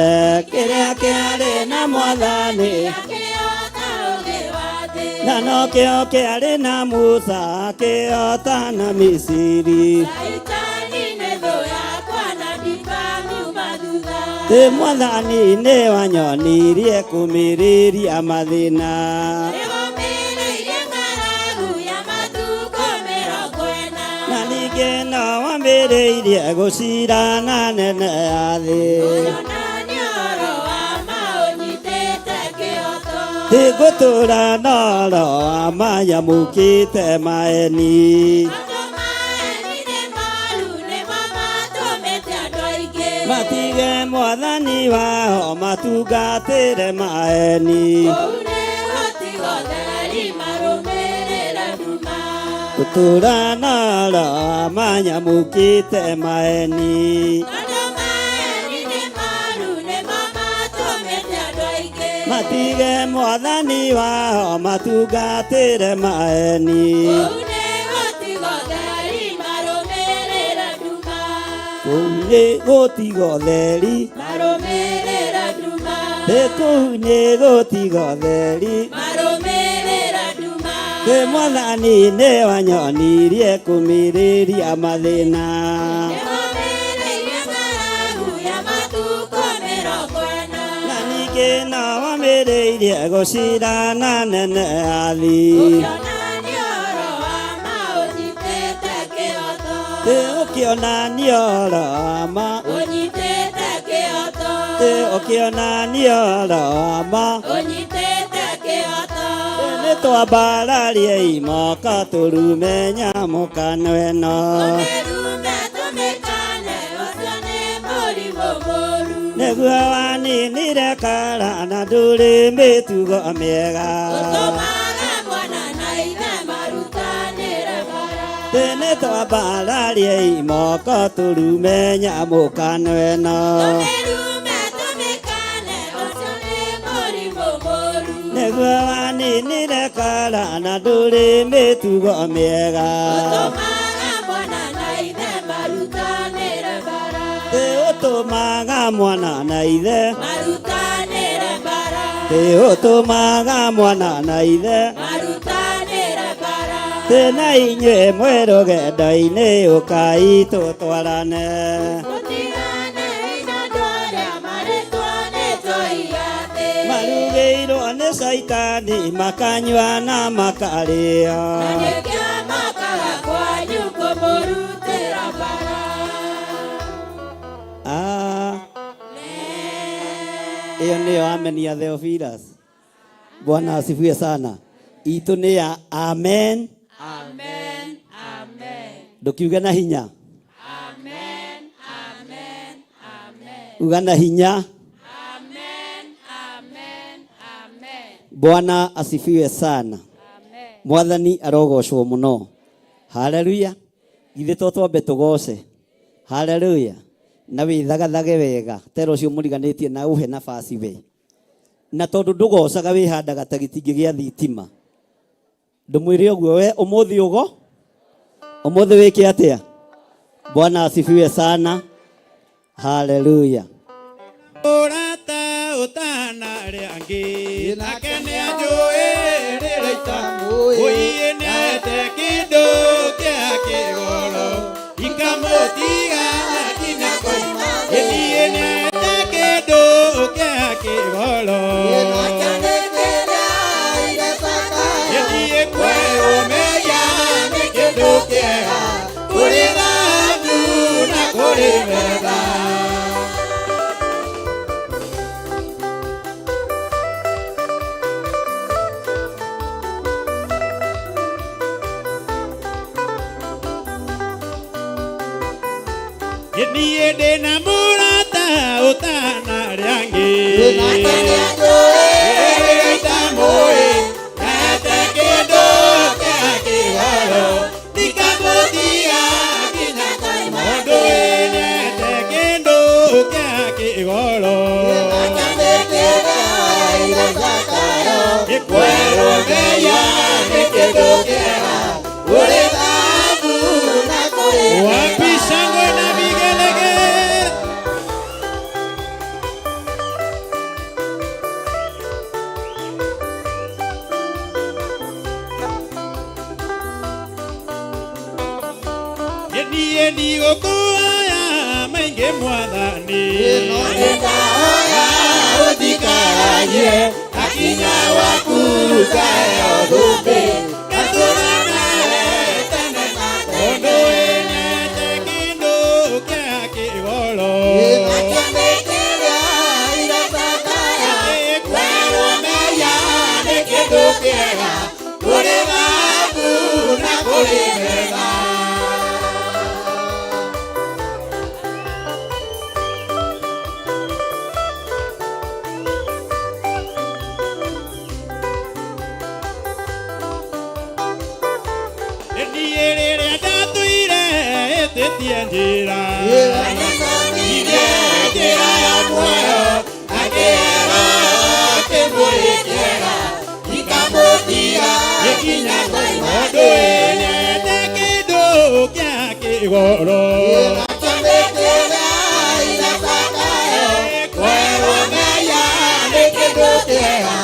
Kĩrĩa kĩarĩ na Mwathani. Akĩhota ũgĩ wa thĩ. Na nokĩo kĩarĩ na Musa akĩhota na Misiri. Shaitani nĩ thũ yakwa na ndikamuma thutha. Thĩ Mwathani nĩ wanyonirie kũmĩrĩria mathĩna. Nĩwomĩrĩirie ng'aragu ya matukũ 40. Na ningĩ no wamĩrĩirie gũcirana nene ya thĩ. Ũkĩonania ũhoro wa ma ũnyitĩte kĩhoto. Thĩ ngũtũũra na ũhoro wa ma nyamũkĩte maeni. Andũ maeni nĩ moru nĩmo matũmĩte andũ aingĩ. Matige Mwathani wao matungatĩre maeni. Kũu nĩho tigo theri marũmĩrĩre nduma. Gũtũũra na ũhoro wa ma nyamũkĩte maeni. Andũ maeni nĩ moru nĩmo matũmĩte andũ aingĩ. Matige Mwathani wao matungatĩre maeni. Kũu nĩho tigo theri marũmĩrĩre nduma. Kũu nĩ gũtigo theri. Marũmĩrĩre nduma. Thĩ kũu nĩ gũtigo theri. Marũmĩrĩre nduma. Thĩ Mwathani nĩ wanyonirie kũmĩrĩria mathĩna. Nĩwomĩrĩirie ng'aragu ya matukũ 40. Na ningĩ no wamĩrĩirie gũcirana nene ya thĩ. Ũkĩonania ũhoro wa ma ũnyitĩte kĩhoto. Thĩ ũkĩonania ũhoro wa ma. Ũnyitĩte kĩhoto. Thĩ ũkĩonania ũhoro wa ma. Ũnyitĩte kĩhoto. Nĩ twambararie imoko tũrume nyamũkano ĩno. Tũmĩrume tũmĩkane ũcio nĩ mũrimũ mũru. Nĩguo waninire kara na ndũrĩ mĩtugo mĩega. Ũtũmaga mwana na ithe marutanĩre mbara. Thĩ nĩ twambararie imoko tũrume nyamũkano ĩno. Tũmĩrume tũmĩkane ũcio nĩ mũrimũ mũru. Nĩguo waninire kara na ndũrĩ mĩtugo mĩega. Ũtũmaga mwana na ithe marutanĩre mbara. Thĩ ũtũmaga mwana na ithe. Marutanĩre mbara. Thĩ ũtũmaga mwana na ithe. Marutanĩre mbara. Thĩ na inyuĩ mwĩ rũgendo-inĩ ũkai tũtwarane. Tũtiganei Nĩ caitani makanyua na makarĩa. Na nĩkĩo mokaga kwanyu kũmũrutĩra mbara. Ah, ĩyo nĩyo amen ya Theophilus. Bwana asifiwe sana. Itũ nĩ ya amen. Amen. Amen. Ndũkiuge na hinya. Amen. Amen. Amen. Uga na hinya. Amen. Amen. Amen. Bwana asifiwe sana. Amen. Mwathani arogocwo muno. Haleluya. Githĩ to twambe tũgoce. Haleluya. Na wĩthagathage wega tera ũcio mũriganĩtie na ũhe nafasi we. Na tondũ ndũgocaga wĩhandaga ta gĩtingĩ gĩa thitima. Ndũmwĩre ũguo we ũmũthĩ ũgo ũmũthĩ wĩke atĩa? Bwana asifiwe sana. Haleluya. Ũrata ũtanarĩa angĩ nake nĩanjũĩ rĩrĩa itamũĩ nĩete kĩndũ kĩa kĩgoro ikamũtiga nginya koima ĩniĩ nĩete kĩndũ kĩa kĩgoro ĩniĩ kwĩũmĩria nĩ kĩndũ kĩega kũrĩ thahabu na kũrĩ betha. Niĩ ndĩna mũrata ũtanarĩa angĩ itamũĩ nete kĩndũ kĩa kĩgoro ndikamũtiga nginya mũndũ nete kĩndũ kĩa kĩgoro ĩkwerũmĩria nĩ kĩndũ kĩega kũrĩ thahabu na kũrĩ wapi shangwe na vigelegele. Niĩ ndigũkũhoya maingĩ mwathani ũtikagie akinya waku kaheo thũmbĩ ngatũra nawe tene na tondũ wĩnete kĩndũ kĩa kĩgoro kwĩrũmĩria nĩ kĩndũ kĩega kũrĩ thahabu na kũrĩ betha. Niĩ rĩrĩa ndatũire ĩtĩtie njĩra njĩra ya muoyo akĩhera kĩmũrĩ kĩega ikamũtiga ĩkinya mũndũ ĩnete kĩndũ kĩa kĩgoro kwerũmĩria nĩ kĩndũ kĩega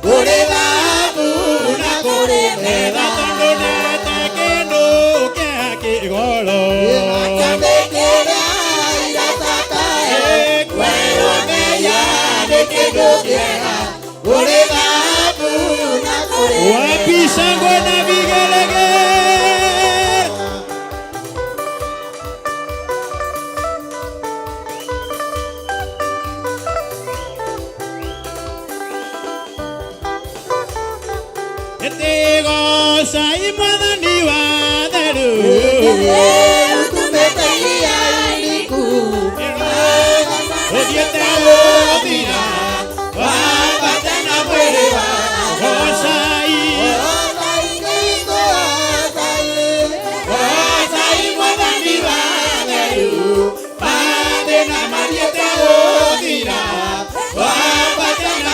kũrĩ thahabu na kũrĩ betha tondũ nete kĩndũ kĩa kĩgoro kwerũmĩria nĩ kĩndũ kĩega kũrĩ thahabu na kũrĩ wapi shangwe na vigelegele. Ĩtĩgocai mwathani wa theru ũthiĩte gũthira wambate na mwĩrĩ wa gocai gocai mwathani wa theru mathĩna mathiĩte gũthira wambate na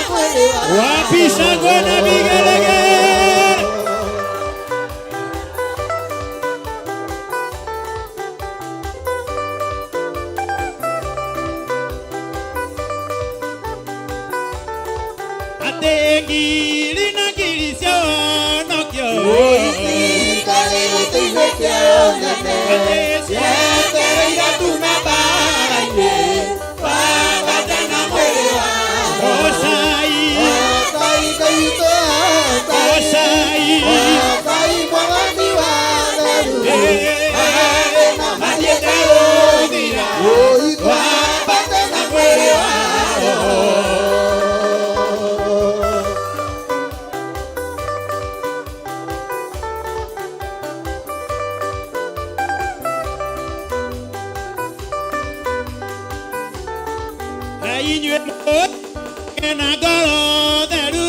wapi shangwe na vigelegele. Atĩ ngiri na ngiri cionokio atĩ cietereire tuma mbara-inĩ wambate na mwĩrĩ wa gocai. ngoro theru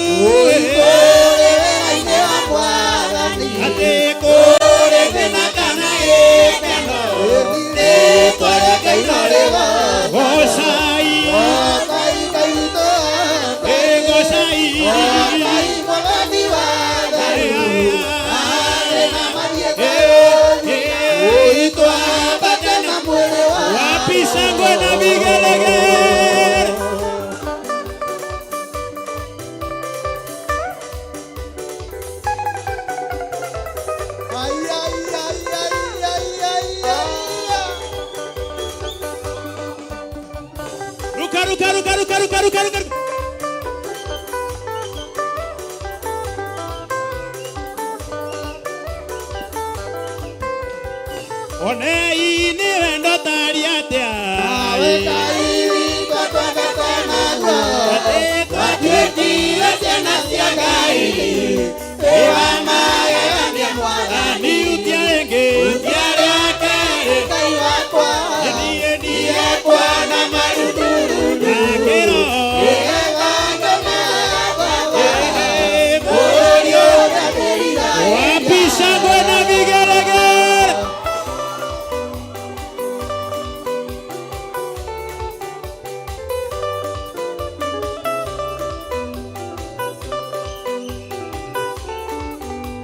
atĩ kũrĩ thĩna kana gĩkeno rĩtwa rĩa Ngai no rĩgocai ĩgocai wapi shangwe na vigelegele ruka ruka ruka ruka ruka ruka ruka onei nĩ wendo tarĩ atĩa atĩ twatuĩkire ciana cia Ngai ĩwa magegania Mwathani utiarĩ ngĩ utiarĩ akerĩ niĩ ndiekwana marundurundu na kĩro wapi shangwe na vigelegele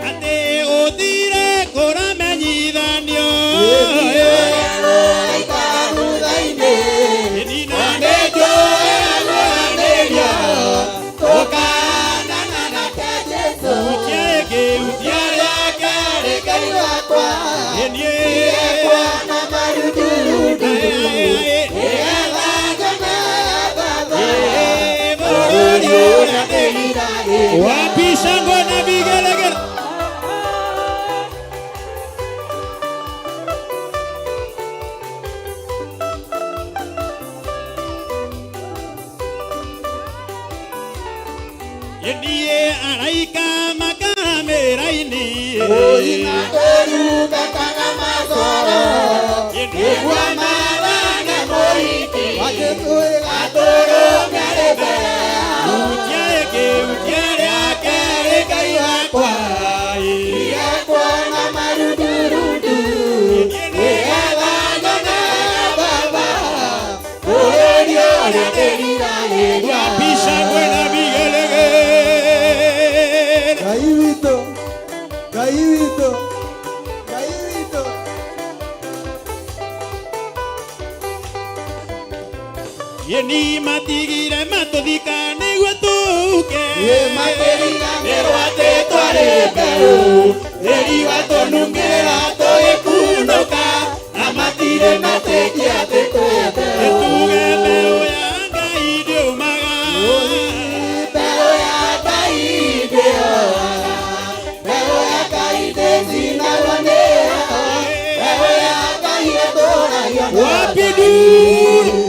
atĩ gũthire kũramenyithanio nina nĩnjũĩ agũranĩria utiarĩ ngĩ utiarĩ akerĩ niĩ wapi shangwe na vigelegele niĩ araika makamĩra-inĩ utiarĩ ngĩ utiarĩ akerĩ Ngai wakwa wapi shangwe na vigelegele Ngai witũ, Ngai witũ, Ngai witũ. Yeni matigire matũthika nĩguo tũke Nĩrwo atĩ twarĩ mbeũ Rĩri watũnungĩra tũgĩkunũka Na matirĩ metĩkia atĩ twĩ mbeũ Nĩtuge mbeũ ya Ngai ndĩũmaga Mbeũ ya Ngai ndĩoaga, mbeũ ya Ngai ndĩcinagwo nĩ heho, mbeũ ya Ngai ĩtũragio na Wapi duru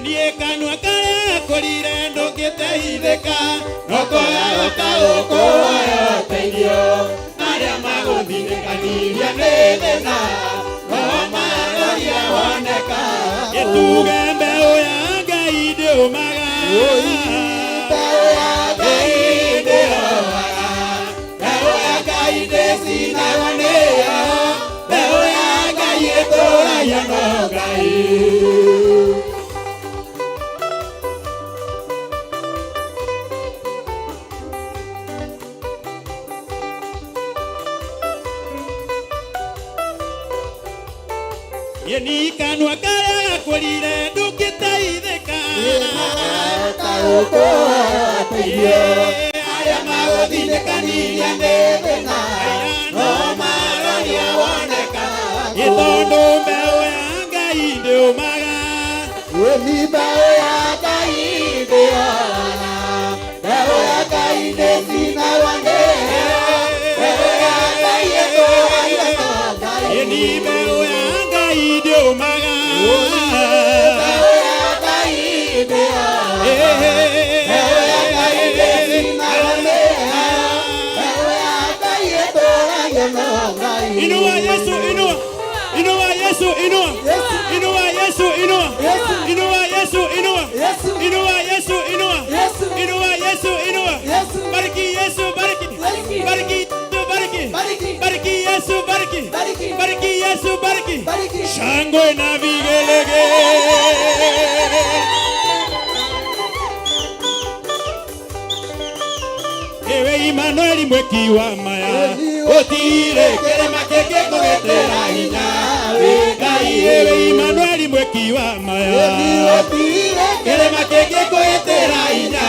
Niĩ kanua karĩa gakũrire ndũngĩteithĩka no kũgayũka ũkũhoya ũteithio arĩa magũthirĩkanirie nĩ thĩna no maroria woneka gĩtuge mbeũ ya Ngai ndĩũmaga Mbeũ ya Ngai ndĩoaga, mbeũ ya Ngai ndĩcinagwo nĩ heho, mbeũ ya Ngai ĩtũragio no Ngai. Niĩ kanua karĩa gakũrire ndũngĩteithĩka Arĩa magũthirĩkanirie nĩ thĩna no maroria woneka Nĩ tondũ mbeũ ya Ngai ndĩũmaga Nĩ mbeũ ya Ngai ndĩoaga, mbeũ ya Ngai ndĩcinagwo nĩ heho, mbeũ ya Ngai ĩtũragio no Ngai. Nĩ mbeũ ya Ngai ndĩũmaga Mbeũ ya Ngai ndĩoaga, mbeũ ya Ngai ndĩcinagwo nĩ heho, Inua Yesu, inua. Inua Yesu, inua. Inua Yesu, inua. Inua Yesu, inua. Inua Yesu, inua. Inua Yesu, inua. Bariki Yesu, bariki. Bariki Yesu, bariki. Bariki Yesu, bariki. Bariki Yesu, bariki. Shangwe na vigelegele. Ewe Imanueli mweki wa maya Otire kĩrĩma kĩngĩkũgitĩra hinya Ngai ewe Imanueli mweki wa maya Kĩrĩma kĩngĩkũgitĩra hinya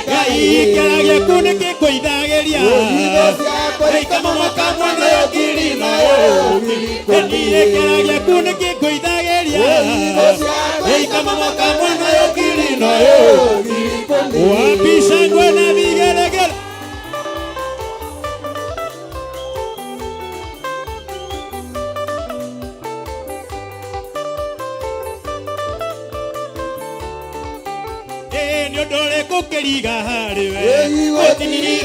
Ngai kĩara gĩaku nĩkĩkũithagĩria Ikamomoka mwena yo ngiri nayo Ĩniĩ kĩara gĩaku nĩkĩkũithagĩria Ikamomoka mwena yo ngiri nayo Wapi shangwe na vigelegele. Nĩ ũndũ ũrĩkũ ũkĩriga harĩ we Gũtirĩ.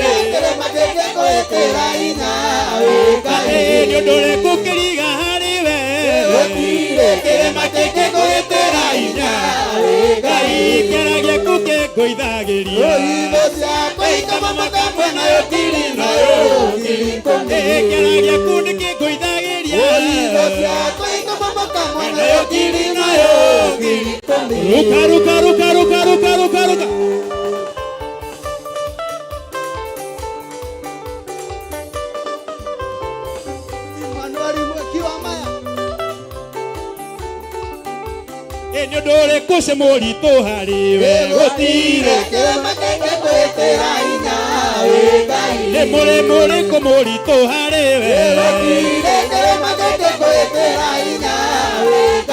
Nĩ ũndũ ũrĩkũ ũkĩriga harĩ we Kĩrĩma kĩngĩkũgitĩra hinya Ngai kĩara gĩaku kĩngũithagĩria Ikamomoka mwena yo ngiri nayo Kĩara gĩaku nĩkĩngũithagĩria Mwena yo ngiri nayo Ruka ruka ruka ruka ruka ruka ruka. Emmanuel mweki wa maya. Nĩ ũndũ ũrĩkũ ũcio mũritũ harĩ we Gũtirĩ. Nĩ mũrĩmũ ũrĩkũ mũritũ harĩ we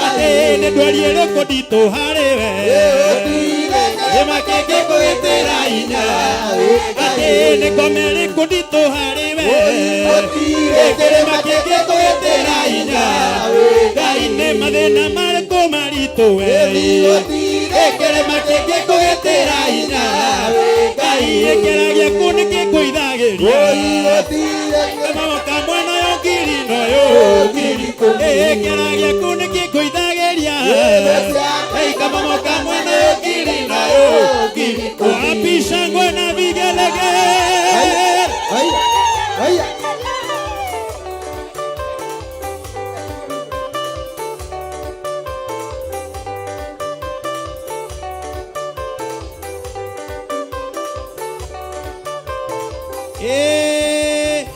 Atĩ nĩ ndwari ĩrĩkũ nditũ harĩ we Kĩrĩma kĩngĩkũgitĩra hinya Atĩ nĩ ngoma ĩrĩkũ nditũ harĩ we Kĩrĩma kĩngĩkũgitĩra hinya Ngai nĩ mathĩna marĩkũ maritũ we Kĩrĩma kĩngĩkũgitĩra hinya Ngai kĩara gĩaku nĩkĩkũithagĩria Kamomoka mwena yo ngiri nayo Kĩara gĩaku nĩkĩkũithagĩria Kamomoka mwena yo ngiri nayo Wapi shangwe na vigelegele. Haya.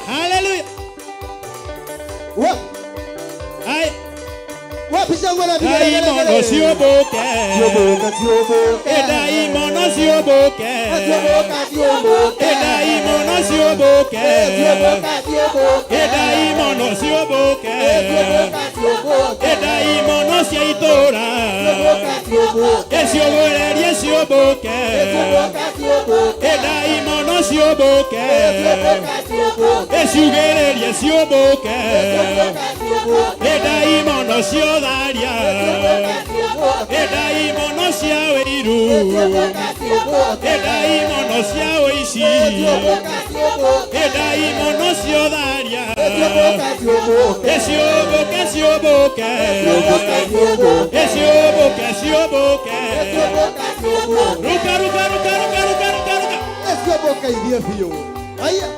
Hallelujah. Ai, Wapi shangwe na vigelegele? Daimono ciũmbũke. Ciũmbũka, ciũmbũke. Daimono ciũmbũke. Ciũmbũka, ciũmbũke. Daimono ciũmbũke. Ciũmbũka, ciũmbũke. Daimono ciũmbũke. Ciũmbũka, ciũmbũke. Daimono cia itũũra. Ciũmbũka, ciũmbũke. Ciũgũrĩrie ciũmbũke. Ciũmbũka, ciũmbũke. Daimono ciũmbũke. Ciũmbũka, ciũmbũke. Ciugĩrĩrie ciũmbũke. Ciũmbũka, ciũmbũke. Daimono ciotharia. Ciũmbũka, ciũmbũke. Daimono cia wĩiru. Ciũmbũka, ciũmbũke. Daimono cia ũici. Ciũmbũka, ciũmbũke. Daimono ciotharia. Ciũmbũka, ciũmbũke. Ciũmbũke ciũmbũke. Ciũmbũka, ciũmbũke. Ciũmbũke ciũmbũke. Ciũmbũka, ciũmbũke. Ruka ruka ruka ruka ruka ruka ruka. Ciũmbũka ithiĩ biũ. Haya.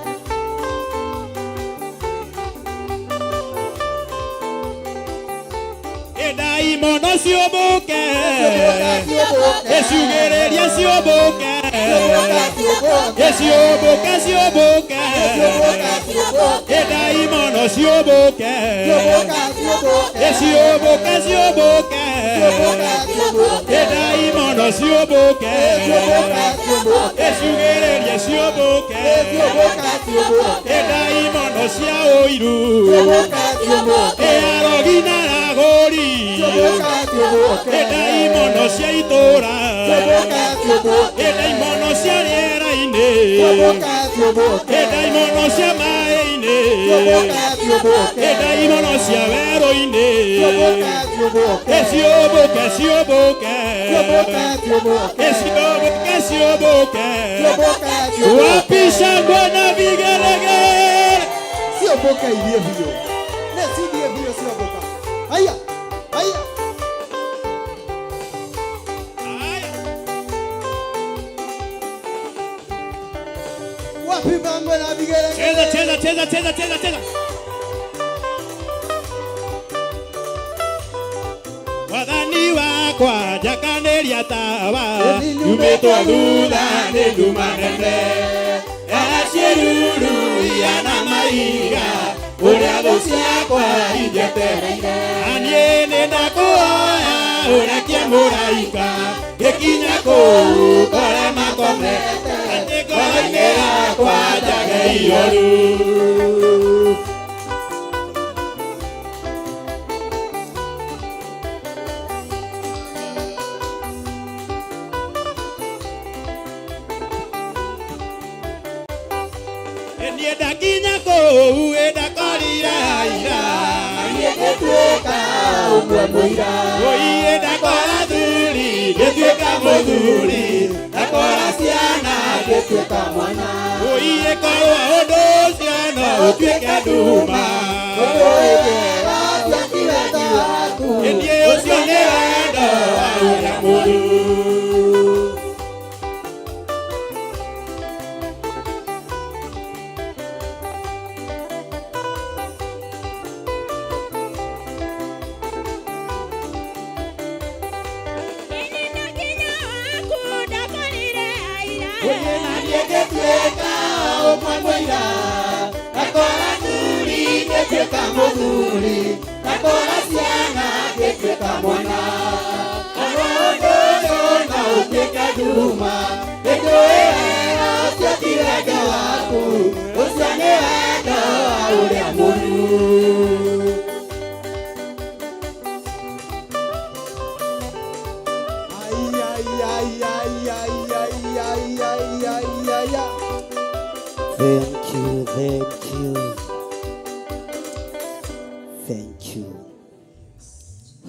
Daimono ciũmbũke. Ciũmbũka, ciũmbũke. Ciugĩrĩrie ciũmbũke. Ciũmbũka, ciũmbũke. Ciũmbũke ciũmbũke. Ciũmbũka, ciũmbũke. Daimono ciũmbũke. Ciũmbũka, ciũmbũke. Ciũmbũke ciũmbũke. Ciũmbũka, ciũmbũke. Daimono ciũmbũke. Ciũmbũka, ciũmbũke. Ciugĩrĩrie ciũmbũke. Ciũmbũka, ciũmbũke. Daimono cia ũiru. Ciũmbũka, ciũmbũke. Arogi na aragũri. Ciũmbũka, ciũmbũke. Daimono cia itũũra. Ciũmbũka, ciũmbũke. Daimono cia rĩera-inĩ. Ciũmbũka, ciũmbũke. Daimono cia maĩ-inĩ. Ciũmbũka, ciũmbũke. Daimono cia werũ-inĩ. Ciũmbũka, ciũmbũke. Ciũmbũke ciũmbũke. Ciũmbũka, ciũmbũke. Ciũmbũke ciũmbũke. Ciũmbũka, ciũmbũke. Wapi shangwe na vigelegele. Ciũmbũka. Ciũmbũke ithiĩ biũ. Nĩ cithiĩ biũ ciombũka. Haya, haya. Wapi mangwe na vigelegele? Cheza, cheza, cheza, cheza, cheza, cheza. Wathani wakwa njakanĩria tawa yumĩtwo thutha nĩ nduma nene ya ciĩruru na maiga ũrĩa thũ ciakwa injetereire na niĩ nĩ ndakũhoya ũrekie mũraika gĩkinya kũu kore makomete atĩ ngoro-inĩ yakwa njage ihoru. Niĩ ndakinya kũu ndakorire aira Niĩ ngĩtuĩka ũmwe mũira. Oi ndakora thuri ngĩtuĩka mũthuri ndakora ciana Ngĩtuĩka mwana. Oi korwo ũndũ ũcio no ũtuĩke nduma Ũndũ ũcio ti wendo waku. Niĩ ũcio nĩ wendo wa ũrĩa mũru. Niĩ na niĩ ngĩtuĩka ũmwe mũira. Ndakora thuri ngĩtuĩka mũthuri. Ndakora ciana ngĩtuĩka mwana. Korwo ũndũ ũyũ no ũtuĩke nduma. Nĩnjũĩ wega ũcio ti wendo waku. Ũcio nĩ wendo wa ũrĩa mũru. Ai, ai, ai, ai, ai, ai, ai, ai, ai, ai, ai. Thank you, thank you. Thank you.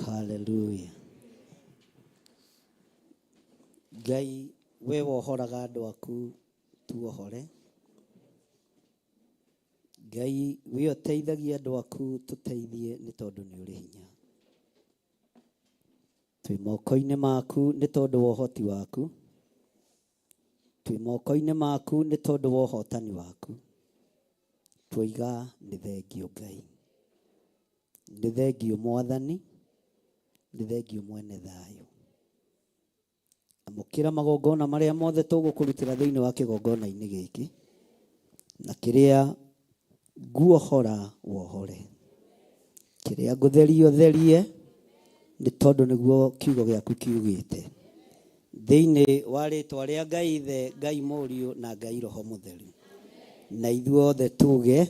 Hallelujah. Ngai we wohoraga andũ aku tuohore. Ngai we ũteithagia andũ aku tũteithie nĩ tondũ nĩ ũrĩ hinya. Twĩ moko-inĩ maku nĩ tondũ wa ũhoti waku. Twĩ moko-inĩ maku nĩ tondũ wa ũhotani waku. Twoiga nĩ thengio Ngai. Nĩ thengio Mwathani, nĩ thengio mwene thayũ. Amũkĩra magongona marĩa mothe tũgũkũrutĩra thĩinĩ wa kĩgongona-inĩ gĩkĩ, na kĩrĩa nguohora wohore, kĩrĩa ngũtheria ũtherie, nĩ tondũ nĩguo kiugo gĩaku kiugĩte. Thĩinĩ wa rĩtwa rĩa Ngai Ithe, Ngai Mũriũ na Ngai Roho Mũtheru. Na ithuothe tuge,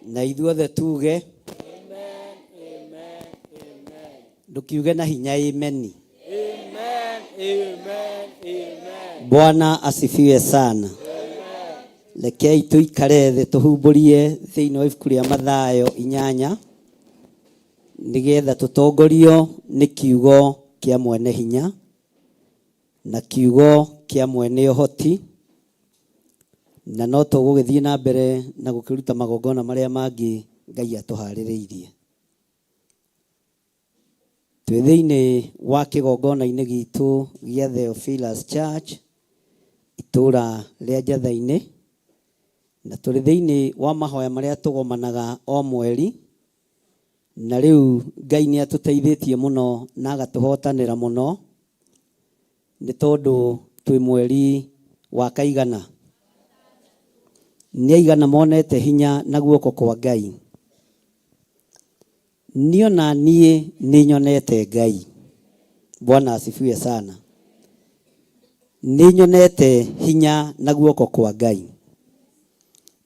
na ithuothe tuge, ndũkiuge na hinya ameni. Amen, amen, amen. Bwana asifiwe sana. Rekei tuikare thĩ tũhumbũrie thĩinĩ wa ibuku rĩa Mathayo 8 nĩgetha tũtongorio nĩ kiugo kĩa mwene hinya na kiugo kĩa mwene ũhoti, na no tũgũgĩthiĩ na mbere na gũkĩruta magongona marĩa mangĩ Ngai atũharĩrĩirie. Twĩ thĩinĩ wa kĩgongona-inĩ gitũ gĩa Theophilus Church itũra rĩa Njatha-inĩ, na tũrĩ thĩinĩ wa mahoya marĩa tũgomanaga o mweri, na rĩu Ngai nĩ atũteithĩtie mũno na agatũhotanĩra mũno, nĩ tondũ twĩ mweri wa kaigana. Nĩ aigana monete hinya na guoko kwa Ngai. Niĩ ona niĩ nĩ nyonete Ngai. Bwana asifiwe sana. Nĩ nyonete hinya na guoko kwa Ngai.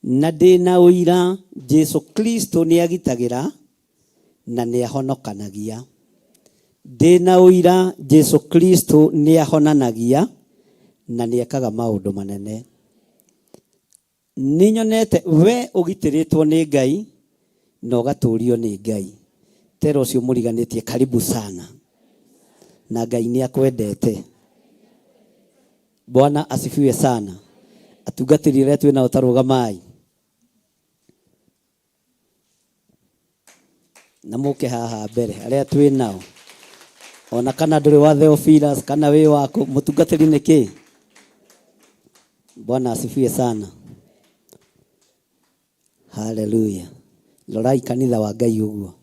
Na ndĩna ũira Jesu Kristo nĩ agitagĩra na nĩ ahonokanagia. Ndĩna ũira Jesu Kristo nĩ ahonanagia na nĩ ekaga maũndũ manene. Nĩ nyonete we ũgitĩrĩtwo nĩ Ngai na ũgatũrio nĩ Ngai. Tera ũcio mũriganĩtie karibu sana. Na Ngai nĩ akwendete. Bwana asifiwe sana. Atungatĩri arĩa twĩ nao ta rũgamai. Na mũke haha mbere arĩa twĩ nao. Ona kana ndũrĩ wa Theophilus kana wĩ waku mũtungatĩri nĩ kĩ? Bwana asifiwe sana. Haleluya. Rorai kanitha wa Ngai ũguo.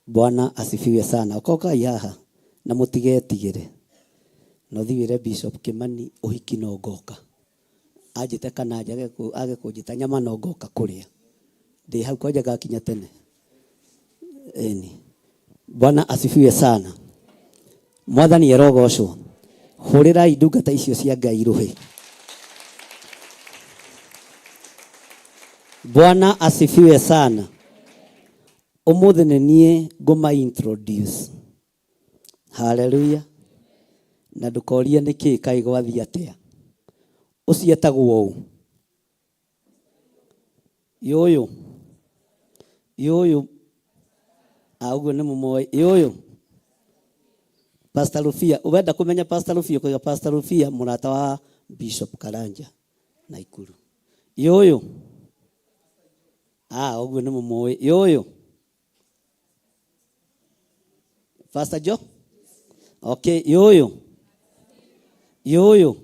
Bwana asifiwe sana. Okokai haha na mũtigetigĩre. Na ũthiĩ wĩre Bishop Kimani ũhiki no ngoka. Anjĩte kana njage age kũnjĩta nyama no ngoka kũrĩa. Ndĩ hau kwanja ngakinya tene. Ĩni. Bwana asifiwe sana. Mwathani arogocwo. Hũrĩrai ndungata icio cia Ngai rũhĩ. Bwana asifiwe sana. Ũmũthĩ nĩ niĩ ngũma introduce. Haleluya. Na ndũkorie nĩ kĩ kaĩ gwathiĩ atĩa. Ũcio etagwo ũ? Yũyũ. Yũyũ. Ah, ũguo nĩ mũmoĩ. Yũyũ. Pastor Rufia. Wenda kũmenya Pastor Rufia, ũkoiga Pastor Rufia mũrata wa Bishop Karanja Naikuru. Yũyũ. Ah, ũguo nĩ mũmoĩ. Yũyũ. Pastor Joe? Okay, yũyũ. Yũyũ.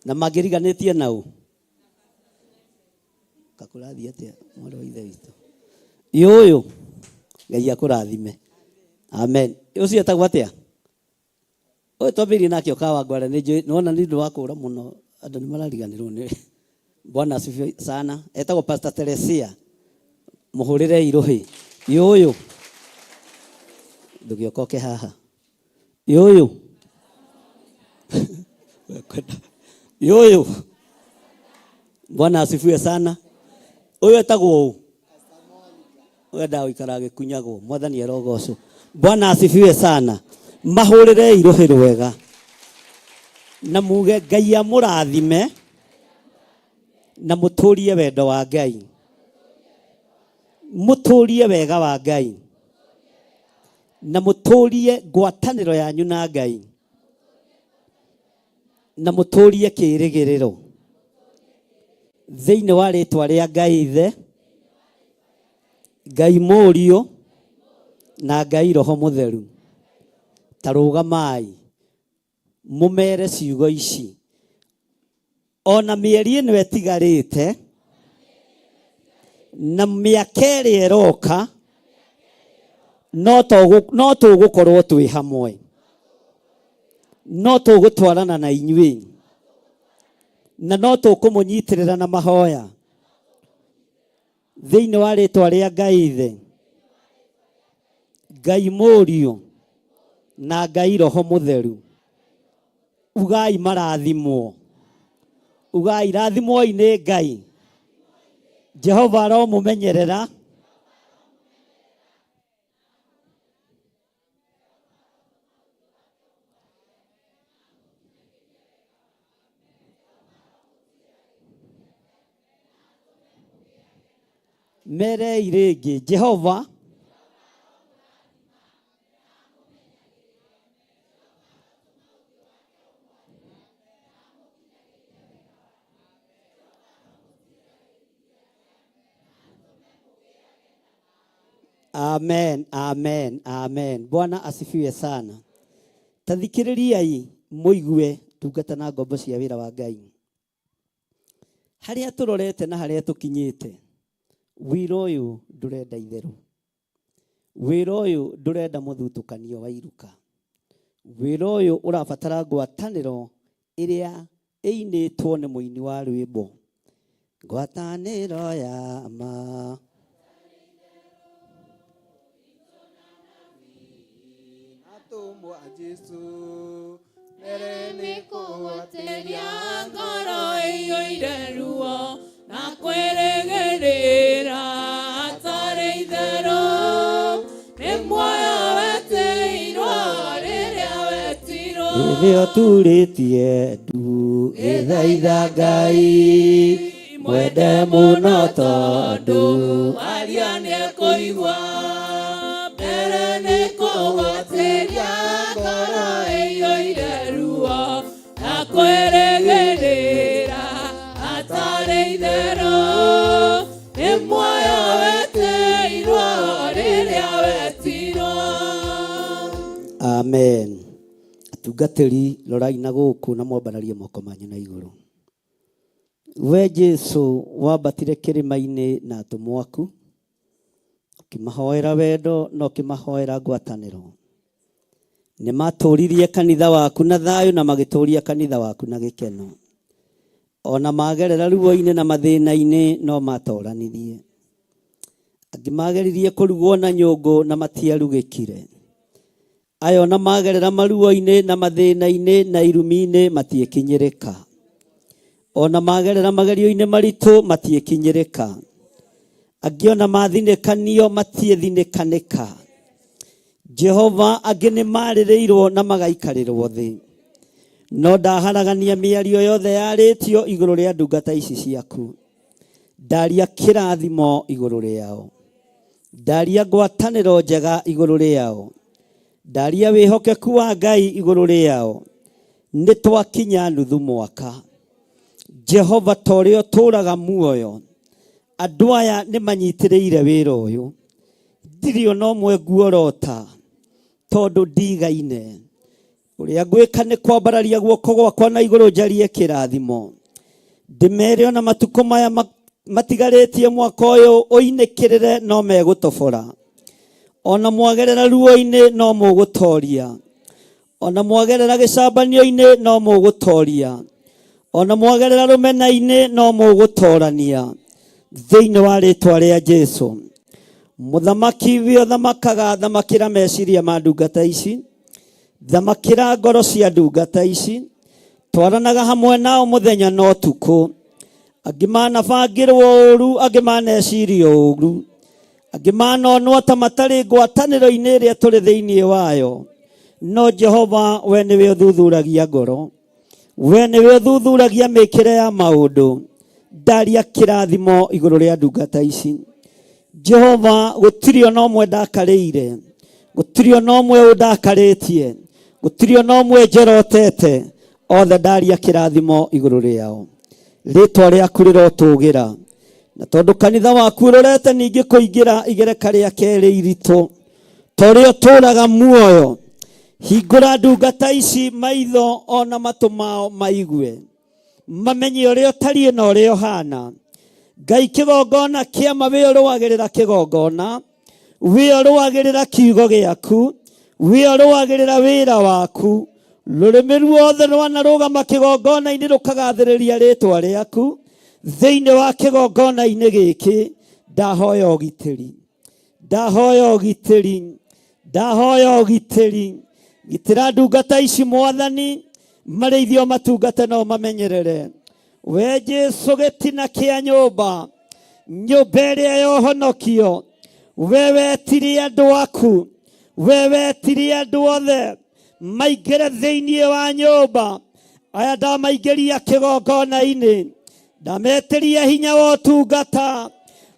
Na mangĩriganĩtie na ũ? Kakũrathiĩ atĩa mwarĩ wa ithe witũ? Yũyũ. Ngai akũrathime. Amen. Ũcio etagwo atĩa? Ũyũ twambĩrĩirie nake Ũkawangware nĩ njũĩ nĩwona nĩ ũndũ wa kũra mũno andũ nĩ marariganĩrwo nĩ Bwana asifiwe sana. Etagwo Pastor Teresia. Mũhũrĩrei rũhĩ. Yũyũ. Ndũgĩokoke haha. Yũyũ. Yũyũ. Bwana asifiwe sana. Ũyũ etagwo ũ? Ũyũ gũikara agĩkunyagwo. Mwathani arogocwo. Bwana asifiwe sana. Mahũrĩrei rũhĩ rwega. Na muge Ngai amũrathime na mũtũrie wendo wa Ngai. Mũtũrie wega wa Ngai. Na mũtũrie ngwatanĩro yanyu na Ngai. Na mũtũrie kĩĩrĩgĩrĩro. Thĩinĩ wa rĩtwa rĩa Ngai Ithe, Ngai Mũriũ na Ngai Roho Mũtheru. Ta rũgamai mũmere ciugo ici. Ona mĩeri ĩno ĩtigarĩte na mĩaka ĩrĩa ĩroka no tũgũkorwo twĩ hamwe. No tũgũtwarana na inyuĩ. Na no tũkũmũnyitĩrĩra na mahoya. Thĩinĩ wa rĩtwa rĩa Ngai Ithe, Ngai Mũriũ na Ngai Roho Mũtheru. Ugai marathimwo. Ugai rathimwoi nĩ Ngai. Jehova aromũmenyerera. Merei rĩngĩ Jehova Amen, amen, amen. Bwana asifiwe sana. Ta thikĩrĩriai mũigue ndungata na ngombo cia wĩra wa Ngai. Harĩa tũrorete na harĩa tũkinyĩte, wĩra ũyũ ndũrenda itherũ. Wĩra ũyũ ndũrenda mũthutũkanio wa iruka. Wĩra ũyũ ũrabatara ngwatanĩro ĩrĩa ĩinĩtwo nĩ mũini wa rwĩmbo. Ngwatanĩro ya ma. Atũmwo a Jesũ mbere nĩ kũgwatĩria ngoro ĩiyũire ruo na kwĩrĩgĩrĩra hatarĩ itherũ nĩ muoyo wetĩirwo rĩrĩa wetirwo Rĩrĩa ũturĩtie ndu ĩthaitha Ngai mwende mũno tondũ aria nĩekũigua mbere nĩ kũgwatĩria ngoro ĩiyũire ruo na kwĩrĩgĩrĩra hatarĩ itherũ nĩ muoyo Amen. Atungatĩri, rorai na gũkũ na mwambararie moko manyu na igũrũ. We Jesu wambatire kĩrĩma-inĩ na atũmwo aku, ũkĩmahoera wendo na ũkĩmahoera ngwatanĩro. Nĩ matũririe kanitha waku na thayũ na magĩtũria kanitha waku na gĩkeno. Ona magerera ruo-inĩ na mathĩna-inĩ no matoranirie. Angĩ mageririe kũrugwo na nyũngũ na matiarugĩkire. Aya ona magerera maruo-inĩ na mathĩna-inĩ na irumi-inĩ matiĩkinyĩrĩka. Ona magerera magerio-inĩ maritũ matiĩkinyĩrĩka. Angĩ ona mathinĩkanio matiĩthinĩkanĩka. Jehova, angĩ nĩ marĩrĩirwo na magaikarĩrwo thĩ. No ndaharagania mĩario yothe yarĩtio igũrũ rĩa ndungata ici ciaku. Ndaria kĩrathimo igũrũ rĩao. Ndaria ngwatanĩro njega igũrũ rĩao. Ndaria wĩhokeku wa Ngai igũrũ rĩao. Nĩ twakinya nuthu mwaka. Jehova, ta ũrĩa ũtũũraga muoyo, andũ aya nĩ manyitĩrĩire wĩra ũyũ. Ndirĩ ona ũmwe nguorota tondũ ndigaine. Ũrĩa ngwĩka nĩ kwambararia guoko gwakwa na igũrũ njarie kĩrathimo. Ndĩmere ona matukũ maya matigarĩtie mwaka ũyũ ũinĩkĩrĩre no megũtobora. Ona mwagerera ruo-inĩ no mũgũtoria. Ona mwagerera gĩcambanio-inĩ no mũgũtoria. Ona mwagerera rũmena-inĩ no mũgũtorania. Thĩinĩ wa rĩtwa rĩa Jesu. Mũthamaki wĩ ũthamakaga, thamakĩra meciria ma ndungata ici. Thamakĩra ngoro cia ndungata ici. Twaranaga hamwe nao mũthenya na ũtukũ. Angĩ manabangĩrwo ũru, angĩ manecirio ũru, angĩ manonwo ta matarĩ ngwatanĩro-inĩ ĩrĩa tũrĩ thĩinĩ wayo. No Jehova, we nĩwe ũthuthuragia ngoro, we nĩwe ũthuthuragia mĩkĩre ya maũndũ. Ndaria kĩrathimo igũrũ rĩa ndungata ici. Jehova, gũtirĩ ona ũmwe ndakarĩire, gũtirĩ ona ũmwe ũndakarĩtie, gũtirĩ ona ũmwe njorotete, othe ndaria kĩrathimo igũrũ rĩao. Rĩtwa rĩaku rĩrotũgĩra. Na tondũ kanitha waku ũrorete ningĩ kũingĩra igereka rĩa kerĩ iritũ, ta ũrĩa ũtũũraga muoyo, hingũra ndungata ici maitho ona matũ mao maigue, mamenye ũrĩa ũtariĩ na ũrĩa ũhana. Ngai, kĩgongona kĩama wĩ ũrũagĩrĩra kĩgongona, wĩ ũrũagĩrĩra kiugo gĩaku, wĩ ũrũagĩrĩra wĩra waku. Rũrĩmĩ ruothe rwanarũgama kĩgongona-inĩ rũkagathĩrĩria rĩtwa rĩaku. Thĩinĩ wa kĩgongona-inĩ gĩkĩ ndahoya ũgitĩri, ndahoya ũgitĩri, ndahoya ũgitĩri. Gitĩra ndungata ici Mwathani, marĩithio matungate no mamenyerere. We Jesu gĩtina kĩa nyũmba, nyũmba ĩrĩa ya ũhonokio, we wetirie andũ aku, we wetirie andũ othe maingĩre thĩinĩ wa nyũmba. Aya ndamaingĩria kĩgongona-inĩ, ndametĩria hinya wa ũtungata.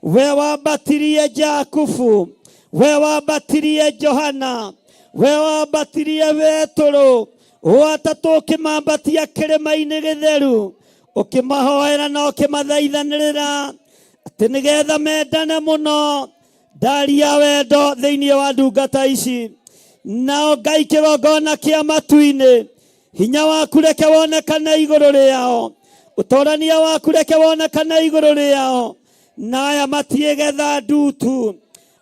We wambatirie Jakubu, we wambatirie Johana, we wambatirie Petũrũ, ũatatũ ũkĩmambatia kĩrĩma-inĩ gĩtheru, ũkĩmahoera na ũkĩmathaithanĩrĩra atĩ nĩgetha mendane mũno. Ndaria wendo thĩinĩ wa ndungata ici. Nao Ngai kĩgongona kĩa matu-inĩ, hinya waku reke wonekane igũrũ rĩao, ũtorania waku reke wonekane igũrũ rĩao. Na aya matiĩgetha ndutu,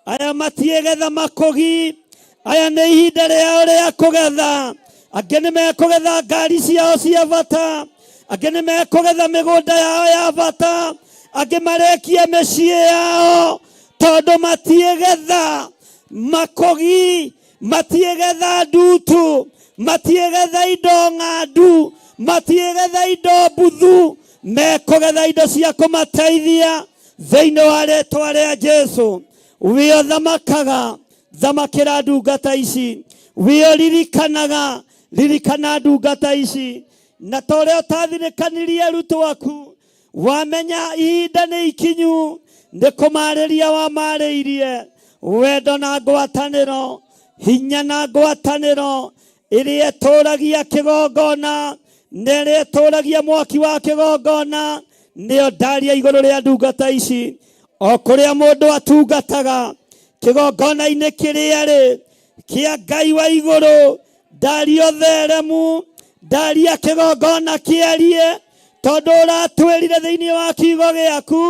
aya matiĩgetha makũgi, aya nĩ ihinda rĩao rĩa kũgetha. Angĩ nĩ mekũgetha ngari ciao cia bata, angĩ nĩ mekũgetha mĩgũnda yao ya bata, angĩ marekie mĩciĩ yao, tondũ matiĩgetha makũgi, matiĩgetha ndutu, matiĩgetha indo ng'andu, matiĩgetha indo mbuthu, mekũgetha indo cia kũmateithia thĩinĩ wa rĩtwa rĩa Jesu. Wĩ ũthamakaga, thamakĩra ndungata ici. Wĩ ũririkanaga, ririkana ndungata ici. Na ta ũrĩa ũtathirĩkanirie arutwo aku, wamenya ihinda nĩ ikinyu, nĩ kũmarĩria wamarĩirie wendo na ngwatanĩro, hinya na ngwatanĩro ĩrĩa ĩtũragia kĩgongona na ĩrĩa ĩtũragia mwaki wa kĩgongona, nĩyo ndaria igũrũ rĩa ndungata ici. O kũrĩa mũndũ atungataga kĩgongona-inĩ kĩrĩa rĩ kĩa Ngai wa igũrũ, Ndaria ũtheremu, ndaria kĩgongona kĩarie, tondũ ũratwĩrire thĩinĩ wa kiugo gĩaku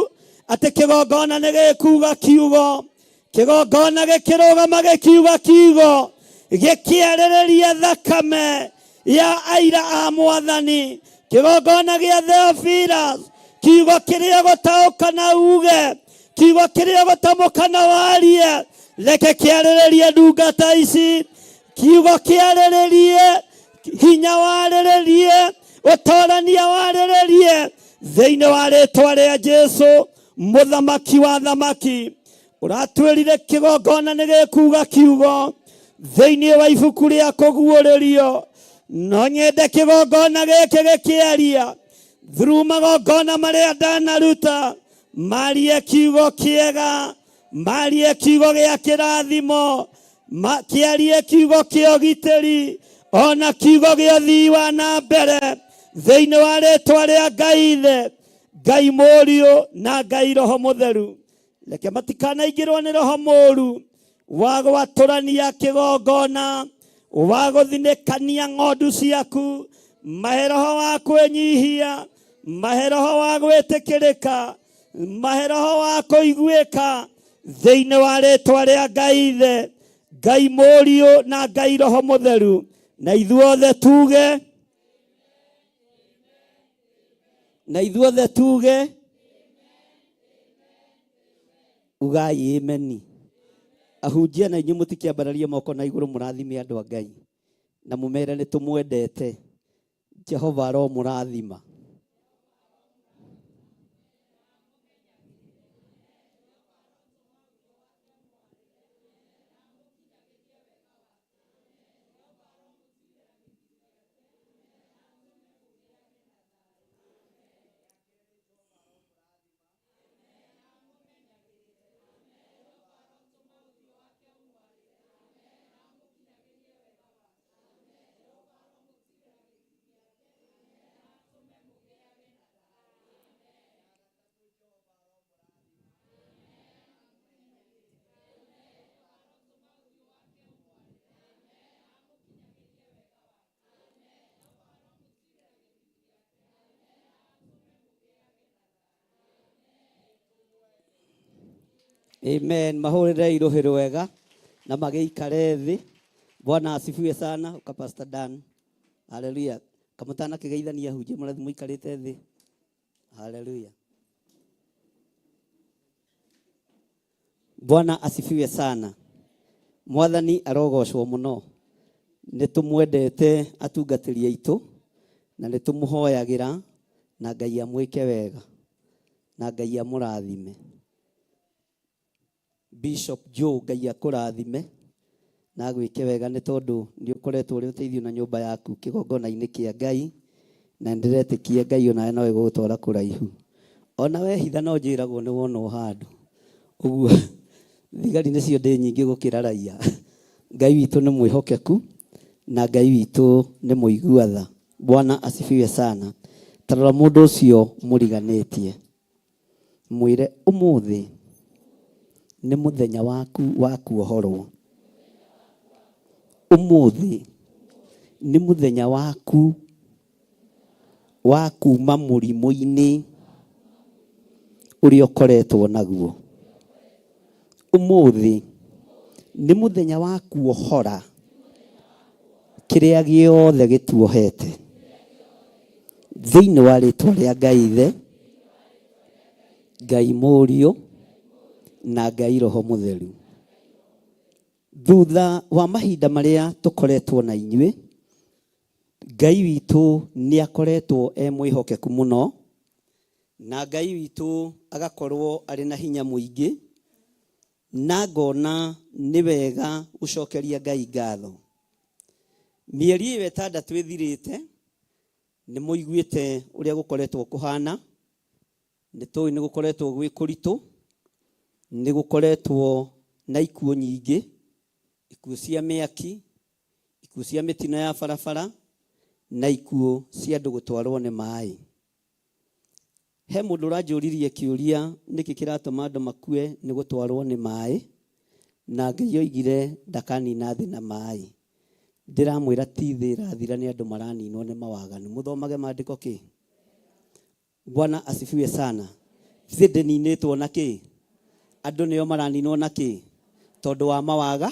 atĩ kĩgongona nĩ gĩkuga kiugo. Kĩgongona gĩkĩrũgama gĩkiuga kiugo, gĩkĩarĩrĩria thakame ya aira a mwathani. Kĩgongona gĩa Theophilus, kiugo kĩrĩa gũtaũka na uge, kiugo kĩrĩa gũtamũka na warie, reke kĩarĩrĩrie ndungata ici, kiugo kĩarĩrĩrie hinya warĩrĩrie, ũtorania warĩrĩrie thĩinĩ wa rĩtwa rĩa Jesu mũthamaki wa thamaki. Ũratwĩrire kĩgongona nĩ gĩkuga kiugo thĩinĩ wa ibuku rĩa kũguũrĩrio. No nyende kĩgongona gĩkĩ gĩkĩaria through magongona marĩa ndanaruta, marie kiugo kĩega, marie kiugo gĩa kĩrathimo, kĩarie kiugo kĩa ũgitĩri, ona kiugo gĩa ũthii wa na mbere thĩinĩ wa rĩtwa rĩa Ngai Ithe, Ngai Mũriũ na Ngai Roho Mũtheru. Reke matikanaingĩrwo nĩ roho mũru wa gwatũrania kĩgongona, wa gũthinĩkania ng'ondu ciaku. Mahe roho wa kwĩnyihia, mahe roho wa gwĩtĩkĩrĩka, mahe roho wa kũiguĩka thĩinĩ wa rĩtwa rĩa Ngai Ithe, Ngai Mũriũ na Ngai Roho Mũtheru. Na ithuothe tuge, na ithuothe tuge, ugai ameni. Ahunjia na inyuĩ mũtikĩambararie moko na igũrũ, mũrathime andũ a Ngai na mũmere nĩ tũmwendete. Jehova aromũrathima. Amen. Mahũrĩre iruhĩ rwega na magĩikare thĩ. Bwana asifiwe sana. Uka Pastor Dan. Hallelujah. Kamũtana kĩgeithania hunjia mũrathi mũikarĩte thĩ. Hallelujah. Bwana asifiwe sana. Mwathani arogocwo mũno. Nĩ tũmwendete atungatĩri aitũ na nĩ tũmũhoyagĩra na Ngai amwĩke wega na Ngai amũrathime. Bishop Joe, Ngai akũrathime na agwĩke wega nĩ tondũ nĩ ũkoretwo ũrĩ ũteithio na nyũmba yaku kĩgongona-inĩ kĩa Ngai, na ndĩretĩkia Ngai onawe no ĩgũgũtwara kũraihu. Ona wehitha no njĩragwo nĩ wonwo handũ. Ũguo thigari nĩcio ndĩ nyingĩ gũkĩra raia. Ngai witũ nĩ mwĩhokeku na Ngai witũ nĩ mũigua tha. Bwana asifiwe sana. Ta rora mũndũ ũcio mũriganĩtie, mwĩre ũmũthĩ nĩ mũthenya waku wa kuohorwo. Ũmũthĩ nĩ mũthenya waku wa kuma mũrimũ-inĩ ũrĩa ũkoretwo naguo. Ũmũthĩ nĩ mũthenya wa kuohora kĩrĩa gĩothe gĩtuohete thĩinĩ wa rĩtwa rĩa Ngai Ithe, Ngai Mũriũ na Ngai Roho Mũtheru. Thutha wa mahinda marĩa tũkoretwo na inyuĩ, Ngai witũ nĩ akoretwo e mwĩhokeku mũno, na Ngai witũ agakorwo arĩ na hinya mũingĩ, na ngona nĩ wega gũcokeria Ngai ngatho. Mĩeri ĩyo ĩtandatũ ĩthirĩte, nĩ mũiguĩte ũrĩa gũkoretwo kũhana, nĩ tũĩ nĩ gũkoretwo gwĩ kũritũ, nĩ gũkoretwo na ikuũ nyingĩ, ikuũ cia mĩaki, ikuũ cia mĩtino ya barabara, na ikuũ cia andũ gũtwarwo nĩ maĩ. He mũndũ ũranjũririe kĩũria nĩkĩ kĩratũma andũ makue nĩ gũtwarwo nĩ maĩ, na Ngai oigire ndakanina thĩ na maĩ. Ndĩramwĩra ti thĩ ĩrathira nĩ andũ maraninwo nĩ mawaganu. Mũthomage maandĩko kĩ? Bwana asifiwe sana. Thĩ ndĩninĩtwo na kĩ? Andũ nĩo maraninwo na kĩ? Tondũ wa mawaga.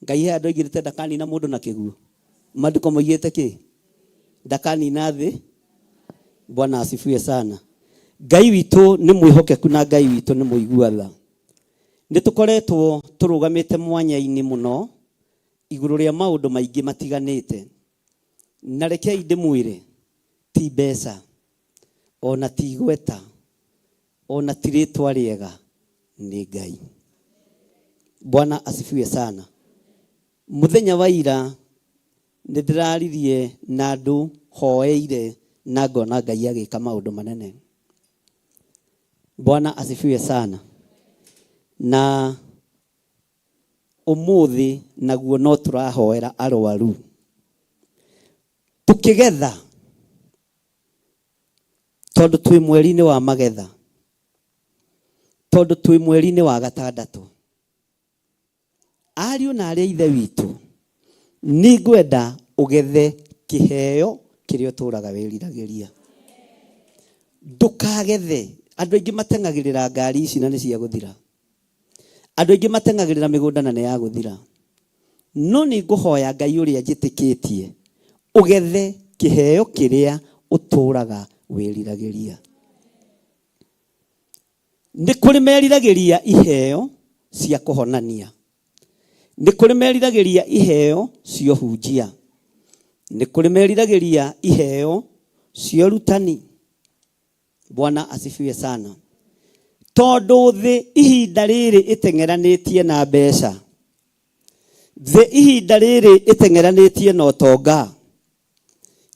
Ngai he andũ aigĩrĩte ndakanina mũndũ na kĩguũ. Maandĩko moigĩte kĩ? Ndakanina thĩ. Bwana asifiwe sana. Ngai witũ nĩ mwĩhokeku na Ngai witũ nĩ mũigua tha. Nĩ tũkoretwo tũrũgamĩte mwanya-inĩ mũno igũrũ rĩa maũndũ maingĩ matiganĩte. Na rekei ndĩmwĩre, ti mbeca, ona ti igweta, ona ti rĩtwa rĩega, nĩ Ngai. Bwana asifiwe sana. Mũthenya wa ira nĩ ndĩraririe na andũ hoeire na ngona Ngai agĩka maũndũ manene. Bwana asifiwe sana. Na ũmũthĩ naguo no tũrahoera arwaru. Tũkĩgetha, tondũ twĩ mweri-inĩ wa magetha, tondũ twĩ mweri-inĩ wa gatandatũ. Ariũ na arĩ a Ithe witũ, nĩngwenda ũgethe kĩheo kĩrĩa ũtũraga wĩriragĩria. Ndũkagethe. Andũ aingĩ mateng'agĩrĩra ngari ici na nĩ cia gũthira. Andũ aingĩ mateng'agĩrĩra mĩgũnda na nĩ ya gũthira. No nĩ ngũhoya Ngai ũrĩa njĩtĩkĩtie ũgethe kĩheo kĩrĩa ũtũraga wĩriragĩria. Nĩ kũrĩ meriragĩria iheo cia kũhonania. Nĩ kũrĩ meriragĩria iheo cia ũhunjia. Nĩ kũrĩ meriragĩria iheo cia ũrutani. Bwana asifiwe sana. Tondũ thĩ ihinda rĩrĩ ĩteng'eranĩtie na mbeca. Thĩ ihinda rĩrĩ ĩteng'eranĩtie na ũtonga.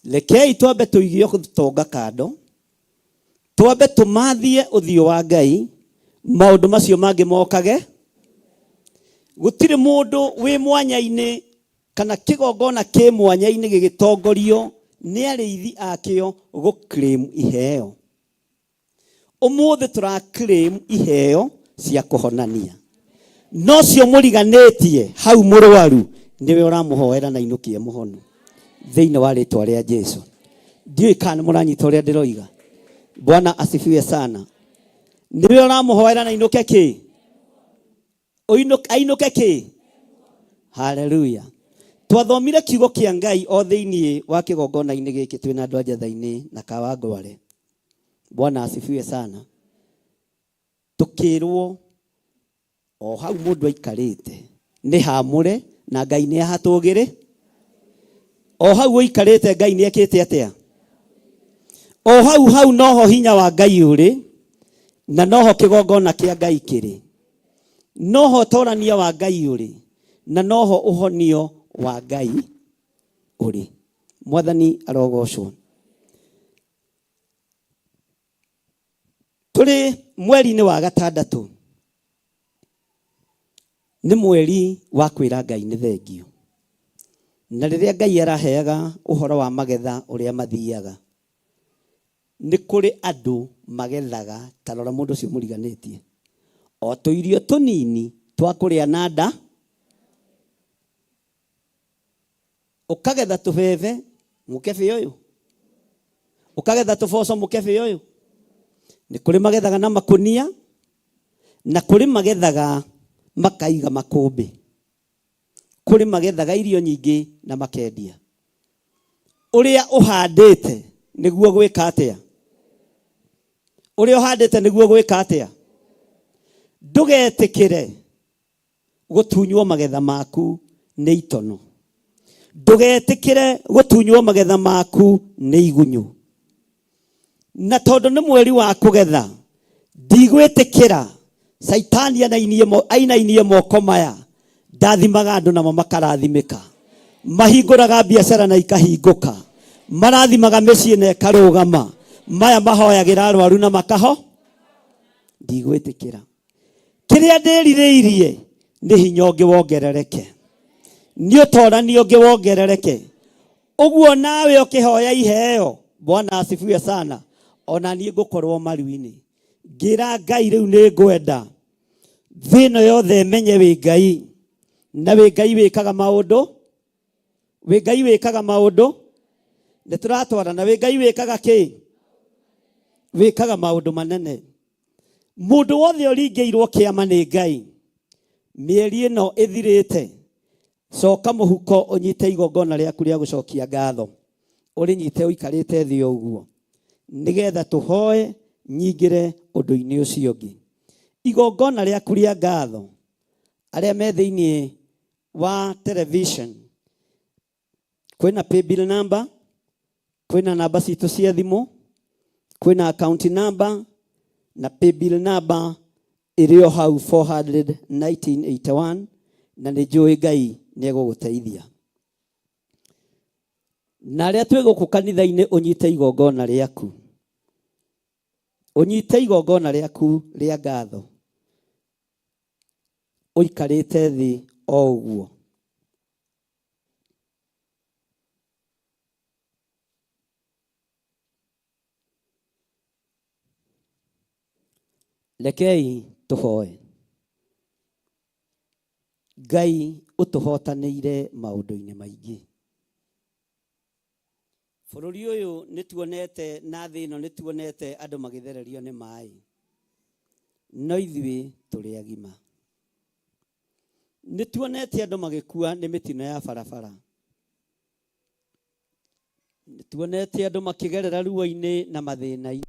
Rekei twambe tũige ũtonga kando, twambe tũmathie ũthiũ wa Ngai, maũndũ macio mangĩ mokage. Gũtirĩ mũndũ wĩ mwanya-inĩ kana kĩgongona kĩ mwanya-inĩ gĩgĩtongorio nĩ arĩithi akĩo gũ claim iheo. Ũmũthĩ tũra claim iheo cia kũhonania. No cio mũriganĩtie hau mũrwaru nĩwe ũramũhoera na inũkie mũhonu thĩinĩ wa rĩtwa rĩa Jesu. Ndiũĩ kana nĩ mũranyita ũrĩa ndĩroiga. Bwana asifiwe sana. Nĩwe ũramũhoera na inũke kĩ? Ainũke kĩ? Haleluya. Twathomire kiugo kĩa Ngai o thĩinĩ wa kĩgongona-inĩ gĩkĩ twĩna andũ a Njetha-inĩ na Kawangware. Bwana asifiwe sana. Tũkĩrwo o hau mũndũ aikarĩte nĩ hamũre na Ngai nĩ ahatũgĩrĩ. O hau ũikarĩte Ngai nĩ ekĩte atĩa? O hau hau noho hinya wa Ngai ũrĩ na noho kĩgongona kĩa Ngai kĩrĩ. Noho ũtorania wa Ngai ũrĩ na noho ũhonio wa Ngai ũrĩ. Mwathani arogocwo. Tũrĩ mweri-inĩ wa gatandatũ, nĩ mweri wa kwĩra Ngai nĩ thengiũ. Na rĩrĩa Ngai araheaga ũhoro wa magetha ũrĩa mathiaga, nĩ kũrĩ andũ magethaga, ta rora mũndũ ũcio mũriganĩtie, o tũirio tũnini twa kũrĩa na nda, ũkagetha tũbebe mũkebe ũyũ, ũkagetha tũboco mũkebe ũyũ. Nĩ kũrĩ magethaga na makũnia, na kũrĩ magethaga makaiga makũmbĩ. Kũrĩ magethaga irio nyingĩ na makendia. Ũrĩa ũhandĩte nĩguo gwĩka atĩa? Ũrĩa ũhandĩte nĩguo gwĩka atĩa? Ndũgetĩkĩre gũtunywo magetha maku nĩ itono. Ndũgetĩkĩre gũtunywo magetha maku nĩ igunyũ. Na tondũ nĩ mweri wa kũgetha, ndigwĩtĩkĩra Caitani ainainie moko maya. Ndathimaga andũ namo makarathimĩka. Mahingũraga biacara na ikahingũka. Marathimaga mĩciĩ na ĩkarũgama. Maya mahoyagĩra arwaru na makaho. Ndigwĩtĩkĩra. Kĩrĩa ndĩrirĩirie nĩ hinya ũngĩ wongerereke, nĩ ũtorani ũngĩ wongerereke. Ũguo nawe ũkĩhoya iheo, Bwana asifiwe sana, ona niĩ ngũkorwo maru-inĩ ngĩra Ngai rĩu nĩ ngwenda thĩ ĩno yothe ĩmenye wĩ Ngai, na wĩ Ngai wĩkaga maũndũ. Wĩ Ngai wĩkaga maũndũ, nĩ tũratwarana. Wĩ Ngai wĩkaga kĩ? Wĩkaga maũndũ manene. Mũndũ wothe ũringĩirwo kĩama nĩ Ngai, mĩeri ĩno ĩthirĩte, coka mũhuko ũnyite igongona rĩaku rĩa gũcokia ngatho, ũrĩnyite ũikarĩte thĩ o ũguo, nĩgetha tũhoe nyingĩre ũndũ-inĩ ũcio ũngĩ. Igongona rĩaku rĩa ngatho, arĩa me thĩinĩ wa television, kwĩna paybill number, kwĩna namba citũ cia thimũ, kwĩna account number na paybill number ĩrĩ o hau 41981, na nĩ njũĩ Ngai nĩ egũgũteithia. Na arĩa twĩ gũkũ kanitha-inĩ, ũnyite igongona rĩaku, ũnyite igongona rĩaku rĩa ngatho ũikarĩte thĩ o ũguo. Rekei tũhoe. Ngai ũtũhotanĩire maũndũ-inĩ maingĩ. Bũrũri ũyũ nĩ tuonete na thĩ ĩno nĩ tuonete andũ magĩthererio nĩ maĩ, no ithuĩ tũrĩ agima. Nĩ tuonete andũ magĩkua nĩ mĩtino ya barabara, nĩ tuonete andũ makĩgerera ruo-inĩ na mathĩna-inĩ.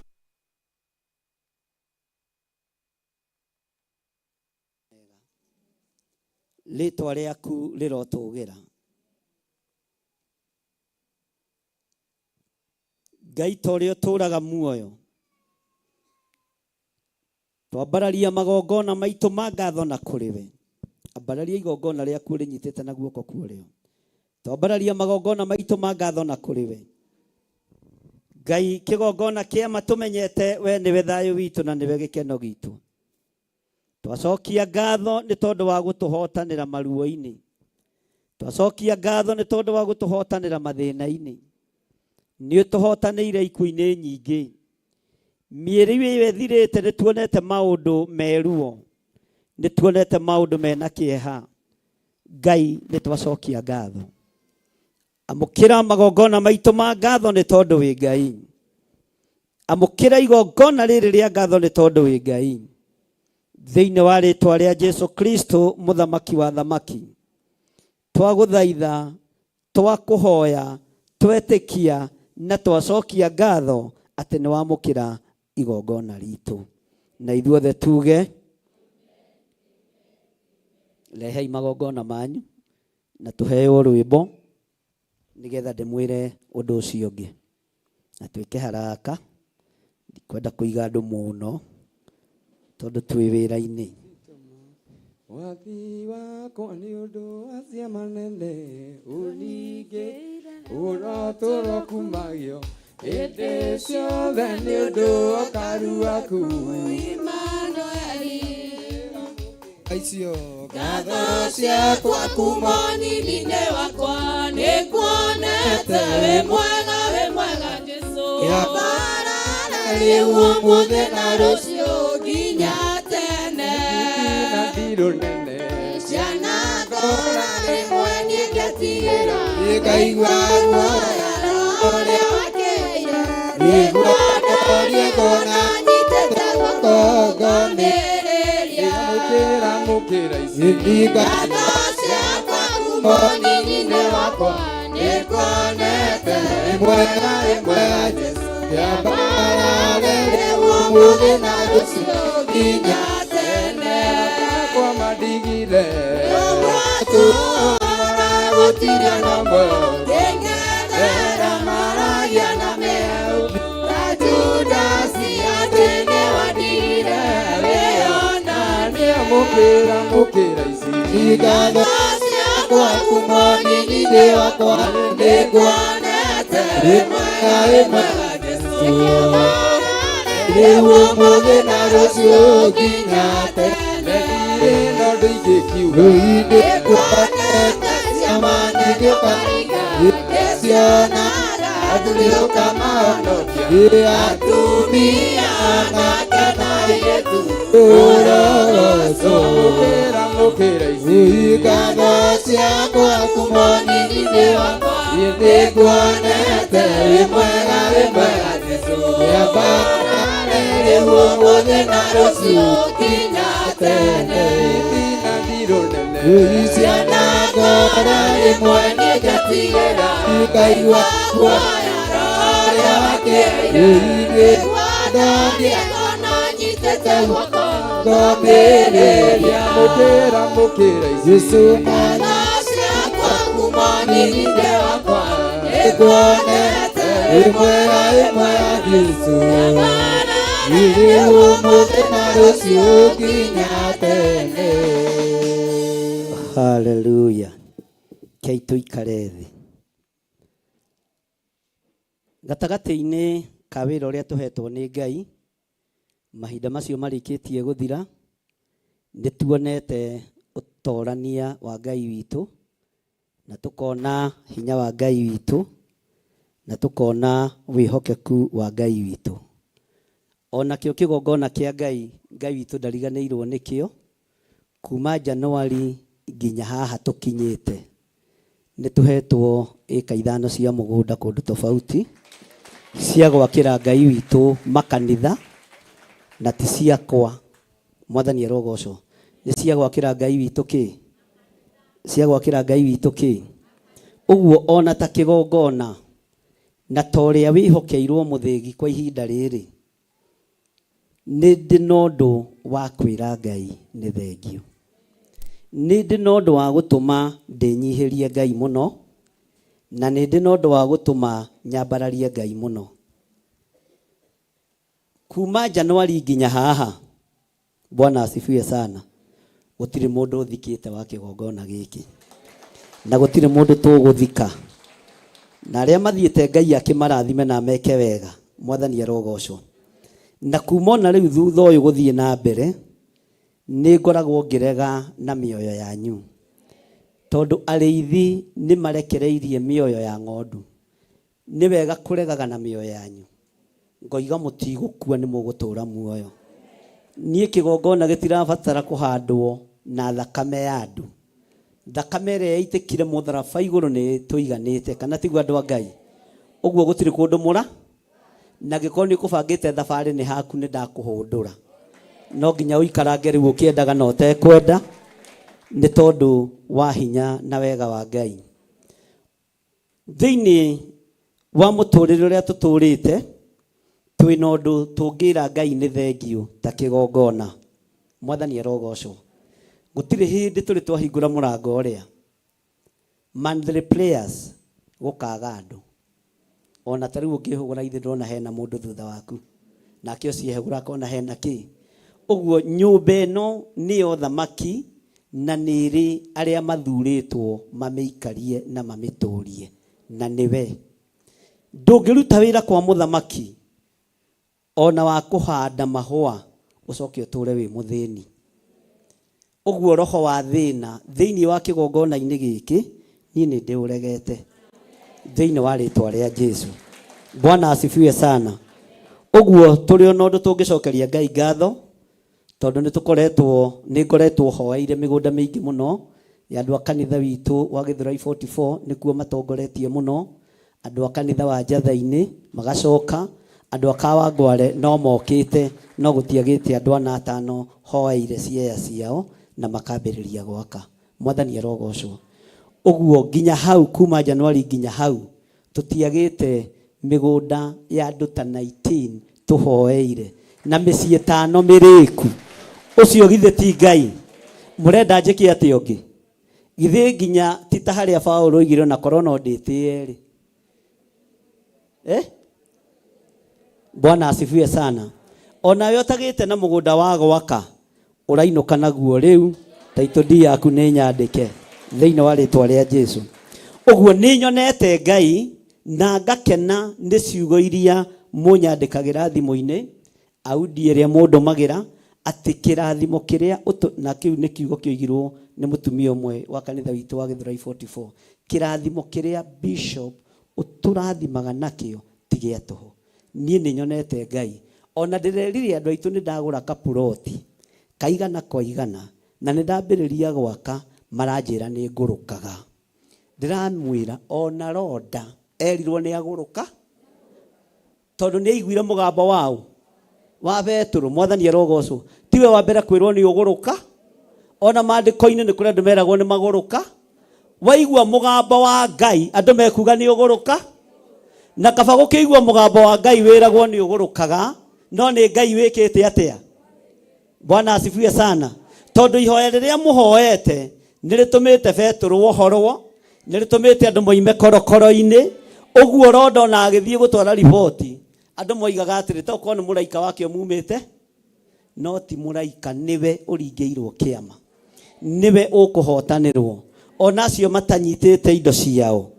Rĩtwa rĩaku rĩrotũgĩra. Ngai ta ũrĩa ũtũũraga muoyo, twambararia magongona maitũ ma ngatho na kũrĩ we. Ambararia igongona rĩaku ũrĩnyitĩte na guoko kwa ũrĩo. Twambararia magongona maitũ ma ngatho na kũrĩ we. Ngai, kĩgongona kĩama tũmenyete we nĩwe thayũ witũ na nĩwe gĩkeno gitũ. Twacokia ngatho nĩ tondũ wa gũtũhotanĩra maruo-inĩ. Twacokia ngatho nĩ tondũ wa gũtũhotanĩra mathĩna-inĩ. Nĩ ũtũhotanĩire ikuũ-inĩ nyingĩ. Mĩeri ĩyo ĩthirĩte nĩ tuonete maũndũ meruo, nĩ tuonete maũndũ mena kĩeha. Ngai, nĩ twacokia ngatho. Amũkĩra magongona maitũ ma ngatho nĩ tondũ wĩ Ngai. Amũkĩra igongona rĩrĩ rĩa ngatho nĩ tondũ wĩ Ngai. Thĩinĩ wa rĩtwa rĩa Jesu Kristo mũthamaki wa thamaki, twagũthaitha, twakũhoya, twetĩkia na twacokia ngatho atĩ nĩ wamũkĩra igongona ritũ. Na ithuothe tuge, rehei magongona manyu na tũheo rwĩmbo nĩgetha ndĩmwĩre ũndũ ũcio ũngĩ. Na twĩke haraka, ndikwenda kũiga andũ mũno tondũ twĩ wĩra-inĩ. Wathi wakwa nĩ ũndũ wa ciama nene ũningĩire, ũrotũro kumagio hĩndĩ ciothe nĩ ũndũ wa ũkaru waku. Aicio Ngatho ciakwa kuma nini-inĩ wakwa, nĩnguonete wĩ mwega, wĩ mwega Jesũ. Barara rĩu ũmũthĩ na rũciũ nginya tene. Na ndirũ nene Ciana ngora rĩmwe niĩ ngetigĩra, Ngaigua guoya ũrĩa wakĩire. Nĩguo Nĩguo nyitĩte guoko ngomĩrĩria. Mũkĩra mũkĩra ici. Ngatho ciakwa kuma nini-inĩ wakwa, nĩnguonete wĩ mwega, wĩ mwega Jesũ. Rĩu ũmũthĩ na rũciũ nginya tene. Kwa madigire Tũra gũtirĩ na muoyo. Ngĩng'ethera maragia na mĩhehu ta Judasi atĩ nĩwandigire wĩona. Mũkĩra mũkĩra ici. Ngatho ciakwa kuma nini-inĩ wakwa, nĩnguonete wĩ mwega, wĩ mwega Jesũ. Rĩu ũmũthĩ na rũciũ nginya tene. Ĩno ndingĩkiuga. Nĩnguonete ciama nyingĩ ũkaringa, ngĩcionaga Athuri ũkamahonokia. Atumia anake na airĩtu, ũrorocwo. Mũkĩra mũkĩra ici. Ngatho ciakwa kuma nini-inĩ wakwa, Nĩnguonete wĩ mwega wĩ mwega Jesũ Nĩambarare rĩu ũmũthĩ na rũciũ nginya tene Ciana ngora rĩmwe nĩngetigĩra Ngaigua guoya ũrĩa wakĩrĩire Ndonia nyitĩte guoko ngomĩrĩria Mũkĩra mũkĩra Jesũ Ngatho ciakwa ngumo nyingĩ wakwa nĩnguonete wĩ mwega wĩ mwega Jesũ Rĩu ũmũthĩ na rũciũ nginya tene Haleluya. Kei tũikare thĩ. Gatagatĩ-inĩ ka wĩra ũrĩa tũhetwo nĩ Ngai, mahinda macio marĩkĩtie gũthira, nĩ tuonete ũtorania wa Ngai witũ, na tũkona hinya wa Ngai witũ, na tũkona wĩhokeku wa Ngai witũ. Onakĩo kĩgongona kĩa Ngai, Ngai witũ ndariganĩirwo nĩkĩo, kuma Januari nginya haha tũkinyĩte nĩ tũhetwo ĩka ithano cia mũgũnda kũndũ tofauti cia gwakĩra Ngai witũ makanitha na ti ciakwa mwathani arogocwo nĩ cia gwakĩra Ngai witũ kĩ cia gwakĩra Ngai witũ kĩ ũguo ona ta kĩgongona na ta ũrĩa wĩhokeirwo mũthĩgi kwa ihinda rĩrĩ nĩ ndĩ na ũndũ wa kwĩra Ngai nĩ thengiũ nĩ ndĩ na ũndũ wa gũtũma ndĩnyihĩrie Ngai mũno na nĩ ndĩ na ũndũ wa gũtũma nyambararie Ngai mũno kuma Januari nginya haha Bwana asifiwe sana gũtirĩ mũndũ ũthikĩte wa kĩgongona gĩkĩ na gũtirĩ mũndũ tũgũthika na arĩa mathiĩte Ngai akĩmarathime na meke wega mwathani arogocwo na kuma ona rĩu thutha ũyũ gũthiĩ na mbere nĩ ngoragwo ngĩrega na mĩoyo yanyu tondũ arĩithi nĩ marekereirie mĩoyo ya ng'ondu nĩ wega kũregaga na mĩoyo yanyu ngoiga mũtigũkua nĩ mũgũtũra muoyo niĩ kĩgongona gĩtirabatara kũhandwo na thakame ya andũ thakame ĩrĩa yaitĩkire mũtharaba igũrũ nĩ tũiganĩte kana tiguo andũ a Ngai ũguo gũtirĩ kũndũ mũra na gĩkorwo nĩ ũkũbangĩte thabarĩ nĩ haku nĩ ndakũhũndũra no nginya ũikarange rĩu ũkĩendaga na ũtekwenda nĩ tondũ wa hinya na wega wa Ngai thĩinĩ wa mũtũrĩre ũrĩa tũtũrĩte twĩna ũndũ tũngĩra Ngai nĩ thengiũ ta kĩgongona mwathani arogocwo gũtirĩ hĩndĩ tũrĩ twahingũra mũrango ũrĩa monthly prayers gũkaga andũ ona ta rĩu ũngĩhũgũra ithe ndĩrona hena mũndũ thutha waku nake ũcio ehũgũra akona hena kĩ ũguo nyũmba ĩno nĩyo thamaki na nĩ ĩrĩ arĩa mathurĩtwo mamĩikarie na mamĩtũrie na nĩwe ndũngĩruta wĩra kwa mũthamaki ona wa kũhanda mahũa ũcoke ũtũre wĩ mũthĩni ũguo roho wa thĩna thĩinĩ wa kĩgongona-inĩ gĩkĩ niĩ nĩ ndĩũregete thĩinĩ wa rĩtwa rĩa Jesu Bwana asifiwe sana ũguo tũrĩ ona ũndũ tũngĩcokeria Ngai ngatho tondũ nĩ tũkoretwo nĩ ngoretwo hoeire mĩgũnda mĩingĩ mũno ya andũ a kanitha witũ wa Gĩthũrai 44 nĩkuo matongoretie mũno andũ a kanitha wa Njatha-inĩ magacoka andũ a Kawangware no mokĩte no gũtiagĩte andũ ana atano hoeire ciea ciao na makambĩrĩria gwaka mwathani arogocwo ũguo nginya hau kuma Januari nginya hau tũtiagĩte mĩgũnda ya andũ ta 19 tũhoeire na mĩciĩ ĩtano mĩrĩku ũcio githĩ ti Ngai mũrenda njĩke atĩa ũngĩ githĩ nginya ti ta harĩa Paũlũ oigire ona korwo no ndĩtĩe rĩ eh? Bwana asifiwe sana onawe ũtagĩte na mũgũnda wa gwaka ũrainũka naguo rĩu title deed yaku nĩ nyandĩke thĩinĩ wa rĩtwa rĩa Jesu ũguo nĩ nyonete Ngai na ngakena nĩ ciugo iria mũnyandĩkagĩra thimũ-inĩ audi ĩrĩa mũndũmagĩra atĩ kĩrathimo kĩrĩa na kĩu nĩ kiugo kĩoigirwo nĩ mũtumia ũmwe wa kanitha witũ wa Gĩthũrai 44 kĩrathimo kĩrĩa bishop ũtũrathimaga nakĩo ti gĩa tũhũ niĩ nĩ nyonete Ngai ona ndĩrerire andũ aitũ nĩ ndagũra kapuroti kaigana kwa igana na nĩ ndambĩrĩria gwaka maranjĩra nĩ ngũrũkaga Ndĩramwĩra ona Roda erirwo nĩ agũrũka tondũ nĩ aiguire mũgambo waũ wa Betũrũ. Mwathani arogocwo. Tiwe wa mbere kwĩrwo nĩ ũgũrũka, ona maandĩko-inĩ nĩ kũrĩ andũ meragwo nĩ magũrũka. Waigua mũgambo wa Ngai andũ mekuga nĩ ũgũrũka, na kaba gũkĩigua mũgambo wa Ngai wĩragwo nĩ ũgũrũkaga, no nĩ Ngai wĩkĩte atĩa? Bwana asifiwe sana. Tondũ ihoya rĩrĩa mũhoete nĩ rĩtũmĩte Betũrũ wohorwo, nĩ rĩtũmĩte andũ moime korokoro-inĩ. Ũguo Roda ona agĩthiĩ gũtwara riboti, andũ moigaga atĩrĩ, tokorwo nĩ mũraika wake ũmumĩte, no ti mũraika, nĩwe ũringĩirwo kĩama, nĩwe ũkũhotanĩrwo. Ona acio matanyitĩte indo ciao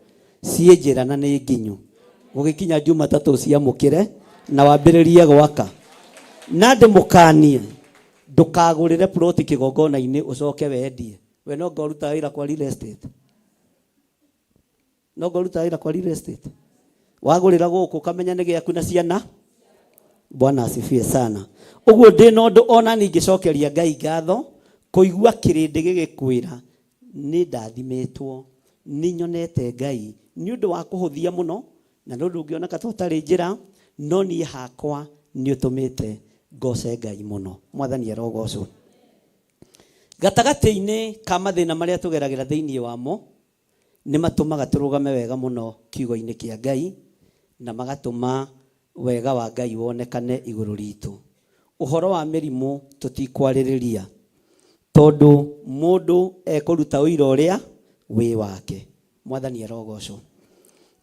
ciĩ njĩra na nĩ nginyu, gũgĩkinya Jumatatũ ciamũkĩre na wambĩrĩrie gwaka. Na ndĩmũkanie ndũkagũrĩre ploti kĩgongona-inĩ ũcoke wendie. We no anga ũrutaga wĩra kwa real estate, no anga ũrutaga wĩra kwa real estate, wagũrĩra gũkũ ũkamenya nĩ gĩaku na ciana. Bwana asifiwe sana. Ũguo ndĩ na ũndũ ona ningĩcokeria Ngai ngatho kũigua kĩrĩndĩ gĩgĩkwĩra nĩ ndathimĩtwo, nĩ nyonete Ngai nĩ ũndũ wa kũhũthia mũno, na nĩ ũndũ ũngĩoneka ta ũtarĩ njĩra, no niĩ hakwa nĩ ũtũmĩte ngoce Ngai mũno. Mwathani arogocwo. Gatagatĩ-inĩ ka mathĩna marĩa tũgeragĩra thĩinĩ wamo, nĩ matũmaga tũrũgame wega mũno kiugo-inĩ kĩa Ngai, na magatũma wega wa Ngai wonekane igũrũ ritũ. Ũhoro wa mĩrimũ tũtikwarĩrĩria, tondũ mũndũ ekũruta ũira ũrĩa wĩ wake. Mwathani arogocwo.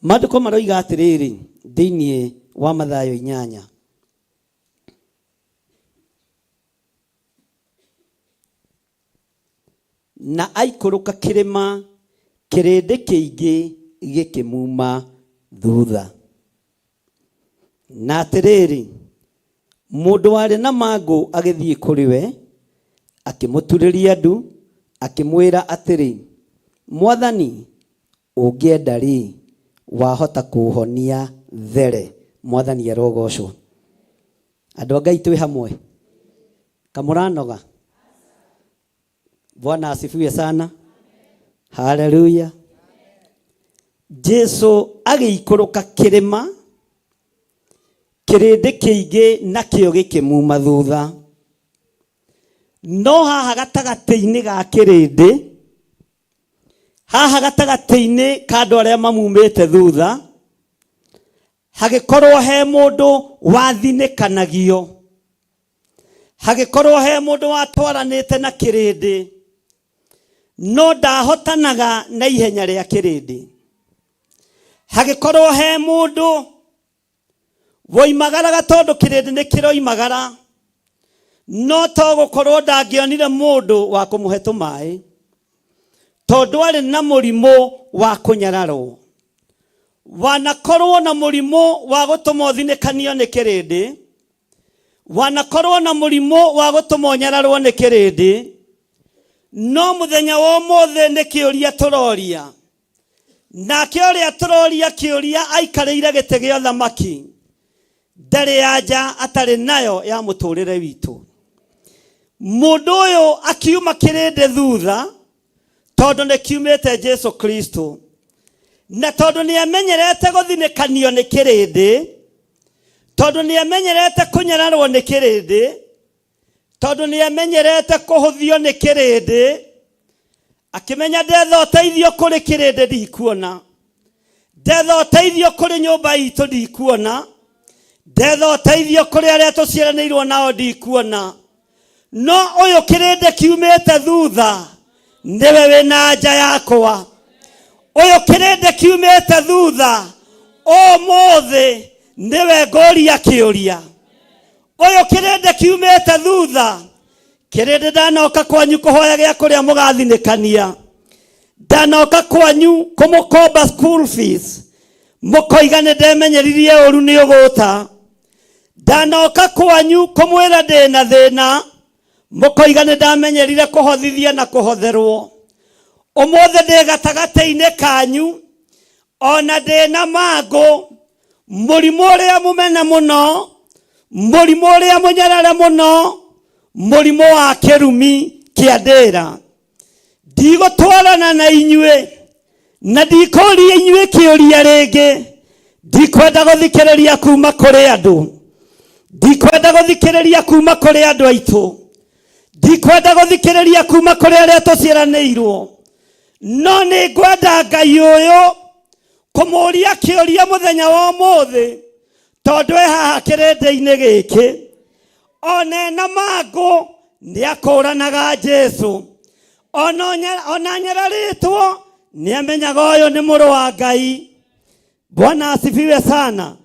Maandĩko maroiga atĩrĩrĩ thĩinĩ wa Mathayo 8, na aikũrũka kĩrĩma, kĩrĩndĩ kĩingĩ gĩkĩmuma thutha. Na atĩrĩrĩ, mũndũ warĩ na mangũ agĩthiĩ kũrĩ we, akĩmũturĩria ndu, akĩmwĩra atĩrĩ, Mwathani, ũngĩenda-rĩ, wahota kũũhonia there. Mwathani arogocwo. Andũ a Ngai twĩ hamwe? Kamũranoga? Bwana asifiwe sana. Haleluya. Jesu agĩikũrũka kĩrĩma, kĩrĩndĩ kĩingĩ nakĩo gĩkĩmuma thutha. No haha gatagatĩ-inĩ ga kĩrĩndĩ, haha gatagatĩ-inĩ ka andũ arĩa mamumĩte thutha, hagĩkorwo he mũndũ wathinĩkanagio, hagĩkorwo he mũndũ watwaranĩte na kĩrĩndĩ, no ndahotanaga na ihenya rĩa kĩrĩndĩ. Hagĩkorwo he mũndũ woimagaraga tondũ kĩrĩndĩ nĩ kĩroimagara, no to gũkorwo ndangĩonire mũndũ wa kũmũhe tũmaĩ, tondũ arĩ na mũrimũ wa kũnyararwo. Wanakorwo na mũrimũ wa gũtũma ũthinĩkanio nĩ kĩrĩndĩ, wanakorwo na mũrimũ wa gũtũma ũnyararwo nĩ kĩrĩndĩ, no mũthenya wa ũmũthĩ nĩ kĩũria tũroria. Nake ũrĩa tũroria kĩũria aikarĩire gĩtĩ gĩa ũthamaki, ndarĩ anja atarĩ nayo ya mũtũrĩre witũ. Mũndũ ũyũ akiuma kĩrĩndĩ thutha, tondũ nĩ kiumĩte Jesu Kristo, na tondũ nĩ amenyerete gũthinĩkanio nĩ kĩrĩndĩ, tondũ nĩ amenyerete kũnyararwo nĩ kĩrĩndĩ, tondũ nĩ amenyerete kũhũthio nĩ kĩrĩndĩ, akĩmenya ndetha ũteithio kũrĩ kĩrĩndĩ ndikuona, ndetha ũteithio kũrĩ nyũmba itũ ndikuona, ndetha ũteithio kũrĩ arĩa tũciaranĩirwo nao ndikuona, no ũyũ kĩrĩndĩ kiumĩte thutha nĩwe wĩna anja yakwa. Ũyũ kĩrĩndĩ kiumĩte thutha ũmũthĩ nĩwe ngũria kĩũria. Ũyũ kĩrĩndĩ kiumĩte thutha, kĩrĩndĩ ndanoka kwanyu kũhoya gĩa kũrĩa mũgathinĩkania, ndanoka kwanyu kũmũkomba school fees, mũkoiga nĩ ndemenyeririe ũru nĩ ũgũta, ndanoka kwanyu kũmwĩra ndĩna thĩna, mũkoiga nĩ ndamenyerire kũhothithia na kũhotherwo. Ũmũthĩ ndĩ gatagatĩ-inĩ kanyu, ona ndĩna mangũ, mũrimũ ũrĩa mũmene mũno, mũrimũ ũrĩa mũnyarare mũno, mũrimũ wa kĩrumi kĩa ndĩra. Ndigũtwarana na inyuĩ, Na ndikũria inyuĩ kĩũria rĩngĩ, ndikwenda gũthikĩrĩria kuma kũrĩ andũ, ndikwenda gũthikĩrĩria kuma kũrĩ andũ aitũ, ndikwenda gũthikĩrĩria kuma kũrĩ arĩa tũciaranĩirwo, no nĩ ngwenda Ngai ũyũ kũmũria kĩũria mũthenya wa ũmũthĩ, tondũ e haha kĩrĩndĩ-inĩ gĩkĩ ona ena mangũ nĩ akũranaga Jesu, ona anyararĩtwo nĩ amenyaga ũyũ nĩ mũrũ wa Ngai. Bwana asifiwe sana.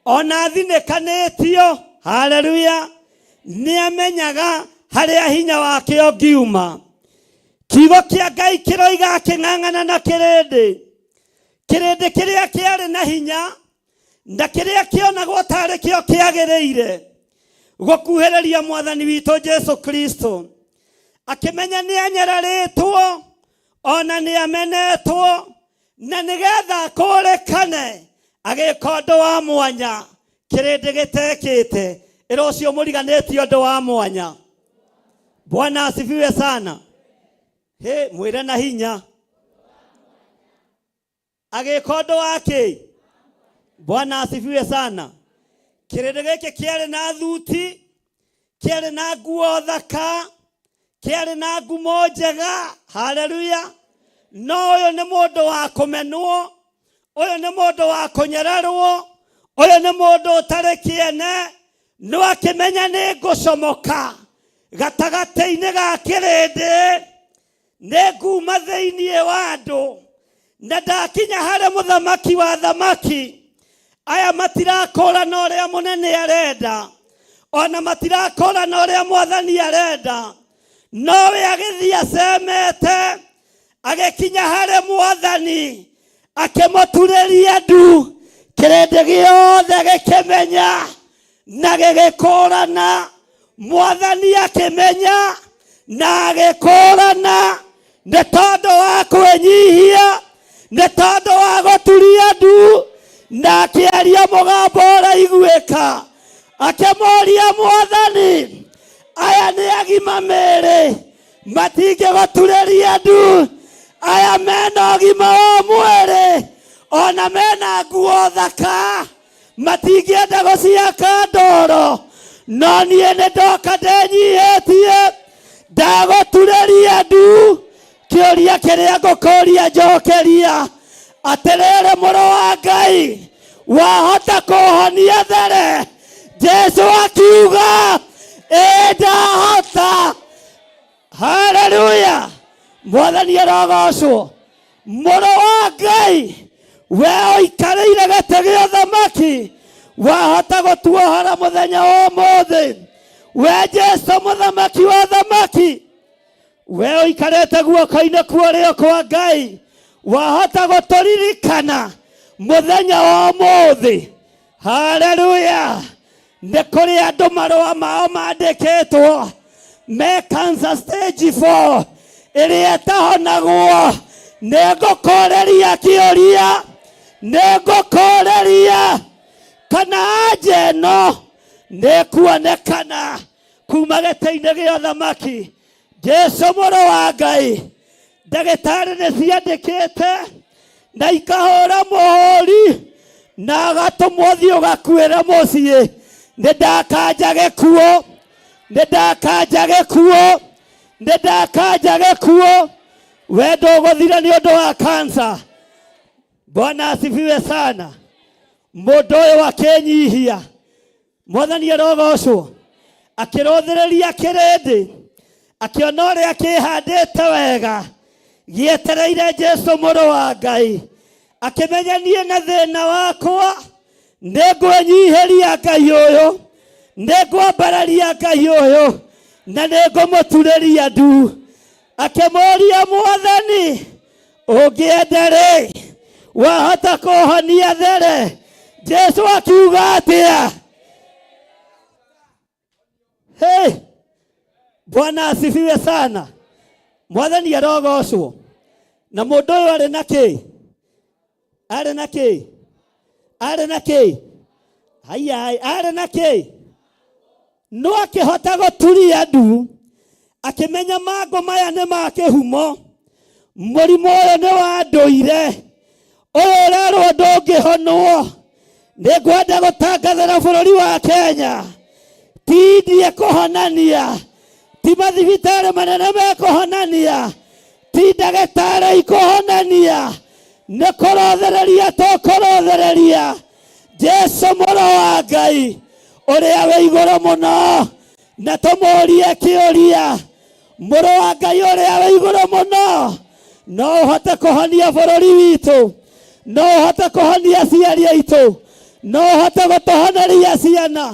Ona athinĩkanĩtio, haleluya, nĩ amenyaga harĩa hinya wake ũngiuma. Kiugo kĩa Ngai kĩroiga akĩng'ang'ana na kĩrĩndĩ, kĩrĩndĩ kĩrĩa kĩarĩ na hinya na kĩrĩa kĩonagwo tarĩ kĩo kĩagĩrĩire gũkuhĩrĩria mwathani witũ Jesu Kristo, akĩmenya nĩ anyararĩtwo ona nĩ amenetwo, na nĩgetha akũrĩkane agĩka ũndũ wa mwanya kĩrĩndĩ gĩtekĩte. Ĩra ũcio mũriganĩtie ũndũ wa mwanya. Bwana asifiwe sana. Hĩ, mwĩre na hinya agĩka ũndũ wa kĩ? Bwana asifiwe sana. Kĩrĩndĩ gĩkĩ kĩarĩ na thuti, kĩarĩ na nguo thaka, kĩarĩ na ngumo njega, haleluya. No ũyũ nĩ mũndũ wa kũmenwo, ũyũ nĩ mũndũ wa kũnyararwo, ũyũ nĩ mũndũ ũtarĩ kĩene, no akĩmenya nĩ ngũcomoka gatagatĩ-inĩ ga kĩrĩndĩ, nĩ nguma thĩinĩ wa andũ, na ndakinya harĩ mũthamaki wa thamaki. Aya matirakũrana ũrĩa mũnene arenda, ona matirakũrana ũrĩa mwathani arenda, nowe agĩthiĩ acemete agĩkinya harĩ mwathani akĩmũturĩria ndu, kĩrĩndĩ gĩothe gĩkĩmenya na gĩgĩkũrana. Mwathani akĩmenya na agĩkũrana, nĩ tondũ wa kwĩnyihia, nĩ tondũ wa gũturia ndu, na akĩaria mũgambo ũraiguĩka, akĩmũria mwathani, aya nĩ agima mĩĩrĩ matingĩgũturĩria ndu, aya mena ũgima wa mwĩrĩ ona mena nguo thaka matingĩenda gũciaka ndoro, no niĩ nĩ ndoka ndenyihĩtie ndagũturĩria ndu. Kĩũria kĩrĩa ngũkũria njokeria atĩrĩrĩ, mũrũ wa Ngai, wahota kũhonia there? Jesu akiuga ĩ ndahota. Haleluya, mwathani arogocwo. Mũrũ wa Ngai, we ũikarĩire gĩtĩ gĩa ũthamaki, wahota gũtuohora mũthenya wa ũmũthĩ? We Jesu mũthamaki wa thamaki, we ũikarĩte guoko-inĩ kwa ũrĩo kwa Ngai, wahota gũtũririkana mũthenya wa ũmũthĩ? Haleluya. Nĩ kũrĩ andũ marũa mao mandĩkĩtwo me cancer stage 4 ĩrĩa ĩtahonagwo. Nĩ ngũkũrĩria kĩũria, nĩ ngũkũrĩria kana anja ĩno nĩ kuonekana kuma gĩtĩ-inĩ gĩa ũthamaki. Jesu mũrũ wa Ngai, ndagĩtarĩ nĩ ciandĩkĩte na ikahũra mũhũri na agatũmwo thiĩ ũgakuĩre mũciĩ. Nĩ ndakanja gĩkuũ, nĩ ndakanja gĩkuũ, nĩ ndakanja gĩkuũ. We ndũgũthira nĩ ũndũ wa kansa. Bwana asifiwe sana. Mũndũ ũyũ akĩnyihia, mwathani arogocwo, akĩrũthĩrĩria kĩrĩndĩ, akĩona ũrĩa kĩhandĩte wega gĩetereire Jesu mũrũ wa Ngai, akĩmenya niĩ na thĩna wakwa nĩ ngwĩnyihĩria Ngai ũyũ, nĩ ngwambararia Ngai ũyũ, na nĩ ngũmũturĩria ndu. Akĩmũria mwathani, ũngĩenda rĩ, wahota kũhonia there? Jesu akiuga atĩa? Hey, Bwana asifiwe sana. Mwathani arogocwo. Na mũndũ ũyũ arĩ na kĩ? Arĩ na kĩ? Arĩ na kĩ? Haiya, arĩ na kĩ? No akĩhota gũturia ndu, akĩmenya mangũ maya nĩ ma kĩhumo, mũrimũ ũyũ nĩ wa ndũire. Ũyũ ũrerwo ndũngĩhonwo. Nĩ ngwenda gũtangathĩra bũrũri wa Kenya, ti ndie kũhonania, ti mathibitarĩ manene mekũhonania, ti ndagĩtarĩ ikũhonania, nĩ kũrothereria tũkũrothereria Jesu mũrũ wa Ngai ũrĩa wĩ igũrũ mũno, na tũmũrie kĩũria, mũrũ wa Ngai ũrĩa wĩ igũrũ mũno, no ũhote kũhonia bũrũri witũ, no ũhote kũhonia aciari aitũ, no ũhote gũtũhoneria ciana.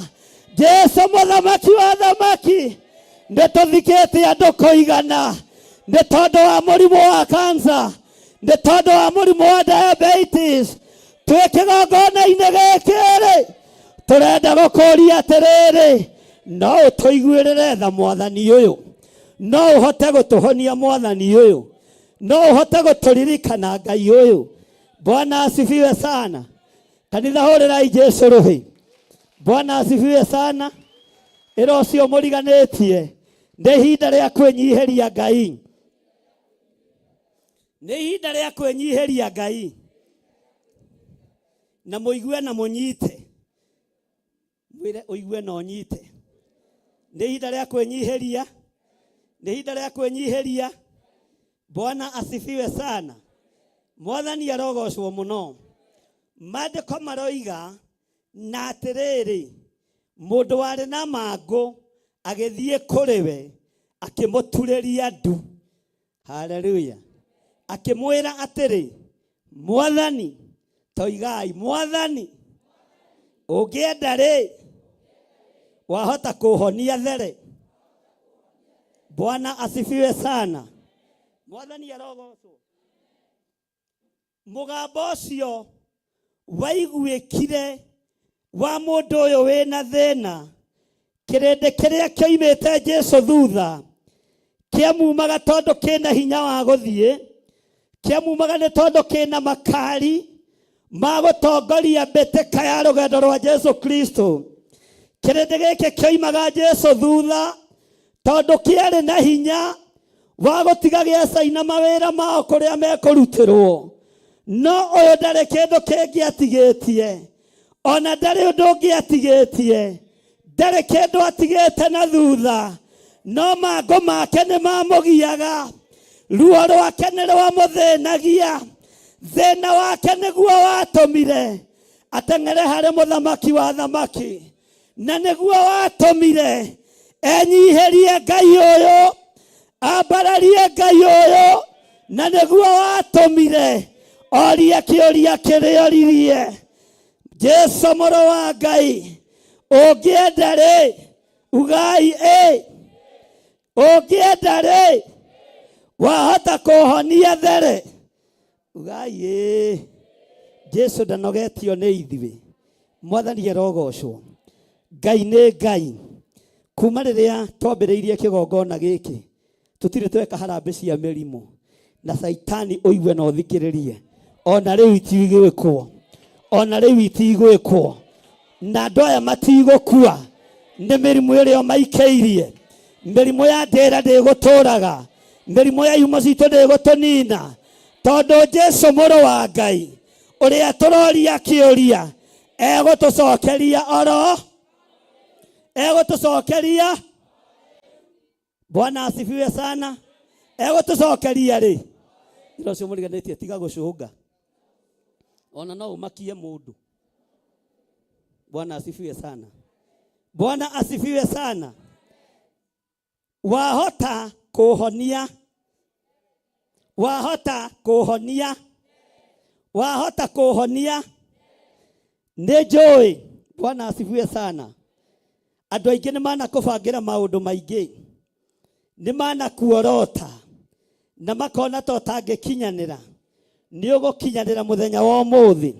Jesu mũthamaki wa thamaki, nĩ tũthikĩte andũ kũigana nĩ tondũ wa mũrimũ wa kansa, nĩ tondũ wa mũrimũ wa diabetes. Twĩ kĩgongona-inĩ gĩkĩ-rĩ, tũrenda gũkũria atĩrĩrĩ, no ũtũiguĩrĩre tha mwathani ũyũ, no ũhote gũtũhonia mwathani ũyũ, no ũhote gũtũririkana Ngai ũyũ. Bwana asifiwe sana. Kanitha, hũrĩrai Jesu rũhĩ. Bwana asifiwe sana. Ĩra ũcio mũriganĩtie, nĩ ihinda rĩa kwĩnyihĩria Ngai, nĩ ihinda rĩa kwĩnyihĩria Ngai, na mũigue na mũnyite. Mwĩre ũigue na ũnyite. Nĩ ihinda rĩa kwĩnyihĩria, nĩ ihinda rĩa kwĩnyihĩria. Bwana asifiwe sana. Mwathani arogocwo mũno. Maandĩko maroiga na atĩrĩrĩ, mũndũ warĩ na mangũ agĩthiĩ kũrĩ we, akĩmũturĩria ndu. Haleluya. Akĩmwĩra atĩrĩ, Mwathani, toigai Mwathani, ũngĩenda rĩ, wahota kũhonia there. Bwana asifiwe sana. Mwathani arogocwo. Mũgambo ũcio waiguĩkire wa mũndũ ũyũ wĩna thĩna, kĩrĩndĩ kĩrĩa kĩoimĩte Jesu thutha kĩamumaga tondũ kĩna hinya wa gũthiĩ, kĩamumaga nĩ tondũ kĩna makari ma gũtongoria mbĩtĩka ya rũgendo rwa Jesu Kristo. Kĩrĩndĩ gĩkĩ kĩoimaga Jesu thutha tondũ kĩarĩ na hinya wa gũtiga gĩacaina mawĩra mao kũrĩa mekũrutĩrwo. No ũyũ ndarĩ kĩndũ kĩngĩ atigĩtie, ona ndarĩ ũndũ ũngĩ atigĩtie, ndarĩ kĩndũ atigĩte na thutha, no mangũ make nĩ mamũgiaga, ruo rwake nĩ rwamũthĩnagia, thĩna wake nĩguo watũmire ateng'ere harĩ mũthamaki wa thamaki, na nĩguo watũmire enyihĩrie Ngai ũyũ, ambararie Ngai ũyũ, na nĩguo watũmire orie kĩũria kĩrĩa oririe. Jesu mũrũ wa Ngai, ũngĩenda rĩ, ugai ĩ, ũngĩenda rĩ, wahota kũhonia there. Ugai ĩ. Jesu ndanogetio nĩ ithuĩ. Mwathani arogocwo. Ngai nĩ Ngai. Kuma rĩrĩa twambĩrĩirie kĩgongona gĩkĩ, tũtirĩ tweka harambĩ cia mĩrimũ, na Caitani ũigue na ũthikĩrĩrie, ona rĩu itigwĩkwo, ona rĩu itigwĩkwo, na andũ aya matigũkua nĩ mĩrimũ ĩrĩa maikĩirie. Mĩrimũ ya ndĩra ndĩgũtũraga, mĩrimũ ya ihumo citũ ndĩgũtũnina, tondũ Jesu mũrũ wa Ngai ũrĩa tũroria kĩũria egũtũcokeria oro egũtũcokeria. Bwana asifiwe sana. Egũtũcokeria rĩ, ira ũcio mũriganĩtie, tiga gũcũnga, ona no ũmakie mũndũ. Bwana asifiwe sana. Bwana asifiwe sana. Wahota kũhonia, wahota kũhonia, wahota kũhonia, nĩ njũĩ. Bwana asifiwe sana. Andũ aingĩ nĩ manakũbangĩra maũndũ maingĩ, nĩ manakuorota na makona ta ũtangĩkinyanĩra. Nĩ ũgũkinyanĩra mũthenya wa ũmũthĩ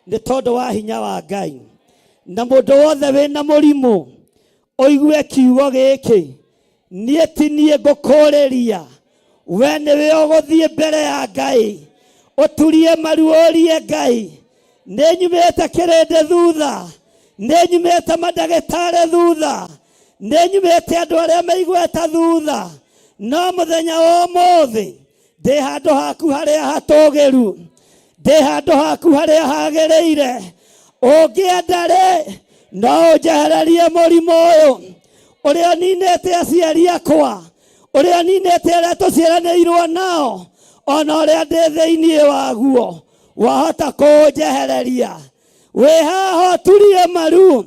nĩ tondũ wa hinya wa Ngai. Na mũndũ wothe wĩna mũrimũ ũigue kiugo gĩkĩ, niĩ ti niĩ ngũkũrĩria, we nĩwe ũgũthiĩ mbere ya Ngai, ũturie maru ũrie Ngai, nĩ nyumĩte kĩrĩndĩ thutha, nĩ nyumĩte mandagĩtarĩ thutha, nĩ nyumĩte andũ arĩa meigweta thutha, no mũthenya wa ũmũthĩ ndĩ handũ haku harĩa hatũgĩru, Ndĩ handũ haku harĩa hagĩrĩire. Ũngĩenda rĩ, no ũnjehererie mũrimũ ũyũ ũrĩa ũninĩte aciari akwa, ũrĩa ũninĩte arĩa tũciaranĩirwo nao, ona ũrĩa ndĩ thĩinĩ waguo, wahota kũnjehereria. Wĩ haha ũturie maru,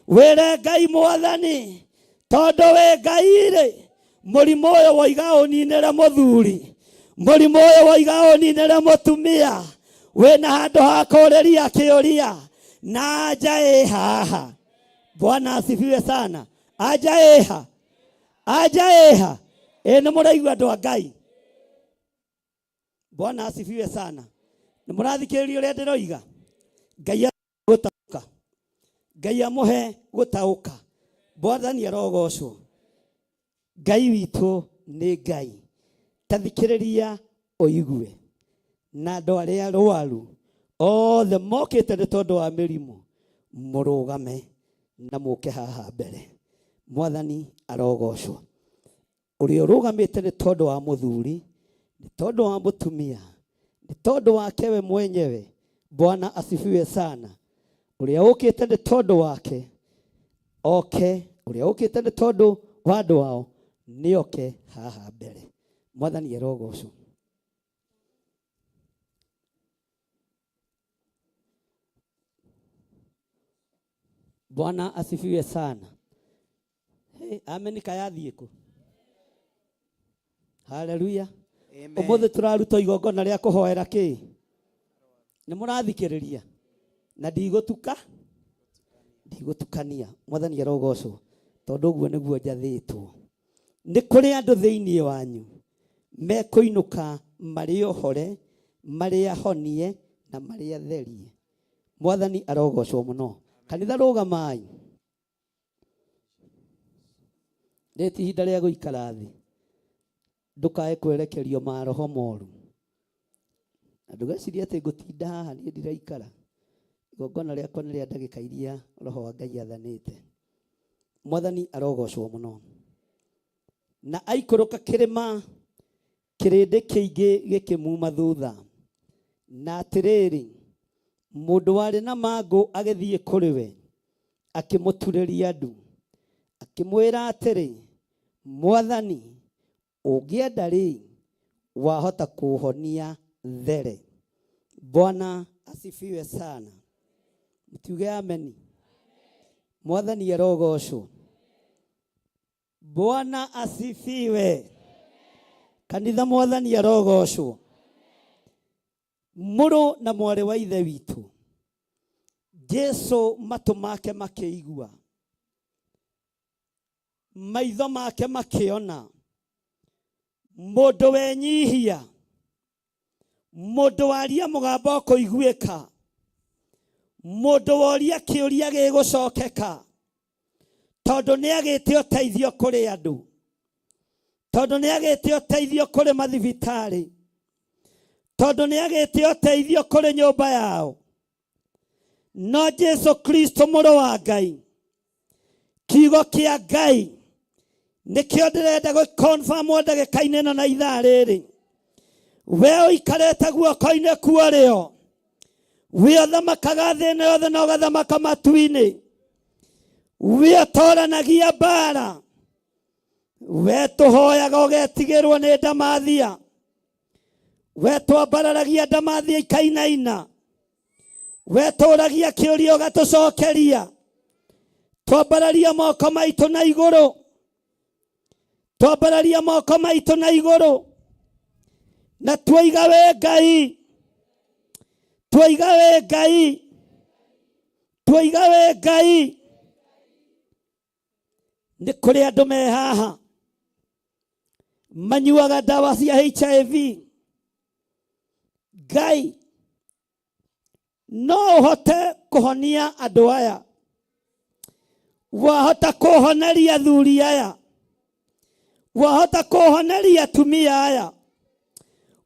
wĩre Ngai Mwathani, tondũ wĩ Ngai rĩ, mũrimũ ũyũ woiga ũninĩre mũthuri, mũrimũ ũyũ woiga ũninĩre mũtumia, wĩna handũ ha kũrĩria kĩũria, na anja ĩ haha. Bwana asifiwe sana. Anja ĩha, anja ĩha. Ĩ nĩ mũraigua andũ a Ngai? Bwana asifiwe sana. Nĩ mũrathikĩrĩria ũrĩa ndĩroiga? Ngai gũtaũka, Ngai amũhe gũtaũka. Mwathani arogocwo. Ngai witũ nĩ Ngai. Ta thikĩrĩria ũigue. Na andũ arĩa arwaru othe mokĩte nĩ tondũ wa mĩrimũ, mũrũgame na mũke haha mbere. Mwathani arogocwo. Ũrĩa ũrũgamĩte nĩ tondũ wa mũthuri, nĩ tondũ wa mũtumia, nĩ tondũ wake we mwenyewe. Bwana asifiwe sana. Ũrĩa ũkĩte nĩ tondũ wake oke, ũrĩa ũkĩte nĩ tondũ wa andũ ao nĩ oke haha mbere. Mwathani arogocwo. Bwana asifiwe sana. Hey, amen kayathiĩ kũ? Haleluya. Ũmũthĩ tũraruta igongona rĩa kũhoera kĩ? Nĩ mũrathikĩrĩria? Na ndigũtuka, ndigũtukania. Mwathani arogocwo, tondũ ũguo nĩguo njathĩtwo. Nĩ kũrĩ andũ thĩinĩ wanyu mekũinũka marĩ ohore, marĩ ahonie na marĩ atherie. Mwathani arogocwo mũno. Kanitha rũgamai. Rĩrĩ ti ihinda rĩa gũikara thĩ, ndũkae kwerekerio maroho moru. Na ndũgecirie atĩ ngũtinda haha niĩ ndiraikara. Igongona rĩakwa nĩ rĩa ndagĩka iria roho wa Ngai athanĩte. Mwathani arogocwo mũno. Na aikũrũka kĩrĩma, kĩrĩndĩ kĩingĩ gĩkĩmuma thutha. Na atĩrĩrĩ, mũndũ warĩ na mangũ agĩthiĩ kũrĩ we, akĩmũturĩria ndu, akĩmwĩra atĩrĩ, Mwathani, ũngĩenda rĩ, wahota kũũhonia there. Bwana asifiwe sana. Mtiuge ameni. Mwathani arogocwo. Bwana asifiwe. Kanitha Mwathani arogocwo. Mũrũ na mwarĩ wa ithe witũ, Jesu matũ make makĩigua, maitho make makĩona, mũndũ wenyihia, mũndũ waria mũgambo ũkũiguĩka, mũndũ woria kĩũria gĩgũcokeka, tondũ nĩ agĩte ũteithio kũrĩ andũ, tondũ nĩ agĩte ũteithio kũrĩ mathibitarĩ, tondũ nĩ agĩte ũteithio kũrĩ nyũmba yao. No Jesu Kristo mũrũ wa Ngai, kiugo kĩa Ngai nĩkĩo ndĩrenda gũ-confirm ndagĩka-inĩ ĩno na ithaa rĩrĩ. We ũikarĩte guoko-inĩ kuorĩo, we ũthamakaga thĩ ĩno yothe na ũgathamaka matu-inĩ, we ũtoranagia mbara, we tũhoyaga ũgetigĩrwo nĩ ndamathia, we twambararagia ndamathia ikainaina, we tũragia kĩũria ũgatũcokeria, twambararia moko maitũ na igũrũ, twambararia moko maitũ na igũrũ, na tuoiga we Ngai, tuoiga we Ngai, tuoiga we Ngai. Nĩ kũrĩ andũ me haha manyuaga ndawa cia HIV. Ngai no ũhote kũhonia andũ aya, wahota kũhoneria athuri aya, wahota kũhoneria atumia aya,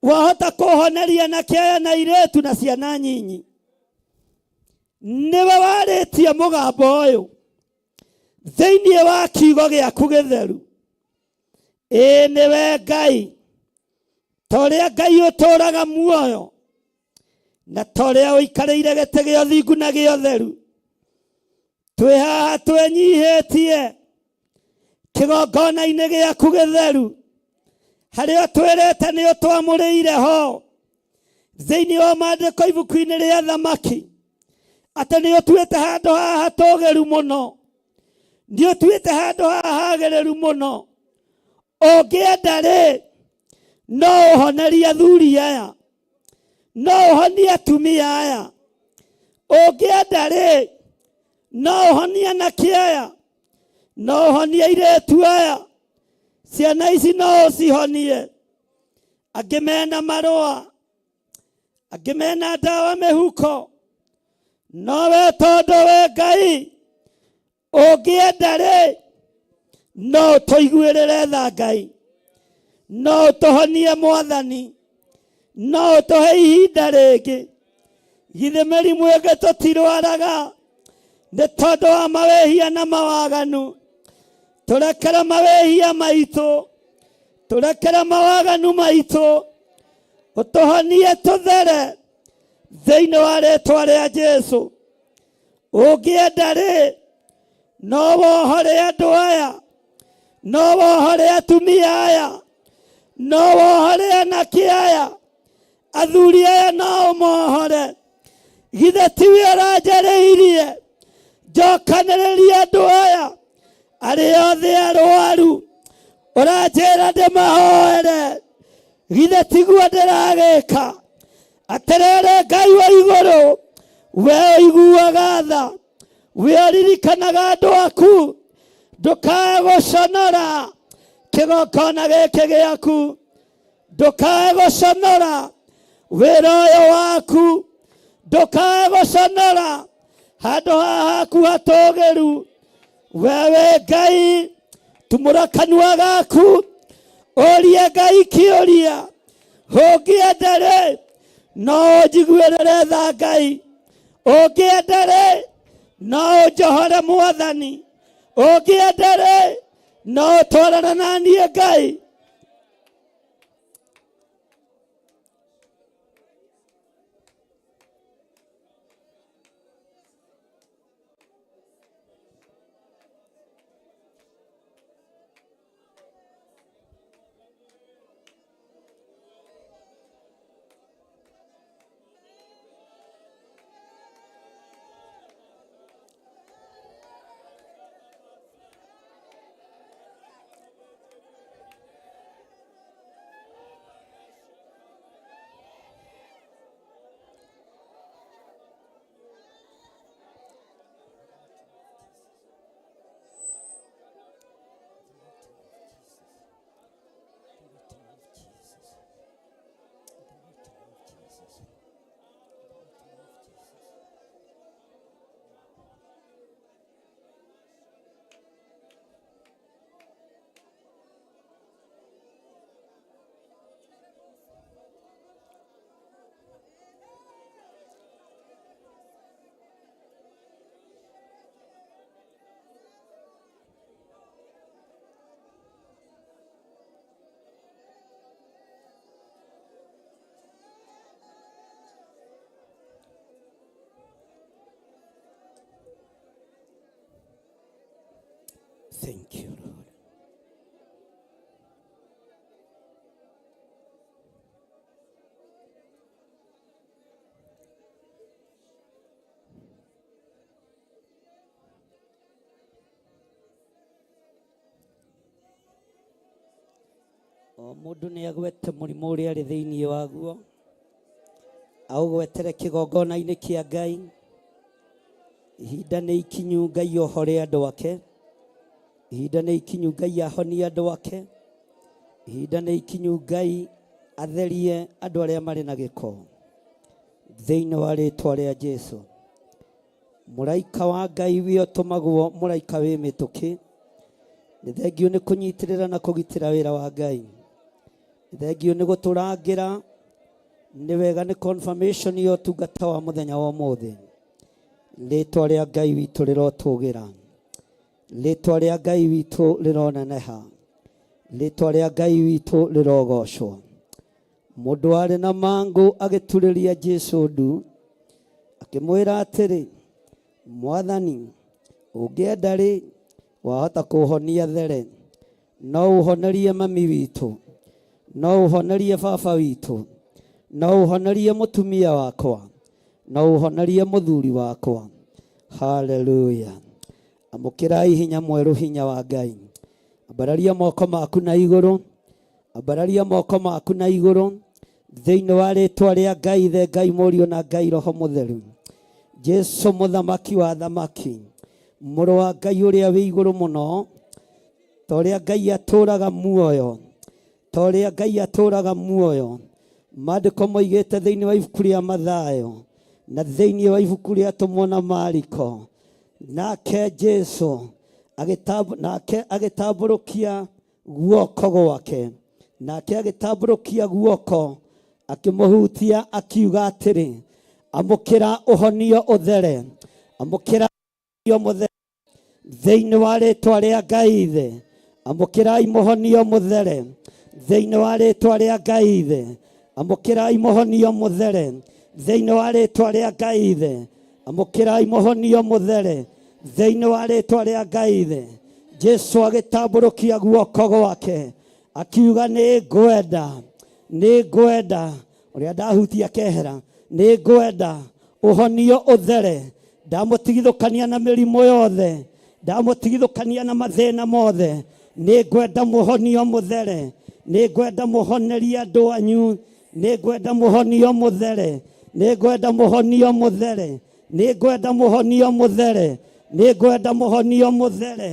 wahota kũhoneria anake aya na airĩtu na ciana nyinyi. Nĩwe warĩtie mũgambo ũyũ thĩinĩ wa kiugo gĩaku gĩtheru. Ĩĩ nĩwe Ngai, ta ũrĩa Ngai ũtũũraga muoyo. Na ta ũrĩa ũikarĩire gĩtĩ gĩa ũthingu na gĩa ũtheru, twĩ haha twenyihĩtie kĩgongona-inĩ gĩaku gĩtheru, harĩa ũtwĩrĩte nĩ ũtwamũrĩire ho thĩinĩ wa maandĩko ibuku-inĩ rĩa Thamaki, atĩ nĩ ũtuĩte handũ haha hatũgĩru mũno, nĩ ũtuĩte handũ haha hagĩrĩru mũno. Ũngĩenda rĩ, no ũhonerie athuri aya, no ũhonie atumia aya. Ũngĩenda rĩ, no ũhonie anake aya, no ũhonie airĩtu aya. Ciana ici no ũcihonie. Angĩ mena marũa, angĩ mena ndawa mĩhuko, no we tondũ we Ngai ũngĩenda rĩ, no ũtũiguĩrĩre tha Ngai, no ũtũhonie Mwathani, no ũtũhe ihinda rĩngĩ. Githĩ mĩrimũ ĩngĩ tũtirwaraga nĩ tondũ wa mawĩhia na mawaganu? Tũrekere mawĩhia maitũ, tũrekere mawaganu maitũ, ũtũhonie tũthere thĩinĩ wa rĩtwa rĩa Jesu. Ũngĩenda rĩ, no wohore andũ aya, no wohore atumia aya, no wohore anake aya, athuri aya no ũmohore. Githĩ tiwe ũranjarĩirie njokanĩrĩrie andũ aya arĩa othe arwaru, ũranjĩra ndĩmahoere? Githĩ tiguo ndĩragĩka? Atĩrĩrĩ Ngai wa igũrũ, we ũiguaga tha, we ũririkanaga andũ aku, ndũkae gũconora kĩgongona gĩkĩ gĩaku, ndũkae gũconora wĩra ũyũ waku, ndũkae gũconora handũ haha haku hatũgĩru. Wewe Ngai, tumũra kanua gaku ũrie Ngai kĩũria. Ũngĩenda rĩ, no ũnjiguĩrĩre tha Ngai. Ũngĩenda rĩ, no ũnjohore Mwathani. Ũngĩenda rĩ, no ũtwarane na niĩ Ngai. Thank you, Lord. O mũndũ nĩ agwete mũrimũ ũrĩa arĩ thĩinĩ waguo, aũgwetere kĩgongona-inĩ kĩa Ngai. Ihinda nĩ ikinyu Ngai ohore andũ ake. Ihinda nĩ ikinyu Ngai ahonie andũ ake. Ihinda nĩ ikinyu Ngai atherie andũ arĩa marĩ na gĩko. Thĩinĩ wa rĩtwa rĩa Jesu. Mũraika wa Ngai wĩ ũtũmagwo mũraika wĩ mĩtũkĩ. Nĩ thengiũ nĩ kũnyitĩrĩra na kũgitĩra wĩra wa Ngai. Nĩ thengiũ nĩ gũtũrangĩra. Nĩ wega nĩ confirmation ya ũtungata wa mũthenya wa ũmũthĩ. Rĩtwa rĩa Ngai witũ rĩrotũgĩra. Rĩtwa rĩa Ngai witũ rĩroneneha. Rĩtwa rĩa Ngai witũ rĩrogocwo. Mũndũ warĩ na mangũ agĩturĩria Jesu ndu, akĩmwĩra atĩrĩ, Mwathani, ũngĩenda-rĩ, wahota kũũhonia there. No ũhonerie mami witũ, no ũhonerie baba witũ, no ũhonerie mũtumia wakwa, no ũhonerie mũthuri wakwa. Haleluya! Amũkĩrai hinya mwerũ, hinya wa Ngai. Ambararia moko maku na igũrũ, ambararia moko maku na igũrũ thĩinĩ wa rĩtwa rĩa Ngai Ithe, Ngai Mũriũ na Ngai Roho Mũtheru. Jesu mũthamaki wa thamaki, mũrũ wa Ngai ũrĩa wĩ igũrũ mũno, ta ũrĩa Ngai atũũraga muoyo, ta ũrĩa Ngai atũũraga muoyo. Maandĩko moigĩte thĩinĩ wa ibuku rĩa Mathayo na thĩinĩ wa ibuku rĩa Atũmwo na Mariko, nake Jesu nake agĩtambũrũkia guoko gwake, nake agĩtambũrũkia guoko akĩmũhutia akiuga atĩrĩ, amũkĩra ũhonio ũthere, amũkĩra ũhonio mũthere thĩinĩ wa rĩtwa rĩa Ngai Ithe, amũkĩrai mũhonio mũthere thĩinĩ wa rĩtwa rĩa Ngai Ithe, amũkĩrai mũhonio mũthere thĩinĩ wa rĩtwa rĩa Ngai Ithe, amũkĩrai mũhonio mũthere thĩinĩ wa rĩtwa rĩa Ngai Ithe. Jesu agĩtambũrũkia guoko gwake akiuga, nĩ ngwenda, nĩ ngwenda, ũrĩa ndahutia kehera, nĩ ngwenda ũhonio ũthere, ndamũtigithũkania na mĩrimũ yothe, ndamũtigithũkania na mathĩna mothe, nĩ ngwenda mũhonio mũthere, nĩ ngwenda mũhonerie andũ anyu, nĩ ngwenda mũhonio mũthere, nĩ ngwenda mũhonio mũthere, nĩ ngwenda mũhonio mũthere, nĩ ngwenda mũhonio mũthere.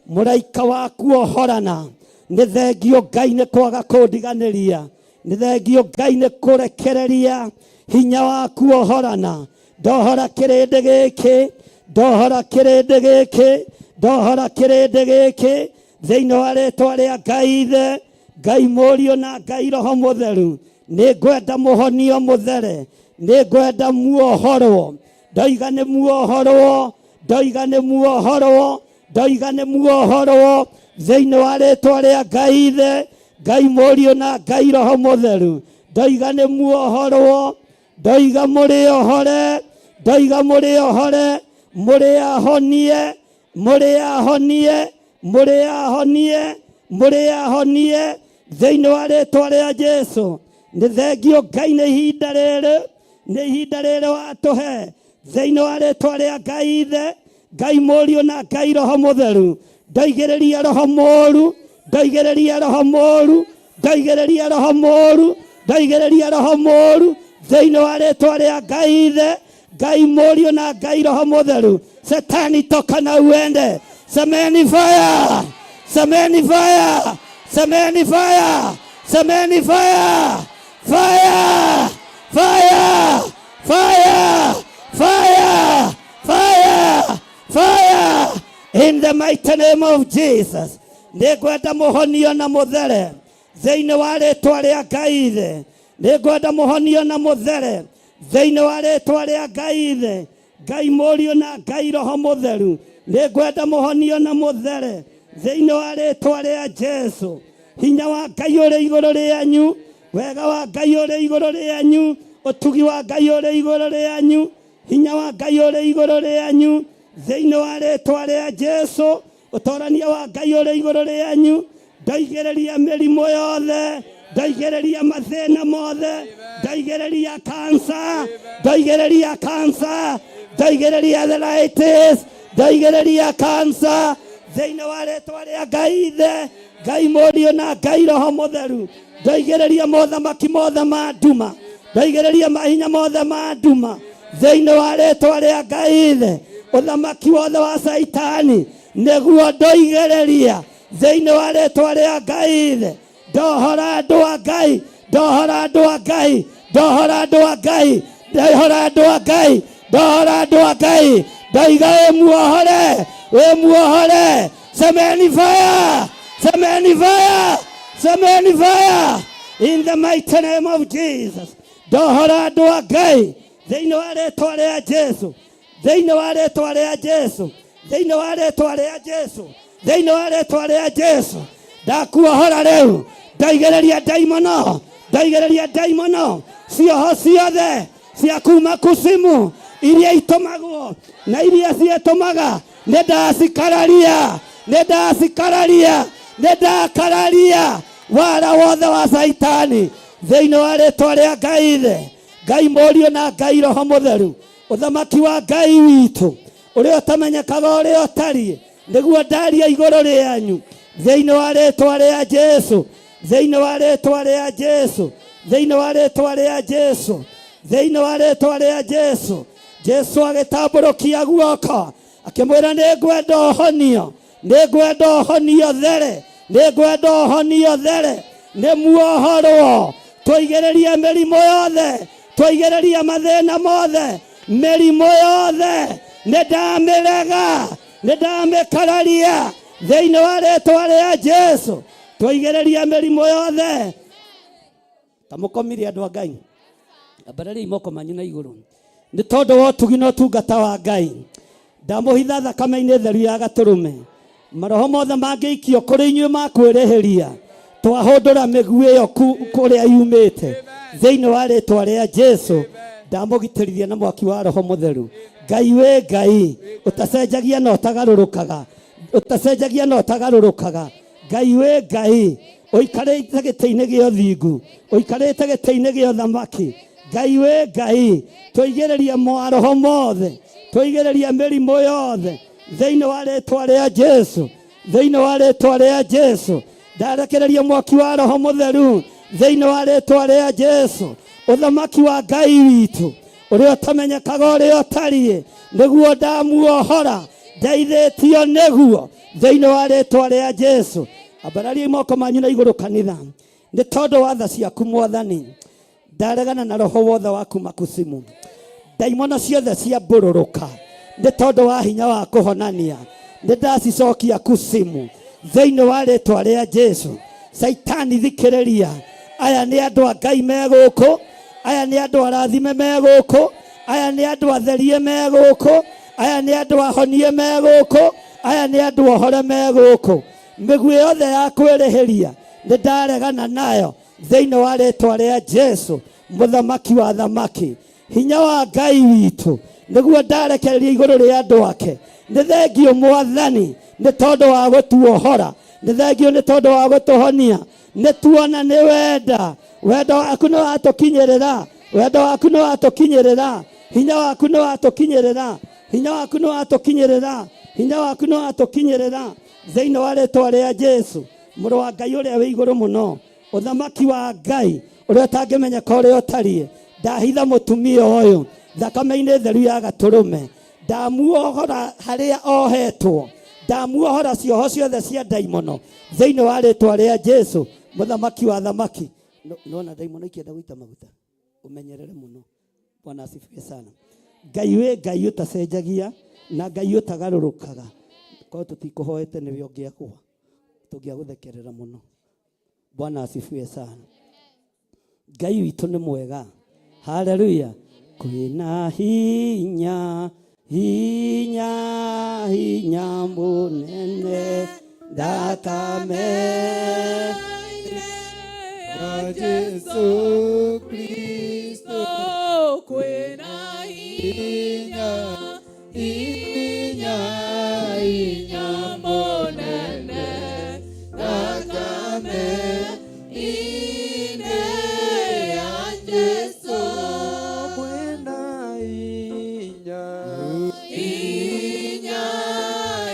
Mũraika waku ohorana, nĩ thengio Ngai nĩ kwaga kũndiganĩria, nĩ thengio Ngai nĩ kũrekereria hinya waku ohorana. Ndohora kĩrĩndĩ gĩkĩ, ndohora kĩrĩndĩ gĩkĩ, ndohora kĩrĩndĩ gĩkĩ thĩinĩ wa rĩtwa rĩa Ngai Ithe, Ngai Mũriũ na Ngai Roho Mũtheru. Nĩ ngwenda mũhonio mũthere, nĩ ngwenda muohorwo, ndoiga nĩ muohorwo, ndoiga nĩ muohorwo, ndoiga nĩ muohorwo thĩinĩ wa rĩtwa rĩa Ngai Ithe, Ngai Mũriũ na Ngai Roho Mũtheru. Ndoiga nĩ muohorwo, ndoiga mũrĩ ohore, ndoiga mũrĩ ohore, mũrĩ ahonie, mũrĩ ahonie, mũrĩ ahonie, mũrĩ ahonie thĩinĩ wa rĩtwa rĩa Jesu. Nĩ thengio Ngai nĩ ihinda rĩrĩ, nĩ ihinda rĩrĩ watũhe thĩinĩ wa rĩtwa rĩa Ngai Ithe, Ngai Mũriũ na Ngai Roho Mũtheru. Ndoigĩrĩria roho mũru, ndoigĩrĩria roho mũru, ndoigĩrĩria roho mũru, ndoigĩrĩria roho mũru thĩinĩ wa rĩtwa rĩa Ngai Ithe, Ngai Mũriũ na Ngai Roho Mũtheru. Setani toka na uende. Semeni fire, semeni fire, semeni fire, semeni fire, fire, fire, fire, fire, fire, fire in the mighty name of Jesus. Nĩ ngwenda mũhonio na mũthere thĩinĩ wa rĩtwa rĩa Ngai Ithe, nĩ ngwenda mũhonio na mũthere thĩinĩ wa rĩtwa rĩa Ngai Ithe, Ngai Mũriũ na Ngai Roho Mũtheru. Nĩ ngwenda mũhonio na mũthere thĩinĩ wa rĩtwa rĩa Jesu. Hinya wa Ngai ũrĩ igũrũ rĩanyu, wega wa Ngai ũrĩ igũrũ rĩanyu, ũtugi wa Ngai ũrĩ igũrũ rĩanyu, hinya wa Ngai ũrĩ igũrũ rĩanyu thĩinĩ wa rĩtwa rĩa Jesu. Ũtorania wa Ngai ũrĩ igũrũ rĩanyu. Ndoigĩrĩria mĩrimũ yothe, ndoigĩrĩria mathĩna mothe, ndoigĩrĩria kansa, ndoigĩrĩria kansa, ndoigĩrĩria arthritis, ndoigĩrĩria kansa thĩinĩ wa rĩtwa rĩa Ngai Ithe, Ngai Mũriũ na Ngai Roho Mũtheru. Ndoigĩrĩria mothamaki mothe ma nduma, ndoigĩrĩria mahinya mothe ma nduma thĩinĩ wa rĩtwa rĩa Ngai Ithe. Ũthamaki wothe wa Caitani nĩguo ndoigĩrĩria thĩinĩ wa rĩtwa rĩa Ngai Ithe. Ndohora andũ a Ngai, ndohora andũ a Ngai, ndohora andũ a Ngai, ndohora andũ a Ngai, ndohora andũ a Ngai. Ndoiga wĩ muohore, wĩ muohore. Semeni fire, semeni fire, semeni fire in the mighty name of Jesus. Ndohora andũ a Ngai thĩinĩ wa rĩtwa rĩa Jesu, thĩinĩ wa rĩtwa rĩa Jesu, thĩinĩ wa rĩtwa rĩa Jesu, thĩinĩ wa rĩtwa rĩa Jesu. Ndakuohora rĩu, ndaigĩrĩria ndaimono, Ndaigĩrĩria ndaimono cioho ciothe cia kuma kusimu iria itumagwo na iria ciĩtũmaga, nĩ ndacikararia, nĩ ndacikararia, nĩ ndakararia wara wothe wa Caitani thĩinĩ wa rĩtwa rĩa Ngai Ithe, Ngai Mũriũ na Ngai Roho Mũtheru. Ũthamaki wa Ngai witũ ũrĩa ũtamenyekaga ũrĩa ũtariĩ nĩguo ndaria igũrũ rĩanyu thĩinĩ wa rĩtwa rĩa Jesu, thĩinĩ wa rĩtwa rĩa Jesu, thĩinĩ wa rĩtwa rĩa Jesu, thĩinĩ wa rĩtwa rĩa Jesu. Jesu agĩtambũrũkia guoko akĩmwĩra, nĩ ngwenda ũhonio, nĩ ngwenda ũhonio there, nĩ ngwenda ũhonio there, nĩ muohorwo. Tũigĩrĩrie mĩrimũ yothe, tũigĩrĩrie mathĩna mothe, mĩrimũ yothe nĩ ndamĩrega, nĩ ndamĩkararia thĩinĩ wa rĩtwa rĩa Jesu. Tũigĩrĩrie mĩrimũ yothe. Tamũkomire andũ a Ngai, ambarariai moko manyu na igũrũ nĩ tondũ wa ũtugi na ũtungata wa Ngai. Ndamũhitha thakame-inĩ theru ya gatũrũme. Maroho mothe mangĩikio kũrĩ inyuĩ ma kwĩrĩhĩria, twahũndũra mĩguĩ ĩyo kũrĩa yumĩte thĩinĩ wa rĩtwa rĩa Jesu. Ndamũgitĩrithia na mwaki wa Roho Mũtheru. Ngai wĩ Ngai ũtacenjagia na ũtagarũrũkaga, ũtacenjagia na ũtagarũrũkaga. Ngai wĩ Ngai ũikarĩte gĩtĩ-inĩ gĩa ũthingu, ũikarĩte gĩtĩ-inĩ gĩa ũthamaki. Ngai wĩ Ngai, tũigĩrĩrie maroho mothe, tũigĩrĩrie mĩrimũ yothe thĩinĩ wa rĩtwa rĩa Jesu, thĩinĩ wa rĩtwa rĩa Jesu. Ndarekereria mwaki wa Roho Mũtheru thĩinĩ wa rĩtwa rĩa Jesu. Ũthamaki wa Ngai witũ ũrĩa ũtamenyekaga ũrĩa ũtariĩ nĩguo ndamuohora, ndeithĩtio nĩguo thĩinĩ wa rĩtwa rĩa Jesu. Ambarariai moko manyu na igũrũ kanitha, nĩ tondũ wa tha ciaku Mwathani. Ndaregana na roho wothe wa kuma kusimu, ndaimono ciothe cia mbũrũrũka nĩ tondũ wa hinya wa kũhonania, nĩ ndacicokia kusimu thĩinĩ wa rĩtwa rĩa Jesu. Caitani thikĩrĩria, aya nĩ andũ a Ngai me gũkũ, aya nĩ andũ arathime me gũkũ, aya nĩ andũ atherie me gũkũ, aya nĩ andũ ahonie me gũkũ, aya nĩ andũ ohore me gũkũ. Mĩguĩ yothe ya kwĩrĩhĩria nĩ ndaregana nayo thĩinĩ wa rĩtwa rĩa Jesu, mũthamaki wa thamaki. Hinya wa Ngai witũ nĩguo ndarekereria igũrũ rĩa andũ ake. Nĩ thengio Mwathani nĩ tondũ wa gũtuohora, nĩ thengio nĩ tondũ wa gũtũhonia. Nĩ tuona nĩ wenda, wendo waku nĩ watũkinyĩrĩra, wendo waku nĩ watũkinyĩrĩra, hinya waku nĩ watũkinyĩrĩra, hinya waku nĩ watũkinyĩrĩra, hinya waku nĩ watũkinyĩrĩra thĩinĩ wa rĩtwa rĩa Jesu, mũrũ wa Ngai ũrĩa wĩ igũrũ mũno. Ũthamaki wa Ngai ũrĩa ũtangĩmenyeka ũrĩa ũtariĩ, ndahitha mũtumia ũyũ thakame-inĩ theru ya gatũrũme. Ndamuohora harĩa ohetwo, ndamuohora cioho ciothe cia ndaimono thĩinĩ wa rĩtwa rĩa Jesu, mũthamaki wa thamaki. Nona ndaimono ikĩenda gũita maguta, ũmenyerere mũno. Bwana asifiwe sana. Ngai wĩ Ngai ũtacenjagia na Ngai ũtagarũrũkaga. Korwo tũtikũhoete nĩwe ũngĩakũa, tũngĩagũthekerera mũno. Bwana asifiwe sana. Ngai witũ nĩ mwega. Haleluya. Kwĩna hinya, hinya, hinya mũnene thakame ya Jesu Kristo, kwĩna hinya, hinya, hinya mũnene thakame ine ya Jesu, kwĩna hinya, hinya,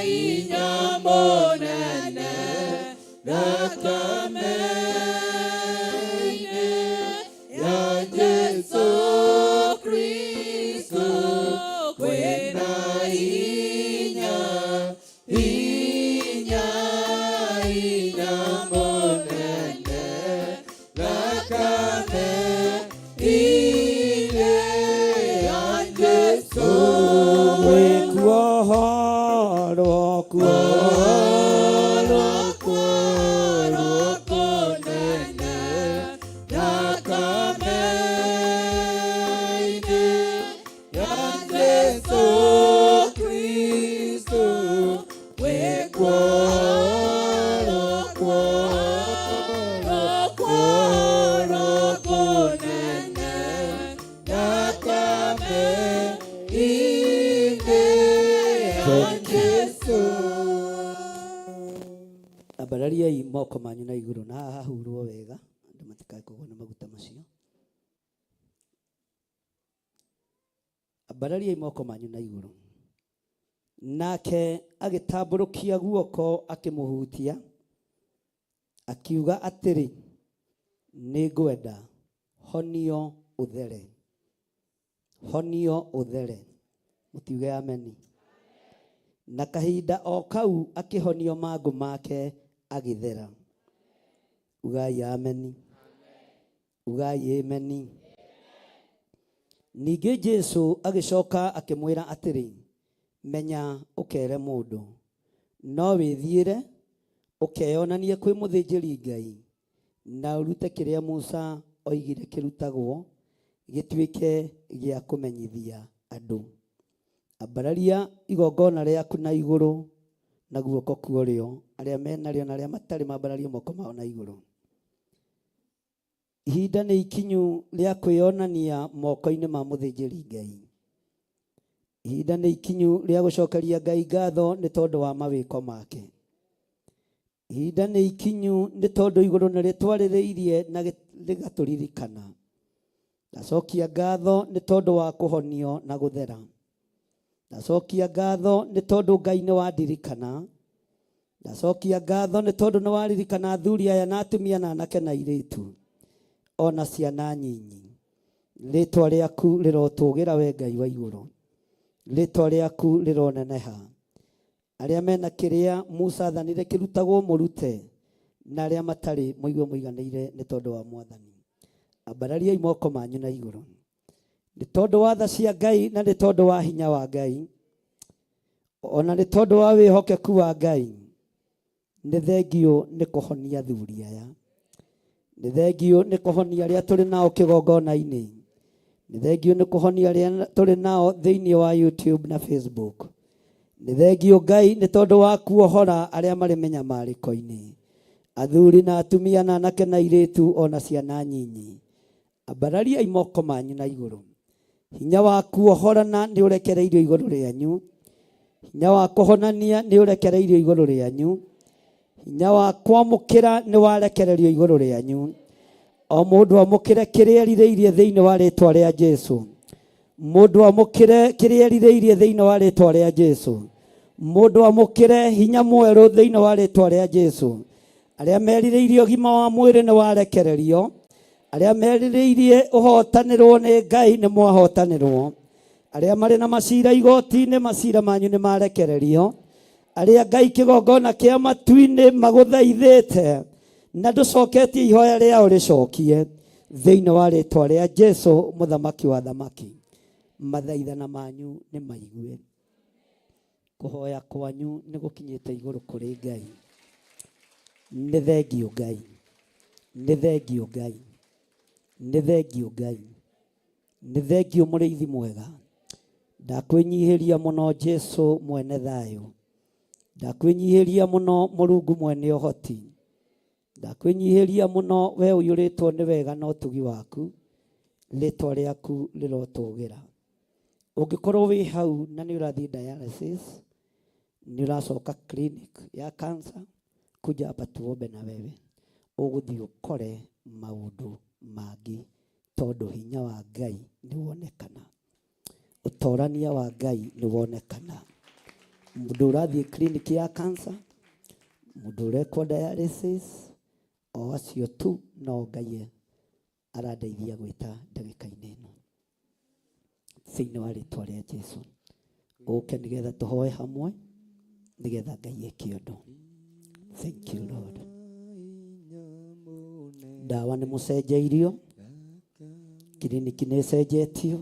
hinya mũnene thakame ine ya Jesu Kristo, kwĩna hinya, hinya, hinya mũnene thakame ine ya Jesu. Kuohorwo, kuohorwo, kuohorwo kũnene thakame ine ya Jesu Kristo, kuohorwo, kuohorwo, kuohorwo. Ambarariai moko manyu na igũrũ na haha hahurwo wega andũ matikae kũgwo nĩ maguta macio. Ambarariai moko manyu na igũrũ. Nake agĩtambũrũkia guoko akĩmũhutia, akiuga atĩrĩ, nĩngwenda, honio ũthere. Honio ũthere. Mũtiuge ameni. Na kahinda o kau akĩhonio mangũ make agĩthera. Ugai ameni. Ugai ameni. Ningĩ Jesu agĩcoka akĩmwĩra atĩrĩ, menya ũkere mũndũ, no wĩthiĩre ũkeyonanie kwĩ mũthĩnjĩri Ngai, na ũrute kĩrĩa Musa oigire kĩrutagwo gĩtuĩke gĩa kũmenyithia andũ. Ambararia igongona rĩaku na igũrũ na guoko kwa ũrĩo, arĩa menarĩo na arĩa matarĩ mambararie moko mao na igũrũ. Ihinda nĩ ikinyu rĩa kwĩyonania moko-inĩ ma mũthĩnjĩri Ngai. Ihinda nĩ ikinyu rĩa gũcokeria Ngai ngatho nĩ tondũ wa mawĩko make. Ihinda nĩ ikinyu nĩ tondũ igũrũ nĩ rĩtwarĩrĩirie na rĩgatũririkana. Ndacokia ngatho nĩ tondũ wa kũhonio na gũthera. Ndacokia ngatho nĩ tondũ Ngai nĩ wandirikana. Ndacokia ngatho nĩ tondũ nĩ waririkana athuri aya na atumia na anake na airĩtu ona ciana nyinyi. Rĩtwa rĩaku rĩrotũgĩra we Ngai wa igũrũ. Rĩtwa rĩaku rĩroneneha. Arĩa mena kĩrĩa Musa athanire kĩrutagwo mũrute, na arĩa matarĩ mũigue mũiganĩire nĩ tondũ wa Mwathani. Ambarariai moko manyu na igũrũ. Nĩ tondũ wa tha cia Ngai na nĩ tondũ wa hinya wa Ngai, ona nĩ tondũ wa wĩhokeku wa Ngai, nĩ thengiũ nĩ kũhonia athuri aya. Nĩ thengiũ nĩ kũhonia arĩa tũrĩ nao kĩgongona-inĩ. Nĩ thengiũ nĩ kũhonia arĩa tũrĩ nao thĩinĩ wa YouTube na Facebook. Nĩ thengiũ Ngai nĩ tondũ wa kuohora arĩa marĩ mĩnyamarĩko-inĩ. Athuri na atumia na anake na airĩtu ona ciana nyinyi. Ambarariai moko manyu na igũrũ. Hinya wa kuohorana nĩ ũrekereirio igũrũ rĩanyu. Hinya wa kũhonania nĩ ũrekereirio igũrũ rĩanyu. Hinya wa kwamũkĩra nĩ warekererio igũrũ rĩanyu. O mũndũ amũkĩre kĩrĩa erirĩirie thĩinĩ wa rĩtwa rĩa Jesu. Mũndũ amũkĩre kĩrĩa erirĩirie thĩinĩ wa rĩtwa rĩa Jesu. Mũndũ amũkĩre hinya mwerũ thĩinĩ wa rĩtwa rĩa Jesu. Arĩa merirĩirie ũgima wa mwĩrĩ nĩ warekererio. Arĩa merirĩirie ũhotanĩrwo nĩ Ngai nĩ mwahotanĩrwo. Arĩa marĩ na macira igoti-inĩ macira manyu nĩ marekererio. Arĩa Ngai kĩgongona kĩa matu-inĩ magũthaithĩte na ndũcoketie ihoya rĩao rĩcokie thĩinĩ wa rĩtwa rĩa Jesu mũthamaki wa thamaki. Mathaithana manyu nĩ maigue. Kũhoya kwanyu nĩ gũkinyĩte igũrũ kũrĩ Ngai. Nĩ thengiũ Ngai. Nĩ thengiũ Ngai. Nĩ thengiũ Ngai. Nĩ thengiũ mũrĩithi mwega. Ndakwĩnyihĩria mũno Jesu mwene thayũ. Ndakwĩnyihĩria mũno Mũrungu mwene ũhoti. Ndakwĩnyihĩria mũno we ũiyũrĩtwo nĩ wega na ũtugi waku. Rĩtwa rĩaku rĩrotũgĩra. Ũngĩkorwo wĩ hau na nĩ ũrathiĩ dialysis, nĩ ũracoka clinic ya cancer, kuja hapa tuombe na wewe. Ũgũthiĩ ũkore maũndũ mangĩ tondũ hinya wa Ngai nĩ wonekana. Ũtorania wa Ngai nĩ wonekana. Mũndũ ũrathiĩ clinic ya cancer, mũndũ ũrekwo dialysis, o acio tu no Ngai arandeithia gwĩta ndagĩka-inĩ ĩno. Thĩinĩ wa rĩtwa rĩa Jesu. Ũke nĩgetha tũhoe hamwe, nĩgetha Ngai eke ũndũ. Thank you Lord. Ndawa nĩ mũcenjeirio, kiriniki nĩ ĩcenjetio,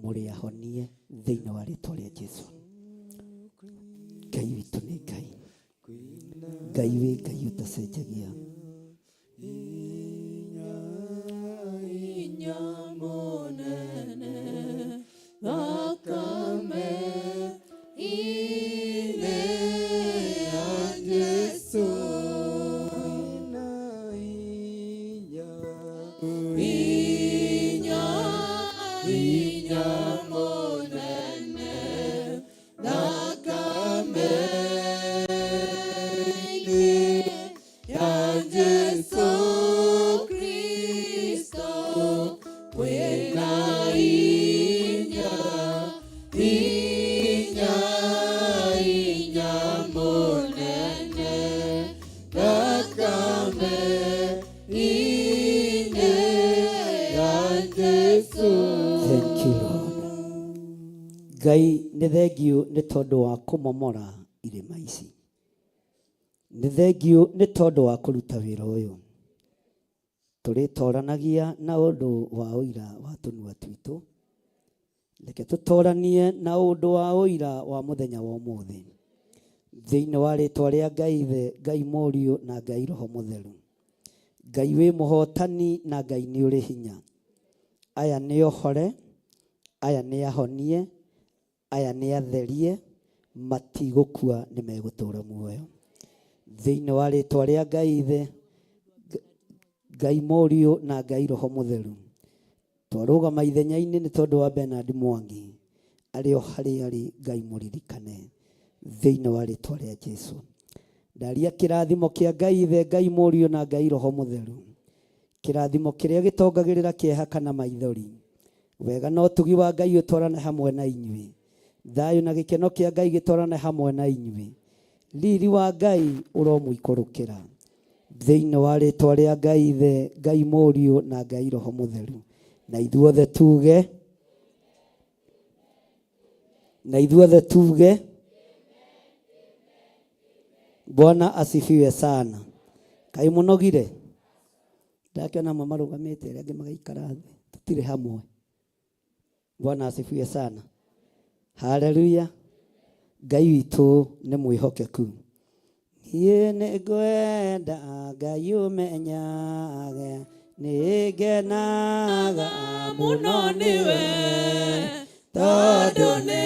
mũrĩ ahonie thĩinĩ wa rĩtwa rĩa Jesu. Ngai witũ nĩ Ngai. Ngai wĩ Ngai ũtacenjagia. Ngai nĩ thengiũ nĩ tondũ wa kũmomora irĩma ici. Nĩ thengiũ nĩ tondũ wa kũruta wĩra ũyũ. Tũrĩtoranagia na ũndũ wa ũira wa tũnua twitũ. Reke tũtoranie na ũndũ wa ũira wa mũthenya wa ũmũthĩ. Thĩinĩ wa rĩtwa rĩa Ngai Ithe, Ngai Mũriũ na Ngai Roho Mũtheru. Ngai wĩ mũhotani na Ngai nĩ ũrĩ hinya. Aya nĩ ohore, aya nĩ ahonie, aya nĩ atherie, matigũkua nĩ megũtũra muoyo. Thĩinĩ wa rĩtwa rĩa Ngai Ithe, Ngai Mũriũ na Ngai Roho Mũtheru. Twarũgama ithenya-inĩ nĩ tondũ wa Bernard Mwangi arĩ o harĩa arĩ Ngai mũririkane thĩinĩ wa rĩtwa rĩa Jesu. Ndaria kĩrathimo kĩa Ngai Ithe, Ngai Mũriũ na Ngai Roho Mũtheru. Kĩrathimo kĩrĩa gĩtongagĩrĩra kĩeha kana maithori. Wega na ũtugi wa Ngai ũtwarane hamwe na inyuĩ. Thayũ na gĩkeno kĩa Ngai gĩtwarane hamwe na inyuĩ. Riri wa Ngai ũromũikũrũkĩra. Thĩinĩ wa rĩtwa rĩa Ngai Ithe, Ngai Mũriũ na Ngai Roho Mũtheru. Na ithuothe tuge, na ithuothe tuge, Bwana asifiwe sana. Kaĩ mũnogire? Ndakĩona amwe marũgamĩte arĩa angĩ magaikara thĩ. Tũtirĩ hamwe. Bwana asifiwe sana. Haleluya. Ngai witũ nĩ mwĩhokeku. Niĩ nĩ ngwenda Ngai ũmenyage nĩ ngenaga mũno nĩwe tondũ nĩ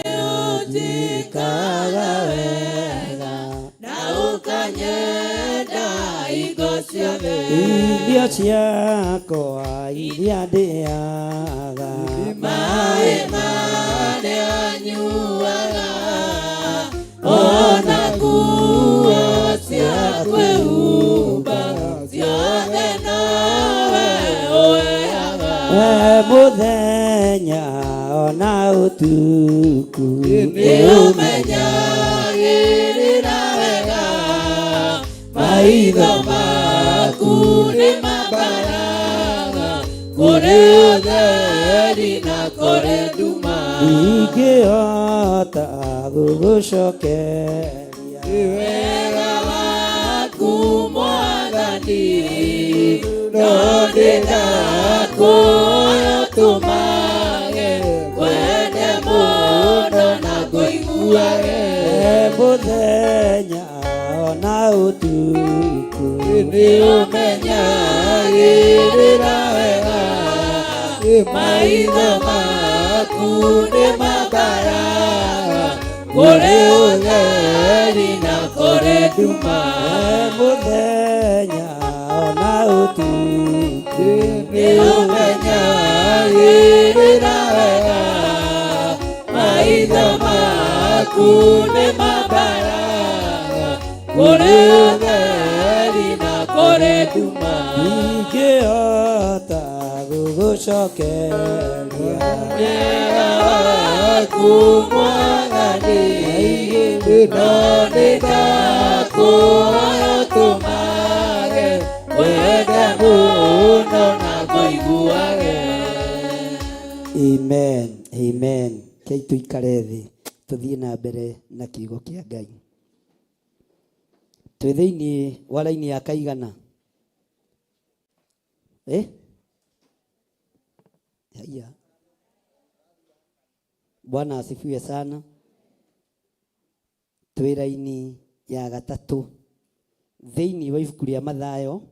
ũnjĩkaga wega na ũkanyenda hingo ciothe. Irio ciakwa iria ndĩaga Maĩ marĩa nyuaga ona nguo cia kwĩhumba ciothe nowe ũheaga. We mũthenya ona ũtukũ Nĩ ũmenyagĩrĩra wega maitho maku nĩ mambaraga kũrĩ ũtheri na kũrĩ nduma. Ndingĩhota gũgũcokeria Wega waku Mwathani no ndĩndakũhoya ũtũmage ngwende mũno na ngũiguage. Mũthenya ona ũtukũ Nĩ ũmenyagĩrĩra wega maitho maku nĩ mambaraga kũrĩ ũtheri na kũrĩ nduma. Mũthenya ona ũtukũ Nĩ ũmenyagĩrĩra wega maitho maku nĩ mambaraga kũrĩ ũtheri na kũrĩ nduma. Ndingĩhota gũgũcokeria Wega waku Mwathani no nĩndakũhoya ũtũmage ngwende mũno na ngũiguage. Amen, amen. Kei tũikare thĩ tũthiĩ na mbere na kiugo kĩa Ngai. Twĩ thĩinĩ wa raini ya kaigana? Eh? Haiya. Bwana asifiwe sana. Twĩ raini ya gatatũ thĩinĩ wa ibuku rĩa Mathayo.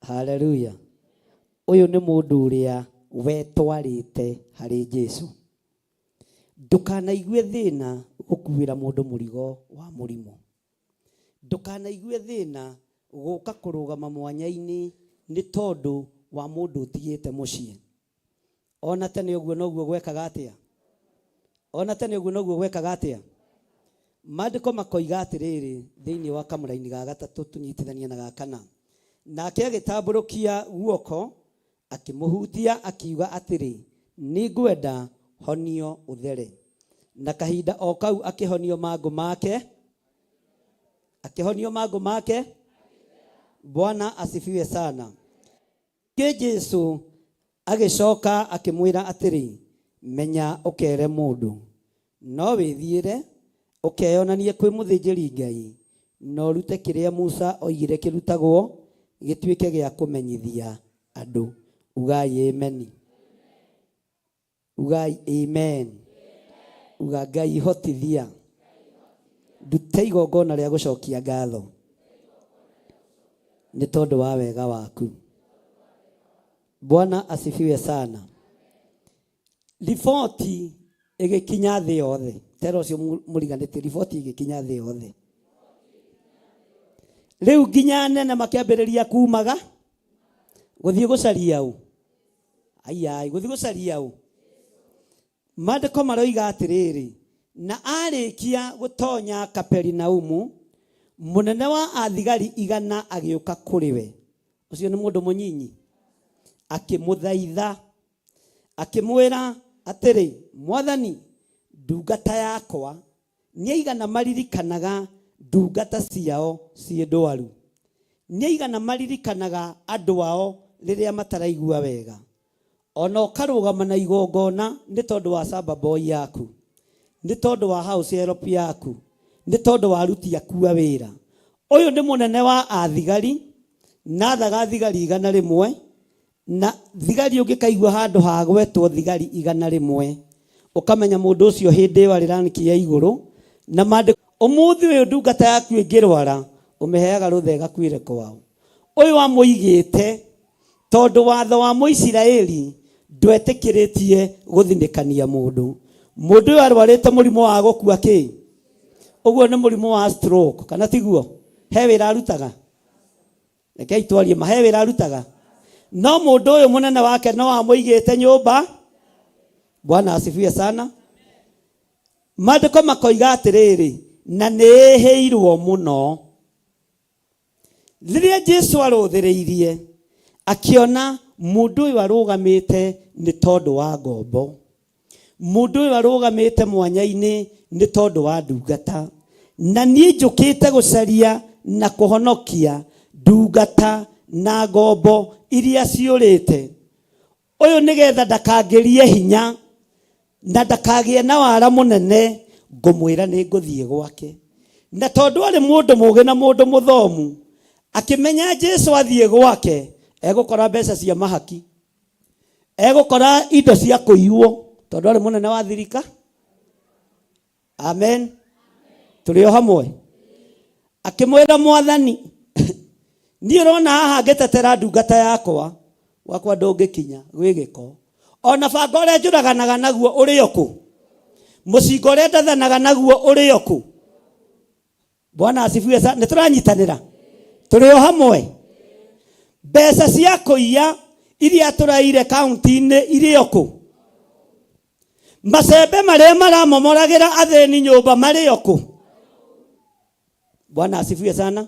Haleluya. Ũyũ nĩ mũndũ ũrĩa wetwarĩte harĩ Jesu. Ndũkanaigue thĩna gũkuĩra mũndũ mũrigo wa mũrimũ. Ndũkanaigue thĩna gũka kũrũgama mwanya-inĩ nĩ tondũ wa mũndũ ũtigĩte mũciĩ. Ona tene ũguo noguo gwekaga atĩa? Ona tene ũguo noguo gwekaga atĩa? Maandĩko makoiga atĩrĩrĩ thĩinĩ wa kamũraini ga gatatũ tũnyitithanie na ga kana. Nake agĩtambũrũkia guoko akĩmũhutia akiuga atĩrĩ, nĩngwenda, honio ũthere. Na kahinda o kau akĩhonio mangũ make, akĩhonio mangũ make. Bwana asifiwe sana. Ningĩ Jesũ agĩcoka akĩmwĩra atĩrĩ, Menya ũkere mũndũ, no wĩthiĩre ũkeyonanie kwĩ mũthĩnjĩri Ngai, na ũrute kĩrĩa Musa oigire kĩrutagwo gĩtuĩke gĩa kũmenyithia andũ. Ugai ameni. Ugai amen. Uga Ngai hotithia ndute igongona rĩa gũcokia ngatho nĩ tondũ wa wega waku. Bwana asifiwe sana. Riboti ĩgĩkinya thĩ yothe. Tera ũcio mũriganĩtie, riboti ĩgĩkinya thĩ yothe. Rĩu nginya anene makĩambĩrĩria kumaga gũthiĩ gũcaria ũ. Aiai, gũthiĩ gũcaria ũ. Maandĩko maroiga atĩrĩrĩ, na arĩkia gũtonya Kaperinaumu, mũnene wa athigari igana agĩũka kũrĩ we. Ũcio nĩ mũndũ mũnyinyi. Akĩmũthaitha akĩmwĩra atĩrĩ, Mwathani, ndungata yakwa nĩ aigana maririkanaga ndungata ciao ciĩ ndwaru, nĩ aigana maririkanaga andũ ao rĩrĩa mataraigua wega, o na ũkarũgama na igongona nĩ tondũ wa samba boy yaku, nĩ tondũ wa house help yaku, nĩ tondũ wa aruti aku a wĩra. Ũyũ nĩ mũnene wa athigari, na athaga thigari 100, Na thigari ũngĩkaigua handũ hagwetwo thigari 100, ũkamenya mũndũ ũcio hĩndĩ ĩyo arĩ ranki ya igũrũ. Na maandĩko ũmũthĩ ũyũ ndungata yaku ĩngĩrwara, ũmĩheaga rũtha ĩgakuĩre kwao. Ũyũ amũigĩte tondũ watho wa Mũisiraeli ndwetĩkĩrĩtie gũthinĩkania mũndũ. Mũndũ ũyũ arwarĩte mũrimũ wa gũkua kĩ? Ũguo nĩ mũrimũ wa stroke, kana tiguo? He wĩra arutaga? Rekei twarie ma, he wĩra arutaga? No mũndũ ũyũ mũnene wake no amũigĩte nyũmba. Bwana asifiwe sana. Maandĩko makoiga atĩrĩrĩ, na nĩ ĩhĩirwo mũno. Rĩrĩa Jesu arũthĩrĩirie, akĩona mũndũ ũyũ arũgamĩte nĩ tondũ wa ngombo. Mũndũ ũyũ arũgamĩte mwanya-inĩ nĩ tondũ wa ndungata. Na niĩ njũkĩte gũcaria na kũhonokia ndungata na ngombo iria ciũrĩte. Ũyũ nĩgetha ndakangĩrie hinya na ndakagĩe na wara mũnene, ngũmwĩra nĩ ngũthiĩ gwake. Na tondũ arĩ mũndũ mũũgĩ na mũndũ mũthomu, akĩmenya Jesu athiĩ gwake, egũkora mbeca cia mahaki. Egũkora indo cia kũiywo, tondũ arĩ mũnene wa thirika. Amen. Tũrĩ o hamwe. Akĩmwĩra Mwathani, niĩ ũrona haha ngĩtetera ndungata yakwa, gwakwa ndũngĩkinya gwĩ gĩko. Ona banga ũrĩa njũraganaga naguo ũrĩ o kũ? Mũcinga ũrĩa ndathanaga naguo ũrĩ o kũ? Bwana asifiwe sana. Nĩ tũranyitanĩra, tũrĩ o hamwe. Mbeca cia kũiya iria tũraire kaunti-inĩ irĩ o kũ? Macembe marĩa maramomoragĩra athĩni nyũmba marĩ o kũ? Bwana asifiwe sana.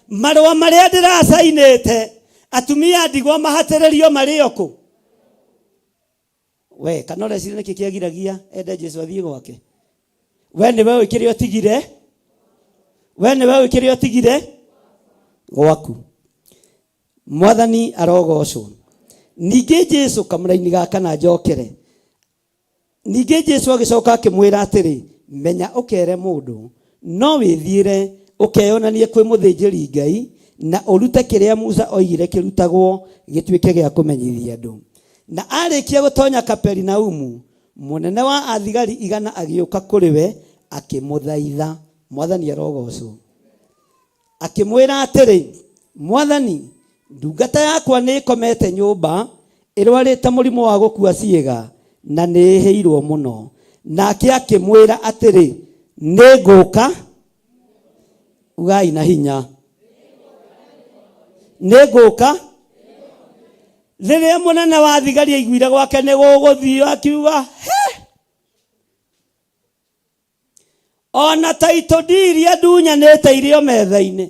Marũa marĩa ndĩracainĩte atumia ndigwa mahatĩrĩrio marĩ o kũ? We kana ũreciria nĩkĩ kĩagiragia ende Jesu athiĩ gwake? We nĩwe ũĩ kĩrĩa ũtigire, we nĩwe ũĩ kĩrĩa ũtigire gwaku. Mwathani arogocwo. Ningĩ Jesu kamũraini gaka na njokere. Ningĩ Jesu agĩcoka akĩmwĩra atĩrĩ, menya ũkere mũndũ, no wĩthiĩre ũkeyonanie kwĩ mũthĩnjĩri Ngai na ũrute kĩrĩa Musa oigire kĩrutagwo gĩtuĩke gĩa kũmenyithia andũ. Na arĩkia gũtonya Kaperinaumu, mũnene wa athigari 100 agĩũka kũrĩ we akĩmũthaitha. Mwathani arogocwo. Akĩmwĩra atĩrĩ, Mwathani, ndungata yakwa nĩ ĩkomete nyũmba ĩrwarĩte mũrimũ wa gũkua ciĩga na nĩ ĩhĩirwo mũno. Nake akĩmwĩra atĩrĩ, nĩ ngũka. Ugai na hinya, nĩ ngũka. Rĩrĩa mũnene wa thigari aiguire gwake nĩ gũgũthiĩ, akiuga, he! Ona taitũ ndiria ndunyanĩte irio metha-inĩ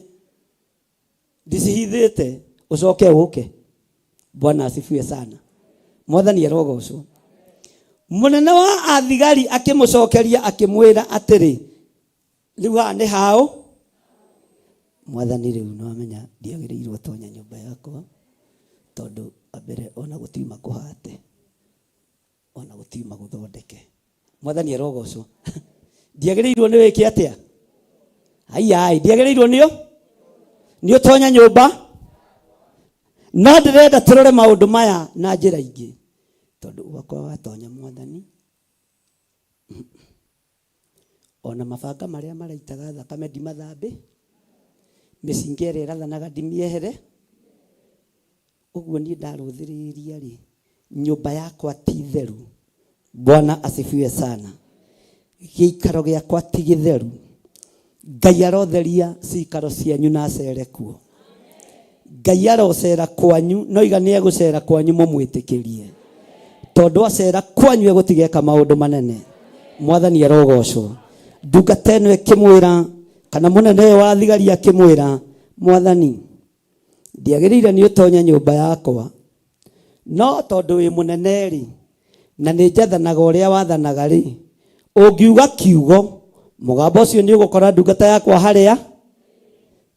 ndicihithĩte, ũcoke ũke. Bwana asifiwe sana. Mwathani arogocwo. Mũnene wa athigari akĩmũcokeria akĩmwĩra atĩrĩ, rĩu haha nĩ haũ? Mwathani, rĩu nĩwamenya ndiagĩrĩirwo tonya nyũmba yakwa, tondũ ambere ona gũtiuma kũhate. Ona gũtiuma gũthondeke. Mwathani arogocwo. Ndiagĩrĩirwo nĩ wĩke atĩa? Aiai, ndiagĩrĩirwo nĩo nĩ ũtonya nyũmba. No ndĩrenda tũrore maũndũ maya na njĩra ingĩ, tondũ gwakwa watonya mwathani, ona mabanga marĩa maraitaga thakame ndimathambe, mĩcinga ĩrĩa ĩrathanaga ndimĩehere. Ũguo niĩ ndarũthĩrĩria rĩ, nyũmba yakwa ti theru. Bwana asifiwe sana. Gĩikaro gĩakwa ti gĩtheru. Ngai arotheria cikaro cianyu na acere kuo. Ngai arocera kwanyu, no iga nĩ egũcera kwanyu mũmwĩtĩkĩrie. Tondũ acera kwanyu egũtiga eka maũndũ manene. Mwathani arogocwo. Ndungata ĩno ĩkĩmwĩra, kana mũnene ũyũ wa thigari akĩmwĩra, Mwathani, ndiagĩrĩire nĩ ũtonye nyũmba yakwa, no tondũ wĩ mũnene-rĩ, na nĩ njathanaga ũrĩa wathanaga-rĩ, ũngiuga kiugo, mũgambo ũcio nĩ ũgũkora ndungata yakwa harĩa.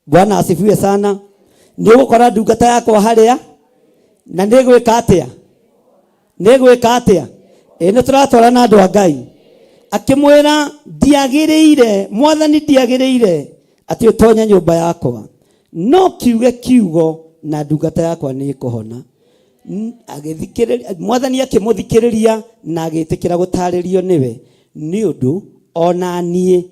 Bwana asifiwe sana. Nĩ ũgũkora ndungata yakwa harĩa, na nĩ gwĩka atĩa? Nĩ gwĩka atĩa? Ĩ nĩ tũratwarana andũ a Ngai. Akĩmwĩra, ndiagĩrĩire, mwathani, ndiagĩrĩire atĩ ũtonye nyũmba yakwa, no kiuge kiugo na ndungata yakwa nĩ ĩkũhona. Agĩthikĩrĩria mwathani, akĩmũthikĩrĩria na agĩtĩkĩra gũtarĩrio nĩwe, nĩ ũndũ ona niĩ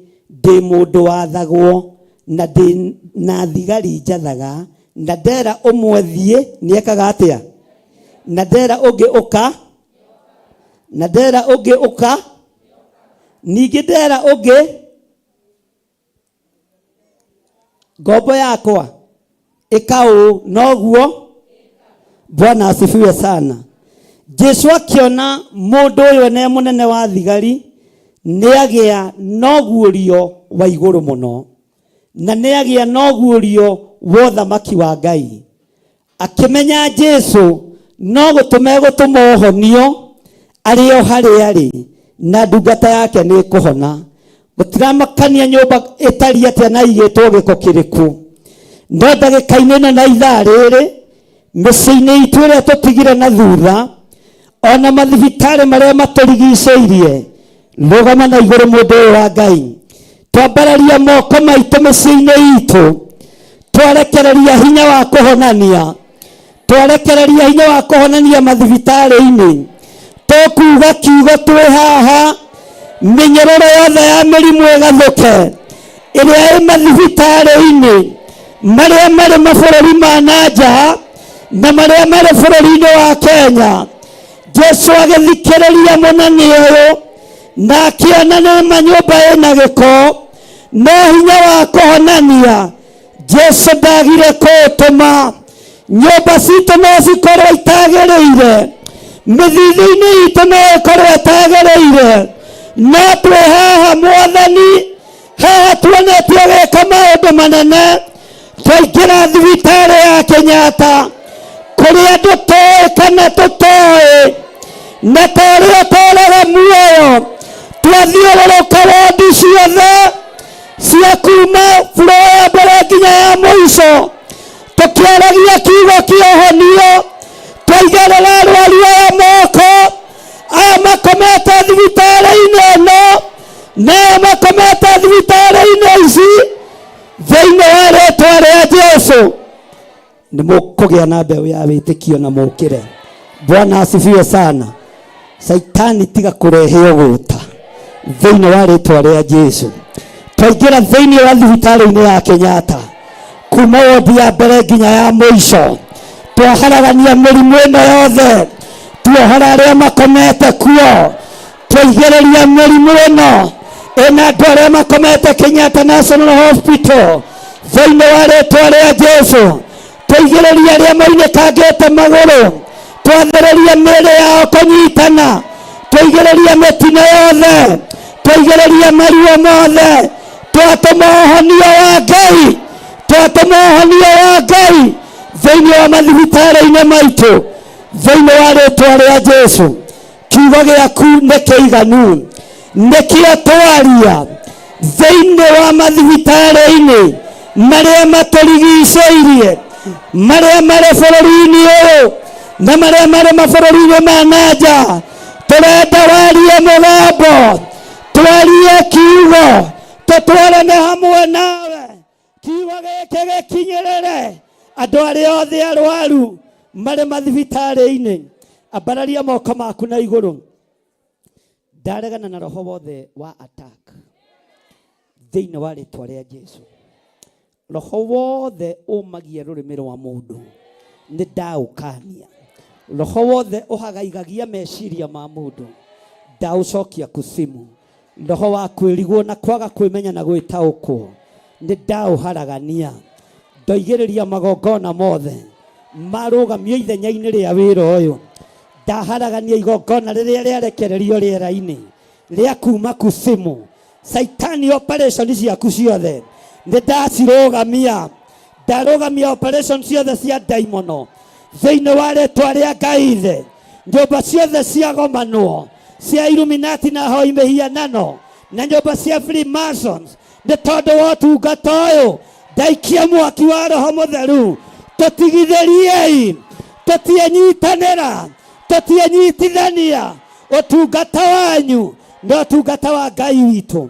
ndĩ mũndũ wathagwo na ndĩ na thigari njathaga, na ndera ũmwe thiĩ nĩ ekaga atĩa, na ndera ũngĩ ũka, na ndera ũngĩ ũka, ningĩ ndera ũngĩ ngombo yakwa ĩka ũũ noguo. Bwana asifiwe sana. Jesu akiona mũndũ ũyũ ene mũnene wa thigari nĩ agĩa na ũguũrio wa igũrũ mũno, na nĩ agĩa na ũguũrio wa ũthamaki wa Ngai. Akĩmenya Jesu no gũtũma egũtũma ũhonio arĩ o harĩa arĩ, na ndungata yake nĩ ĩkũhona. Gũtiramakania nyũmba ĩtariĩ atĩa na igĩtwo gĩko kĩrĩkũ, no ndagĩka-inĩ ĩno na ithaa rĩrĩ, mĩciĩ-inĩ itũ ĩrĩa tũtigire na thutha, ona mathibitarĩ marĩa matũrigicĩirie, rũgama na igũrũ mũndũ ũyũ wa Ngai, twambararia moko maitũ mĩciĩ-inĩ itũ, twarekereria hinya wa kũhonania, twarekereria hinya wa kũhonania mathibitarĩ-inĩ, tũkuga kiugo twĩ haha, mĩnyororo yothe ya mĩrimũ ĩgathũke ĩrĩa ĩ mathibitarĩ-inĩ marĩa marĩ mabũrũri ma na nja na marĩa marĩ bũrũri-inĩ wa Kenya. Jesu agĩthikĩrĩria mũnene ũyũ na akĩona nĩ ma nyũmba ĩna gĩko, no hinya wa kũhonania Jesu ndagire kũũtũma. Nyũmba citũ no cikorwo itagĩrĩire, mĩthithũ-inĩ itũ no ĩkorwo ĩtagĩrĩire, no twĩ haha mwathani, haha tuonete ũgĩka maũndũ manene. Twaingĩra thibitarĩ ya Kenyatta kũrĩa andũ toĩ kana tũtoĩ, na ta ũrĩa ũtũraga muoyo, twathiũrũrũka wondi ciothe cia kuma floor ya mbere nginya ya mũico, tũkĩaragia kiugo kĩa ũhonio, twaigĩrĩra arwaru aya moko, aya makomete thibitarĩ-inĩ ĩno na aya makomete thibitarĩ-inĩ ici, thĩinĩ wa rĩtwa rĩa Jesu nĩ mũkũgĩa na mbeũ ya wĩtĩkio na mũkĩre. Bwana asifiwe sana. Saitani tiga kũrehe ũgũta thĩinĩ wa rĩtwa rĩa Jesu. Twaingĩra thĩinĩ wa thibitarĩ-inĩ ya Kenyatta kuma wondi ya mbere nginya ya mũico, twaharagania mĩrimũ ĩno yothe, tuohora arĩa makomete kuo, twaigĩrĩria mĩrimũ ĩno ĩna andũ arĩa makomete Kenyatta National Hospital thĩinĩ wa rĩtwa rĩa Jesu, twaigĩrĩria arĩa moinĩkangĩte magũrũ, twathĩrĩria mĩĩrĩ yao kũnyitana, twaigĩrĩria mĩtino yothe, twaigĩrĩria maruo mothe, twatũma ũhonio wa Ngai, twatũma ũhonio wa Ngai thĩinĩ wa mathibitarĩ-inĩ maitũ thĩinĩ wa rĩtwa rĩa Jesu. Kiugo gĩaku nĩ kĩiganu, nĩkĩo twaria thĩinĩ wa mathibitarĩ-inĩ marĩa matũrigicĩirie, marĩa marĩ bũrũri-inĩ ũyũ na marĩa marĩ mabũrũri-inĩ ma na nja. Tũrenda warie mũgambo, twarie kiugo, tũtwarane hamwe nawe. Kiugo gĩkĩ gĩkinyĩrĩre andũ arĩa othe arwaru marĩ mathibitarĩ-inĩ. Ambararia moko maku na igũrũ. Ndaregana na roho wothe wa attack thĩinĩ wa rĩtwa rĩa Jesu. Roho wothe ũmagia rũrĩmĩ rwa mũndũ nĩ ndaũkania. Roho wothe ũhagaigagia meciria ma mũndũ ndaũcokia kusimu. Roho wa kwĩrigwo na kwaga kwĩmenya na gwĩtaũkwo nĩ ndaũharagania. Ndoigĩrĩria magongona mothe marũgamio ithenya-inĩ rĩa wĩra ũyũ. Ndaharagania igongona rĩrĩa rĩarekererio rĩera-inĩ rĩa kuma kusimu. Saitani, operation ciaku ciothe nĩ ndacirũgamia. Ndarũgamia operation ciothe cia ndaimono thĩinĩ wa rĩtwa rĩa Ngai Ithe. Nyũmba ciothe ciagomanwo cia Illuminati na hoi mĩhianano na nyũmba cia Freemasons, nĩ tondũ wa ũtungata ũyũ ndaikia mwaki wa Roho Mũtheru. Tũtigithĩriei, tũtienyitanĩra, tũtienyitithania. Ũtungata wanyu nĩ ũtungata wa Ngai witũ.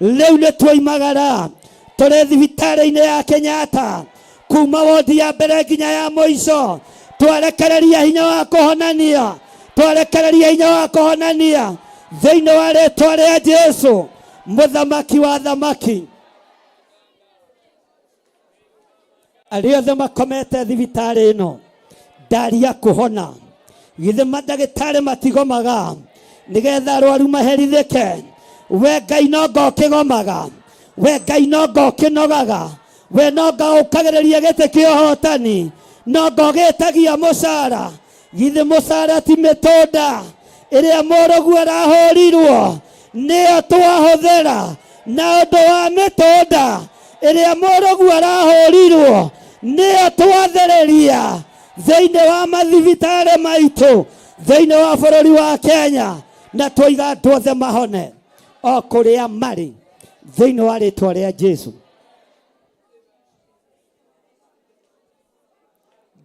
Rĩu nĩ tuoimagara tũrĩ thibitarĩ-inĩ ya Kenyatta, kuma wodi ya mbere nginya ya mũico. Twarekereria hinya wa kũhonania, twarekereria hinya wa kũhonania thĩinĩ wa rĩtwa rĩa Jesu, mũthamaki wa thamaki. Arĩa othe makomete thibitarĩ ĩno, ndaria kũhona. Githĩ mandagĩtarĩ matigomaga nĩgetha arwaru maherithĩke? We Ngai nonga ũkĩgomaga, we Ngai nonga ũkĩnogaga, we nonga ũkagĩrĩria gĩtĩ kĩa ũhotani, nonga ũgĩtagia mũcara. Githĩ mũcara ti mĩtũnda ĩrĩa mũrũgu arahũrirwo nĩyo twahũthĩra? Na ũndũ wa mĩtũnda ĩrĩa mũrũgu arahũrirwo nĩyo twathereria thĩinĩ wa mathibitarĩ maitũ thĩinĩ wa bũrũri wa Kenya, na twaiga andũ othe mahone o kũrĩa marĩ thĩinĩ wa rĩtwa rĩa Jesu.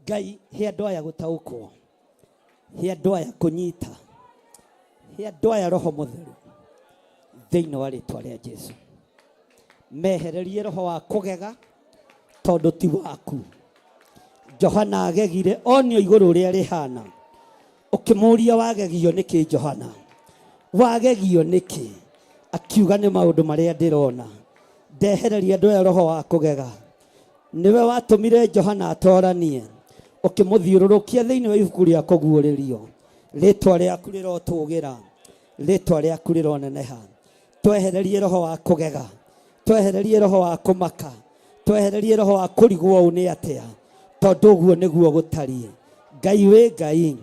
Ngai, he andũ aya gũtaũkwo, he andũ aya kũnyita, he andũ aya Roho Mũtheru thĩinĩ wa rĩtwa rĩa Jesu. Mehererie roho wa kũgega tondũ ti waku. Johana agegire onio igũrũ ũrĩa rĩhana. Ũkĩmũria, wagegio nĩkĩ Johana? Wagegio nĩkĩ? Akiuga, nĩ maũndũ marĩa ndĩrona. Ndehereria andũ aya roho wa kũgega. Nĩwe watũmire Johana atoranie, ũkĩmũthiũrũrũkia thĩinĩ wa ibuku rĩa kũguũrĩrio. Rĩtwa rĩaku rĩrotũgĩra, rĩtwa rĩaku rĩroneneha. Twehererie roho wa kũgega, twehererie roho wa kũmaka, twehererie roho wa kũrigwo ũũ nĩ atĩa, tondũ ũguo nĩguo gũtariĩ. Ngai wĩ Ngai.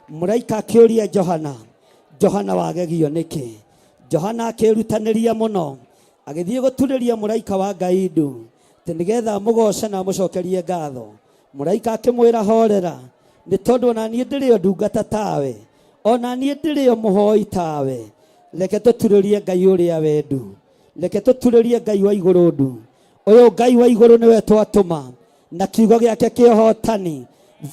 Mũraika akĩũria Johana, Johana wagegio nĩkĩ? Johana akĩĩrutanĩria mũno, agĩthiĩ gũturĩria mũraika wa Ngai ndu atĩ nĩgetha amũgooce na amũcokerie ngatho. Mũraika akĩmwĩra, horera, nĩ tondũ ona niĩ ndĩrĩ o ndungata tawe, ona niĩ ndĩrĩ o mũhoi tawe. Reke tũturĩrie Ngai ũrĩa wendu, reke tũturĩrie Ngai wa igũrũ ndu. Ũyũ Ngai wa igũrũ nĩwe twatũma na kiugo gĩake kĩa ũhotani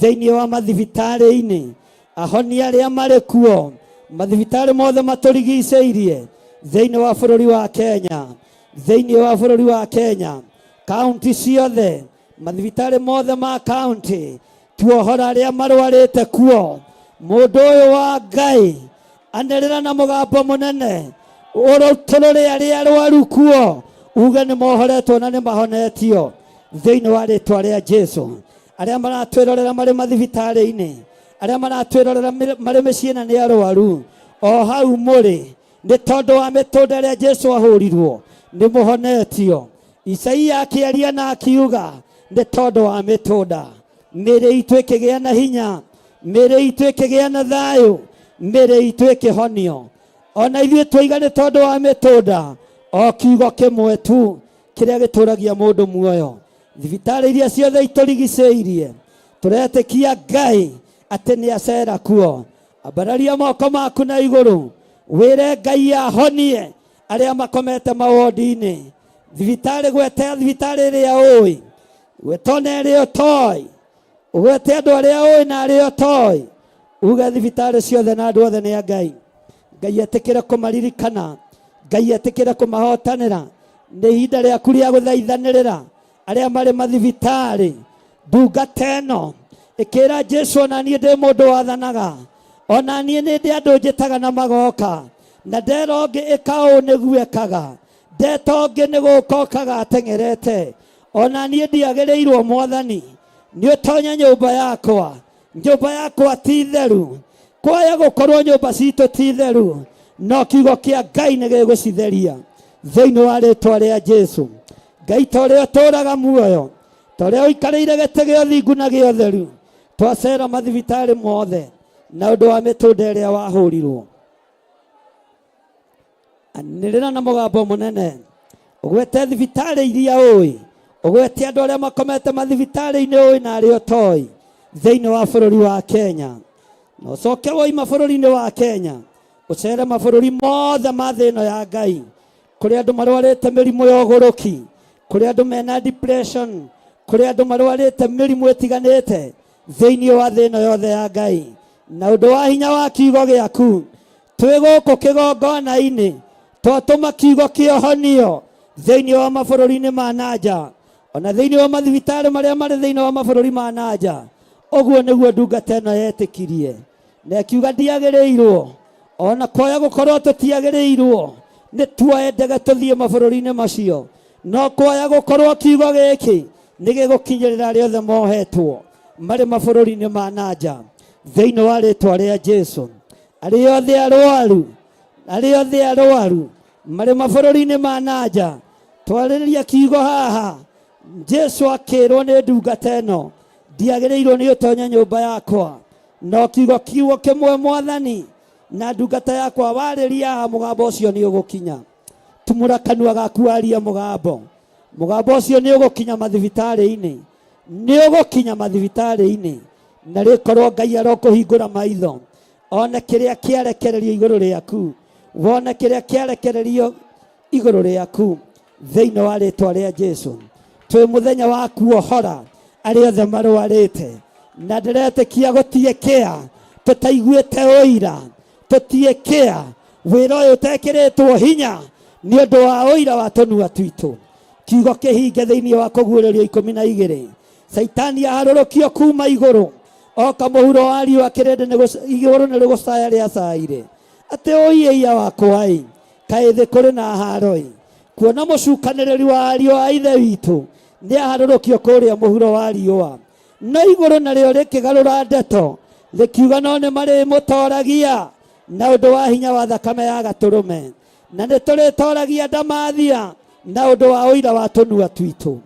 thĩinĩ wa mathibitarĩ-inĩ, ahonia arĩa marĩ kuo mathibitarĩ mothe matũrigicĩirie thĩinĩ wa bũrũri wa Kenya, thĩinĩ wa bũrũri wa Kenya, kaunti ciothe, mathibitarĩ mothe ma kaunti, tuohora arĩa marwarĩte kuo. Mũndũ ũyũ wa Ngai, anĩrĩra na mũgambo mũnene, ũrutũrũre arĩa arwaru kuo, uge nĩ mohoretwo na nĩ mahonetio thĩinĩ wa rĩtwa rĩa Jesu. Arĩa maratwĩrorera marĩ mathibitarĩ-inĩ, arĩa maratwĩrorera marĩ mĩciĩ na nĩ arwaru, o hau mũrĩ, nĩ tondũ wa mĩtũnda ĩrĩa Jesu ahũrirwo nĩ mũhonetio. Isaia akĩaria na akiuga, nĩ tondũ wa mĩtũnda mĩĩrĩ itũ ĩkĩgĩa na hinya, mĩĩrĩ itũ ĩkĩgĩa na thayũ, mĩĩrĩ itũ ĩkĩhonio. Ona ithuĩ twaiga nĩ tondũ wa mĩtũnda, o kiugo kĩmwe tu kĩrĩa gĩtũragia mũndũ muoyo. Thibitarĩ iria ciothe itũrigicĩirie, tũretĩkia Ngai atĩ nĩ acera kuo. Ambararia moko maku na igũrũ, wĩre Ngai ahonie arĩa makomete mawondi-inĩ thibitarĩ. Gwete thibitarĩ ĩrĩa ũĩ, gweta ona ĩrĩa ũtoĩ, ũgwete andũ arĩa ũĩ na arĩa ũtoĩ, uge thibitarĩ ciothe na andũ othe nĩ a Ngai. Ngai etĩkĩre kũmaririkana, Ngai etĩkĩre kũmahotanĩra. Nĩ ihinda rĩaku rĩa gũthaithanĩrĩra arĩa marĩ mathibitarĩ. Ndungata ĩno ĩkĩra Jesu, ona niĩ ndĩ mũndũ wathanaga, ona niĩ nĩ ndĩ andũ njĩtaga na magoka, na ndera ũngĩ ĩka ũũ nĩguo ekaga, ndeta ũngĩ nĩ gũka okaga ateng'erete. Ona niĩ ndiagĩrĩirwo Mwathani nĩ ũtonye nyũmba yakwa, nyũmba yakwa ti theru. Kwaya gũkorwo nyũmba citũ ti theru, no kiugo kĩa Ngai nĩ gĩgũcitheria thĩinĩ wa rĩtwa rĩa Jesu. Ngai ta ũrĩa ũtũũraga muoyo, ta ũrĩa ũikarĩire gĩtĩ gĩa ũthingu na gĩa ũtheru, twacera mathibitarĩ mothe na ũndũ wa mĩtũnda ĩrĩa wahũrirwo. Anĩrĩra na mũgambo mũnene, ũgwete thibitarĩ iria ũĩ, ũgwete andũ arĩa makomete mathibitarĩ-inĩ ũĩ na arĩa ũtoĩ thĩinĩ wa bũrũri wa Kenya. Na ũcoke woima bũrũri-inĩ wa Kenya ũcere mabũrũri mothe ma thĩ ĩno ya Ngai, kũrĩ andũ marwarĩte mĩrimũ ya ũgũrũki, kũrĩ andũ mena depression, kũrĩ andũ marwarĩte mĩrimũ ĩtiganĩte thĩinĩ wa thĩ ĩno yothe ya Ngai. Na ũndũ wa hinya wa kiugo gĩaku, twĩ gũkũ kĩgongona-inĩ twatũma kiugo kĩohonio thĩinĩ wa mabũrũri-inĩ ma nanja, ona thĩinĩ wa mathibitarĩ marĩa marĩ thĩinĩ wa mabũrũri ma nanja. Ũguo nĩguo ndungata ĩno yetĩkirie na ĩkiuga ndiagĩrĩirwo, ona kwaya gũkorwo tũtiagĩrĩirwo nĩ tuoe ndege tũthiĩ mabũrũri-inĩ macio, no kwaya gũkorwo kiugo gĩkĩ nĩ gĩgũkinyĩrĩra arĩa othe mohetwo marĩ mabũrũri-inĩ ma nanja thĩinĩ wa rĩtwa rĩa Jesu. Arĩa othe arwaru, arĩa othe arwaru marĩ mabũrũri-inĩ ma nanja, twarĩrĩria kiugo haha. Jesu akĩrwo nĩ ndungata ĩno, ndiagĩrĩirwo nĩ ũtonye nyũmba yakwa, no kiugo kiugo kĩmwe Mwathani, na ndungata yakwa warĩria haha, mũgambo ũcio nĩ ũgũkinya. Tumũra kanua gaku warie mũgambo, mũgambo ũcio nĩ ũgũkinya mathibitarĩ-inĩ, nĩ ũgũkinya mathibitarĩ-inĩ. Na rĩkorwo Ngai arokũhingũra maitho, one kĩrĩa kĩarekererio igũrũ rĩaku, wone kĩrĩa kĩarekererio igũrũ rĩaku thĩinĩ wa rĩtwa rĩa Jesu. Twĩ mũthenya wa kuohora arĩa othe marwarĩte, na ndĩretĩkia gũtiĩ kĩa tũtaiguĩte ũira, tũtiĩ kĩa wĩra ũyũ ũtekĩrĩtwo hinya nĩ ũndũ wa ũira wa tũnua twitũ. Kiugo kĩhinge thĩinĩ wa kũguũrĩrio 12. Caitani aharũrũkio kuma igũrũ, oka mũhuro wa riũa kĩrĩndĩ nĩ igũrũ nĩ rĩgũcaya rĩacaire atĩ ũiĩia wakwa-ĩ, kaĩ thĩ kũrĩ na haro-ĩ, kuona mũcukanĩrĩri wa ariũ a ithe witũ nĩ aharũrũkio kũrĩa mũhuro wa riũa. No igũrũ narĩo rĩkĩgarũra ndeto rĩkiuga no nĩ marĩmũtoragia na ũndũ wa hinya wa thakame ya gatũrũme, na nĩ tũrĩtoragia ndamathia na ũndũ wa ũira wa tũnua twitũ.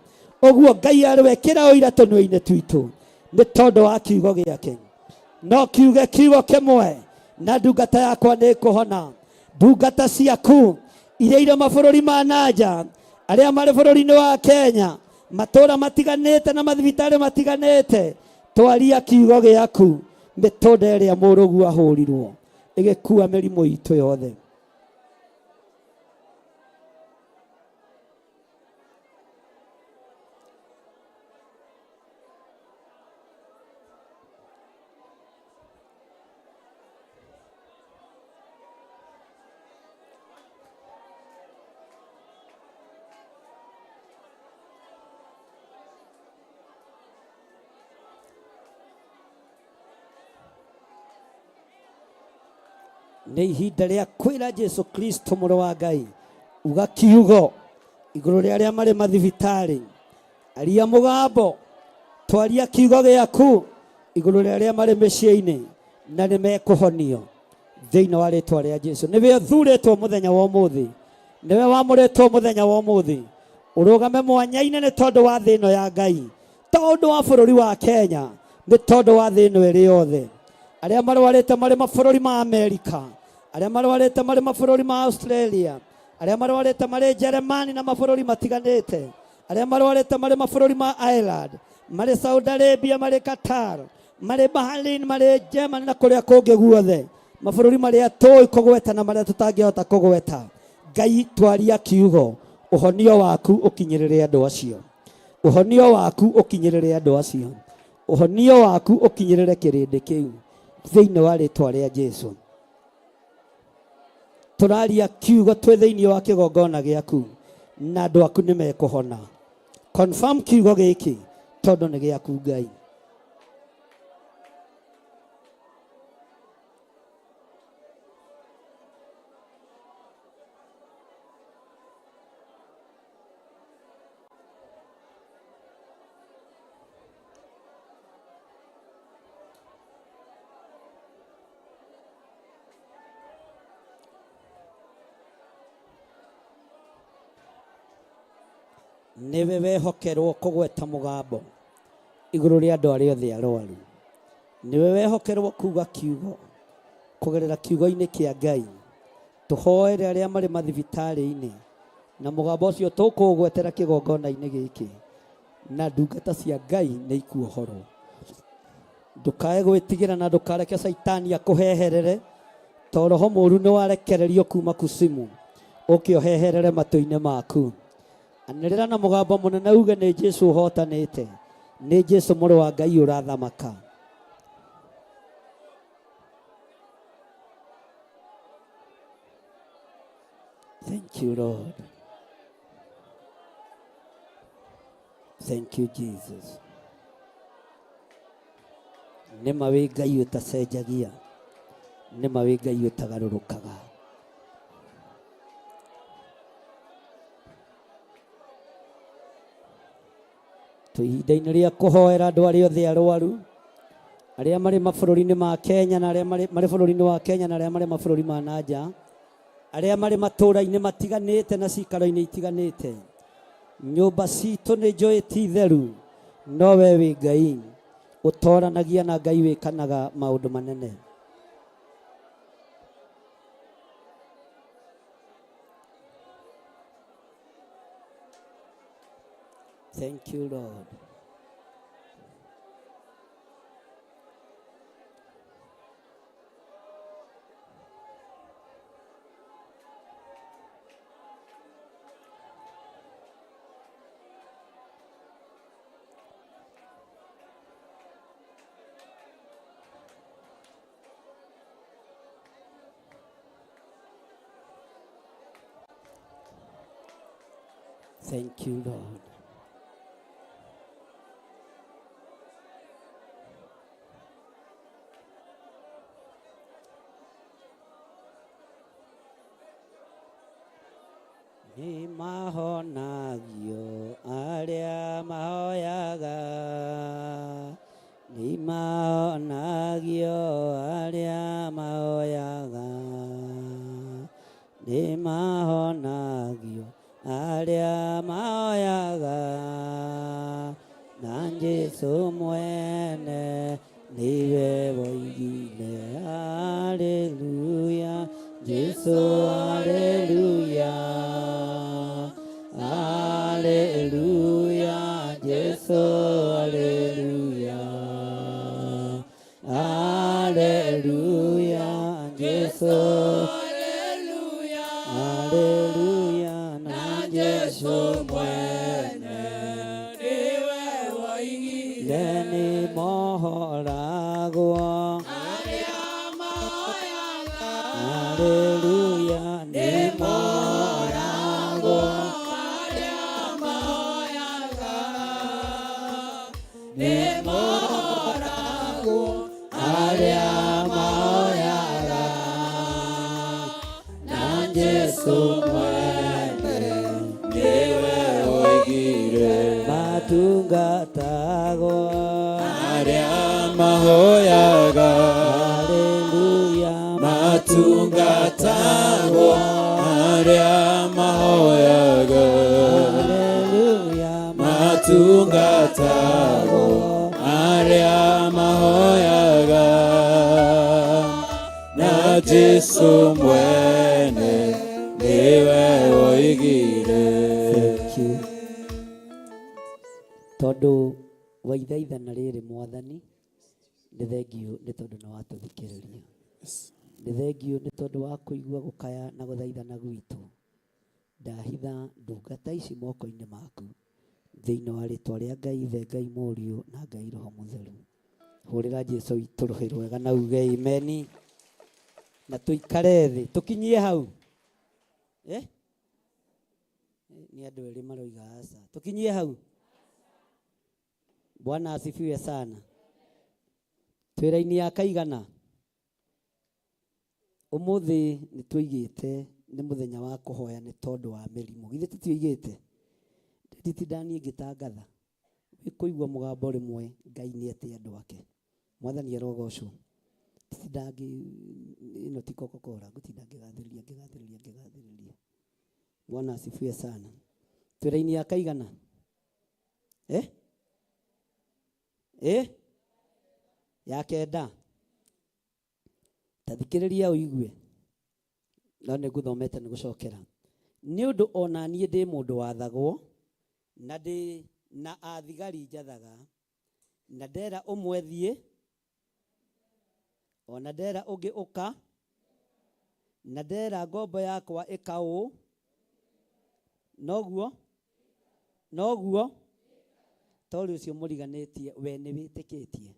Ũguo Ngai arwekĩra ũira tũnua-inĩ twitũ nĩ tondũ wa kiugo gĩake. No kiuge kiugo kĩmwe na ndungata yakwa nĩ ĩkũhona. Ndungata ciaku iria irĩ mabũrũri ma nanja, arĩa marĩ bũrũri-inĩ wa Kenya, matũũra matiganĩte na mathibitarĩ matiganĩte, twaria kiugo gĩaku, mĩtũnda ĩrĩa mũrũgu ahũrirwo ĩgĩkua mĩrimũ itũ yothe. Nĩ ihinda rĩa kwĩra Jesu Kristo mũrũ wa Ngai, uga kiugo igũrũ rĩa arĩa marĩ mathibitarĩ, aria mũgambo, twaria kiugo gĩaku igũrũ rĩa arĩa marĩ mĩciĩ-inĩ, na nĩ mekũhonio thĩinĩ wa rĩtwa rĩa Jesu. Nĩwe ũthurĩtwo mũthenya wa ũmũthĩ, nĩwe wamũrĩtwo mũthenya wa ũmũthĩ, ũrũgame mwanya-inĩ nĩ tondũ wa thĩ ĩno ya Ngai, tondũ wa bũrũri wa Kenya, nĩ tondũ wa thĩ ĩno ĩrĩ yothe. Arĩa marwarĩte marĩ mabũrũri ma Amerika, arĩa marwarĩte marĩ mabũrũri ma Australia, arĩa marwarĩte marĩ Jeremani na mabũrũri matiganĩte, arĩa marwarĩte marĩ mabũrũri ma Ireland, marĩ Saudi Arabia, marĩ Qatar, marĩ Bahrain, marĩ Germany na kũrĩa kũngĩ guothe, mabũrũri marĩa tũĩ kũgweta na marĩa tũtangĩhota kũgweta. Ngai, twaria kiugo, ũhonio waku ũkinyĩrĩre andũ acio, ũhonio waku ũkinyĩrĩre andũ acio, ũhonio waku ũkinyĩrĩre kĩrĩndĩ kĩu thĩinĩ wa rĩtwa rĩa Jesu. Tũraria kiugo twĩ thĩinĩ wa kĩgongona gĩaku na andũ aku nĩ mekũhona. Confirm kiugo gĩkĩ tondũ nĩ gĩaku Ngai. Nĩwe wehokerwo kũgweta mũgambo igũrũ rĩa andũ arĩa othe arwaru. Nĩwe wehokerwo kuga kiugo kũgerera kiugo-inĩ kĩa Ngai. Tũhoere arĩa marĩ mathibitarĩ-inĩ na mũgambo ũcio tũkũũgwetera kĩgongona-inĩ gĩkĩ na ndungata cia Ngai nĩ ikuohorwo. Ndũkae gwĩtigĩra na ndũkareke Caitani akũheherere to roho mũru nĩ warekererio kuma kusimu ũke ũheherere matũ-inĩ maku. Anĩrĩra na mũgambo mũnene uge nĩ Jesu ũhotanĩte, nĩ Jesu mũrũ wa Ngai ũrathamaka. Thank you, Lord. Thank you, Jesus. Nĩ ma wĩ Ngai ũtacenjagia, nĩ ma wĩ Ngai ũtagarũrũkaga. Twĩ ihinda-inĩ rĩa kũhoera andũ arĩa othe arwaru, arĩa marĩ mabũrũri-inĩ ma Kenya na arĩa marĩ bũrũri-inĩ wa Kenya na arĩa marĩ mabũrũri ma na nja, arĩa marĩ matũũra-inĩ matiganĩte na cikaro-inĩ itiganĩte. Nyũmba citũ nĩ njũĩ ti theru, no we wĩ Ngai ũtoranagia na Ngai wĩkanaga maũndũ manene. Thank you, Lord. Thank you, Lord. Nĩ mahonagio arĩa mahoyaga, nĩ mahonagio arĩa mahoyaga, nĩ mahonagio arĩa mahoyaga, na Jesu mwene nĩwe woigire haleluya, Jesu haleluya, haleluya, Jesu haleluya, haleluya, Jesu haleluya, na Jesu mwene nĩwe woigire nĩ mohoragwo arĩa mahoyaga haleluya nĩ moragwo arĩa mahoyaga nĩ moragwo arĩa mahoyaga na Jesu mwene nĩwe woigire matungatagwo arĩa mahoyaga haleluya matungatagwo arĩa mahoyaga haleluya matungatagwo arĩa mahoyaga na Jesu mwene nĩwe woigire. Thank you. Tondũ waithaithana rĩrĩ mwathani nĩ thengiũ nĩ tondũ nĩ watũthikĩrĩria, nĩ thengiũ nĩ tondũ wa kũigua gũkaya na gũthaithana gwitũ. Ndahitha ndungata ici moko-inĩ maku thĩinĩ wa rĩtwa rĩa Ngai Ithe, Ngai Mũriũ na Ngai Roho Mũtheru. Hũrĩra Jesu witũ rũhĩ rwega na uge imeni, na tũikare thĩ tũkinyie hau. Eh? Nĩ andũ erĩ maroiga aca. Tũkinyie hau. Bwana asifiwe sana. Twĩ raini ya kaigana. Ũmũthĩ nĩ tũigĩte nĩ mũthenya wa kũhoya nĩ tondũ wa mĩrimũ. Githĩ tũtioigĩte? Nditinda niĩ ngĩtangatha. Wĩkũigua mũgambo rĩmwe Ngai nĩ ete andũ ake. Mwathani arogocwo. Nditinda ngĩ ĩno ti Coca-Cola, ngũtinda ngĩgathĩrĩria ngĩgathĩrĩria ngĩgathĩrĩria. Bwana asifiwe sana. Twĩ raini ya kaigana? Eh? Eh? Ya kenda. Ta thikĩrĩria ũigue. No nĩ ngũthomete nĩ gũcokera. Nĩ ũndũ ona niĩ ndĩ mũndũ wathagwo na ndĩ na athigari njathaga na ndera ũmwe thiĩ ona ndera ũngĩ ũka na ndera ngombo yakwa ĩka ũũ noguo noguo tori ũcio mũriganĩtie we nĩ wĩtĩkĩtie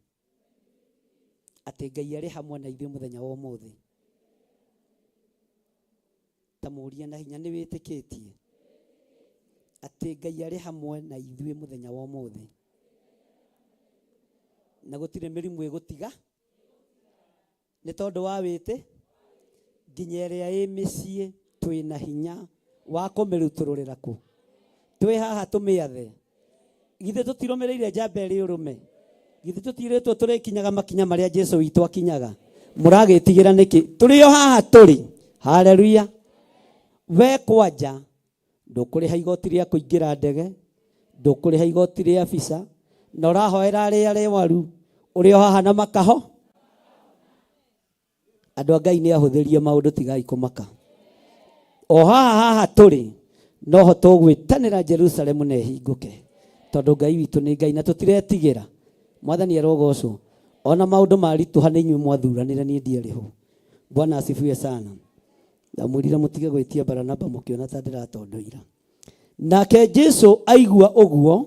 atĩ Ngai arĩ hamwe na ithuĩ mũthenya wa ũmũthĩ. Ta mũrie na hinya nĩ wĩtĩkĩtie atĩ Ngai arĩ hamwe na ithuĩ mũthenya wa ũmũthĩ na gũtirĩ mĩrimũ ĩgũtiga nĩ tondũ wa wĩtĩ nginya ĩrĩa ĩ mĩciĩ twĩna hinya wa kũmĩrutũrũrĩra kũ twĩ haha tũmĩathe githĩ tũtirũmĩrĩire njamba ĩrĩ ũrũme githĩ tũtirĩtwo tũrĩkinyaga makinya marĩa Jesu witũ akinyaga mũragĩtigĩra nĩkĩ tũrĩ o haha tũrĩ haleluya we kwanja ndũkũrĩha igoti rĩa kũingĩra ndege ndũkũrĩha igoti rĩa visa na ũrahoera arĩa arwaru ũrĩ o haha na makaho andũ a Ngai nĩ ahũthĩrie maũndũ tigai kũmaka o haha haha tũrĩ noho tũgwĩtanĩra Jerusalemu na ĩhingũke tondũ Ngai witũ nĩ Ngai na tũtiretigĩra mwathani arogocwo ona maũndũ maritũha nĩ inyuĩ mwathuranire niĩ ndiarĩ ho Bwana asifiwe sana ndamwĩrire mũtige gwĩtia Baranaba mũkĩona ta ndĩratondoira nake Jesu aigua ũguo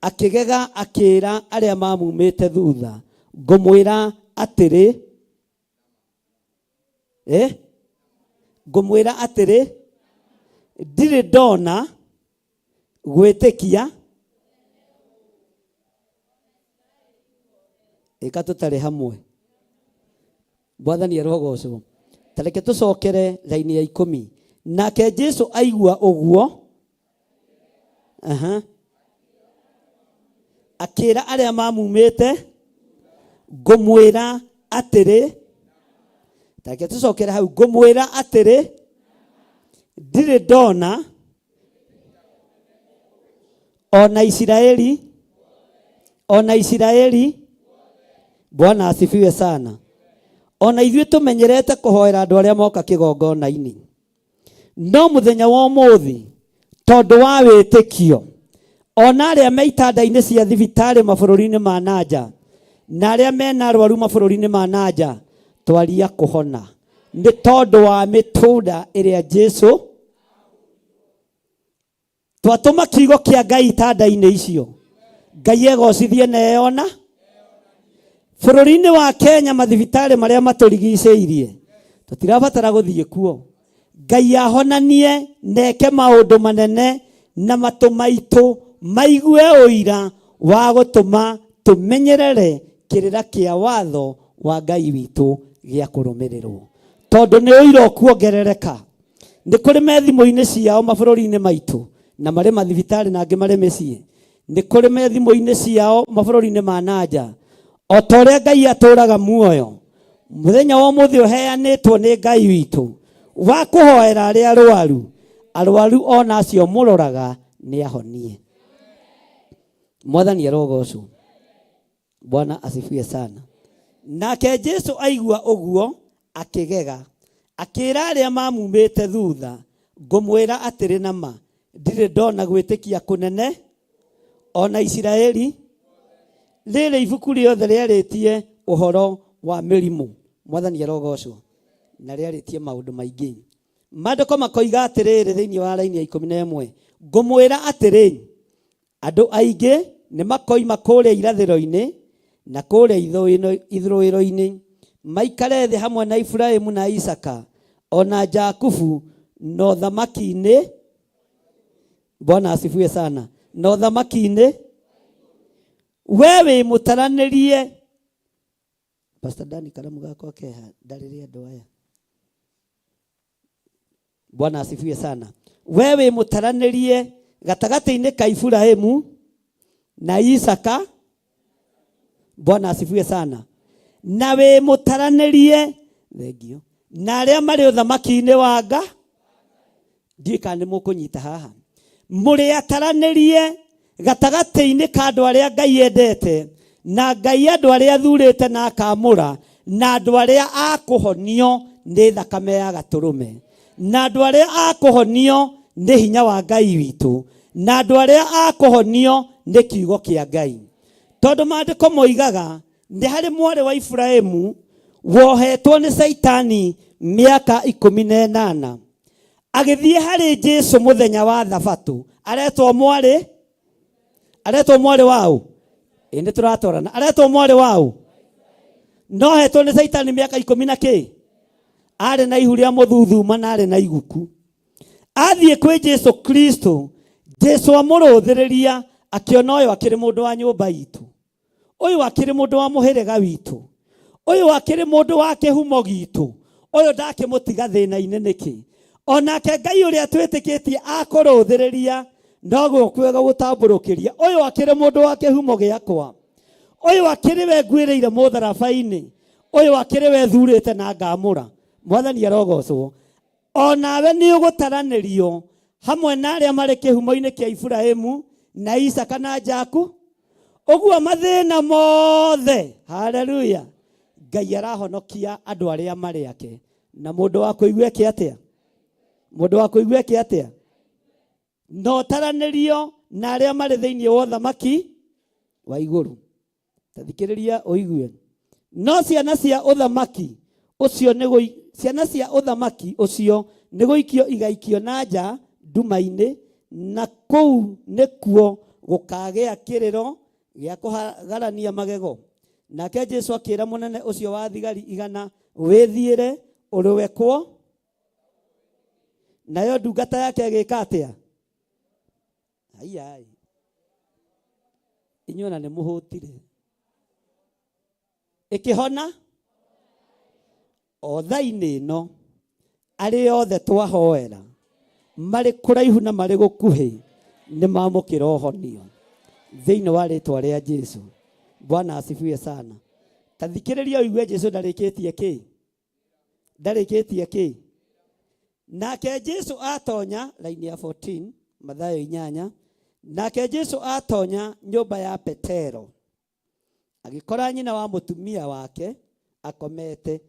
akĩgega akĩra arĩa mamumĩte thutha ngũmwĩra atĩrĩ eh ngũmwĩra atĩrĩ ndirĩ ndona gwĩtĩkia ĩka tũtarĩ hamwe mwathani arogocwo ta reke tũcokere raini ya ikũmi nake Jesu aigua ũguo aha akĩra arĩa mamumĩte ngũmwĩra atĩrĩ ta reke tũcokere hau ngũmwĩra atĩrĩ ndirĩ ndona ona Isiraeli ona Isiraeli Bwana asifiwe sana ona ithuĩ tũmenyerete kũhoera andũ arĩa moka kĩgongona-inĩ no mũthenya wa ũmũthĩ tondũ wa wĩtĩkio ona arĩa me itanda-inĩ cia thibitarĩ mabũrũri-inĩ ma nanja na arĩa mena arwaru mabũrũri-inĩ ma nanja twaria kũhona nĩ tondũ wa mĩtũnda ĩrĩa Jesu twatũma kiugo kĩa Ngai itanda-inĩ icio Ngai egocithie na eyona bũrũri-inĩ wa Kenya mathibitarĩ marĩa matũrigicĩirie tũtirabatara gũthiĩ kuo Ngai ahonanie na eke maũndũ manene na matũ maitũ maigue ũira wa gũtũma tũmenyerere kĩrĩra kĩa watho wa Ngai witũ gĩa kũrũmĩrĩrwo tondũ nĩ ũira ũkuongerereka nĩ kũrĩ me thimũ-inĩ ciao mabũrũri-inĩ maitũ na marĩ mathibitarĩ na angĩ marĩ mĩciĩ nĩ kũrĩ me thimũ-inĩ ciao mabũrũri-inĩ ma nanja o ta ũrĩa Ngai atũraga muoyo mũthenya wa ũmũthĩ ũheanĩtwo nĩ Ngai witũ wa kũhoera arĩa arwaru arwaru ona acio mũroraga nĩ ahonie mwathani arogocwo Bwana asifiwe sana nake Jesu aigua ũguo akĩgega akĩra arĩa mamumĩte thutha ngũmwĩra atĩrĩ na ma ndirĩ ndona gwĩtĩkia kũnene ona Isiraeli rĩrĩ ibuku rĩothe rĩarĩtie ũhoro wa mĩrimũ mwathani arogocwo na rĩarĩtie maũndũ maingĩ maandĩko makoiga atĩrĩrĩ thĩinĩ wa raini ya 11 ngũmwĩra atĩrĩ andũ aingĩ nĩ makoima kũrĩa irathĩro-inĩ na kũrĩa ithũĩro-inĩ maikare thĩ hamwe na Iburahĩmu na Isaka ona Jakubu Na ũthamaki-inĩ, Bwana asifiwe sana, na ũthamaki-inĩ we wĩ mũtaranĩrie. Pastor Dani, karamu gakwa keha ndarĩre andũ aya. Bwana asifiwe sana. We wĩ mũtaranĩrie gatagatĩ-inĩ ka Iburahimu na Isaka. Bwana asifiwe sana. Na wĩ mũtaranĩrie, thengio, na arĩa marĩ ũthamaki-inĩ wa nga. Ndiũĩ kana nĩ mũkũnyita haha. Mũrĩ ataranĩrie gatagatĩ-inĩ ka andũ arĩa Ngai endete, na Ngai andũ arĩa athurĩte na akamũra, na andũ arĩa akũhonio nĩ thakame ya gatũrũme, na andũ arĩa akũhonio nĩ hinya wa Ngai witũ, na andũ arĩa akũhonio nĩ kiugo kĩa Ngai. Tondũ maandĩko moigaga nĩ harĩ mwarĩ wa Iburahimu wohetwo nĩ Caitani mĩaka 18, agĩthiĩ harĩ Jesu mũthenya wa Thabatũ. Aretwo mwarĩ, aretwo mwarĩ waũ? Ĩ nĩ tũratwarana. Aretwo mwarĩ waũ? No hetwo nĩ Caitani mĩaka ikũmi na kĩ? Arĩ na ihu rĩa mũthuthuma na arĩ na iguku. Athiĩ kwĩ Jesu Kristo, Jesu amũrũthĩrĩria akĩona ũyũ akĩrĩ mũndũ wa nyũmba itũ, ũyũ akĩrĩ mũndũ wa mũhĩrĩga witũ, ũyũ akĩrĩ mũndũ wa kĩhumo gitũ, ũyũ ndakĩmũtiga thĩna-inĩ nĩkĩ? Onake Ngai ũrĩa twĩtĩkĩtie akũrũthĩrĩria noguo kwega gũtambũrũkĩria, ũyũ akĩrĩ mũndũ wa kĩhumo gĩakwa, ũyũ akĩrĩ we nguĩrĩire mũtharaba-inĩ, ũyũ akĩrĩ we thurĩte na ngamũra. Mwathani arogocwo. O nawe nĩ ũgũtaranĩrio hamwe na arĩa marĩ kĩhumo-inĩ kĩa Iburahimu na Isaka na Jaku. Ũguo mathĩna mothe, haleluya, Ngai arahonokia andũ arĩa marĩ ake. Na mũndũ wa kũigua eke atĩa? Mũndũ wa kũigua eke atĩa? Na ũtaranĩrio na arĩa marĩ thĩinĩ wa ũthamaki wa igũrũ. Ta thikĩrĩria ũigue. No ciana cia ũthamaki ũcio nĩ gũi, ciana cia ũthamaki ũcio nĩ gũikio igaikio na nja nduma-inĩ, na kũu nĩkuo gũkagĩa kĩrĩro gĩa kũhagarania magego. Nake Jesu akĩra mũnene ũcio wa thigari igana, wĩthiĩre ũrũekwo. Nayo ndungata yake ĩgĩka atĩa? Aiai, inyuĩ ona nĩ mũhũtire. Ĩkĩhona o thaa-inĩ ĩno, arĩa othe twahoera marĩ kũraihu na marĩ gũkuhĩ nĩ mamũkĩra ũhonio thĩinĩ wa rĩtwa rĩa Jesu. Bwana asifiwe sana. Ta thikĩrĩria ũigue Jesu ndarĩkĩtie kĩ? Ndarĩkĩtie kĩ? Nake Jesu atonya, raini ya 14, Mathayo 8, nake Jesu atonya nyũmba ya Petero, agĩkora nyina wa mũtumia wake akomete.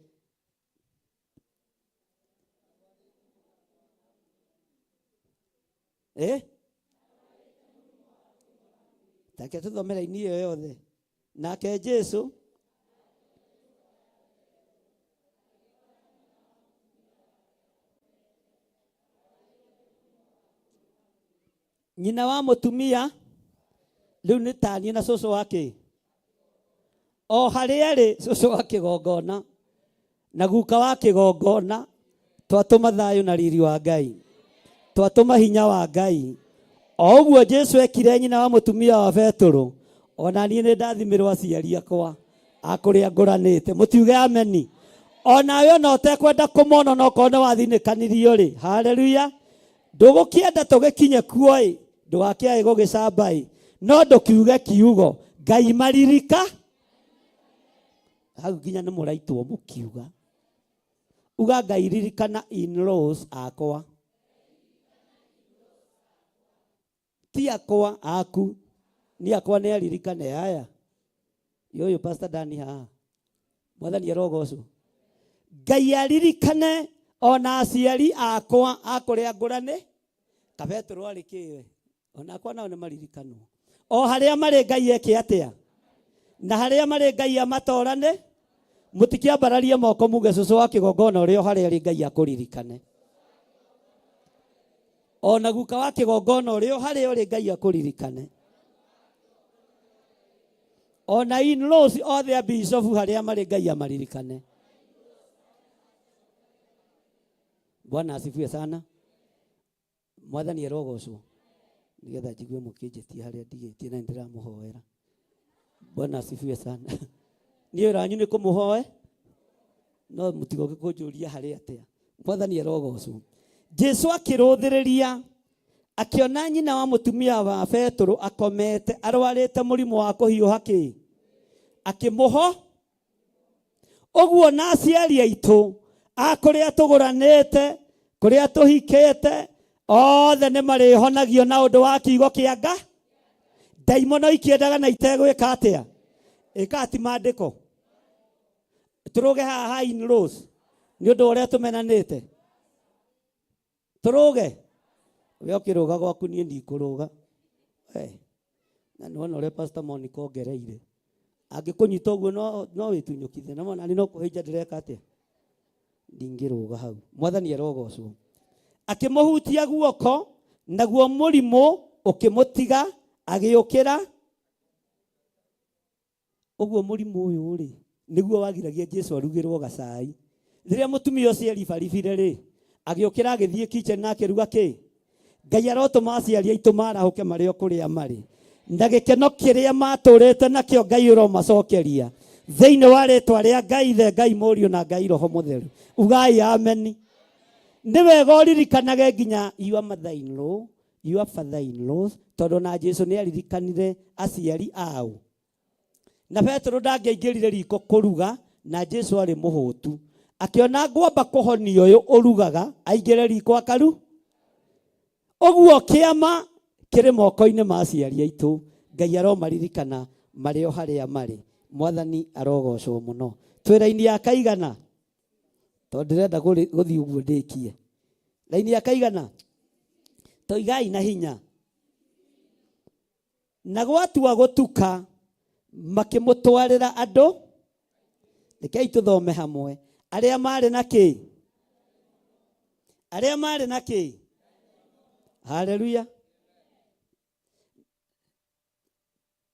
Take tũthome raini ĩyo yothe. Nake Jesu nyina wa mũtumia rĩu nĩ taniĩ na cũcũ wa kĩ? O harĩa arĩ cũcũ wa kĩgongona na guka wa kĩgongona, twatũma thayũ na riri wa Ngai, twatũma hinya wa Ngai. O ũguo Jesu ekire nyina wa mũtumia wa Petũrũ, ona niĩ nĩ ndathimirwo aciari akwa a kũrĩa ngũranĩte. Mũtiuge ameni. Onawe ona ũtekwenda kũmona onokorwo nĩ wathinĩkanirio rĩ, haleluya, ndũgũkĩenda tũgĩkinye kuo ĩ, ndũgakĩae gũgĩcamba ĩ, no ndũkiuge kiugo Ngai maririka. Hau nginya nĩ mũraitwo mũkiuga. Uga Ngai ririkana in-laws akwa. Ti akwa, aku. Ni akwa nĩ aririkane aya. Yoyo Pastor Dani haha. Mwathani arogocwo. Ngai aririkane ona aciari akwa a kũrĩa ngũrane. Kabetũrũ arĩ kĩwe. Ona akwa nao nĩ maririkanwo. O harĩa marĩ Ngai eke atĩa? Na harĩa marĩ Ngai amatorane. Mũtikĩambararie moko muge cũcũ wa kĩgongona ũrĩa o harĩa arĩ Ngai akũririkane. Ona guka wa kĩgongona ũrĩa o harĩa ũrĩ Ngai akũririkane. Ona in-laws othe a bishop harĩa marĩ Ngai amaririkane. Bwana asifiwe sana. Mwathani arogocwo. Nigetha njigue mũkĩnjĩtia harĩa ndigĩtie na nĩndĩramũhoera. Bwana asifiwe sana. Niĩ wĩra wanyu nĩ kũmũhoe no mũtigoke kũnjũria harĩ atĩa. Mwathani arogocwo. Jesu akĩrũthĩrĩria akĩona nyina wa mũtumia wa Petũrũ akomete arwarĩte mũrimũ wa kũhiũha kĩ akĩmũho ũguo na aciari aitũ a kũrĩa tũgũranĩte kũrĩa tũhikĩte othe nĩ marĩhonagio na ũndũ wa kiugo kĩa nga ndaimono ikĩendaga na itegwĩka atĩa ĩka ti maandĩko tũrũge haha ha in rows nĩ ũndũ wa ũrĩa tũmenanĩte tũrũge we ũkĩrũga gwaku niĩ ndikũrũga Eh, na nĩwona ũrĩa Pastor Monica ongereire angĩkũnyita ũguo no, no wĩtunyũkithie na mona no kũhĩnja ndĩreka atĩa ndingĩrũga hau mwathani arogocwo akĩmũhutia guoko naguo mũrimũ ũkĩmũtiga agĩũkĩra ũguo mũrimũ ũyũ rĩ nĩguo wagiragia Jesu arugĩrwo gacai rĩrĩa mũtumia ũcio eribaribire rĩ agĩũkĩra agĩthiĩ kitchen na akĩruga kĩ Ngai arotũma aciari aitũ marahũke marĩ o kũrĩa marĩ na gĩkeno kĩrĩa matũrĩte nakĩo Ngai ũromacokeria thĩinĩ wa rĩtwa rĩa Ngai Ithe Ngai Mũriũ na Ngai Roho Mũtheru ugai ameni nĩ wega ũririkanage nginya your mother in law your father in law tondũ na Jesu nĩ aririkanire aciari ao na Petero ndangĩaingĩrire riko kũruga na Jesu arĩ mũhũtu akĩona ngwamba kũhonia ũyũ ũrugaga aingĩre riko akaru ũguo kĩama kĩrĩ moko-inĩ ma aciari aitũ Ngai aromaririkana marĩ o harĩa marĩ mwathani arogocwo mũno twĩ raini ya kaigana tondũ ndĩrenda gũthiĩ ũguo ndĩkie raini ya kaigana toigai na hinya na gwatua gũtuka makĩmũtwarĩra andũ rekei tũthome hamwe arĩa marĩ na kĩ arĩa marĩ na kĩ haleluya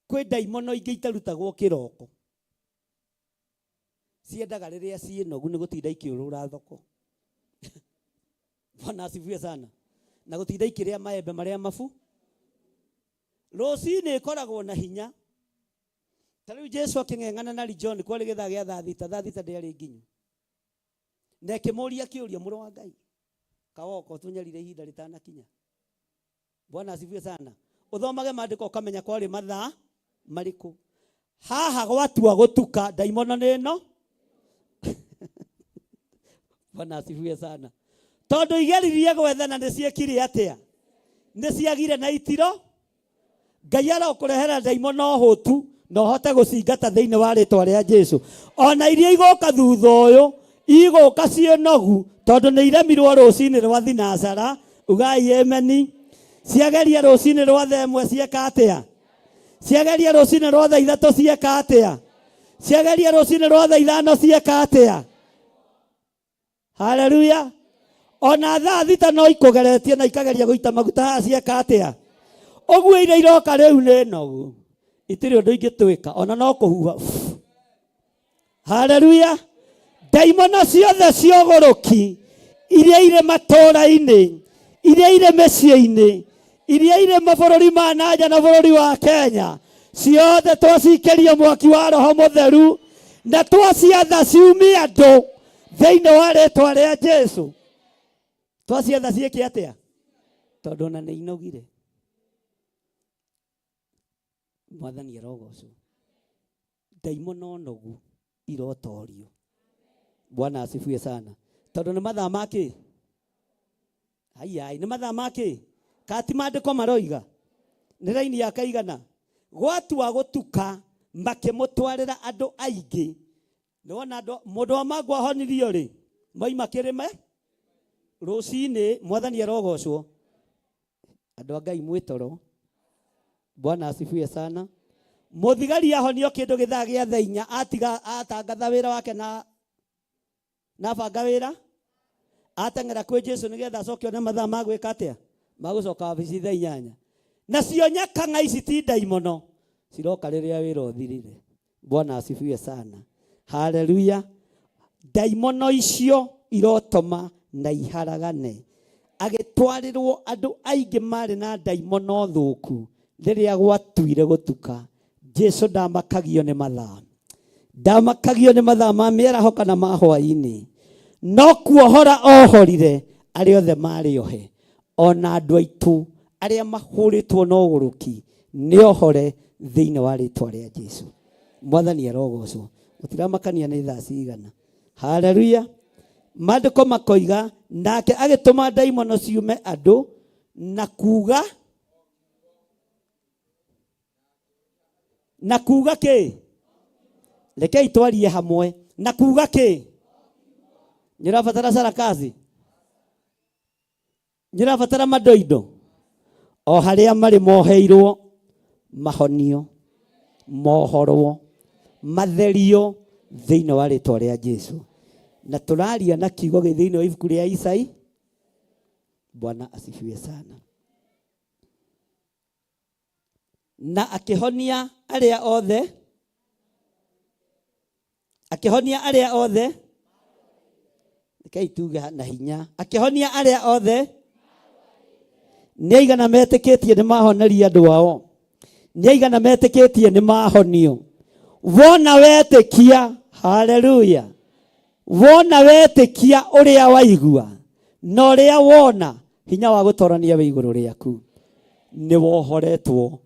kwĩ ndaimono ingĩ itarutagwo kĩroko ciendaga rĩrĩa ciĩ nogu nĩ gũtinda ikĩũrũra thoko bwana asifiwe sana na gũtinda ikĩrĩa maembe marĩa mabu rũcinĩ ĩkoragwo na hinya ta rĩu Jesu akĩng'eng'ana na John kwarĩ gĩthaa gĩa thaa thita thaa thita ndĩarĩ nginyu na ĩkĩmũria kĩũria mũrũ wa Ngai kawoka ũtũnyarire ihinda rĩtanakinya bwana asifiwe sana ũthomage maandĩko ũkamenya kwarĩ mathaa marĩkũ haha gwatua gũtuka ndaimono nĩ ĩno bwana asifiwe sana tondũ igeririe gwethana nĩ ciekire atĩa nĩ ciagire na itiro Ngai arokũrehera ndaimono hũtu na ũhote gũcingata thĩinĩ wa rĩtwa rĩa Jesu ona iria igũka thutha ũyũ igũka ciĩ nogu tondũ nĩ iremirwo rũcinĩ rwa thinacara ugai ameni ciageria rũcinĩ rwa thaa ĩmwe cieka atĩa ciageria rũcinĩ rwa thaa ithatũ cieka atĩa ciageria rũcinĩ rwa thaa ithano cieka atĩa haleluya ona thaa thita no ikũgeretie na ikageria gũita maguta haha cieka atĩa ũguo iria iroka rĩu nĩ nogu itirĩ ũndũ ingĩtwĩka ona no kũhuha haleluya ndaimono ciothe cia ũgũrũki iria irĩ matũũra-inĩ iria irĩ mĩciĩ-inĩ iria irĩ mabũrũri ma nanja na bũrũri wa Kenya ciothe twacikĩria mwaki wa roho mũtheru na twaciatha ciumie andũ thĩinĩ wa rĩtwa rĩa Jesu twaciatha ciĩke atĩa tondũ ona nĩ inogire mwathani arogocwo ndaimono nogu irotorio bwana asifiwe sana tondũ nĩ mathaa ma kĩ Ai nĩ mathaa ma kĩ kati maandĩko maroiga nĩ raini ya kaigana gwatua gũtuka makĩmũtwarĩra andũ aingĩ nĩwona andũ mũndũ wa mangũ ahonirio rĩ moima kĩrĩma rũcinĩ mwathani arogocwo andũ a Ngai mwĩ toro bwana asifiwe sana mũthigari ahonio kĩndũ gĩthaa gĩa thaa inya atiga atangatha wĩra wake na na banga wĩra ateng'era kwĩ Jesu nĩgetha acoke one mathaa ma gwĩka atĩa magũcoka wabici thaa inyanya nacio nyakang'a ici ti ndaimono ciroka rĩrĩa wĩra ũthirire bwana asifiwe sana haleluya ndaimono icio irotoma na iharagane Agĩtwarĩrwo andũ aingĩ marĩ na ndaimono thũku. Rĩrĩa gwatuire gũtuka, Jesu ndamakagio nĩ mathaa, ndamakagio nĩ mathaa ma mĩaraho kana ma hwaĩ-inĩ, no kuohora ohorire arĩa othe marĩ ohe, ona andũ aitũ arĩa mahũrĩtwo na ũgũrũki nĩ ohore thĩinĩ wa rĩtwa rĩa Jesu. Mwathani arogocwo. Gũtiramakania nĩ thaa cigana. Haleluya. Maandĩko makoiga nake agĩtũma ndaimono ciume andũ na kuga na kuga kĩ? Rekei twarie hamwe. Na kuga kĩ? Nĩ ũrabatara sarakazi? Nĩ ũrabatara madoido? O harĩa marĩ moheirwo mahonio, mohorwo, matherio thĩinĩ wa rĩtwa rĩa Jesu. Na tũraria na kiugo gĩ thĩinĩ wa ibuku rĩa Isai. Bwana asifiwe sana. Na akĩhonia arĩa othe, akĩhonia arĩa othe, rekei tuge na hinya, akĩhonia arĩa othe. Nĩ aigana metĩkĩtie nĩ mahoneria andũ ao? Nĩ aigana metĩkĩtie nĩ mahonio? Wona wetĩkia, haleluya, wona wetĩkia ũrĩa waigua na ũrĩa wona, hinya wa gũtorania wĩ igũrũ rĩaku. Nĩ wohoretwo,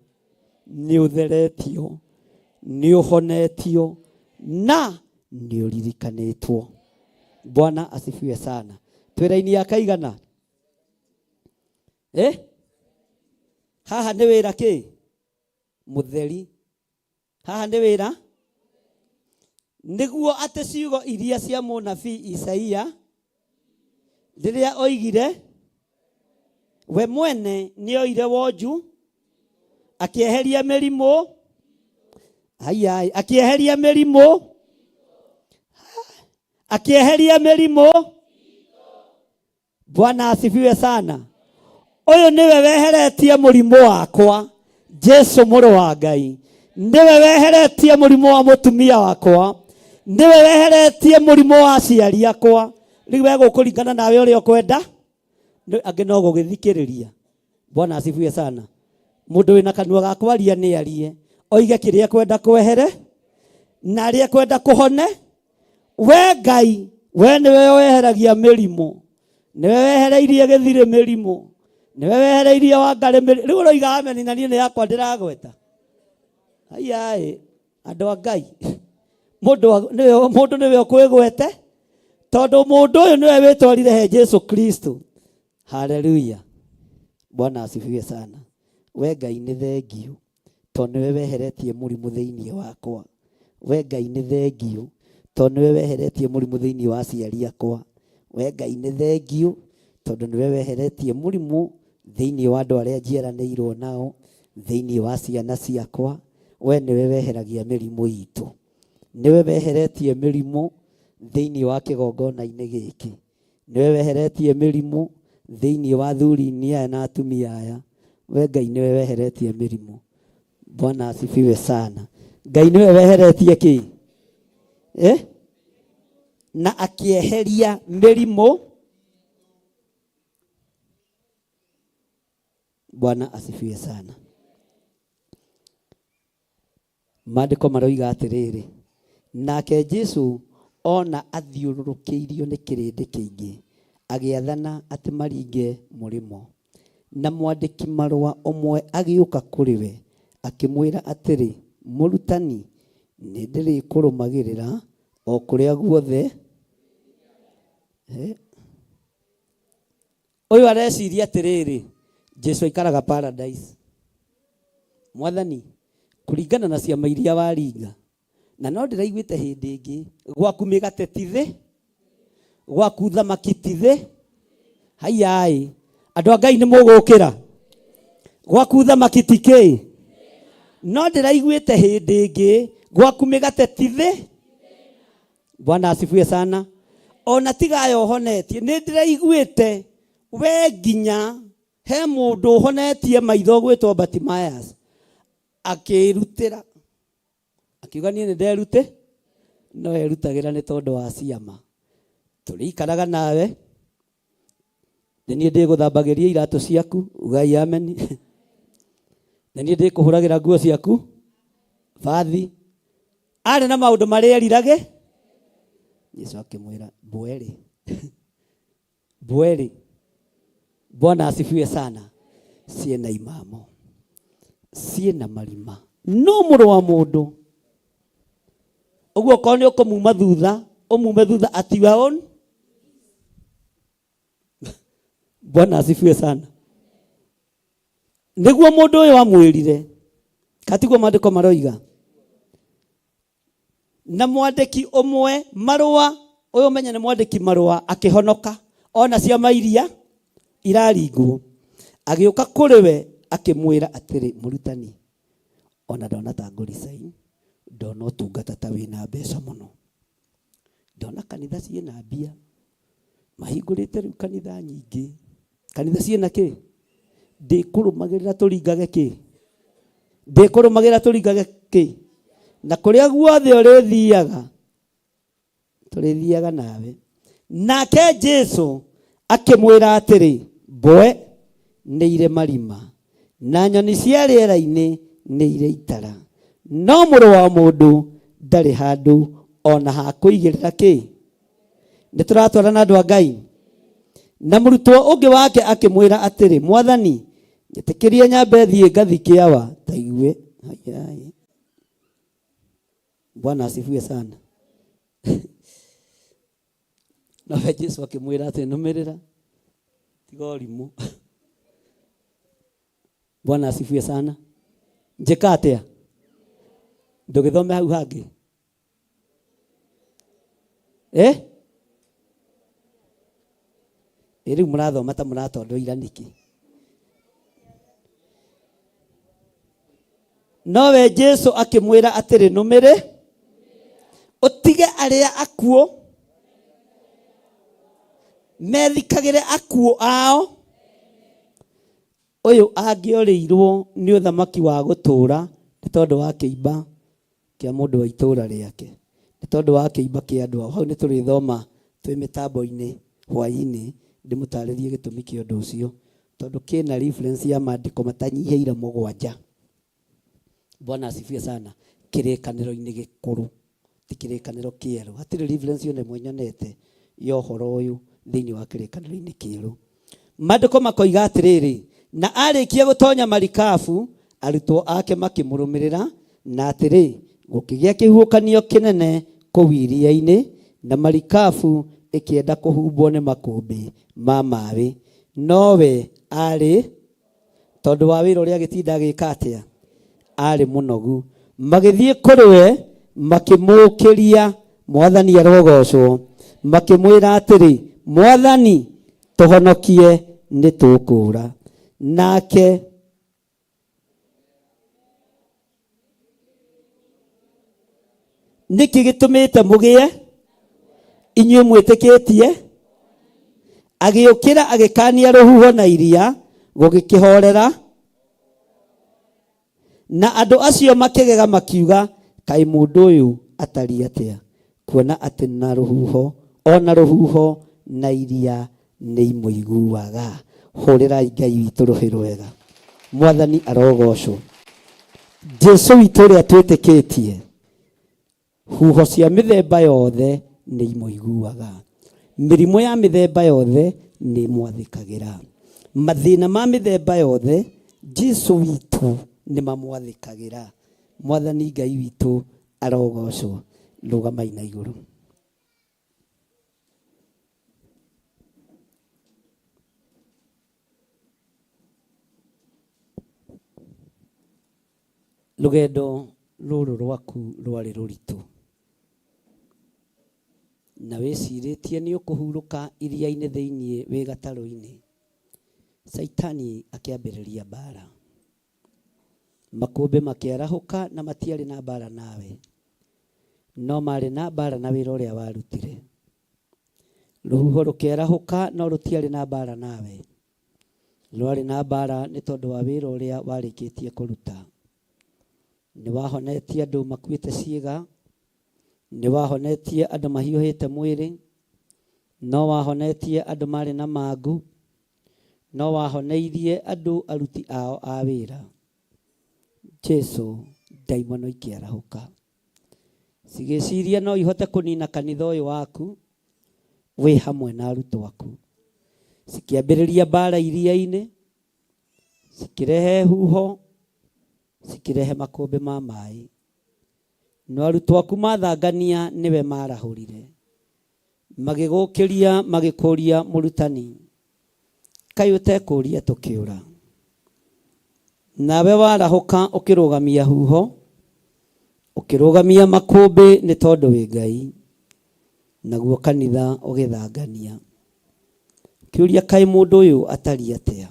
nĩ ũtheretio, nĩ ũhonetio na nĩ ũririkanĩtwo. Bwana asifiwe sana. Twĩ raini ya kaigana? Eh? Haha nĩ wĩra kĩ? Mũtheri. Haha nĩ wĩra nĩguo atĩ ciugo iria cia mũnabii Isaia rĩrĩa oigire we mwene nĩ oire wonju akĩeheria mĩrimũ, aiai, akĩeheria mĩrimũ, akĩeheria mĩrimũ. Bwana asifiwe sana. Ũyũ nĩwe weheretie mũrimũ wakwa, Jesu mũrũ wa Ngai. Nĩwe weheretie mũrimũ wa mũtumia wakwa, nĩwe weheretie mũrimũ wa aciari akwa. Rĩu we gũkũringana nawe ũrĩa ũkwenda, angĩ no gũgĩthikĩrĩria. Bwana asifiwe sana. Mũndũ wĩna kanua ga kwaria nĩ arie, oige kĩrĩa ekwenda kwehere na arĩa ekwenda kũhone. We Ngai, we nĩwe weheragia mĩrimũ, nĩwe wehereirie gĩthirĩ mĩrimũ, nĩwe wehereirie Wangarĩ mĩrimũ. Rĩu ũroiga ameni na niĩ nĩ yakwa ndĩragweta. Aiyaĩ, andũ a Ngai, mũndũ nĩwe ũkwĩgwete, tondũ mũndũ ũyũ nĩwe wĩtwarire he Jesu Kristo. Haleluya. Bwana asifiwe sana. We Ngai nĩ thengiũ tondũ nĩwe weheretie mũrimũ thĩinĩ wakwa. We Ngai nĩ thengiũ tondũ nĩwe weheretie mũrimũ thĩinĩ wa aciari akwa. We Ngai nĩ thengiũ tondũ nĩwe weheretie mũrimũ thĩinĩ wa andũ arĩa njiaranĩirwo nao, thĩinĩ wa ciana ciakwa. We nĩwe weheragia mĩrimũ itũ, nĩwe weheretie mĩrimũ thĩinĩ wa kĩgongona-inĩ gĩkĩ, nĩwe weheretie mĩrimũ thĩinĩ wa athuri-inĩ aya na atumia aya. We Ngai nĩwe weheretie mĩrimũ. Bwana asifiwe sana. Ngai nĩwe weheretie kĩ? Eh? Na akĩeheria mĩrimũ. Bwana asifiwe sana. Maandĩko maroiga atĩrĩrĩ, nake Jesu ona athiũrũrũkĩirio nĩ kĩrĩndĩ kĩingĩ, agĩathana atĩ maringe mũrĩmo. Na mwandĩki marũa ũmwe agĩũka kũrĩ we, akĩmwĩra atĩrĩ, Mũrutani, nĩ ndĩrĩkũrũmagĩrĩra o kũrĩa guothe. Ũyũ areciria atĩrĩrĩ, Jesu aikaraga paradise. Mwathani, kũringana na ciama iria waringa, na no ndĩraiguĩte hĩndĩ ĩngĩ gwaku mĩgate ti thĩ, gwaku thamaki ti thĩ. Haiyaĩ, andũ a Ngai nĩ mũgũkĩra. Gwaku thamaki ti kĩ? No ndĩraiguĩte hĩndĩ ĩngĩ gwaku mĩgate ti thĩ. Bwana asifiwe sana. Ona tiga aya ũhonetie, nĩ ndĩraiguĩte we nginya he mũndũ ũhonetie maitho gwĩtwo Bartimaeus, akĩrutĩra, akiuga niĩ nĩ nderute, no erutagĩra nĩ tondũ wa ciama. Tũrĩikaraga nawe. Nĩ niĩ ndĩgũthambagĩria iratũ ciaku, ugai amen. Nĩ niĩ ndĩkũhũragĩra nguo ciaku bathi. Arĩ na maũndũ marĩa erirage. Jesu akĩmwĩra mbwerĩ mbwerĩ. Bwana asifiwe sana. Ciĩna imamo, ciĩna marima, no mũrũ wa mũndũ ũguo okorwo nĩ ũkũmuma thutha ũmume thutha at your own. Bwana asifiwe sana. Nĩguo mũndũ ũyũ amwĩrire, katiguo maandĩko maroiga. Na mwandĩki ũmwe marũa, ũyũ menye nĩ mwandĩki marũa, akĩhonoka ona ciama iria iraringwo, agĩũka kũrĩ we akĩmwĩra atĩrĩ, mũrutani, ona ndona ta ngũricain, ndona ũtungata ta wĩna mbeca mũno, ndona kanitha ciĩna mbia, mahingũrĩte rĩu kanitha nyingĩ, kanitha ciĩna kĩ, ndĩkũrũmagĩrĩra tũringage kĩ, ndĩkũrũmagĩrĩra tũringage kĩ, na kũrĩa guothe ũrĩthiaga tũrĩthiaga nawe. Nake Jesu akĩmwĩra atĩrĩ, mbwe nĩ irĩ marima na nyoni cia rĩera-inĩ nĩ irĩ itara, no mũrũ wa mũndũ ndarĩ handũ ona ha kũigĩrĩra kĩ. Nĩ tũratwarana andũ a Ngai. Na mũrutwo ũngĩ wake akĩmwĩra atĩrĩ, mwathani, njĩtĩkĩrie nyambe thiĩ ngathike awa. Ta igue. Haiya. Bwana asifiwe sana. Nowe Jesu akĩmwĩra atĩ nũmĩrĩra, tiga ũrimũ. Bwana asifiwe sana. Njĩka atĩa? Ndũgĩthome hau hangĩ. Eh? Ĩ rĩu mũrathoma ta mũratondoira nĩkĩ? Nowe Jesu akĩmwĩra atĩrĩ, nũmĩrĩ ũtige arĩa akuũ methikagĩre akuũ ao. Ũyũ angĩorĩirwo nĩ ũthamaki wa gũtũũra nĩ tondũ wa kĩimba kĩa mũndũ wa itũũra rĩake, nĩ tondũ wa kĩimba kĩa andũ ao. Hau nĩ tũrĩthoma twĩ mĩtambo-inĩ hwaĩ-inĩ, ndĩmũtarĩrie gĩtũmi kĩa ũndũ ũcio, tondũ kĩna reference ya maandĩko matanyihĩire mũgwanja. Bwana asifiwe sana. Kĩrĩkanĩro-inĩ gĩkũrũ, ti kĩrĩkanĩro kĩerũ. Hatirĩ reference ona ĩmwe nyonete ya ũhoro ũyũ thĩinĩ wa kĩrĩkanĩro-inĩ kĩerũ. Maandĩko makoiga atĩrĩrĩ, na arĩkia gũtonya marikabu, arutwo ake makĩmũrũmĩrĩra, na atĩrĩ, gũkĩgĩa kĩhuhũkanio kĩnene kũu iria-inĩ, na marikabu ĩkĩenda kũhumbwo nĩ makũmbĩ ma maĩ. Nowe aarĩ, tondũ wa wĩra ũrĩa agĩtinda agĩka atĩa, aarĩ mũnogu. Magĩthiĩ kũrĩ we, makĩmũũkĩria, Mwathani arogocwo, makĩmwĩra atĩrĩ, Mwathani, tũhonokie, nĩ tũkũũra. Nake nĩkĩ gĩtũmĩte mũgĩe inyuĩ mwĩtĩkĩtie? Agĩũkĩra agĩkania rũhuho na iria, gũgĩkĩhorera. Na andũ acio makĩgega makiuga, kaĩ mũndũ ũyũ atariĩ atĩa, kuona atĩ na rũhuho, o na rũhuho na iria nĩ imũiguaga. Hũrĩrai Ngai witũ rũhĩ rwega. Mwathani arogocwo. Jesu witũ ũrĩa twĩtĩkĩtie, huho cia mĩthemba yothe nĩ imũiguaga. Mĩrimũ ya mĩthemba yothe nĩ ĩmwathĩkagĩra. Mathĩna ma mĩthemba yothe, Jesu witũ nĩ mamwathĩkagĩra. Mwathani Ngai witũ arogocwo. Rũgamai na igũrũ. Rũgendo rũrũ rwaku rwarĩ rũritũ, na wĩcirĩtie nĩ ũkũhurũka iria-inĩ thĩinĩ wĩ gatarũ-inĩ, Caitani akĩambĩrĩria mbara. Makũmbĩ makĩarahũka na matiarĩ na mbara nawe, no maarĩ na mbara na wĩra ũrĩa warutire. Rũhuho rũkĩarahũka no rũtiarĩ na mbara nawe, rwarĩ na mbara nĩ tondũ wa wĩra ũrĩa warĩkĩtie kũruta. Nĩ wahonetie andũ makuĩte ciĩga, nĩ wahonetie andũ mahiũhĩte mwĩrĩ, no wahonetie andũ marĩ na mangũ, No wahoneirie andũ aruti ao a wĩra. Jesu ndaimono ikĩarahũka. Cigĩciria no ihote kũnina kanitha ũyũ waku wĩ hamwe na arutwo aku. Cikĩambĩrĩria mbara iria-inĩ, cikĩrehe huho, cikĩrehe makũmbĩ ma maĩ. No arutwo aku mathangania nĩwe marahũrire. Magĩgũkĩria magĩkũria mũrutani, kaĩ ũtekũria tũkĩũra? Nawe warahũka ũkĩrũgamia huho, ũkĩrũgamia makũmbĩ nĩ tondũ wĩ Ngai, naguo kanitha ũgĩthangania. Ũkĩũria kaĩ mũndũ ũyũ atariĩ atĩa?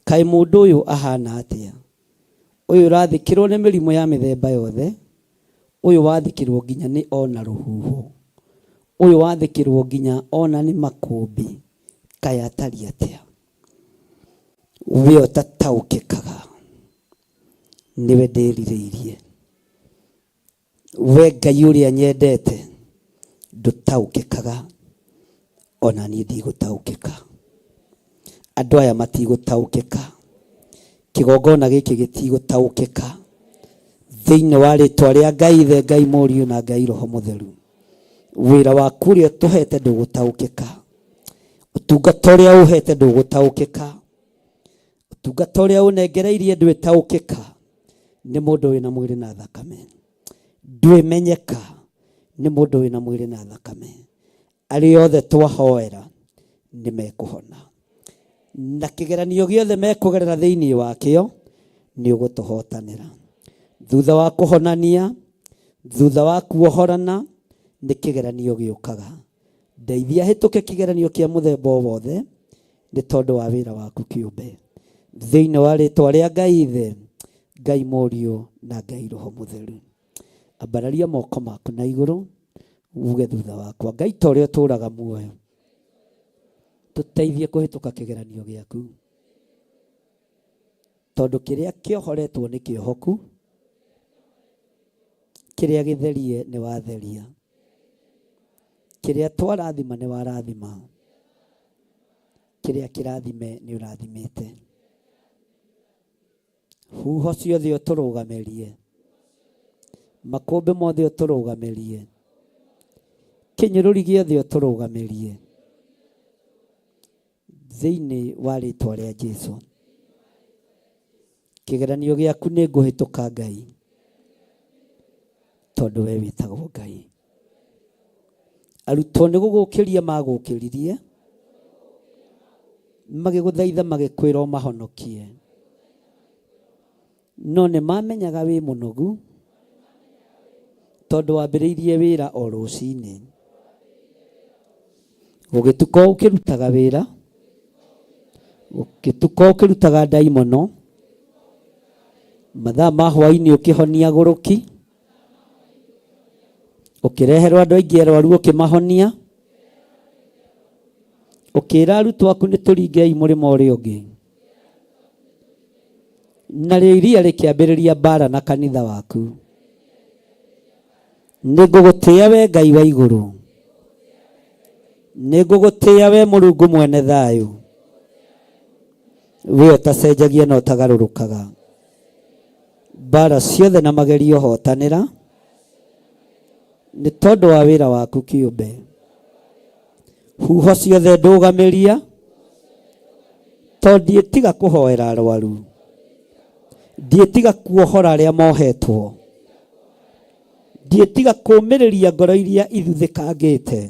Kaĩ mũndũ ũyũ ahana atĩa? Ũyũ ũrathĩkĩrwo nĩ mĩrimũ ya mĩthemba yothe, ũyũ wathĩkĩrwo nginya nĩ ona rũhuho, ũyũ wathĩkĩrwo nginya ona nĩ makũmbĩ, kaĩ atariĩ atĩa? We ũtataũkĩkaga, nĩwe ndĩrirĩirie. We Ngai ũrĩa nyendete, ndũtaũkĩkaga, ona niĩ ndigũtaũkĩka. Andũ aya matigũtaũkĩka. Kĩgongona gĩkĩ gĩtigũtaũkĩka. Thĩinĩ wa rĩtwa rĩa Ngai Ithe, Ngai Mũriũ na Ngai Roho Mũtheru. Wĩra waku ũrĩa ũtũhete ndũgũtaũkĩka. Ũtungata ũrĩa ũhete ndũgũtaũkĩka. Ũtungata ũrĩa ũnengereirie ndwĩtaũkĩka nĩ mũndũ wĩna mwĩrĩ na thakame. Ndwĩmenyeka nĩ mũndũ wĩna mwĩrĩ na thakame. Arĩa othe twahoera nĩ mekũhona. Na kĩgeranio gĩothe mekũgerera thĩinĩ wakĩo nĩ ũgũtũhotanĩra. Thutha wa kũhonania, thutha wa kuohorana, nĩ kĩgeranio gĩũkaga. Ndeithia hĩtũke kĩgeranio kĩa mũthemba o wothe nĩ tondũ wa wĩra waku kĩũmbe. Thĩinĩ wa rĩtwa rĩa Ngai Ithe, Ngai Mũriũ na Ngai Roho Mũtheru. Ambararia moko maku na igũrũ uge thutha wakwa, Ngai ta ũrĩa ũtũraga muoyo, tũteithie kũhĩtũka kĩgeranio gĩaku, tondũ kĩrĩa kĩohoretwo nĩ kĩohoku, kĩrĩa gĩtherie nĩ watheria, kĩrĩa twarathima nĩ warathima, kĩrĩa kĩrathime nĩ ũrathimĩte. Huho ciothe ũtũrũgamĩrie, makũmbĩ mothe ũtũrũgamĩrie, kĩnyũrũri gĩothe ũtũrũgamĩrie, thĩinĩ wa rĩtwa rĩa Jesu. Kĩgeranio gĩaku nĩ ngũhĩtũka Ngai, tondũ we wĩtagwo Ngai. Arutwo nĩ gũgũkĩria magũkĩririe, magĩgũthaitha magĩkwĩra ũmahonokie. No nĩ mamenyaga wĩ mũnogu, tondũ wambĩrĩirie wĩra o rũcinĩ. Gũgĩtuka ũkĩrutaga wĩra, gũgĩtuka ũkĩrutaga ndaimono, mathaa ma hwainĩ ũkĩhonia agũrũki, ũkĩreherwo andũ aingĩ arwaru ũkĩmahonia, ũkĩra arutwo aku nĩ tũringei mũrĩmo ũrĩa ũngĩ. Narĩo iria rĩkĩambĩrĩria mbara na kanitha waku. Nĩ ngũgũtĩĩa we Ngai wa igũrũ. Nĩ ngũgũtĩĩa we Mũrungu mwene thayũ. We ũtacenjagia na ũtagarũrũkaga. Mbara ciothe na magerio hotanĩra nĩ tondũ wa wĩra waku kĩũmbe. Huho ciothe ndũgamĩria tondũ ndiĩtiga kũhoera arwaru. Ndiĩtiga kuohora arĩa mohetwo. Ndiĩtiga kũũmĩrĩria ngoro iria ithuthĩkangĩte.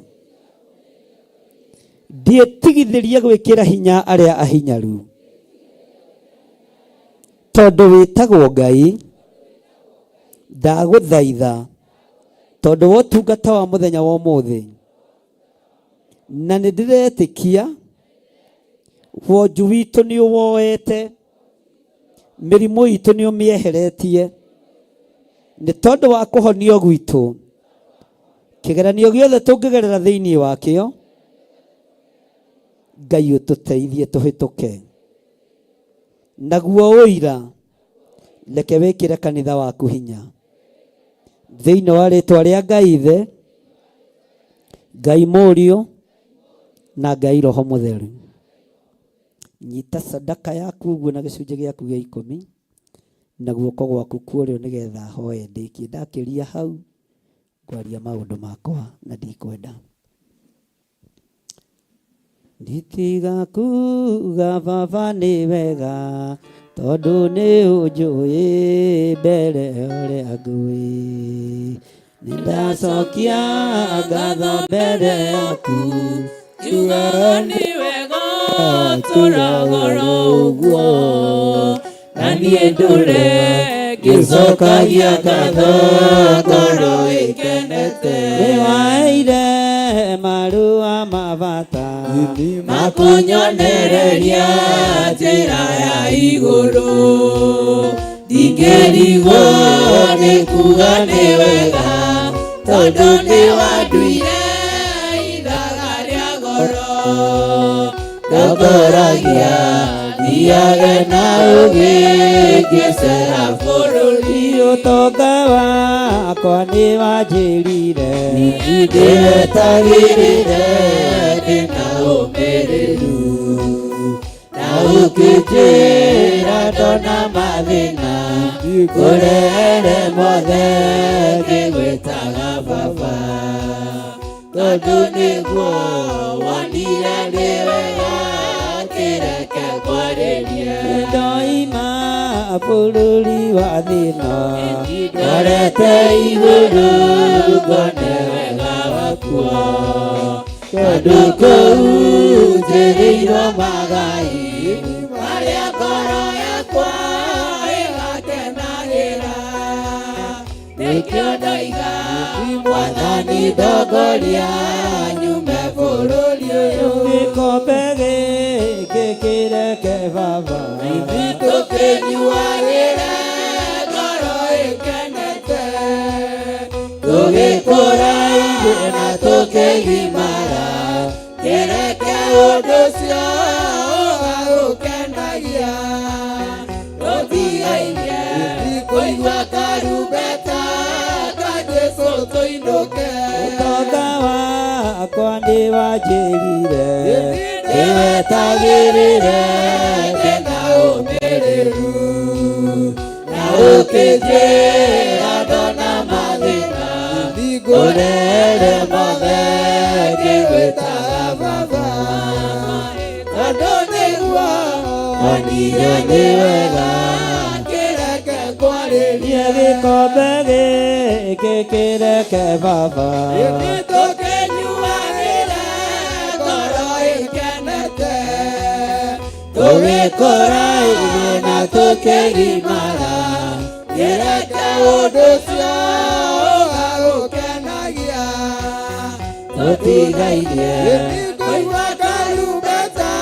Ndiĩtigithĩria gwĩkĩra hinya arĩa ahinyaru. Tondũ wĩtagwo Ngai, ndagũthaitha tondũ wa ũtungata wa mũthenya wa ũmũthĩ, na nĩ ndĩretĩkia wonju witũ nĩ ũwoete, mĩrimũ itũ nĩ ũmĩeheretie, nĩ tondũ wa kũhonio gwitũ, kĩgeranio gĩothe tũngĩgerera thĩinĩ wakĩo, Ngai ũtũteithie tũhĩtũke. Naguo ũira, reke wĩkĩre kanitha waku hinya. Thĩinĩ wa rĩtwa rĩa Ngai Ithe, Ngai Mũriũ, na Ngai Roho Mũtheru. Nyita sadaka yaku ũguo na gĩcunjĩ gĩaku gĩa ikũmi na guoko gwaku kwa ũrĩo nĩgetha hoe ndĩkie. Ndakĩria hau ngwaria maũndũ makwa na ndikwenda. Nditiga kuga baba nĩ wega tondũ nĩ ũnjũĩ mbere ũrĩa ngũĩ. Nĩndacokia ngatho mbere yaku Njugaga nĩ wega tũragoro ũguo na niĩ ndũre ngĩcokagia ngatho ngoro ĩkenete. Nĩwaheire marũa ma bata Makunyonereria njĩra ya igũrũ ndingĩrigwo nĩ kuga nĩ wega tondũ nĩ wanduire ithaga rĩa goro ndongoragia thiage na ũgĩ ngĩcera bũrũri. Ũtonga wakwa nĩwanjĩrire Ndĩwetagĩrĩre ndĩna ũmĩrĩru na ũkĩnjĩra ndona mathĩna ngũrehere mothe ngĩgwĩtaga baba tondũ nĩguo wonire nĩ wega kĩreke ngwarĩrie. Ndoima bũrũri wa thĩna Ndorete igũrũ ngone wega wakuo tondũ kũu njĩrĩirwo magai marĩa ngoro yakwa ĩgakenagĩra nĩkĩo ndoiga mwathani ndongoria nyume bũrũri ũyũ. Gĩkombe gĩkĩ kĩreke baba Tũkĩnyuagĩre ngoro ĩkenete tũgĩkũra ithuĩ na tũkĩgimara kĩreke ũndũ ũcio ũgagũkenagia tũtigairie kũigua karumbeta ka Jesũ tũinũke. Ũtonga wakwa nĩwanjĩrire Ndĩwetagĩrĩre ndĩna ũmĩrĩru na ũkĩnjĩra ndona mathĩna ngũrehere mothe ngĩgwĩtaga baba tondũ nĩguo wonire nĩ wega kĩreke ngwarĩrie. Gĩkombe gĩkĩ kĩreke baba Tũkĩnyuagĩre ngoro ĩkenete tũgĩkũra ithuĩ na tũkĩgimara kĩreke ũndũ ũcio ũgagũkenagia tũtigairie kũigua karumbeta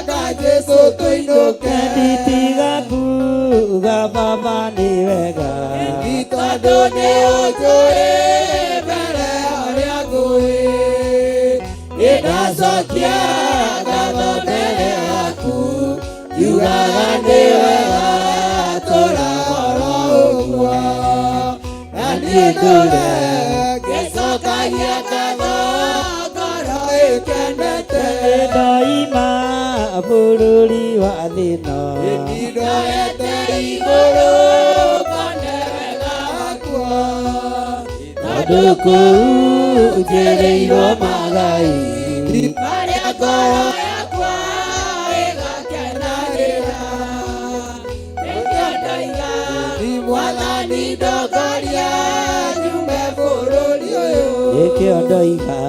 ka Jesũ tũinũke. Nditiga kuga baba nĩ wega Tondũ nĩ ũnjũĩ mbere ũrĩa ngũĩ nĩndacokia ngatho mbere yaku ngiugaga nĩ wega tũragoro ũguo na niĩ ndũre ngĩcokagia ngatho ngoro ĩkenete. Ndoima bũrũri wa thĩna Ndorete igũrũ ngone wega wakuo tondũ kũu njĩrĩirwo magai marĩa ngoro yakwa ĩgakenagĩra nĩkĩo ndoiga mwathani ndongoria nyume bũrũri ũyũ. Nĩkĩo ndoiga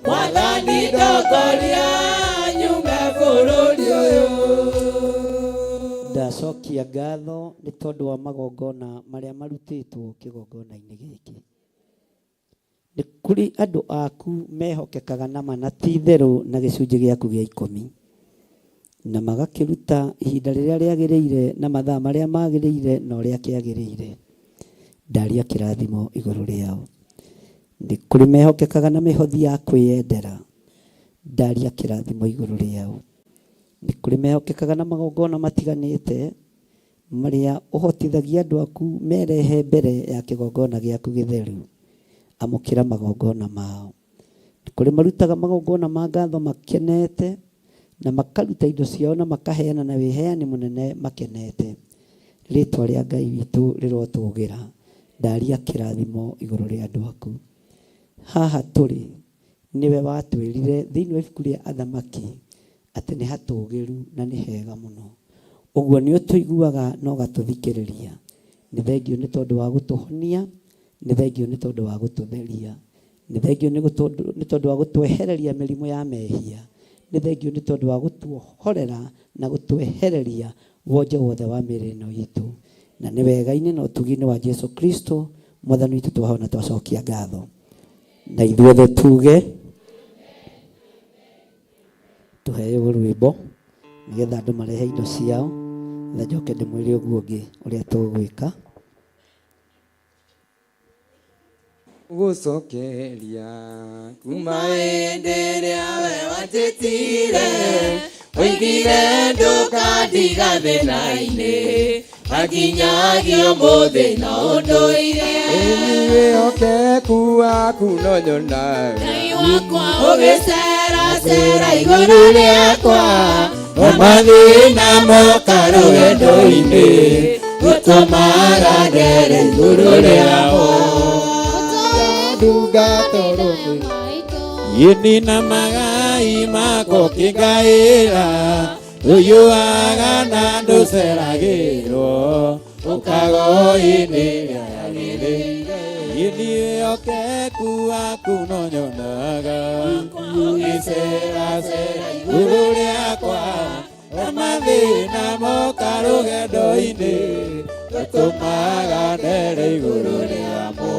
Mwathani ndongoria nyume bũrũri ũyũ. Ndacokia ngatho nĩ tondũ wa magongona marĩa marutĩtwo kĩgongona-inĩ gĩkĩ. Nĩ kũrĩ andũ aku mehokekaga na ma na ti itherũ na gĩcunjĩ gĩaku gĩa ikũmi na magakĩruta ihinda rĩrĩa rĩagĩrĩire na mathaa marĩa magĩrĩire na ũrĩa kĩagĩrĩire. Ndaria kĩrathimo igũrũ rĩao. Nĩ kũrĩ mehokekaga na mĩhothi ya kwĩyendera. Ndaria kĩrathimo igũrũ rĩao. Nĩ kũrĩ mehokekaga na magongona matiganĩte marĩa ũhotithagia andũ aku merehe mbere ya kĩgongona gĩaku gĩtheru. Amũkĩra magongona mao. Nĩ kũrĩ marutaga magongona ma ngatho makenete Na makaruta indo ciao na makaheana na wĩheani mũnene makenete. Rĩtwa rĩa Ngai witũ rĩrotũgĩra. Ndaria kĩrathimo igũrũ rĩa andũ aku. Haha tũrĩ nĩwe watwĩrire thĩinĩ wa ibuku rĩa Athamaki atĩ nĩ hatũgĩru na nĩ hega mũno. Ũguo nĩ ũtũiguaga na ũgatũthikĩrĩria. Nĩ thengiũ nĩ tondũ wa gũtũhonia, nĩ thengiũ nĩ tondũ wa gũtũtheria. Nĩ thengiũ nĩ tondũ wa gũtwehereria mĩrimũ ya mehia. Nĩ thengiũ nĩ tondũ wa gũtuohorera na gũtwehereria wonje wothe wa mĩĩrĩ ĩno itũ. Na nĩ wega-inĩ na ũtugi-inĩ wa Jesu Kristo Mwathani witũ twahoya na twacokia ngatho. Na ithuothe tuge tũheo rwĩmbo nĩgetha andũ marehe indo ciao na njoke ndĩmwĩre ũguo ũngĩ ũrĩa tũgwĩka. Gũcokeria kuma hĩndĩ ĩrĩa we wanjĩtire oigire ndũkandiga thĩna-inĩ na nginyagia ũmũthĩ no ũndũire. Ĩni wĩhokeku waku no nyonaga Ngai wakwa ũgĩceracera igũrũ rĩakwa o mathĩna moka rũgendo-inĩ gũtũmaga ndere igũrũ rĩamo. Yini na magai mako kingaira Uyuaga na nduceragĩrwo ũkago-inĩ ĩrĩa yagĩrĩire Yini wĩhokeku waku no nyonaga ũgĩceracera igũrũ rĩakwa na mathĩna moka rũgendo-inĩ gũtũmaga ndere igũrũ rĩamo.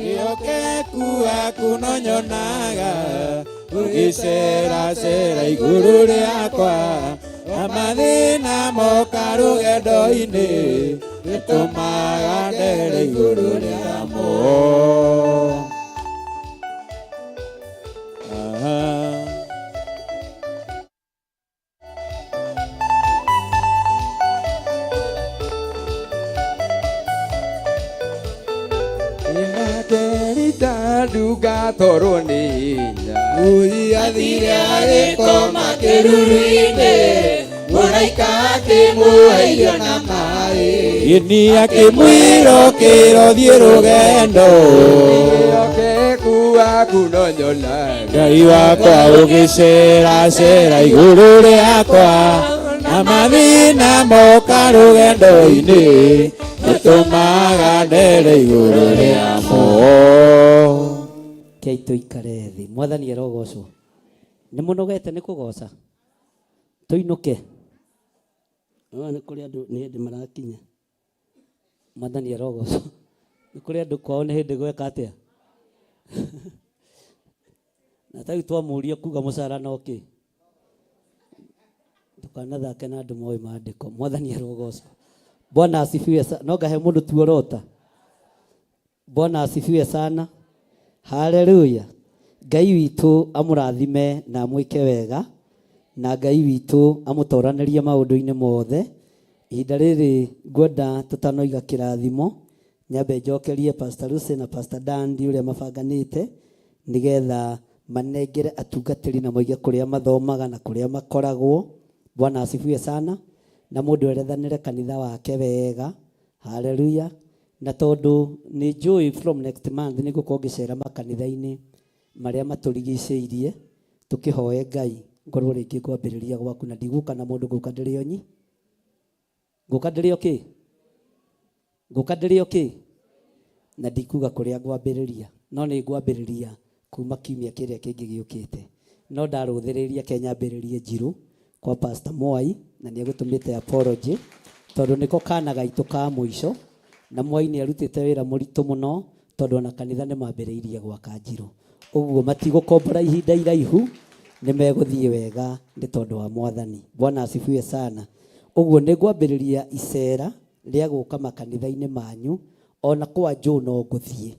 Wĩhokeku waku no nyonaga ũgĩceracera igũrũ rĩakwa na mathĩna moka rũgendo-inĩ gĩtũmaga ndere igũrũ rĩamo. Aha. Ĩnakerita ndugatorwo nĩ hinya. Ui athire agĩkoma kĩruru-inĩ mũraika akĩmũhe irio na maĩ. Ĩni akĩmwĩra ũkĩra ũthiĩ rũgendo. Wĩhokeku waku no nyonaga Ngai wakwa ũgĩceracera igũrũ rĩakwa na mathĩna moka rũgendo-inĩ gĩtũmaga ndere igũrũ rĩamo. Kei tũikare thĩ. Mwathani arogocwo. Nĩ mũnogete nĩ kũgoca? Tũinũke. No nĩ kũrĩ andũ nĩ hĩndĩ marakinya. Mwathani arogocwo. Nĩ kũrĩ andũ kwao nĩ hĩndĩ gweka atĩa? Na tarĩu twamũria kuga mũcara no kĩ? Ndũkanathake na andũ moĩ maandĩko. Mwathani arogocwo. Bwana asifiwe sana. No ngahe mũndũ tuorota. Bwana asifiwe sana. Haleluya. Ngai witũ amũrathime na amwĩke wega na Ngai witũ amũtoranĩrie maũndũ-inĩ mothe. Ihinda rĩrĩ ngwenda tũtanoiga kĩrathimo nyambe njokerie Pastor Lucy na Pastor Dandi ũrĩa mabanganĩte nĩgetha manengere atungatĩri na moige kũrĩa mathomaga na kũrĩa makoragwo. Bwana asifiwe sana. Na mũndũ erethanĩre kanitha wake wega. Haleluya. Na tondũ nĩ njũĩ from next month nĩ ngũkorwo ngĩcera makanitha-inĩ marĩa matũrigicĩirie tũkĩhoe Ngai ngorwo rĩngĩ ngwambĩrĩria gwaku na ndigũka na mũndũ ngũka ndĩrĩ o nyi ngũka ndĩrĩ o kĩ ngũka ndĩrĩ o kĩ na ndikuga kũrĩa ngwambĩrĩria no nĩ ngwambĩrĩria kuma kiumia kĩrĩa kĩngĩ gĩũkĩte no ndarũthĩrĩria ke nyambĩrĩrie Njirũ kwa Pastor Mwai na nĩ egũtũmĩte apology tondũ nĩko kana gaitũ ka mũico na Mwai nĩ arutĩte wĩra mũritũ mũno tondũ ona kanitha nĩ mambĩrĩirie gwaka Njirũ ũguo matigũkombora ihinda iraihu nĩ megũthiĩ wega nĩ tondũ wa Mwathani. Bwana asifiwe sana. Ũguo nĩ ngwambĩrĩria icera rĩa gũka makanitha-inĩ manyu ona kwa Joe no ngũthiĩ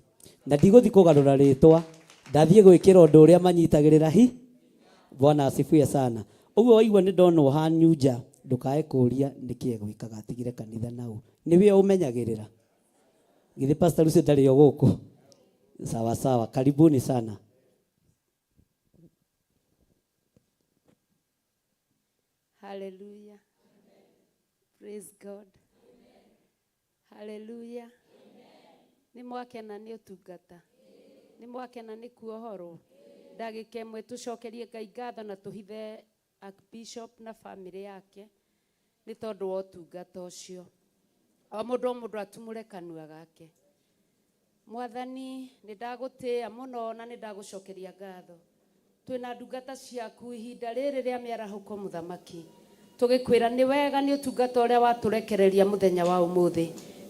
na ndigũthiĩ kũgarũra rĩtwa ndathiĩ gwĩkĩra ũndũ ũrĩa manyitagĩrĩra hi. Bwana asifiwe sana. Ũguo waigua nĩ ndonwo hanyu nja ndũkae kũria nĩkĩ egwĩkaga atigire kanitha nau. Nĩwe ũmenyagĩrĩra. Githĩ Pastor Lucy ndarĩ o gũkũ? Sawa sawa, karibuni sana. Hallelujah. Praise God. Hallelujah. Nĩ mwakena nĩ ũtungata. Nĩ mwakena nĩ kuohorwo. Ndagĩka ĩmwe tũcokerie Ngai ngatho na tũhithe Archbishop na famĩlĩ yake nĩ tondũ wa ũtungata ũcio. O mũndũ o mũndũ atumũre kanua gake. Mwathani nĩ ndagũtĩĩa mũno na nĩ ndagũcokeria ngatho. Twĩna ndungata ciaku ihinda rĩrĩ rĩa mĩarahũko mũthamaki. Tũgĩkwĩra nĩ wega nĩ ũtungata ũrĩa watũrekereria mũthenya wa ũmũthĩ.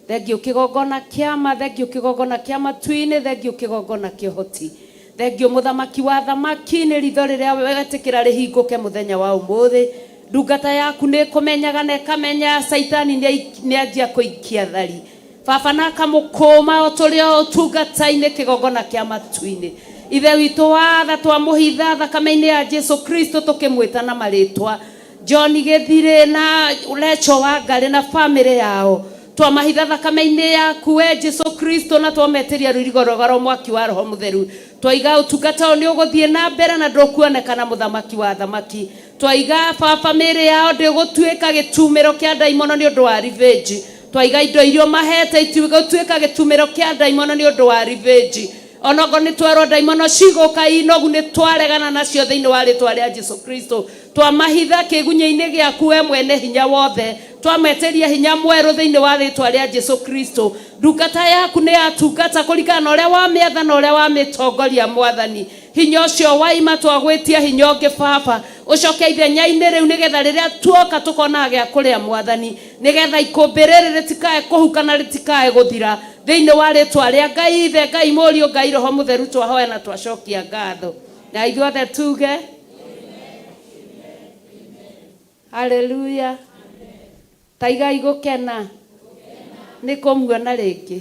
Thengiũ kĩgongona kĩa ma, thengiũ kĩgongona kĩa matu-inĩ, thengiũ kĩgongona kĩa ũhoti. Thengiũ mũthamaki wa thamaki nĩ ritho rĩrĩa wetĩkĩra rĩhingũke mũthenya wa ũmũthĩ. Ndungata yaku nĩ ĩkũmenyaga na ĩkamenya caitani nĩ anjia kũikia thari. Baba na akamũkũma o tũrĩ o ũtungata-inĩ kĩgongona kĩa matu-inĩ. Ithe witũ wa tha twamũhitha thakame-inĩ ya Jesu Kristo tũkĩmwĩta na marĩtwa. John Gĩthirĩ na Lecho wa Ngarĩ na famĩlĩ yao. Twamahitha thakame-inĩ yaku we Jesu Kristo na twametĩria rũirigo rwega rwa mwaki wa Roho Mũtheru. Twaiga ũtungata ũyũ nĩ ũgũthiĩ na mbere na ndũkuonekana mũthamaki wa thamaki. Twaiga baba mĩĩrĩ yao ndĩgũtuĩka gĩtumĩro kĩa ndaimono nĩ ũndũ wa revenge. Twaiga indo iria mahete itigũtuĩka gĩtumĩro kĩa ndaimono nĩ ũndũ wa revenge. Onokorwo nĩ twerwo ndaimono cigũka inogu nĩ twaregana nacio thĩinĩ wa rĩtwa rĩa Jesu Kristo. Twamahitha kĩgunyĩ-inĩ gĩaku we mwene hinya wothe. Twametĩria hinya mwerũ thĩinĩ wa rĩtwa rĩa Jesu Kristo. Ndungata yaku nĩ yatungata kũringana na ũrĩa wamĩatha na ũrĩa wamĩtongoria mwathani. Hinya ũcio waima twagwĩtia hinya ũngĩ baba. Ũcoke ithenya-inĩ rĩu nĩgetha rĩrĩa tuoka tũkonaga gĩa kũrĩa mwathani. Nĩgetha ikũmbĩ rĩrĩ rĩtikae kũhuka na rĩtikae gũthira. Thĩinĩ wa rĩtwa rĩa Ngai Ithe, Ngai Mũriũ, Ngai Roho Mũtheru twahoya na twacokia ngatho. Na ithuothe tuge Haleluya. Taigai gũkena nĩ kũmuona rĩngĩ.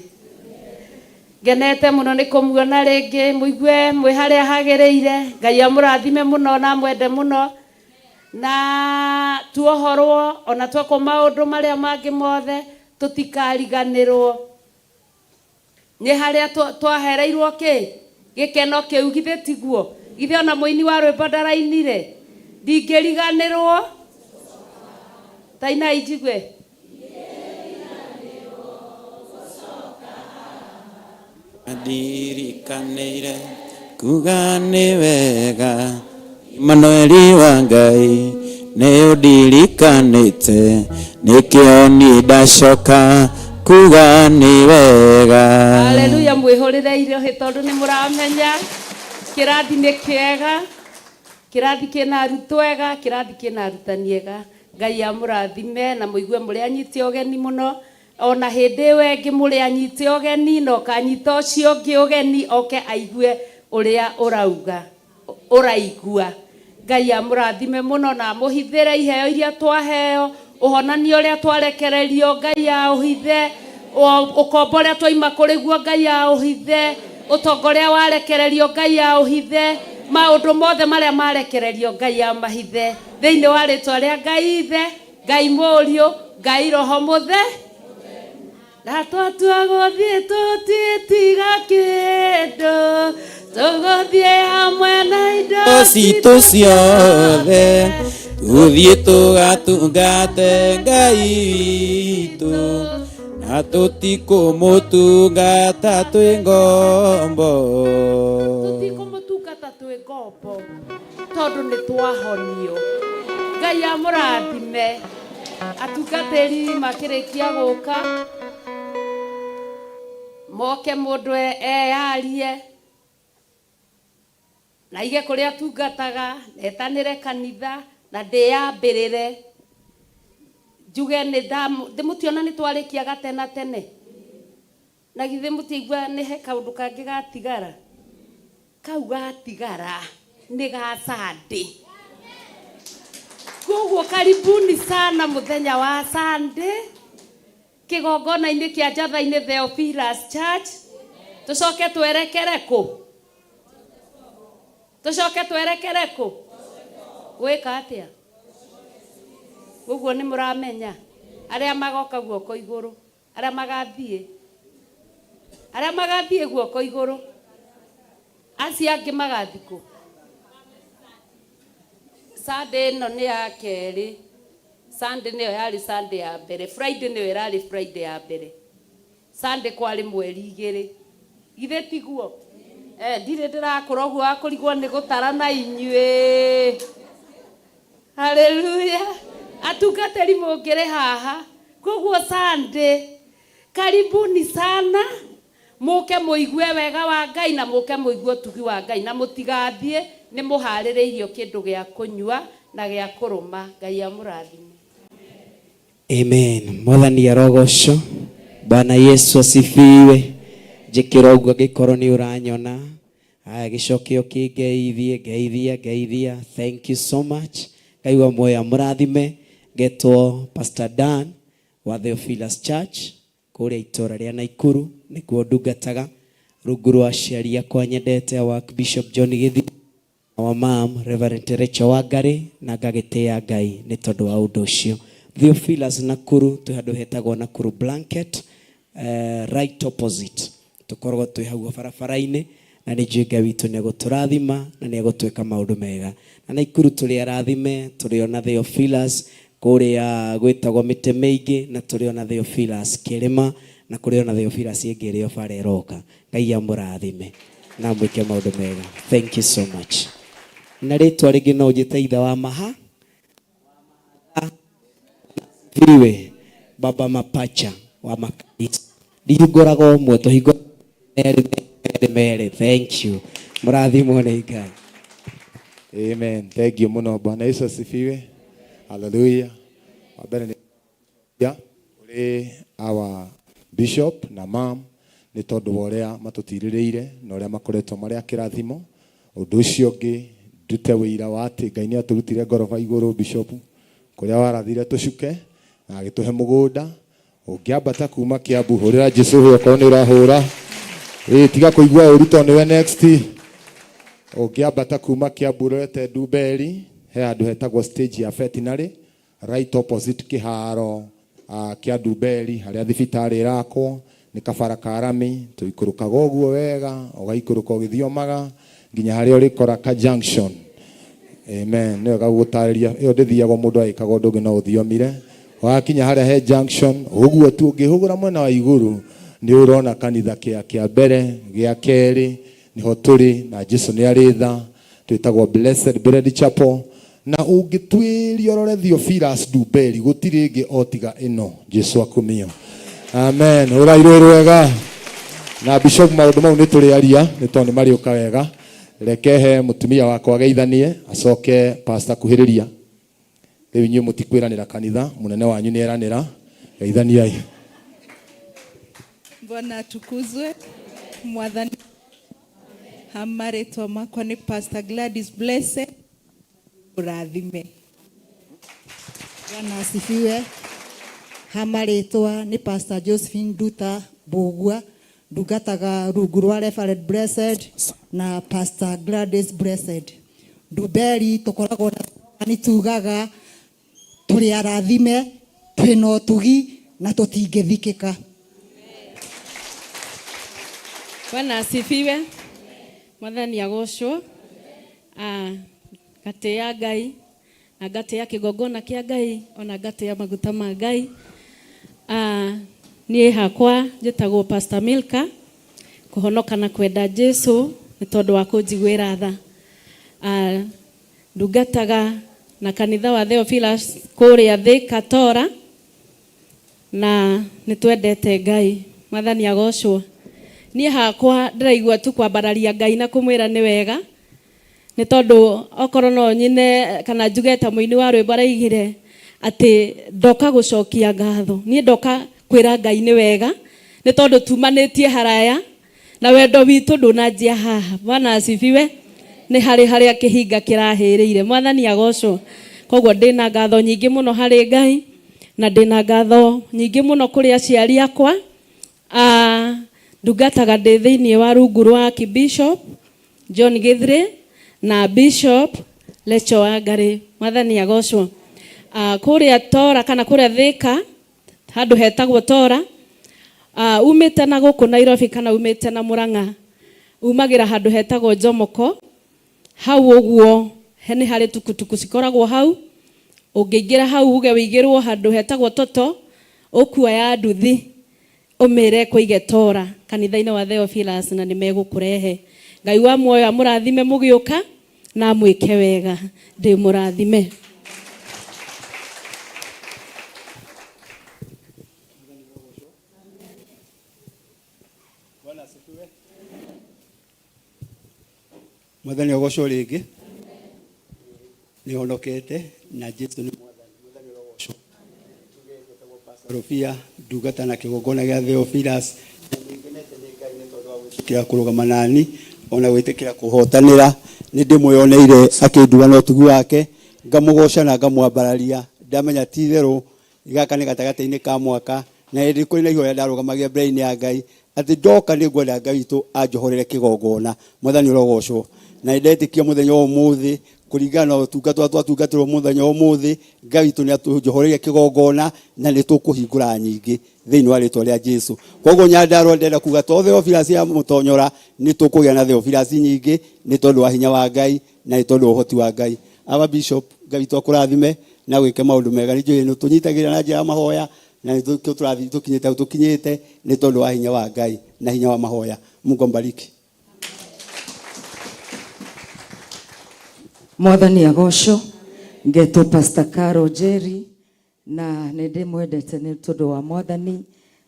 Ngenete mũno nĩ kũmuona rĩngĩ, mũigue mwĩ harĩa hagĩrĩire. Ngai amũrathime mũno na amwende mũno. Na tuohorwo ona twekwo maũndũ marĩa mangĩ mothe tũtikariganĩrwo. Nĩ harĩa twahereirwo kĩ? Gĩkeno kĩu githĩ tiguo? Githĩ ona mũini wa rwĩmbo ndarainire? Ndingĩriganĩrwo. Tainai njigue. Ndirikanĩire kuga nĩ wega Emmanueli wa Ngai nĩ ũndirikanĩte nĩkĩo niĩ ndacoka kuga nĩ wega. Haleluya, mwĩhũrĩre irohĩ tondũ nĩ mũramenya kĩrathi nĩ kĩega, kĩrathi kĩna arutwo ega, kĩrathi kĩna arutani ega. Ngai amũrathime na mũigue mũrĩ anyite ũgeni mũno. Ona hĩndĩ ĩyo ĩngĩ mũrĩ anyite ũgeni na ũkanyita ũcio ũngĩ ũgeni oke aigue ũrĩa ũrauga, ũraigua. Ngai amũrathime mũno na amũhithĩre iheo iria twaheo, ũhonania ũrĩa twarekererio Ngai aũhithe, ũkombo ũrĩa twaima kũrĩ guo Ngai aũhithe, ũtonga ũrĩa warekererio Ngai aũhithe, maũndũ mothe marĩa marekererio Ngai amahithe. Thĩinĩ wa rĩtwa rĩa Ngai Ithe, Ngai Mũriũ, Ngai Roho Mũthe. Na twatua gũthiĩ tũtiĩtiga kĩndũ, tũgũthiĩ hamwe na indo citũ ciothe, tũthiĩ tũgatungate Ngai witũ, na tũtikũmũtungata twĩ ngombo. Tũtikũmũtungata twĩ ngombo, tondũ nĩ twahonio. Ngai amũrathime. Atungatĩri makĩrĩkia gũka, moke mũndũ eyarie, na aige kũrĩa atungataga, na etanĩre kanitha, na ndĩyambĩrĩre. Njuge nĩ ndĩmũtiona nĩ twarĩkia gatena tene. Na githĩ mũtiaigua nĩ he kaũndũ kangĩ gatigara? Kau gatigara nĩ ga Sunday. Koguo karibuni sana mũthenya wa Sunday kĩgongona-inĩ kĩa Njatha-inĩ Theophilus Church. Tũcoke twerekere kũ? Tũcoke twerekere kũ? Gwĩka atĩa? Ũguo nĩ mũramenya arĩa magoka guoko igũrũ, arĩa magathiĩ, arĩa magathiĩ guoko igũrũ, acio angĩ magathiĩ kũ? Sunday ĩno nĩ ya kerĩ, Sunday nĩyo yarĩ Sunday ya mbere, Friday nĩyo ĩrarĩ Friday ya mbere. Sunday kwarĩ mweri igĩrĩ, githĩ tiguo? Eh, ndirĩ ndĩrakũra ũguo wa kũrigwo nĩ gũtara na inyuĩ. Haleluya! Atungatĩri mũngĩrĩ haha, koguo Sunday karibuni sana, mũke mũigue wega wa Ngai na mũke mũigue ũtugi wa Ngai, na mũtigathiĩ nĩ mũharĩrĩirio kĩndũ gĩa kũnyua na gĩa kũrũma. Ngai amũrathime. Amen. Mwathani arogocwo. Bwana Yesu asifiwe. Njĩkĩra ũguo angĩkorwo nĩ ũranyona. Haya, gĩcoke ũkĩngeithie, ngeithia, ngeithia. Thank you so much. Ngai wa muoyo amũrathime. Ngetwo Pastor Dan wa Theophilus Church kũrĩa itũra rĩa Naikuru nĩkuo ndungataga rungu rwa aciari akwa nyendete wa Bishop John Gĩthi wa mam Reverend Rachel Wangari na ngagĩtĩĩa Ngai nĩ tondũ wa ũndũ ũcio. Theophilus Nakuru twĩ handũ hetagwo Nakuru Blanket, right opposite tũkoragwo twĩ hau barabara-inĩ, na nĩ njũĩ Ngai witũ nĩ egũtũrathima na nĩ egũtwĩka maũndũ mega. Na Naikuru tũrĩ arathime, tũrĩ ona Theophilus kũrĩa gwĩtagwo mĩtĩ mĩingĩ, na tũrĩ ona Theophilus Kĩrĩma, na kũrĩ ona Theophilus ĩngĩ ĩrĩ o bara ĩroka. Ngai amũrathime na amwĩke maũndũ mega. Thank you so much. Na rĩtwa rĩngĩ no ũnjĩte ithe wa maha viwe baba mapacha wa makanisa. Ndihingũraga ũmwe, tũhingũraga merĩ merĩ merĩ. Thank you. Mũrathimwo nĩ Ngai. Amen. Thank you muno. Bwana Yesu asifiwe. Hallelujah. Wa mbere nĩ ya kũrĩ our bishop na mam nĩ tondũ wa ũrĩa matũtirĩrĩire na ũrĩa makoretwo marĩ a kĩrathimo. Ũndũ ũcio ũngĩ ndute wĩira wa atĩ Ngai nĩ atũrutire ngoroba igũrũ bishop kũrĩa warathire tũcuke na agĩtũhe mũgũnda. Ũngĩambata kuma Kiambu hũrĩra Jesu hĩ okorwo nĩ ũrahũra. Ĩ tiga kũigua ũru tondũ nĩwe next. Ũngĩambata kuma Kiambu ũrorete Ndumberi he handũ hetagwo stage ya veterinary right opposite kĩharo kĩa Ndumberi harĩa thibitarĩ ĩrakwo nĩ kabara ka rami tũikũrũkaga ũguo wega ũgaikũrũka ũgĩthiomaga nginya harĩa ũrĩkora ka junction. Amen. Nĩ wega gũgũtarĩria ĩyo ndĩthiagwo mũndũ agĩkaga ũndũ ũngĩ no ũthiomire. Wakinya harĩa he junction ũguo tu ũngĩhũgũra mwena wa igũrũ nĩ ũrona kanitha kĩa kĩa mbere gĩa kerĩ nĩho tũrĩ na Jesu nĩ arĩ tha. Twĩtagwo Blessed Bread Chapel na ũngĩtuĩria ũrore Theophilus Ndumberi gũtirĩ ĩngĩ o tiga ĩno. Jesu akumio. Amen. Ũrairwo rwega na bishop maũndũ mau nĩ tũrĩaria nĩ tondũ nĩ marĩũka wega. Reke he mũtumia wakwa ageithanie acoke pastor kuhĩrĩria. Rĩu inyuĩ mũtikwĩranĩra kanitha, mũnene wanyu nĩ eranĩra. Geithaniai. Bwana atukuzwe. Mwathani marĩtwa makwa nĩ Pastor Gladys Blessed. Ũrathime. Bwana asifiwe. Hamarĩtwa nĩ Pastor Josephine Nduta Mbũgua, ndungataga rungu rwa Reverend Blessed na Pastor Gladys Blessed. Ndumberi tũkoragwo na nĩ tugaga tũrĩ arathime, twĩna ũtugi na tũtingĩthikĩka. Bwana asifiwe. Mwathani agocwo. Ngatĩĩa Ngai na ngatĩĩa kĩgongona kĩa Ngai ona ngatĩĩa maguta ma Ngai. Niĩ hakwa njĩtagwo Pastor Milka, kũhonoka na kwenda Jesu nĩ tondũ wa kũnjiguĩra tha. Ndungataga na kanitha wa Theophilus kũrĩa Thika Tora na nĩ twendete Ngai. Mwathani agocwo. Niĩ hakwa ndĩraigua tu kwambararia Ngai na kũmwĩra nĩ wega nĩ tondũ okorwo no nyine kana njuge ta mũini wa rwĩmbo araigire atĩ ndoka gũcokia ngatho. Niĩ ndoka kwĩra Ngai nĩ wega nĩ tondũ tumanĩtie haraya na wendo witũ ndũnanjia haha. Bwana asifiwe. Nĩ harĩ harĩa kĩhinga kĩrahĩrĩire. Mwathani agocwo. Koguo ndĩna ngatho nyingĩ mũno harĩ Ngai na ndĩna ngatho nyingĩ mũno kũrĩ aciari akwa. Ndungataga ndĩ thĩinĩ wa rungu rwa Archbishop John Githri na Bishop Lecho Wangari. Mwathani agocwo. Kũrĩa Tora kana kũrĩa Thĩka handũ hetagwo Tora, umĩte na gũkũ Nairobi kana umĩte na Murang'a, umagĩra handũ hetagwo Jomoko. Hau ũguo nĩ harĩ tukutuku cikoragwo hau. Ũngĩingĩra hau uge wĩigĩrwo handũ hetagwo Toto, ũkuoya nduthi ũmĩre kũige Tora kanitha-inĩ wa Theophilus na nĩ megũkũrehe. Ngai wa muoyo amũrathime mũgĩũka na amwĩke wega. Ndĩ mũrathime. Mwathani agocwo rĩngĩ. Nĩ honokete na Jesu nĩ mwathani. Mwathani ũrogocwo. Rũbia ndungata na kĩgongona gĩa Theophilus. Na nĩ ngenete nĩ Ngai nĩ tondũ wa gwĩtĩkĩra kũrũgama nani ona gwĩtĩkĩra kũhotanĩra. Nĩ ndĩmwĩoneire akĩndua na ũtugi wake, ngamũgoca na ngamwambararia. Ndamenya ti itherũ gaka nĩ gatagatĩ-inĩ ka mwaka, na hĩndĩ kũrĩ na ihoya ndarũgamagia mbere-inĩ ya Ngai atĩ ndoka nĩ ngwenda Ngai witũ anjohorere kĩgongona. Mwathani ũrogocwo. Na nĩ ndetĩkia mũthenya wa ũmũthĩ kũringana na ũtungata ũrĩa twatungatĩrwo mũthenya wa ũmũthĩ, Ngai witũ nĩ atũnjohoreire kĩgongona na nĩ tũkũhingũra nyingĩ thĩinĩ wa rĩtwa rĩa Jesu. Koguo Nyandarua ndĩrenda kuga to Theophilus ya Mũtonyora, nĩ tũkũgĩa na Theophilus nyingĩ nĩ tondũ wa hinya wa Ngai na nĩ tondũ wa ũhoti wa Ngai. Aba Bishop, Ngai witũ akũrathime na gwĩke maũndũ mega. Nĩ njũĩ nĩ ũtũnyitagĩrĩra na njĩra ya mahoya na nĩ tũrathiĩ tũkinyĩte hau tũkinyĩte nĩ tondũ wa hinya wa Ngai na hinya wa mahoya. Mungu ambariki. Mwathani agocwo. Ngetwo Pastor Carol Jerry na nĩ ndĩmwendete nĩ tondũ wa Mwathani.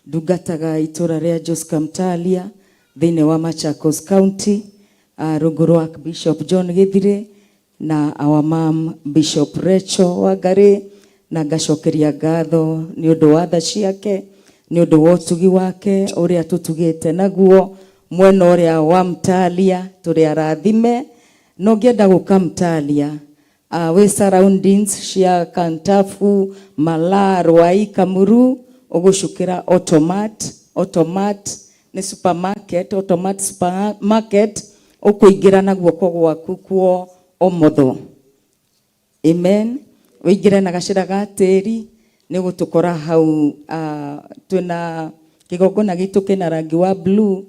Ndungataga itũra rĩa Joska Mtalia thĩinĩ wa Machakos County, rungu rwa Bishop John Githire na our mom Bishop Rachel Wangari, na ngacokeria ngatho nĩ ũndũ wa tha ciake, nĩ ũndũ wa ũtugi wake ũrĩa tũtugĩte naguo mwena ũrĩa wa Mtalia. Tũrĩ arathime. No ũngĩenda gũka Mtalia, wĩ surroundings cia Kantafu, Malaa, Ruai, Kamuru, ũgũcukĩra Automat. Automat nĩ supermarket, Automat supermarket, ũkũingĩra na guoko gwaku kuo ũmotho. Amen. Ũingĩre na gacĩra ga tĩri, nĩ ũgũtũkora hau. Twĩna kĩgongona gitũ kĩna rangi wa blue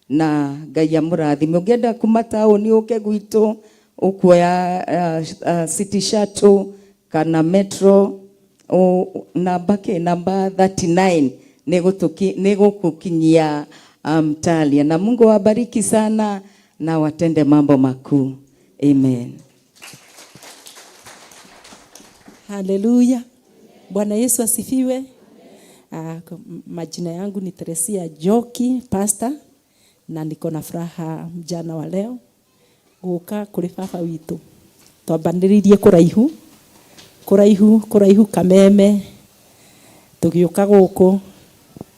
na Ngai amũrathime. Ũngĩenda kuma taũni ũke gwitũ, ũkuoya City Shuttle kana Metro namba kĩ namba 39 nĩ gũgũkinyia Mtalia. Na Mungu awabariki sana na watende mambo makuu. Amen. Haleluya. Bwana Yesu asifiwe. Majina yangu ni Teresia Njoki, pastor, na niko na furaha mjana wa leo guka kuri baba witu. Twambanĩrĩirie kũraihu kũraihu kũraihu Kameme, tũgĩũka gũkũ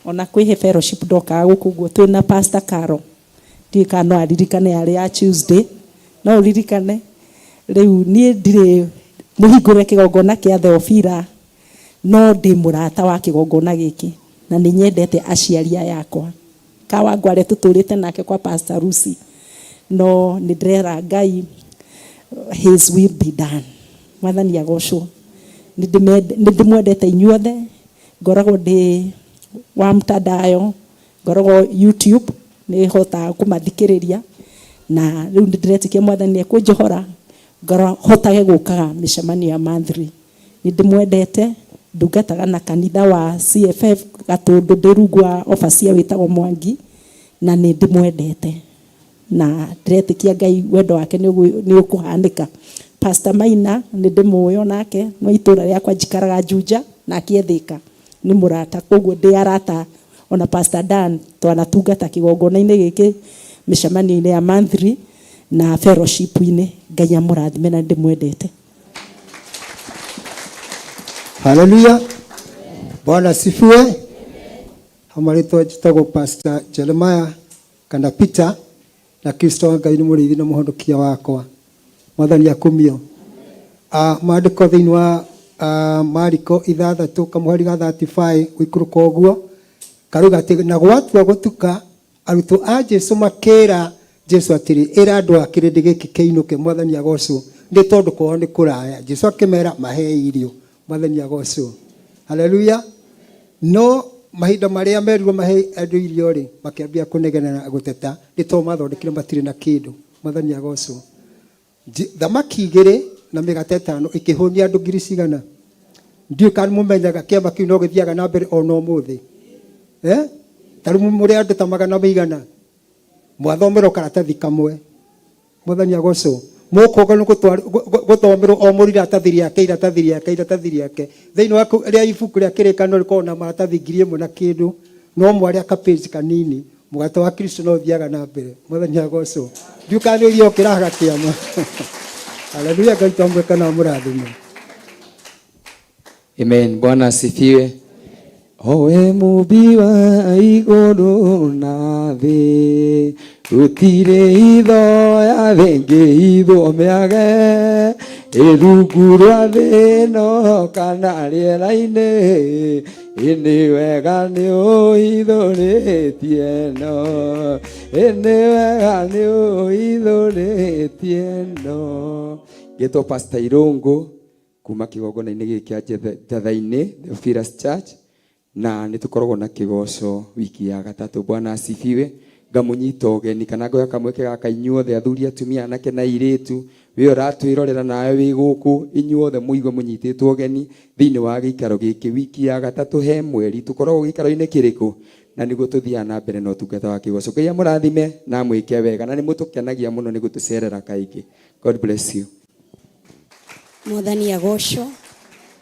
ona kwĩ fellowship ndokaga gũkũ ũguo twĩna Pastor Caro. Ndiũĩ kana no aririkane yarĩ ya Tuesday, no ũririkane. Rĩu niĩ ndirĩ mũhingũre kĩgongona kĩa Theophila, no ndĩ mũrata wa kĩgongona gĩkĩ na nĩ nyendete aciari aya akwa. Kawangware tũtũrĩte nake kwa Pastor Lucy, no nĩ ndĩrera Ngai his will be done. Mwathani agocwo. Nĩ ndĩmwendete inyuothe. Ngoragwo ndĩ wa mtandao, ngoragwo YouTube, nĩ hotaga kũmathikĩrĩria, na rĩu nĩ ndĩretĩkia Mwathani nĩ ekũnjohora hotage gũkaga mĩcemanio ya monthly. Nĩ ndĩmwendete. Ndungataga na kanitha wa CFF Gatũndũ, ndĩ rungu wa overseer wĩtagwo Mwangi, na nĩ ndĩmwendete na ndĩretĩkia Ngai wendo wake nĩ ũkũhanĩka. Pastor Maina nĩ ndĩmũĩ onake, no itũra rĩakwa njikaraga Juja nake Thĩka, nĩ mũrata, koguo ndĩ arata. Ona Pastor Dan twanatungata kĩgongona-inĩ gĩkĩ mĩcemanio-inĩ ya monthly na fellowship-inĩ. Ngai amũrathime na ndĩmwendete. Haleluya. Bwana asifiwe. Hamarĩtwa njĩtagwo Pastor Jeremiah kana Peter, na Kristo wa Ngai nĩ mũrĩithi na mũhonokia wakwa. Mwathani akumio. Maandĩko thĩinĩ wa Mariko 6 kamũhari ga 35 gũikũrũka ũguo karauga atĩ na gwatua gũtuka arutwo a Jesu makĩra Jesu atĩrĩ, ĩra andũ a kĩrĩndĩ gĩkĩ kĩinũke. Mwathani agocwo, nĩ tondũ kwao nĩ kũraya. Jesu akĩmera mahei irio. Mwathani agocwo. Haleluya. No mahinda marĩa merirwo mahe andũ irio rĩ, makĩambia kũnegena na gũteta nĩ tondũ mathondekire matirĩ na kĩndũ. Mwathani agocwo. Thamaki igĩrĩ na mĩgate ĩtano ikĩhũnia andũ ngiri cigana? Ndiũĩ kana mũmenyaga kĩama kĩu no gĩthiaga na mbere ona ũmũthĩ. Eh? Ta rĩu mũrĩ andũ ta magana maigana? Mwathomerwo karatathi kamwe. Mwathani agocwo. Mũkũga nĩ gũthomerwo o mũndũ iratathi rĩake, iratathi rĩake, iratathi rĩake. Thĩinĩ wa rĩa ibuku rĩa kĩrĩkanĩro rĩkoragwo na maratathi 1000 na kĩndũ, no mwarĩa ka page kanini. Mũgate wa Kristo no ũthiaga na mbere. Mwathani agocwo. Ndiũĩ kana nĩ ũthiaga ũkĩrahaga kĩama. Haleluya, Ngai twamwĩka na amũrathime. Amen. Bwana asifiwe. Owe mũmbi wa igũrũ na thĩ, gũtirĩ hitho ya thĩ ĩngĩhithwo mĩage, ĩ rungu rwa thĩ ĩno kana rĩera-inĩ, ĩ nĩ wega nĩ ũhithũrĩtie no, ĩ nĩ wega nĩ ũhithũrĩtie no. Ngĩtwo Pastor Irũngũ kuma kĩgongona-inĩ gĩkĩ kĩa Njetha-inĩ Theophilus Church, na nĩ tũkoragwo na kĩgoco wiki ya gatatũ. Bwana asifiwe. Ngamũnyita ũgeni kana ngoya kamweke gaka inyuothe athuri, atumia, anake na airĩtu, we ũratwĩrorera nawe wĩ gũkũ, inyuothe mũigue mũnyitĩtwo ũgeni thĩinĩ wa gĩikaro gĩkĩ wiki ya gatatũ he mweri. Tũkoragwo gĩikaro-inĩ kĩrĩkũ? Na nĩguo tũthiaga na mbere na ũtungata wa kĩgoco. Ngai amũrathime na amwĩke wega, na nĩ mũtũkenagia mũno nĩ gũtũcerera kaingĩ. God bless you. Mwathani agocwo,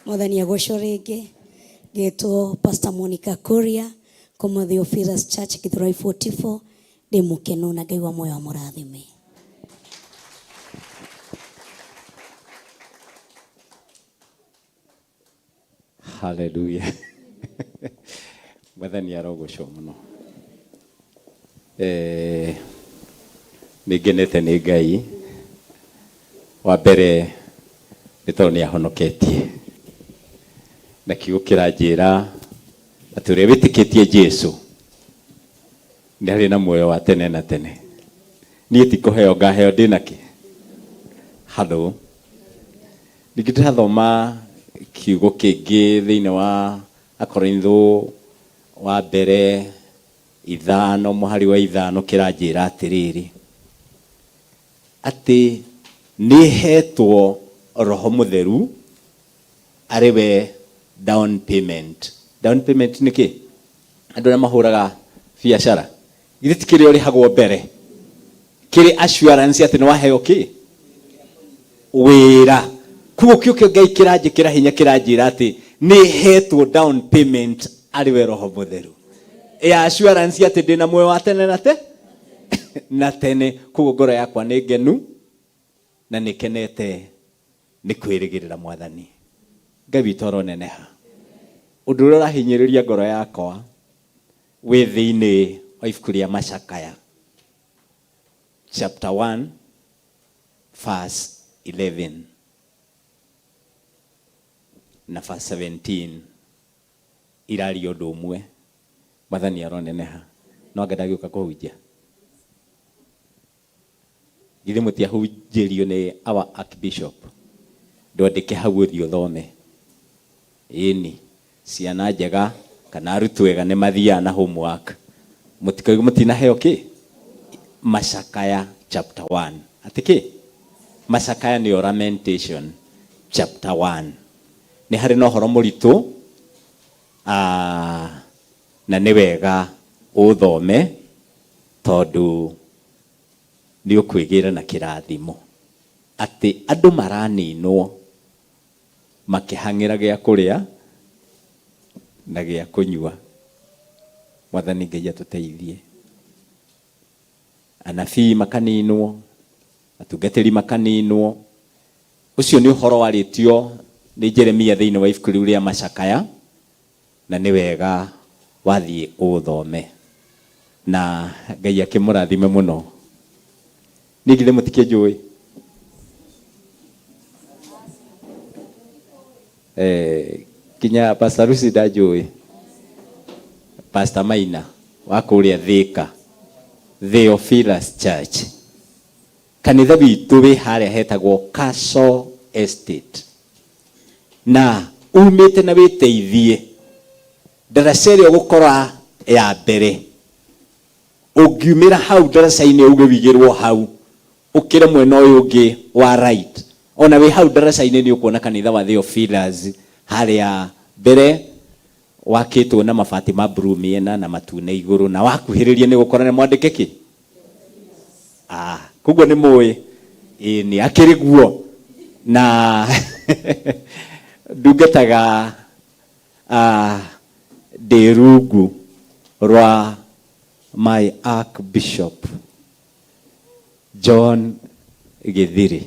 Mwathani agocwo rĩngĩ. Ngetwo Pastor Monica Kuria kuma Theophilus Church Githurai 44. Ndĩ mũkenu na Ngai wa muoyo amũrathime. Haleluya. Mwathani arogocwo mũno. Eh, nĩ ngenete nĩ Ngai. Wa mbere nĩ tondũ nĩ ahonoketie. Na kiugo kĩranjĩra atĩ ũrĩa wĩtĩkĩtie Jesu nĩ arĩ na muoyo wa tene na tene. Niĩ ti kũheo ngaheo ndĩna kĩ? Hello. Ningĩ ndĩrathoma kiugo kĩngĩ thĩinĩ wa Akorintho wa mbere ithano mũhari wa ithano kĩranjĩra atĩrĩrĩ, atĩ nĩhetwo Roho Mũtheru arĩ we down payment. Down payment nĩ kĩ? Andũ arĩa mahũraga biacara, githĩ ti kĩrĩa ũrĩhagwo mbere? Kĩrĩ assurance atĩ nĩ waheo kĩ? Wĩra. Koguo kĩo kĩo Ngai kĩranjĩkĩra hinya kĩranjĩra atĩ nĩ hetwo down payment arĩ we Roho Mũtheru. Ya assurance atĩ ndĩna muoyo wa tene na te na tene. Koguo ngoro yakwa nĩ ngenu na nĩ kenete nĩ kwĩrĩgĩrĩra Mwathani. Ngai witũ aroneneha. Ũndũ ũrĩa ũrahinyĩrĩria ngoro yakwa wĩ thĩinĩ wa ibuku rĩa Macakaya chapter 1 verse 11 na verse 17 iraria ũndũ ũmwe. Mwathani aroneneha. No anga ndagĩũka kũhunjia? Githĩ mũtiahunjĩrio nĩ our archbishop? Ndwandĩke hau ũthiĩ ũthome. Ĩni, ciana njega kana arutwo ega nĩ mathiaga na homework. Mũtikoige mũtinaheo kĩ? Macakaya chapter 1. Atĩ kĩ? Macakaya nĩyo Lamentation chapter 1. Nĩ harĩ na ũhoro mũritũ, na nĩ wega ũthome tondũ nĩ ũkwĩgĩra na kĩrathimo atĩ andũ maraninwo makĩhang'ĩra gĩa kũrĩa na gĩa kũnyua. Mwathani Ngai atũteithie. Anabii makaninwo, atungatĩri makaninwo. Ũcio nĩ ũhoro warĩtio nĩ Jeremia thĩinĩ wa ibuku rĩu rĩa Macakaya, na nĩ wega wathiĩ ũũthome. Na Ngai akĩmũrathime mũno. Niĩ githĩ mũtikĩnjũĩ? Eh, kinya Pastor Lucy ndanjũĩ. Pastor Maina wa kũrĩa Thika, Theophilus Church. Kanitha witũ wĩ harĩa hetagwo Castle Estate. Na Umĩte na wĩteithie ndaraca ĩrĩa ũgũkora ya mbere ũngiumĩra hau ndaraca-inĩ uge wigĩrwo hau ũkĩre mwena ũyũ ũngĩ wa right ona wĩ hau ndaraca-inĩ nĩ ũkuona kanitha wa Theophilus harĩa mbere wakĩtwo na mabati ma blue mĩena na matune igũrũ na wakuhĩrĩria nĩ gũkora nĩ mwandĩke kĩ ah koguo nĩ mũĩ ĩĩ nĩ akĩrĩ guo na ndungataga ndĩ rungu rwa my archbishop John Githiri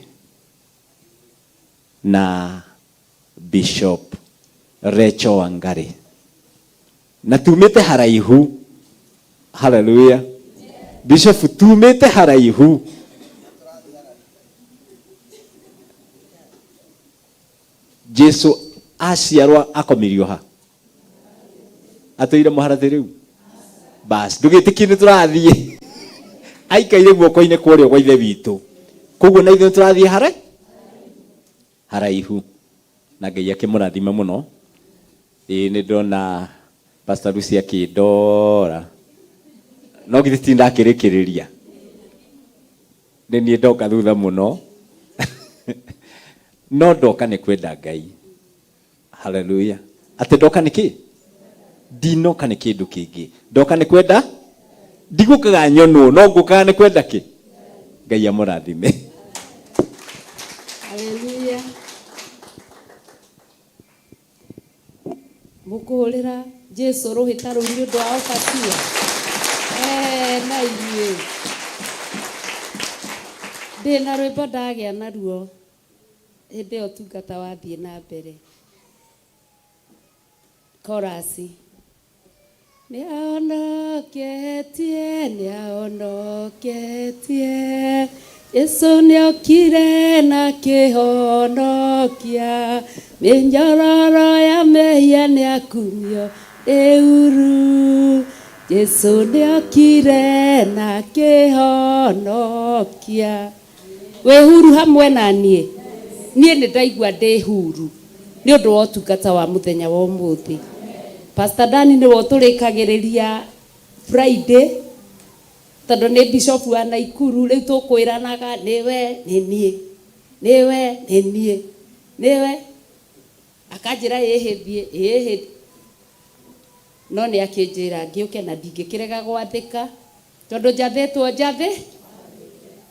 na Bishop Rachel Wangari na tumĩte haraihu. Haleluya. Bishop, tumĩte haraihu. Jesu aciarwo akomirio ha atũire mũharatĩ rĩu bas ndũgĩtĩkie nĩ tũrathiĩ aikaire guoko-inĩ kwa ũrĩo gwa ithe witũ koguo na ithuĩ nĩ tũrathiĩ hare haraihu na Ngai akĩmũrathime mũno. Ĩĩ nĩ ndona Pastor Lucy akĩndora no githĩ ti ndakĩrĩkĩrĩria nĩ niĩ ndoka thutha mũno no ndoka nĩ kwenda Ngai. Haleluya. Atĩ ndoka nĩ kĩ ndinoka nĩ kĩndũ kĩngĩ ndoka nĩ kwenda ndigũkaga nyonwo no ngũkaga nĩ kwenda kĩ Ngai amũrathime. Haleluya. Mũkũhũrĩra Jesu rũhĩ ta rũu nĩ ũndũ wa Obadia. Na inyuĩ. Ndĩ na rwĩmbo ndagĩa naruo hĩndĩ ĩyo ũtungata wathiĩ na mbere. Chorus. Nĩahonoketie, nĩahonoketie. Jesu nĩokire na kĩhonokia. Mĩnyororo ya mehia nĩakumio ĩuru. Jesu nĩokire na kĩhonokia. Wĩ huru hamwe na niĩ. Niĩ nĩ ndaigua ndĩ huru nĩ ũndũ wa ũtungata wa mũthenya wa ũmũthĩ. Pastor Dani nĩwe ũtũrĩkagĩrĩria Friday tondũ nĩ bishop wa Naikuru rĩu tũkwĩranaga nĩwe nĩ niĩ nĩwe nĩ niĩ nĩwe akanjĩra ĩhĩ thiĩ ĩhĩ no nĩ akĩnjĩra ngĩũke na ndingĩkĩrega gwathĩka tondũ njathĩtwo njathĩ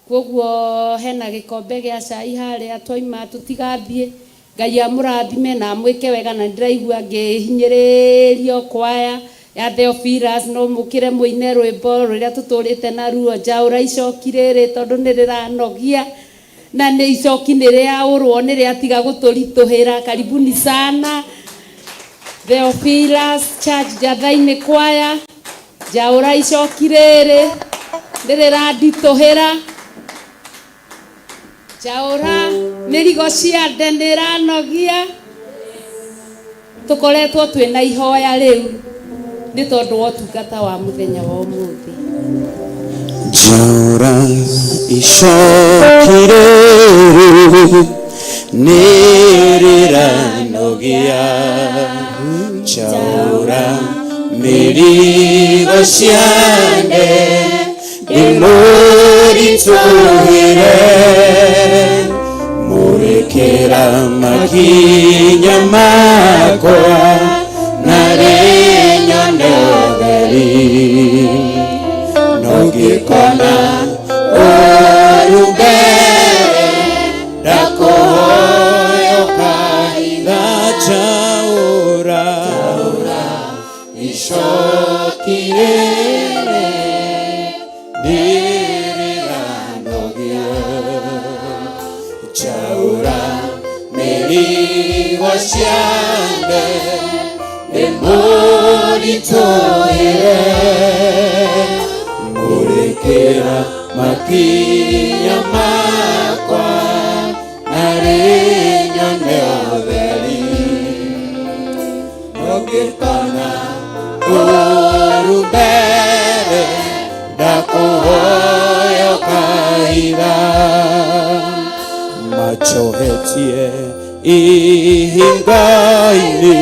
koguo hena gĩkombe gĩa cai harĩa twaima tũtigathiĩ. Ngai amũrathime na amwĩke wega na ndĩraigua ngĩhinyĩrĩrio kwaya ya Theophilus no mũkĩre mũine rwĩmbo rũrĩa tũtũrĩte naruo njaũra icoki rĩrĩ tondũ nĩ rĩranogia na nĩ icoki nĩ rĩaũrwo nĩ rĩatiga gũtũritũhĩra. Karibuni sana Theophilus Church Njatha-inĩ kwaya njaũra icoki rĩrĩ nĩ rĩranditũhĩra njaũra mĩrigo cia nde nĩ ĩranogia tũkoretwo twĩna ihoya rĩu nĩ tondũ wa ũtungata wa mũthenya wa ũmũthĩ. Njaũra icoki rĩrĩ nĩ rĩranogia njaũra mĩrigo cia nde ndĩmũritũhĩre mũrĩkĩra makinya makwa na rĩnyone ũtheri no ngĩkona ũru mbere ndakũhoya ũkaitha njaũra icoki rĩrĩ nĩ rĩranogia njaũra mĩrigo cia nde ndĩmũritũhĩre mũrĩkĩra makinya makwa na rĩnyone ũtheri no ngĩkona ũru mbere ndakũhoya ũkaitha macohetie Ihingo-inĩ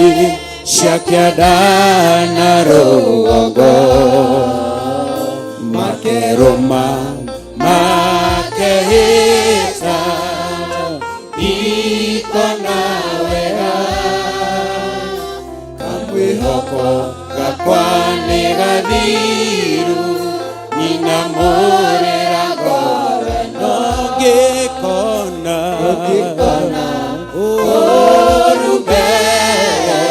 cia kĩanda na rũgongo makerũma makehĩta ikona wega kamwĩhoko gakwa nĩ gathiru ninamũrĩra ngoro ĩno ngĩkona ũru mbere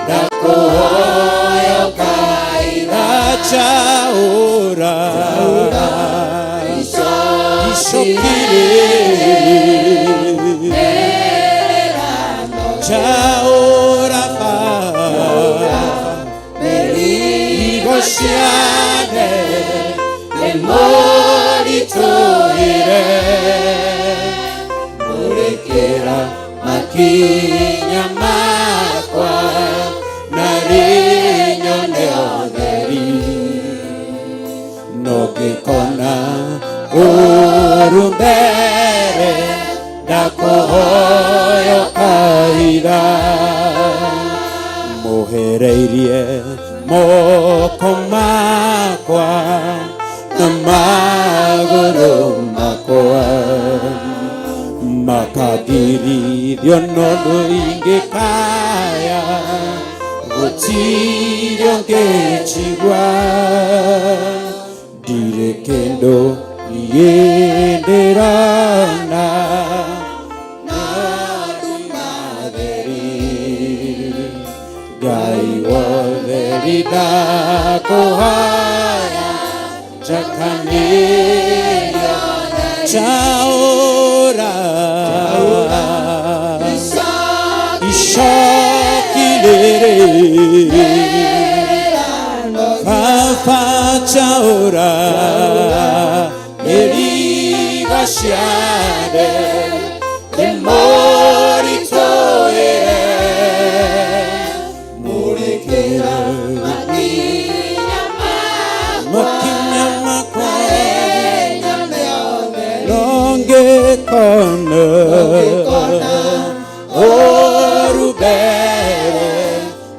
ndakũhoya ũkaira chaura icokire chaura ba merigo ciane nĩmũritũhĩre mũrĩkĩra makinya makwa na rĩnyone ũtheri no ngĩkona ũru mbere ndakũhoya ũkaira mũhereirie moko makwa na magũrũ makwa makagirithio nondũ ingĩkaya gũtirĩ ũngĩnjigua ndirĩ kĩndũ niĩ ndĩrona na nduma theri Ngai wotheri ndakũhoya njakanĩria chaura icoki rĩrĩ baba chaura mĩrigo ciane nĩmũritũhĩre mũrĩkĩra makinya makwa nongĩkona ũru mbere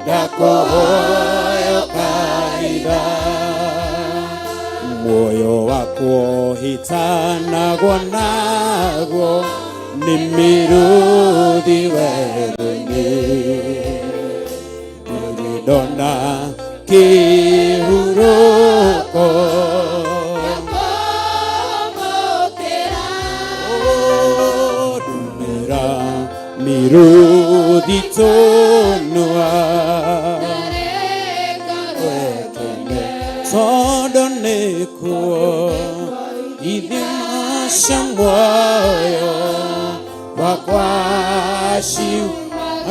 ndakũhoya ũkaira muoyo wakwo hitanagwo naguo nĩ mĩrũthi werũ-inĩ ndirĩ ndona kĩhurũko ndumĩra mĩrũthi tũnua wekene tondũ nĩkuo ithima cia muoyo wakwa ciu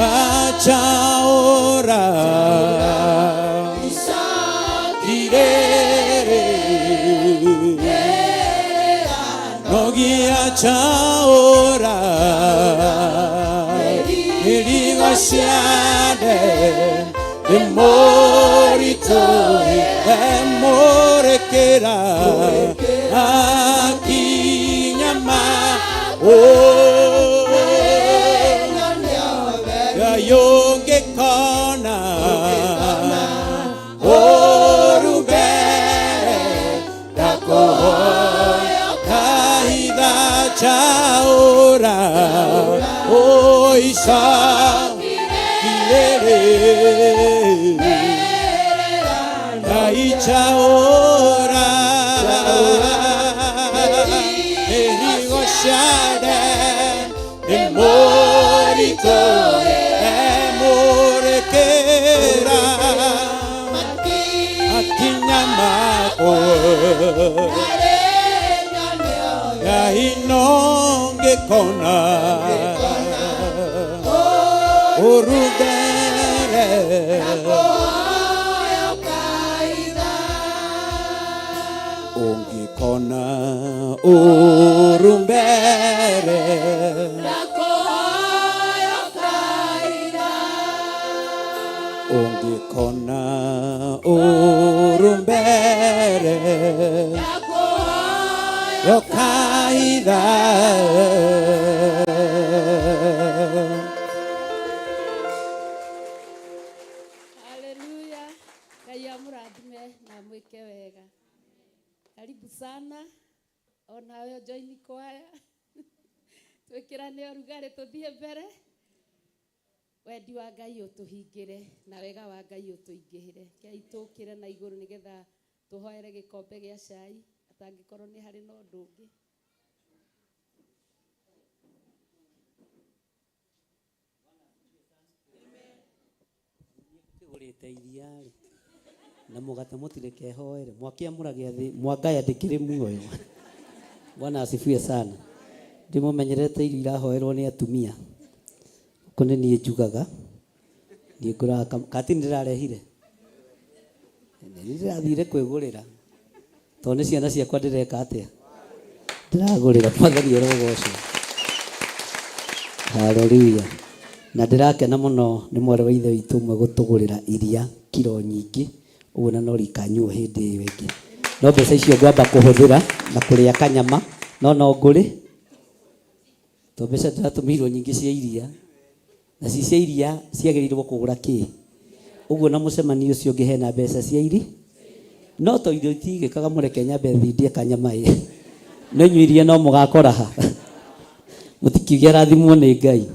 achaora irere nogia chaora irigo ciane imorito emorekera akinyama oh yongekona orubere ndakohoya kaitha chaora oisa kirere aichaora erigo shade emorito emorekera akinyamako yainongekona orubere ungikona urumbere ungikona urumbere yokaida. Sana onawe join kwaya twĩkĩrane ũrugarĩ tũthiĩ mbere wendi wa Ngai ũtũhingĩre na wega wa Ngai ũtũingĩhĩre. Kei tũkĩre na igũrũ nĩgetha tũhoere gĩkombe gĩa cai atangĩkorwo nĩ harĩ na ũndũ ũngĩ. Kĩgũrĩte iria rĩ na mũgate mũtirekehoere mwakiamũra gĩathĩ mwangaya ndĩkĩrĩ muoyo. Bwana asifiwe sana. Ndĩmũmenyerete irio irahoerwo nĩ atumia gũkũ nĩ niĩ njugaga niĩ ngũraga kati nĩndĩrarehire nĩ ndĩrathire kwĩgũrĩra tondũ nĩ ciana ciakwa ndĩreka atĩa ndĩragũrĩra. Mwathani arogocwo. Haleluya. Na ndĩrakena mũno nĩ mwarĩ wa ithe witũ ũmwe gũtũgũrĩra iria kiro nyingĩ ũguo na no rikanyuo hĩndĩ ĩyo ĩngĩ. No mbeca icio ngwamba kũhũthĩra na kũrĩa kanyama no no ngũrĩ to mbeca ndĩratũmĩirwo nyingĩ cia iria na ci cia iria ciagĩrĩirwo kũgũra kĩ ũguo na mũcemanio ũcio ũngĩ hena mbeca cia iri no to irio itigĩkaga mũreke nyambe thindie kanyama ĩ no inyuĩ iria no mũgakora ha mũtikiuge arathimwo nĩ Ngai.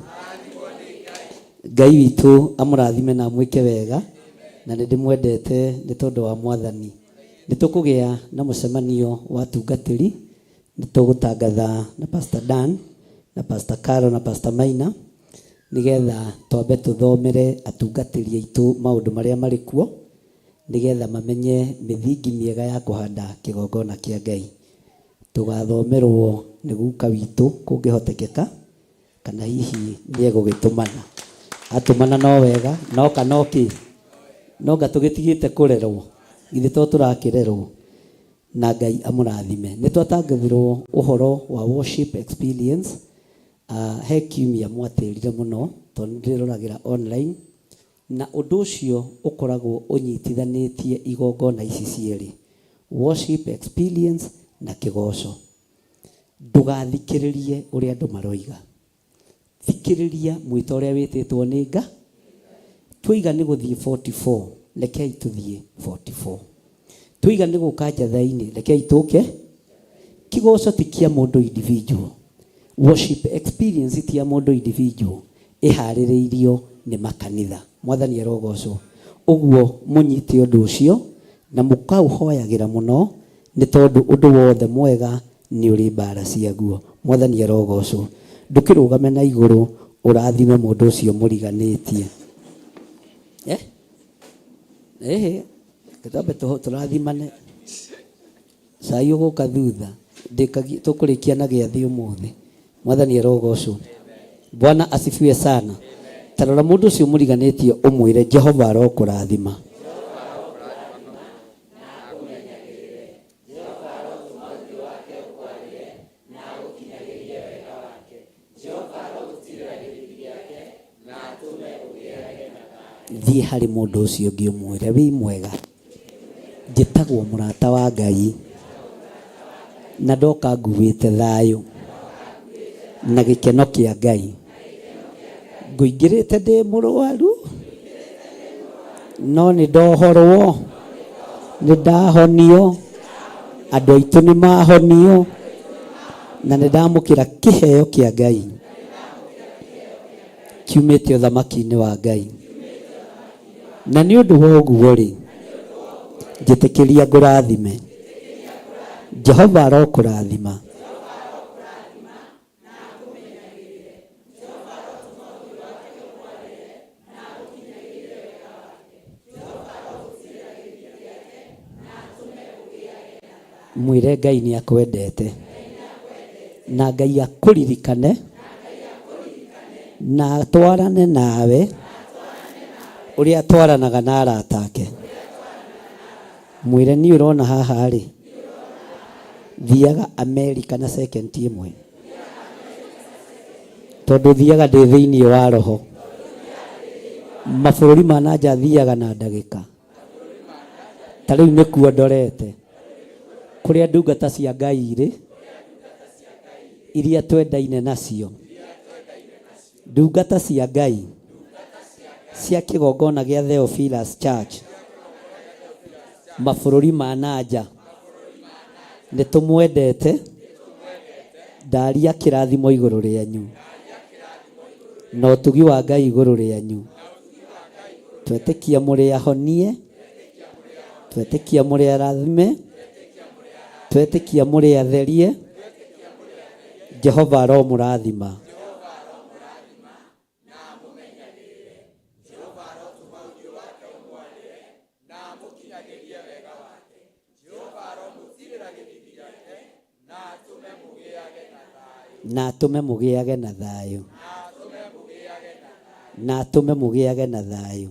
Ngai witũ amũrathime na amwĩke wega na nĩ ndĩmwendete nĩ tondũ wa Mwathani. Nĩ tũkũgĩa na mũcemanio wa atungatĩri nĩ tũgũtangatha na Pastor Dan na Pastor Carol na Pastor Maina nĩgetha twambe tũthomere atungatĩri aitũ maũndũ marĩa marĩ kuo nĩgetha mamenye mĩthingi mĩega ya kũhanda kĩgongona kĩa Ngai. Tũgathomerwo nĩ guka witũ kũngĩhotekeka kana hihi nĩ egũgĩtũmana. Atũmana no wega no kana kĩ no nga tũgĩtigĩte kũrerwo githĩ to tũrakĩrerwo na Ngai amũrathime. Nĩ twatangathirwo ũhoro wa worship experience he kiumia mwatĩrire mũno tondũ nĩ ndĩroragĩra online na ũndũ ũcio ũkoragwo ũnyitithanĩtie igongona ici cierĩ worship experience na kĩgoco. Ndũgathikĩrĩrie ũrĩa andũ maroiga, thikĩrĩria mwĩto ũrĩa wĩtĩtwo nĩ nga twiga nĩ gũthiĩ 44 rekei tũthiĩ 44 twiga nĩ gũka njatha-inĩ rekei tũke. Kĩgoco ti kĩa mũndũ individual, worship experience ti ya mũndũ individual, ĩharĩrĩirio nĩ makanitha. Mwathani arogocwo. Ũguo mũnyite ũndũ ũcio na mũkaũhoyagĩra mũno nĩ tondũ ũndũ wothe mwega nĩ ũrĩ mbara ciaguo. Mwathani arogocwo. Ndũkĩrũgame na igũrũ ũrathime mũndũ ũcio mũriganĩtie. Eh? Ĩhĩ, twambe tũrathimane. Cai ũgũka thutha. Tũkũrĩkia na gĩathĩ ũmũthĩ. Mwathani arogocwo. Bwana asifiwe sana. Tarora mũndũ ũcio mũriganĩtie ũmwĩre Jehova arokũrathima. Thiĩ harĩ mũndũ ũcio ũngĩ ũmwĩre wĩ mwega, njĩtagwo mũrata wa Ngai na ndoka nguĩte thayũ na gĩkeno kĩa Ngai. Ngũingĩrĩte ndĩ mũrwaru no nĩ ndohorwo, nĩ ndahonio, andũ aitũ nĩ mahonio na nĩ ndamũkĩra kĩheo kĩa Ngai kiumĩte ũthamaki-inĩ wa Ngai. Na nĩ ũndũ wa ũguo rĩ, njĩtĩkĩria ngũrathime. Jehova arokũrathima. Mwĩre Ngai nĩ akwendete na Ngai akũririkane na atwarane nawe ũrĩa atwaranaga na arata ake. Mwĩre niĩ ũrona haha rĩ, thiaga Amerika na second ĩmwe tondũ thiaga ndĩ thĩinĩ wa roho. Mabũrũri ma na nja thiaga na ndagĩka. Ta rĩu nĩkuo ndorete kũrĩa ndungata cia Ngai irĩ iria twendaine nacio. Ndungata cia Ngai cia kĩgongona gĩa Theophilus Church mabũrũri ma na nja. Nĩ tũmwendete. Ndaria kĩrathimo igũrũ rĩanyu na ũtugi wa Ngai igũrũ rĩanyu. Twetĩkia mũrĩ ahonie, twetĩkia mũrĩ arathime, twetĩkia mũrĩ atherie. Jehova aromũrathima. Na atũme mũgĩage na thayũ, na atũme mũgĩage na thayũ.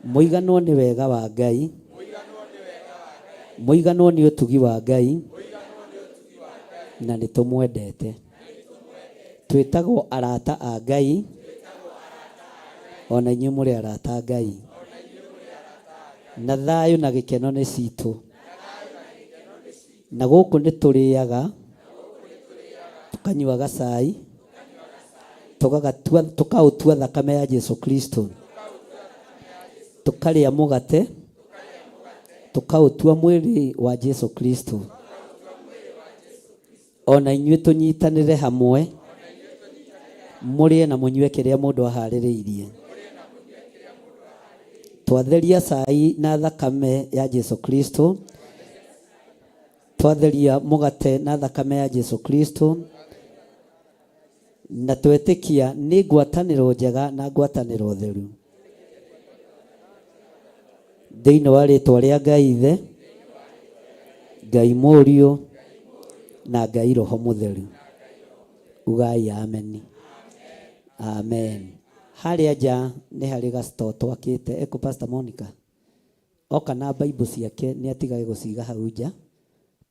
Mũiganwo nĩ wega wa Ngai, mũiganwo nĩ ũtugi wa Ngai, na nĩ tũmwendete. Twĩtagwo arata a Ngai, ona inyuĩ mũrĩ arata a Ngai. Na thayũ na gĩkeno nĩ citũ. Na gũkũ nĩ tũrĩaga, tũkanyua gacai, tũkaũtua thakame ya Jesu Kristo, tũkarĩa mũgate, tũkaũtua mwĩrĩ wa Jesu Kristo. Ona inyuĩ tũnyitanĩre hamwe, mũrĩe na mũnyue kĩrĩa mũndũ aharĩrĩirie. Twatheria cai na thakame ya Jesu Kristo, twatheria mũgate na thakame ya Jesu Kristo, na twetĩkia nĩ ngwatanĩro njega na ngwatanĩro theru. Thĩinĩ wa rĩtwa rĩa Ngai Ithe, Ngai Mũriũ, na Ngai Roho Mũtheru. Ugai ameni. Amen. Harĩa nja nĩ harĩ gacito twakĩte. Eko Pastor Monica. Oka na Bible ciake nĩ atigage gũciga hau nja.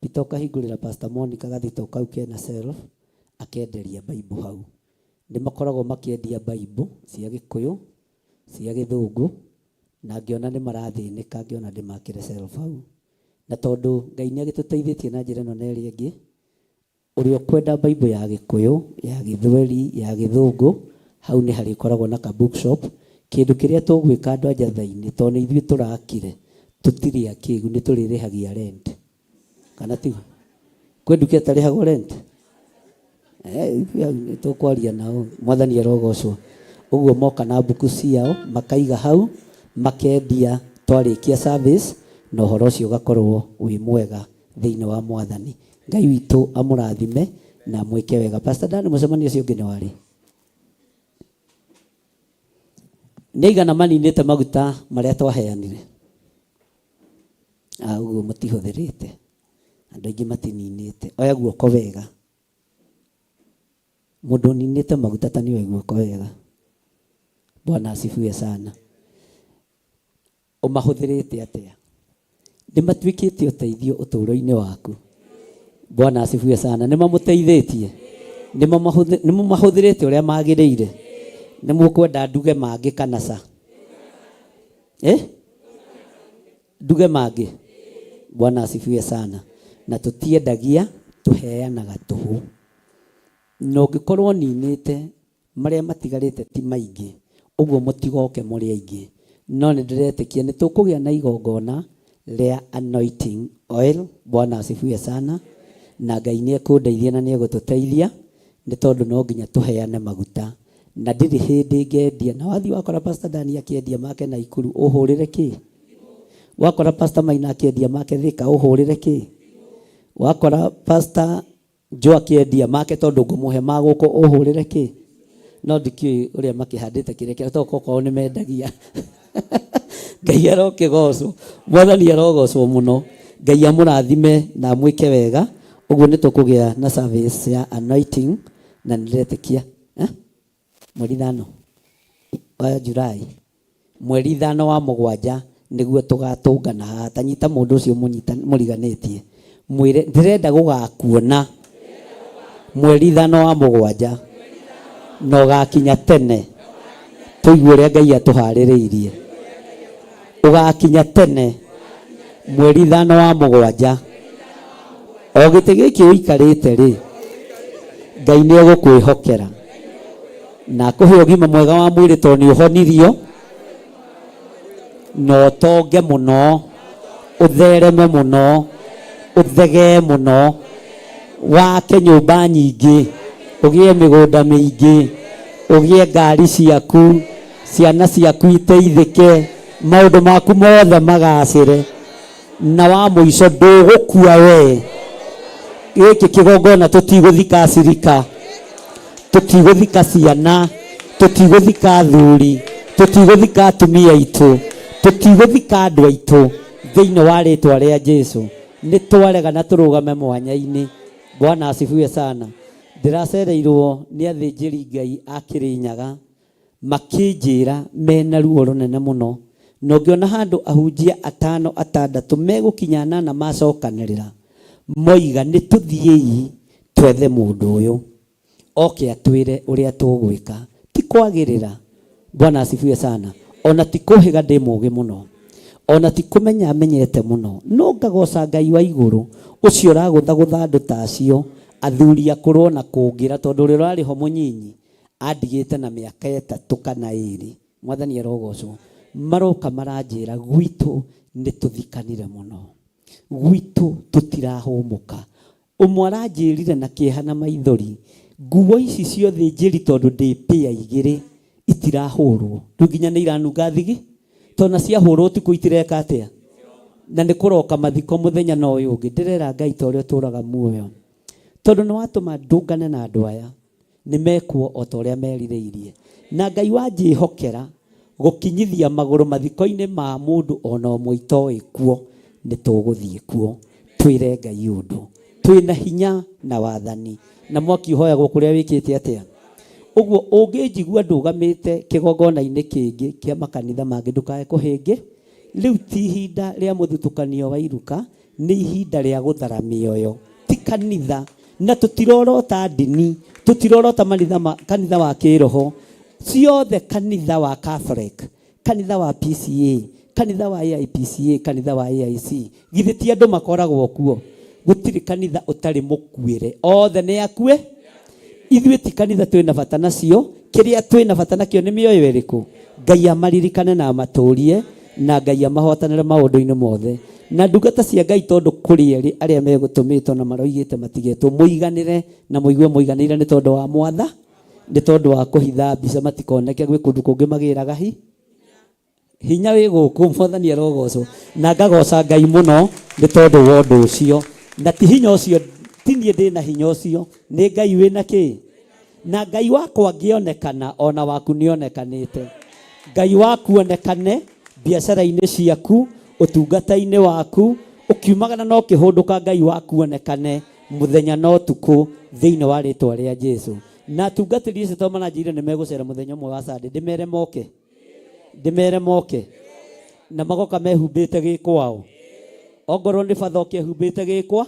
Peter ũkahingũrĩra Pastor Monica gathito kau kena shelf akenderia Bible hau. Nĩ makoragwo makĩendia Bible cia Gĩkũyũ, cia Gĩthũngũ, na ngĩona nĩ marathĩnĩka ngĩona ndĩmakĩre shelf hau. Na tondũ Ngai nĩ agĩtũteithĩtie na njĩra ĩno na ĩrĩa ĩngĩ, ũrĩa ũkwenda Bible ya Gĩkũyũ, ya Gĩthweri, ya Gĩthũngũ, hau nĩ harĩkoragwo na ka bookshop. Kĩndũ kĩrĩa tũgwĩka andũ a Njathai-inĩ, tondũ nĩ ithuĩ tũrakire, tũtirĩ akĩgu, nĩ tũrĩrĩhagia rent. Kana tiguo? Kwĩ nduka ĩtarĩhagwo rent? Ithuĩ hau nĩ tũkwaria nao. Mwathani arogocwo. Ũguo moka na mbuku ciao, makaiga hau, makendia twarĩkia service, na ũhoro ũcio ũgakorwo wĩ mwega thĩinĩ wa Mwathani. Ngai witũ amũrathime na amwĩke wega. Pastor Dan, mũcemanio ũcio ũngĩ nĩ warĩ? Nĩ aigana maninĩte maguta marĩa twaheanire? Ah, ũguo mũtihũthĩrĩte. Andũ aingĩ matininĩte. Oya guoko wega. Mũndũ ũninĩte maguta ta nĩoe guoko wega. Bwana asifiwe sana. Ũmahũthĩrĩte atĩa? Nĩ matuĩkĩte ũteithio ũtũũro-inĩ waku? Bwana asifiwe sana. Nĩ mamũteithĩtie? Nĩ mũmahũthĩrĩte ũrĩa magĩrĩire? Nĩ mũkwenda nduge mangĩ kana ca? Eh? Nduge mangĩ? Bwana asifiwe sana. Na tũtiendagia, tũheanaga tũhũ. Na ũngĩkorwo ũninĩte, marĩa matigarĩte ti maingĩ, ũguo mũtigoke mũrĩ aingĩ. No nĩ ndĩretĩkia nĩ tũkũgĩa na igongona rĩa anointing oil. Bwana asifiwe sana. Na Ngai nĩ ekũndeithia na nĩ egũtũteithia, nĩ tondũ no nginya tũheane maguta. Na ndirĩ hĩndĩ ngendia. Na wathiĩ wakora Pastor Dan akĩendia make Naikuru, ũhũrĩre kĩ? Wakora Pastor Maina akĩendia make Thika, ũhũrĩre kĩ? Wakora Pastor Joe akĩendia make tondũ ngũmũhe ma gũkũ ũhũrĩre kĩ? No ndikĩũĩ ũrĩa makĩhandĩte kĩrĩa kĩao tondũ kwao nĩ mendagia. Ngai arokĩgocwo. Mwathani arogocwo mũno. Ngai amũrathime na amwĩke wega. Ũguo nĩ tũkũgĩa na service ya anointing na nĩ ndĩretĩkia eh? Mweri ithano wa Julai, mweri ithano wa mũgwanja nĩguo tũgatũngana haha. Ta nyita mũndũ ũcio mũriganĩtie, mwĩre ndĩrenda gũgakuona mweri ithano wa mũgwanja na ũgakinya tene, tũigue ũrĩa Ngai atũharĩrĩirie. Ũgakinya tene mweri ithano wa mũgwanja, o gĩtĩ gĩkĩ ũikarĩte rĩ, Ngai nĩ egũkwĩhokera na akũhe ũgima mwega wa mwĩrĩ tondũ nĩ ũhonirio, na ũtonge mũno, ũthereme mũno, Ũthegee mũno, wake nyũmba nyingĩ, ũgĩe mĩgũnda mĩingĩ, ũgĩe ngari ciaku, ciana ciaku iteithĩke, maũndũ maku mothe magacĩre, na wa mũico ndũgũkua we. Gĩkĩ kĩgongona tũtigũthika acirika, tũtigũthika ciana, tũtigũthika athuri, tũtigũthika atumia aitũ, tũtigũthika andũ aitũ thĩinĩ wa rĩtwa rĩa Jesu. Nĩ twarega na tũrũgame mwanya-inĩ. Bwana asifiwe sana. Ndĩracereirwo nĩ athĩnjĩri Ngai a Kĩrĩnyaga makĩnjĩra mena ruo rũnene mũno, na ũngĩona handũ ahunjia atano atandatũ megũkinya anana macokanĩrĩra, moiga nĩ tũthiĩi twethe mũndũ ũyũ oke atwĩre ũrĩa tũgwĩka. Ti kwagĩrĩra. Bwana asifiwe sana. Ona ti kũhĩga ndĩ mũgĩ mũno, ona ti kũmenya menyete mũno, no ngagoca Ngai wa igũrũ ũcio ũragũthagũtha andũ ta acio, athuri akũrũ ona kũngĩra, tondũ ũrĩa ũrarĩ ho mũnyinyi andigĩte na mĩaka 3 kana 2. Mwathani arogocwo. Maroka maranjĩra gwitũ nĩ tũthikanire mũno, gwitũ tũtirahũmũka. Ũmwe aranjĩrire na kĩeha na maithori, nguo ici ciothe njĩri tondũ ndĩ pĩa 2 itirahũrwo, rĩu nginya nĩ iranunga thigi, tondũ na ciahũrwo ũtukũ itireka atĩa, na nĩ kũroka mathiko mũthenya na ũyũ ũngĩ. Ndĩrera Ngai ta ũrĩa ũtũraga muoyo, tondũ nĩ watũma ndũngane na andũ aya, nĩ mekwo o ta ũrĩa merirĩirie. Na Ngai wanjĩhokera gũkinyithia magũrũ mathiko-inĩ ma mũndũ ona ũmwe itoĩ kuo, nĩ tũgũthiĩ kuo twĩre Ngai ũndũ twĩna hinya na wathani, na mwaki ũhoyagwo kũrĩa wĩkĩte atĩa. Ũguo ũngĩnjigua ndũgamĩte kĩgongona-inĩ kĩngĩ kĩa makanitha mangĩ, ndũkae kũhĩngĩ. Rĩu ti ihinda rĩa mũthutũkanio wa iruka, nĩ ihinda rĩa gũthara mĩoyo, ti kanitha. Na tũtirorota ndini, tũtirorota kanitha wa kĩroho ciothe, kanitha wa Catholic, kanitha wa PCA, kanitha wa AIPCA, kanitha wa AIC, githĩ ti andũ makoragwo kuo? Gũtirĩ kanitha ũtarĩ mũkuĩre, othe nĩ akue. Ithuĩ ti kanitha twĩna bata nacio, kĩrĩa twĩna bata nakĩo nĩ mĩoyo ĩrĩkũ. Ngai amaririkane na amatũrie, na Ngai amahotanĩre maũndũ-inĩ mothe. Na ndungata cia Ngai, tondũ kũrĩ erĩ arĩa megũtũmĩtwo na maroigĩte matigetwo, mũiganĩre na mũigue mũiganĩire nĩ tondũ wa mwatha, nĩ tondũ wa kũhitha mbica matikoneke gwĩ kũndũ kũngĩ magĩraga hinya wĩ gũkũ. Mwathani arogocwo. Na ngagoca Ngai mũno nĩ tondũ wa ũndũ ũcio. Na ti hinya ũcio, ti niĩ ndĩna hinya ũcio, nĩ Ngai wĩna kĩ. Na Ngai wakwa angĩonekana, ona waku nĩonekanĩte. Ngai waku onekane biacara-inĩ ciaku, ũtungata-inĩ waku, ũkiumagara na ũkĩhũndũka, Ngai waku onekane mũthenya na ũtukũ thĩinĩ wa rĩtwa rĩa Jesu. Na atungatĩri acio tondũ maranjĩrire nĩ megũcera mũthenya ũmwe wa Sunday, ndĩmere moke, ndĩmere moke, na magoka mehumbĩte gĩkwao. Ongorwo nĩ batha ũkĩhumbĩte gĩkwa,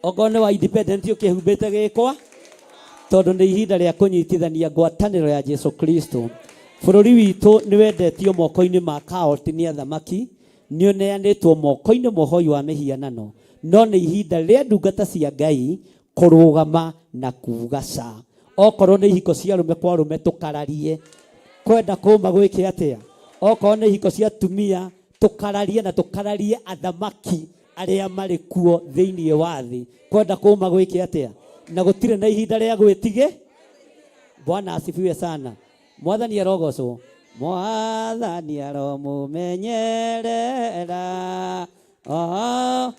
ongorwo nĩ wa independent ũkĩhumbĩte gĩkwa, tondũ nĩ ihinda rĩa kũnyitithania ngwatanĩro ya Jesu Kristo. Bũrũri witũ nĩ wendetio moko-inĩ ma kaoti nĩ athamaki, nĩ ũneanĩtwo moko-inĩ mohoi wa mĩhianano, no nĩ ihinda rĩa ndungata cia Ngai kũrũgama na kuga ca. Okorwo nĩ ihiko cia arũme kwa arũme tũkararie, kwenda kũma gwĩke atĩa. Okorwo nĩ ihiko cia atumia tũkararie, na tũkararie athamaki arĩa marĩ kuo thĩinĩ wa thĩ, kwenda kũma gwĩke atĩa. Na gũtirĩ na ihinda rĩa gwĩtige. Bwana asifiwe sana. Mwathani arogocwo. Mwathani aromumenyerera. Oh.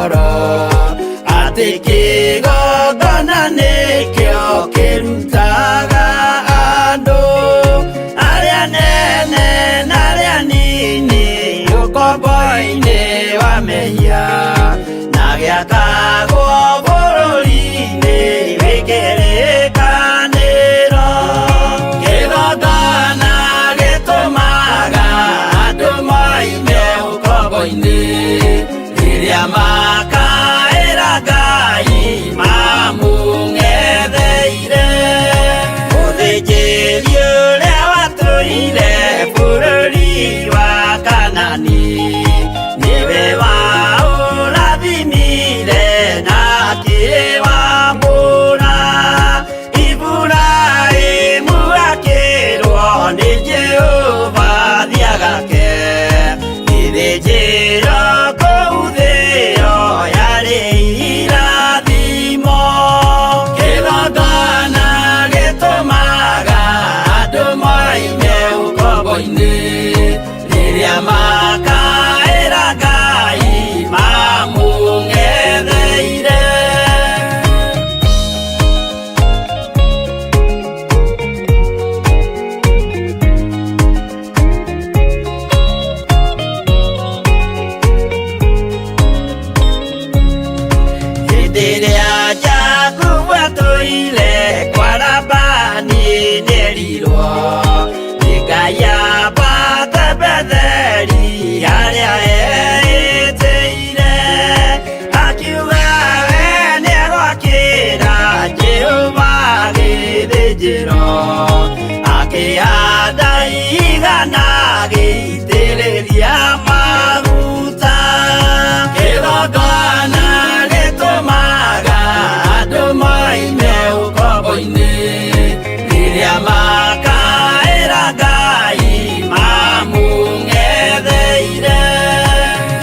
ngoro atĩ kĩgongona nĩkĩo kĩrutaga andũ arĩa nene na arĩa nini ũkombo-inĩ wa mehia na gĩakagwo bũrũri-inĩ wĩ kĩrĩkanĩro. Kĩgongona gĩtũmaga andũ moime ũkombo-inĩ rĩrĩa makaĩra Ngai mamũng'etheire. Mũthĩnjĩri ũrĩa watũire bũrũri wa Kanani nĩwe waũrathimire na akĩwamũra. Iburahĩmu akĩrwo nĩ Jehova thiagake gĩthĩnjĩro kũu thĩo yarĩ irathimo. Kĩgongona gĩtũmaga andũ moime ũkombo-inĩ rĩrĩa makaĩra Ngai mamũng'etheire. Hĩndĩ ĩrĩa Jakubu atũire kwa Labani nĩerirwo nĩ Ngai ambate Betheli harĩa eĩtĩire. Akiuga we nĩegwakĩra Jehova gĩthĩnjĩro, akĩhanda ihiga na agĩitĩrĩria maguta. Kĩgongona gĩtũmaga andũ moime ũkombo-inĩ rĩrĩa makaĩra Ngai mamũng'etheire.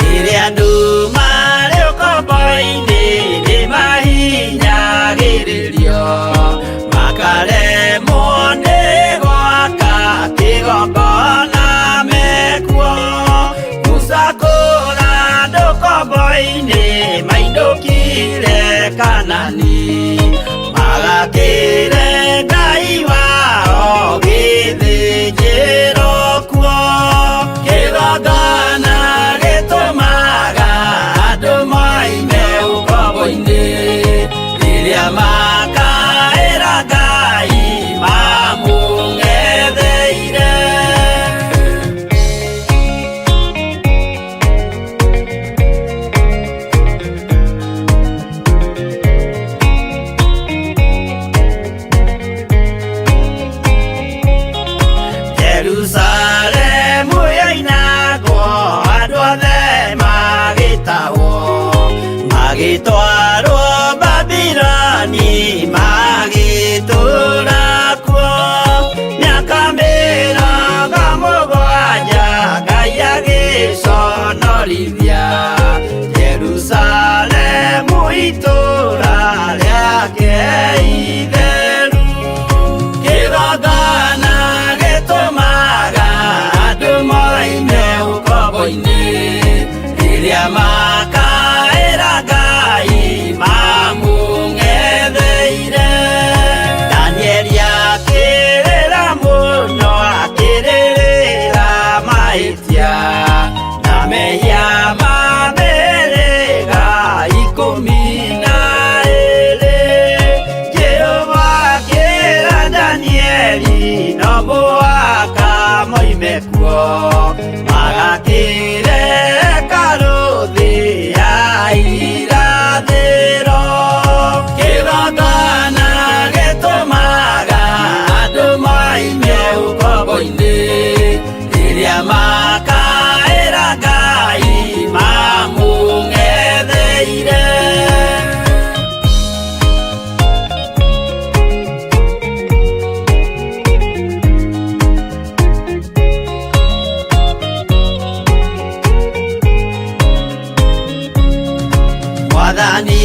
Rĩrĩa andũ marĩ ũkombo-inĩ nĩmahinyagĩrĩrio makaremwo nĩ gwaka kĩgongona mekuo. Musa kũra andũ ũkombo-inĩ mainũkire Kanani magakĩre Ngai wao gĩthĩnjĩro kuo. Kĩgongona gĩtũmaga andũ moime ũkombo-inĩ rĩrĩa makaĩra Ngai mamũng'etheire. Jerusalemu yoinagwo andũ othe magĩtahwo magĩtwarwo Babiloni magĩtũũra kuo. Mĩaka 70 Ngai agĩconorithia Jerusalemu itũũra rĩake itheru. Kĩgongona gĩtũmaga andũ moime ũkombo-inĩ rĩrĩa makaĩra Ngai mamũng'etheire. Danieli akĩrĩra mũno akĩrĩrĩra mahĩtia na mehia ma mĩhĩrĩga 12. Jehova akĩra Danieli no mũhaka moime kuo magakĩre hekarũ thĩ ya irathĩro. Kĩgongona gĩtũmaga andũ moime ũkombo-inĩ rĩrĩa makaĩra Ngai mamũng'etheire. Mwathani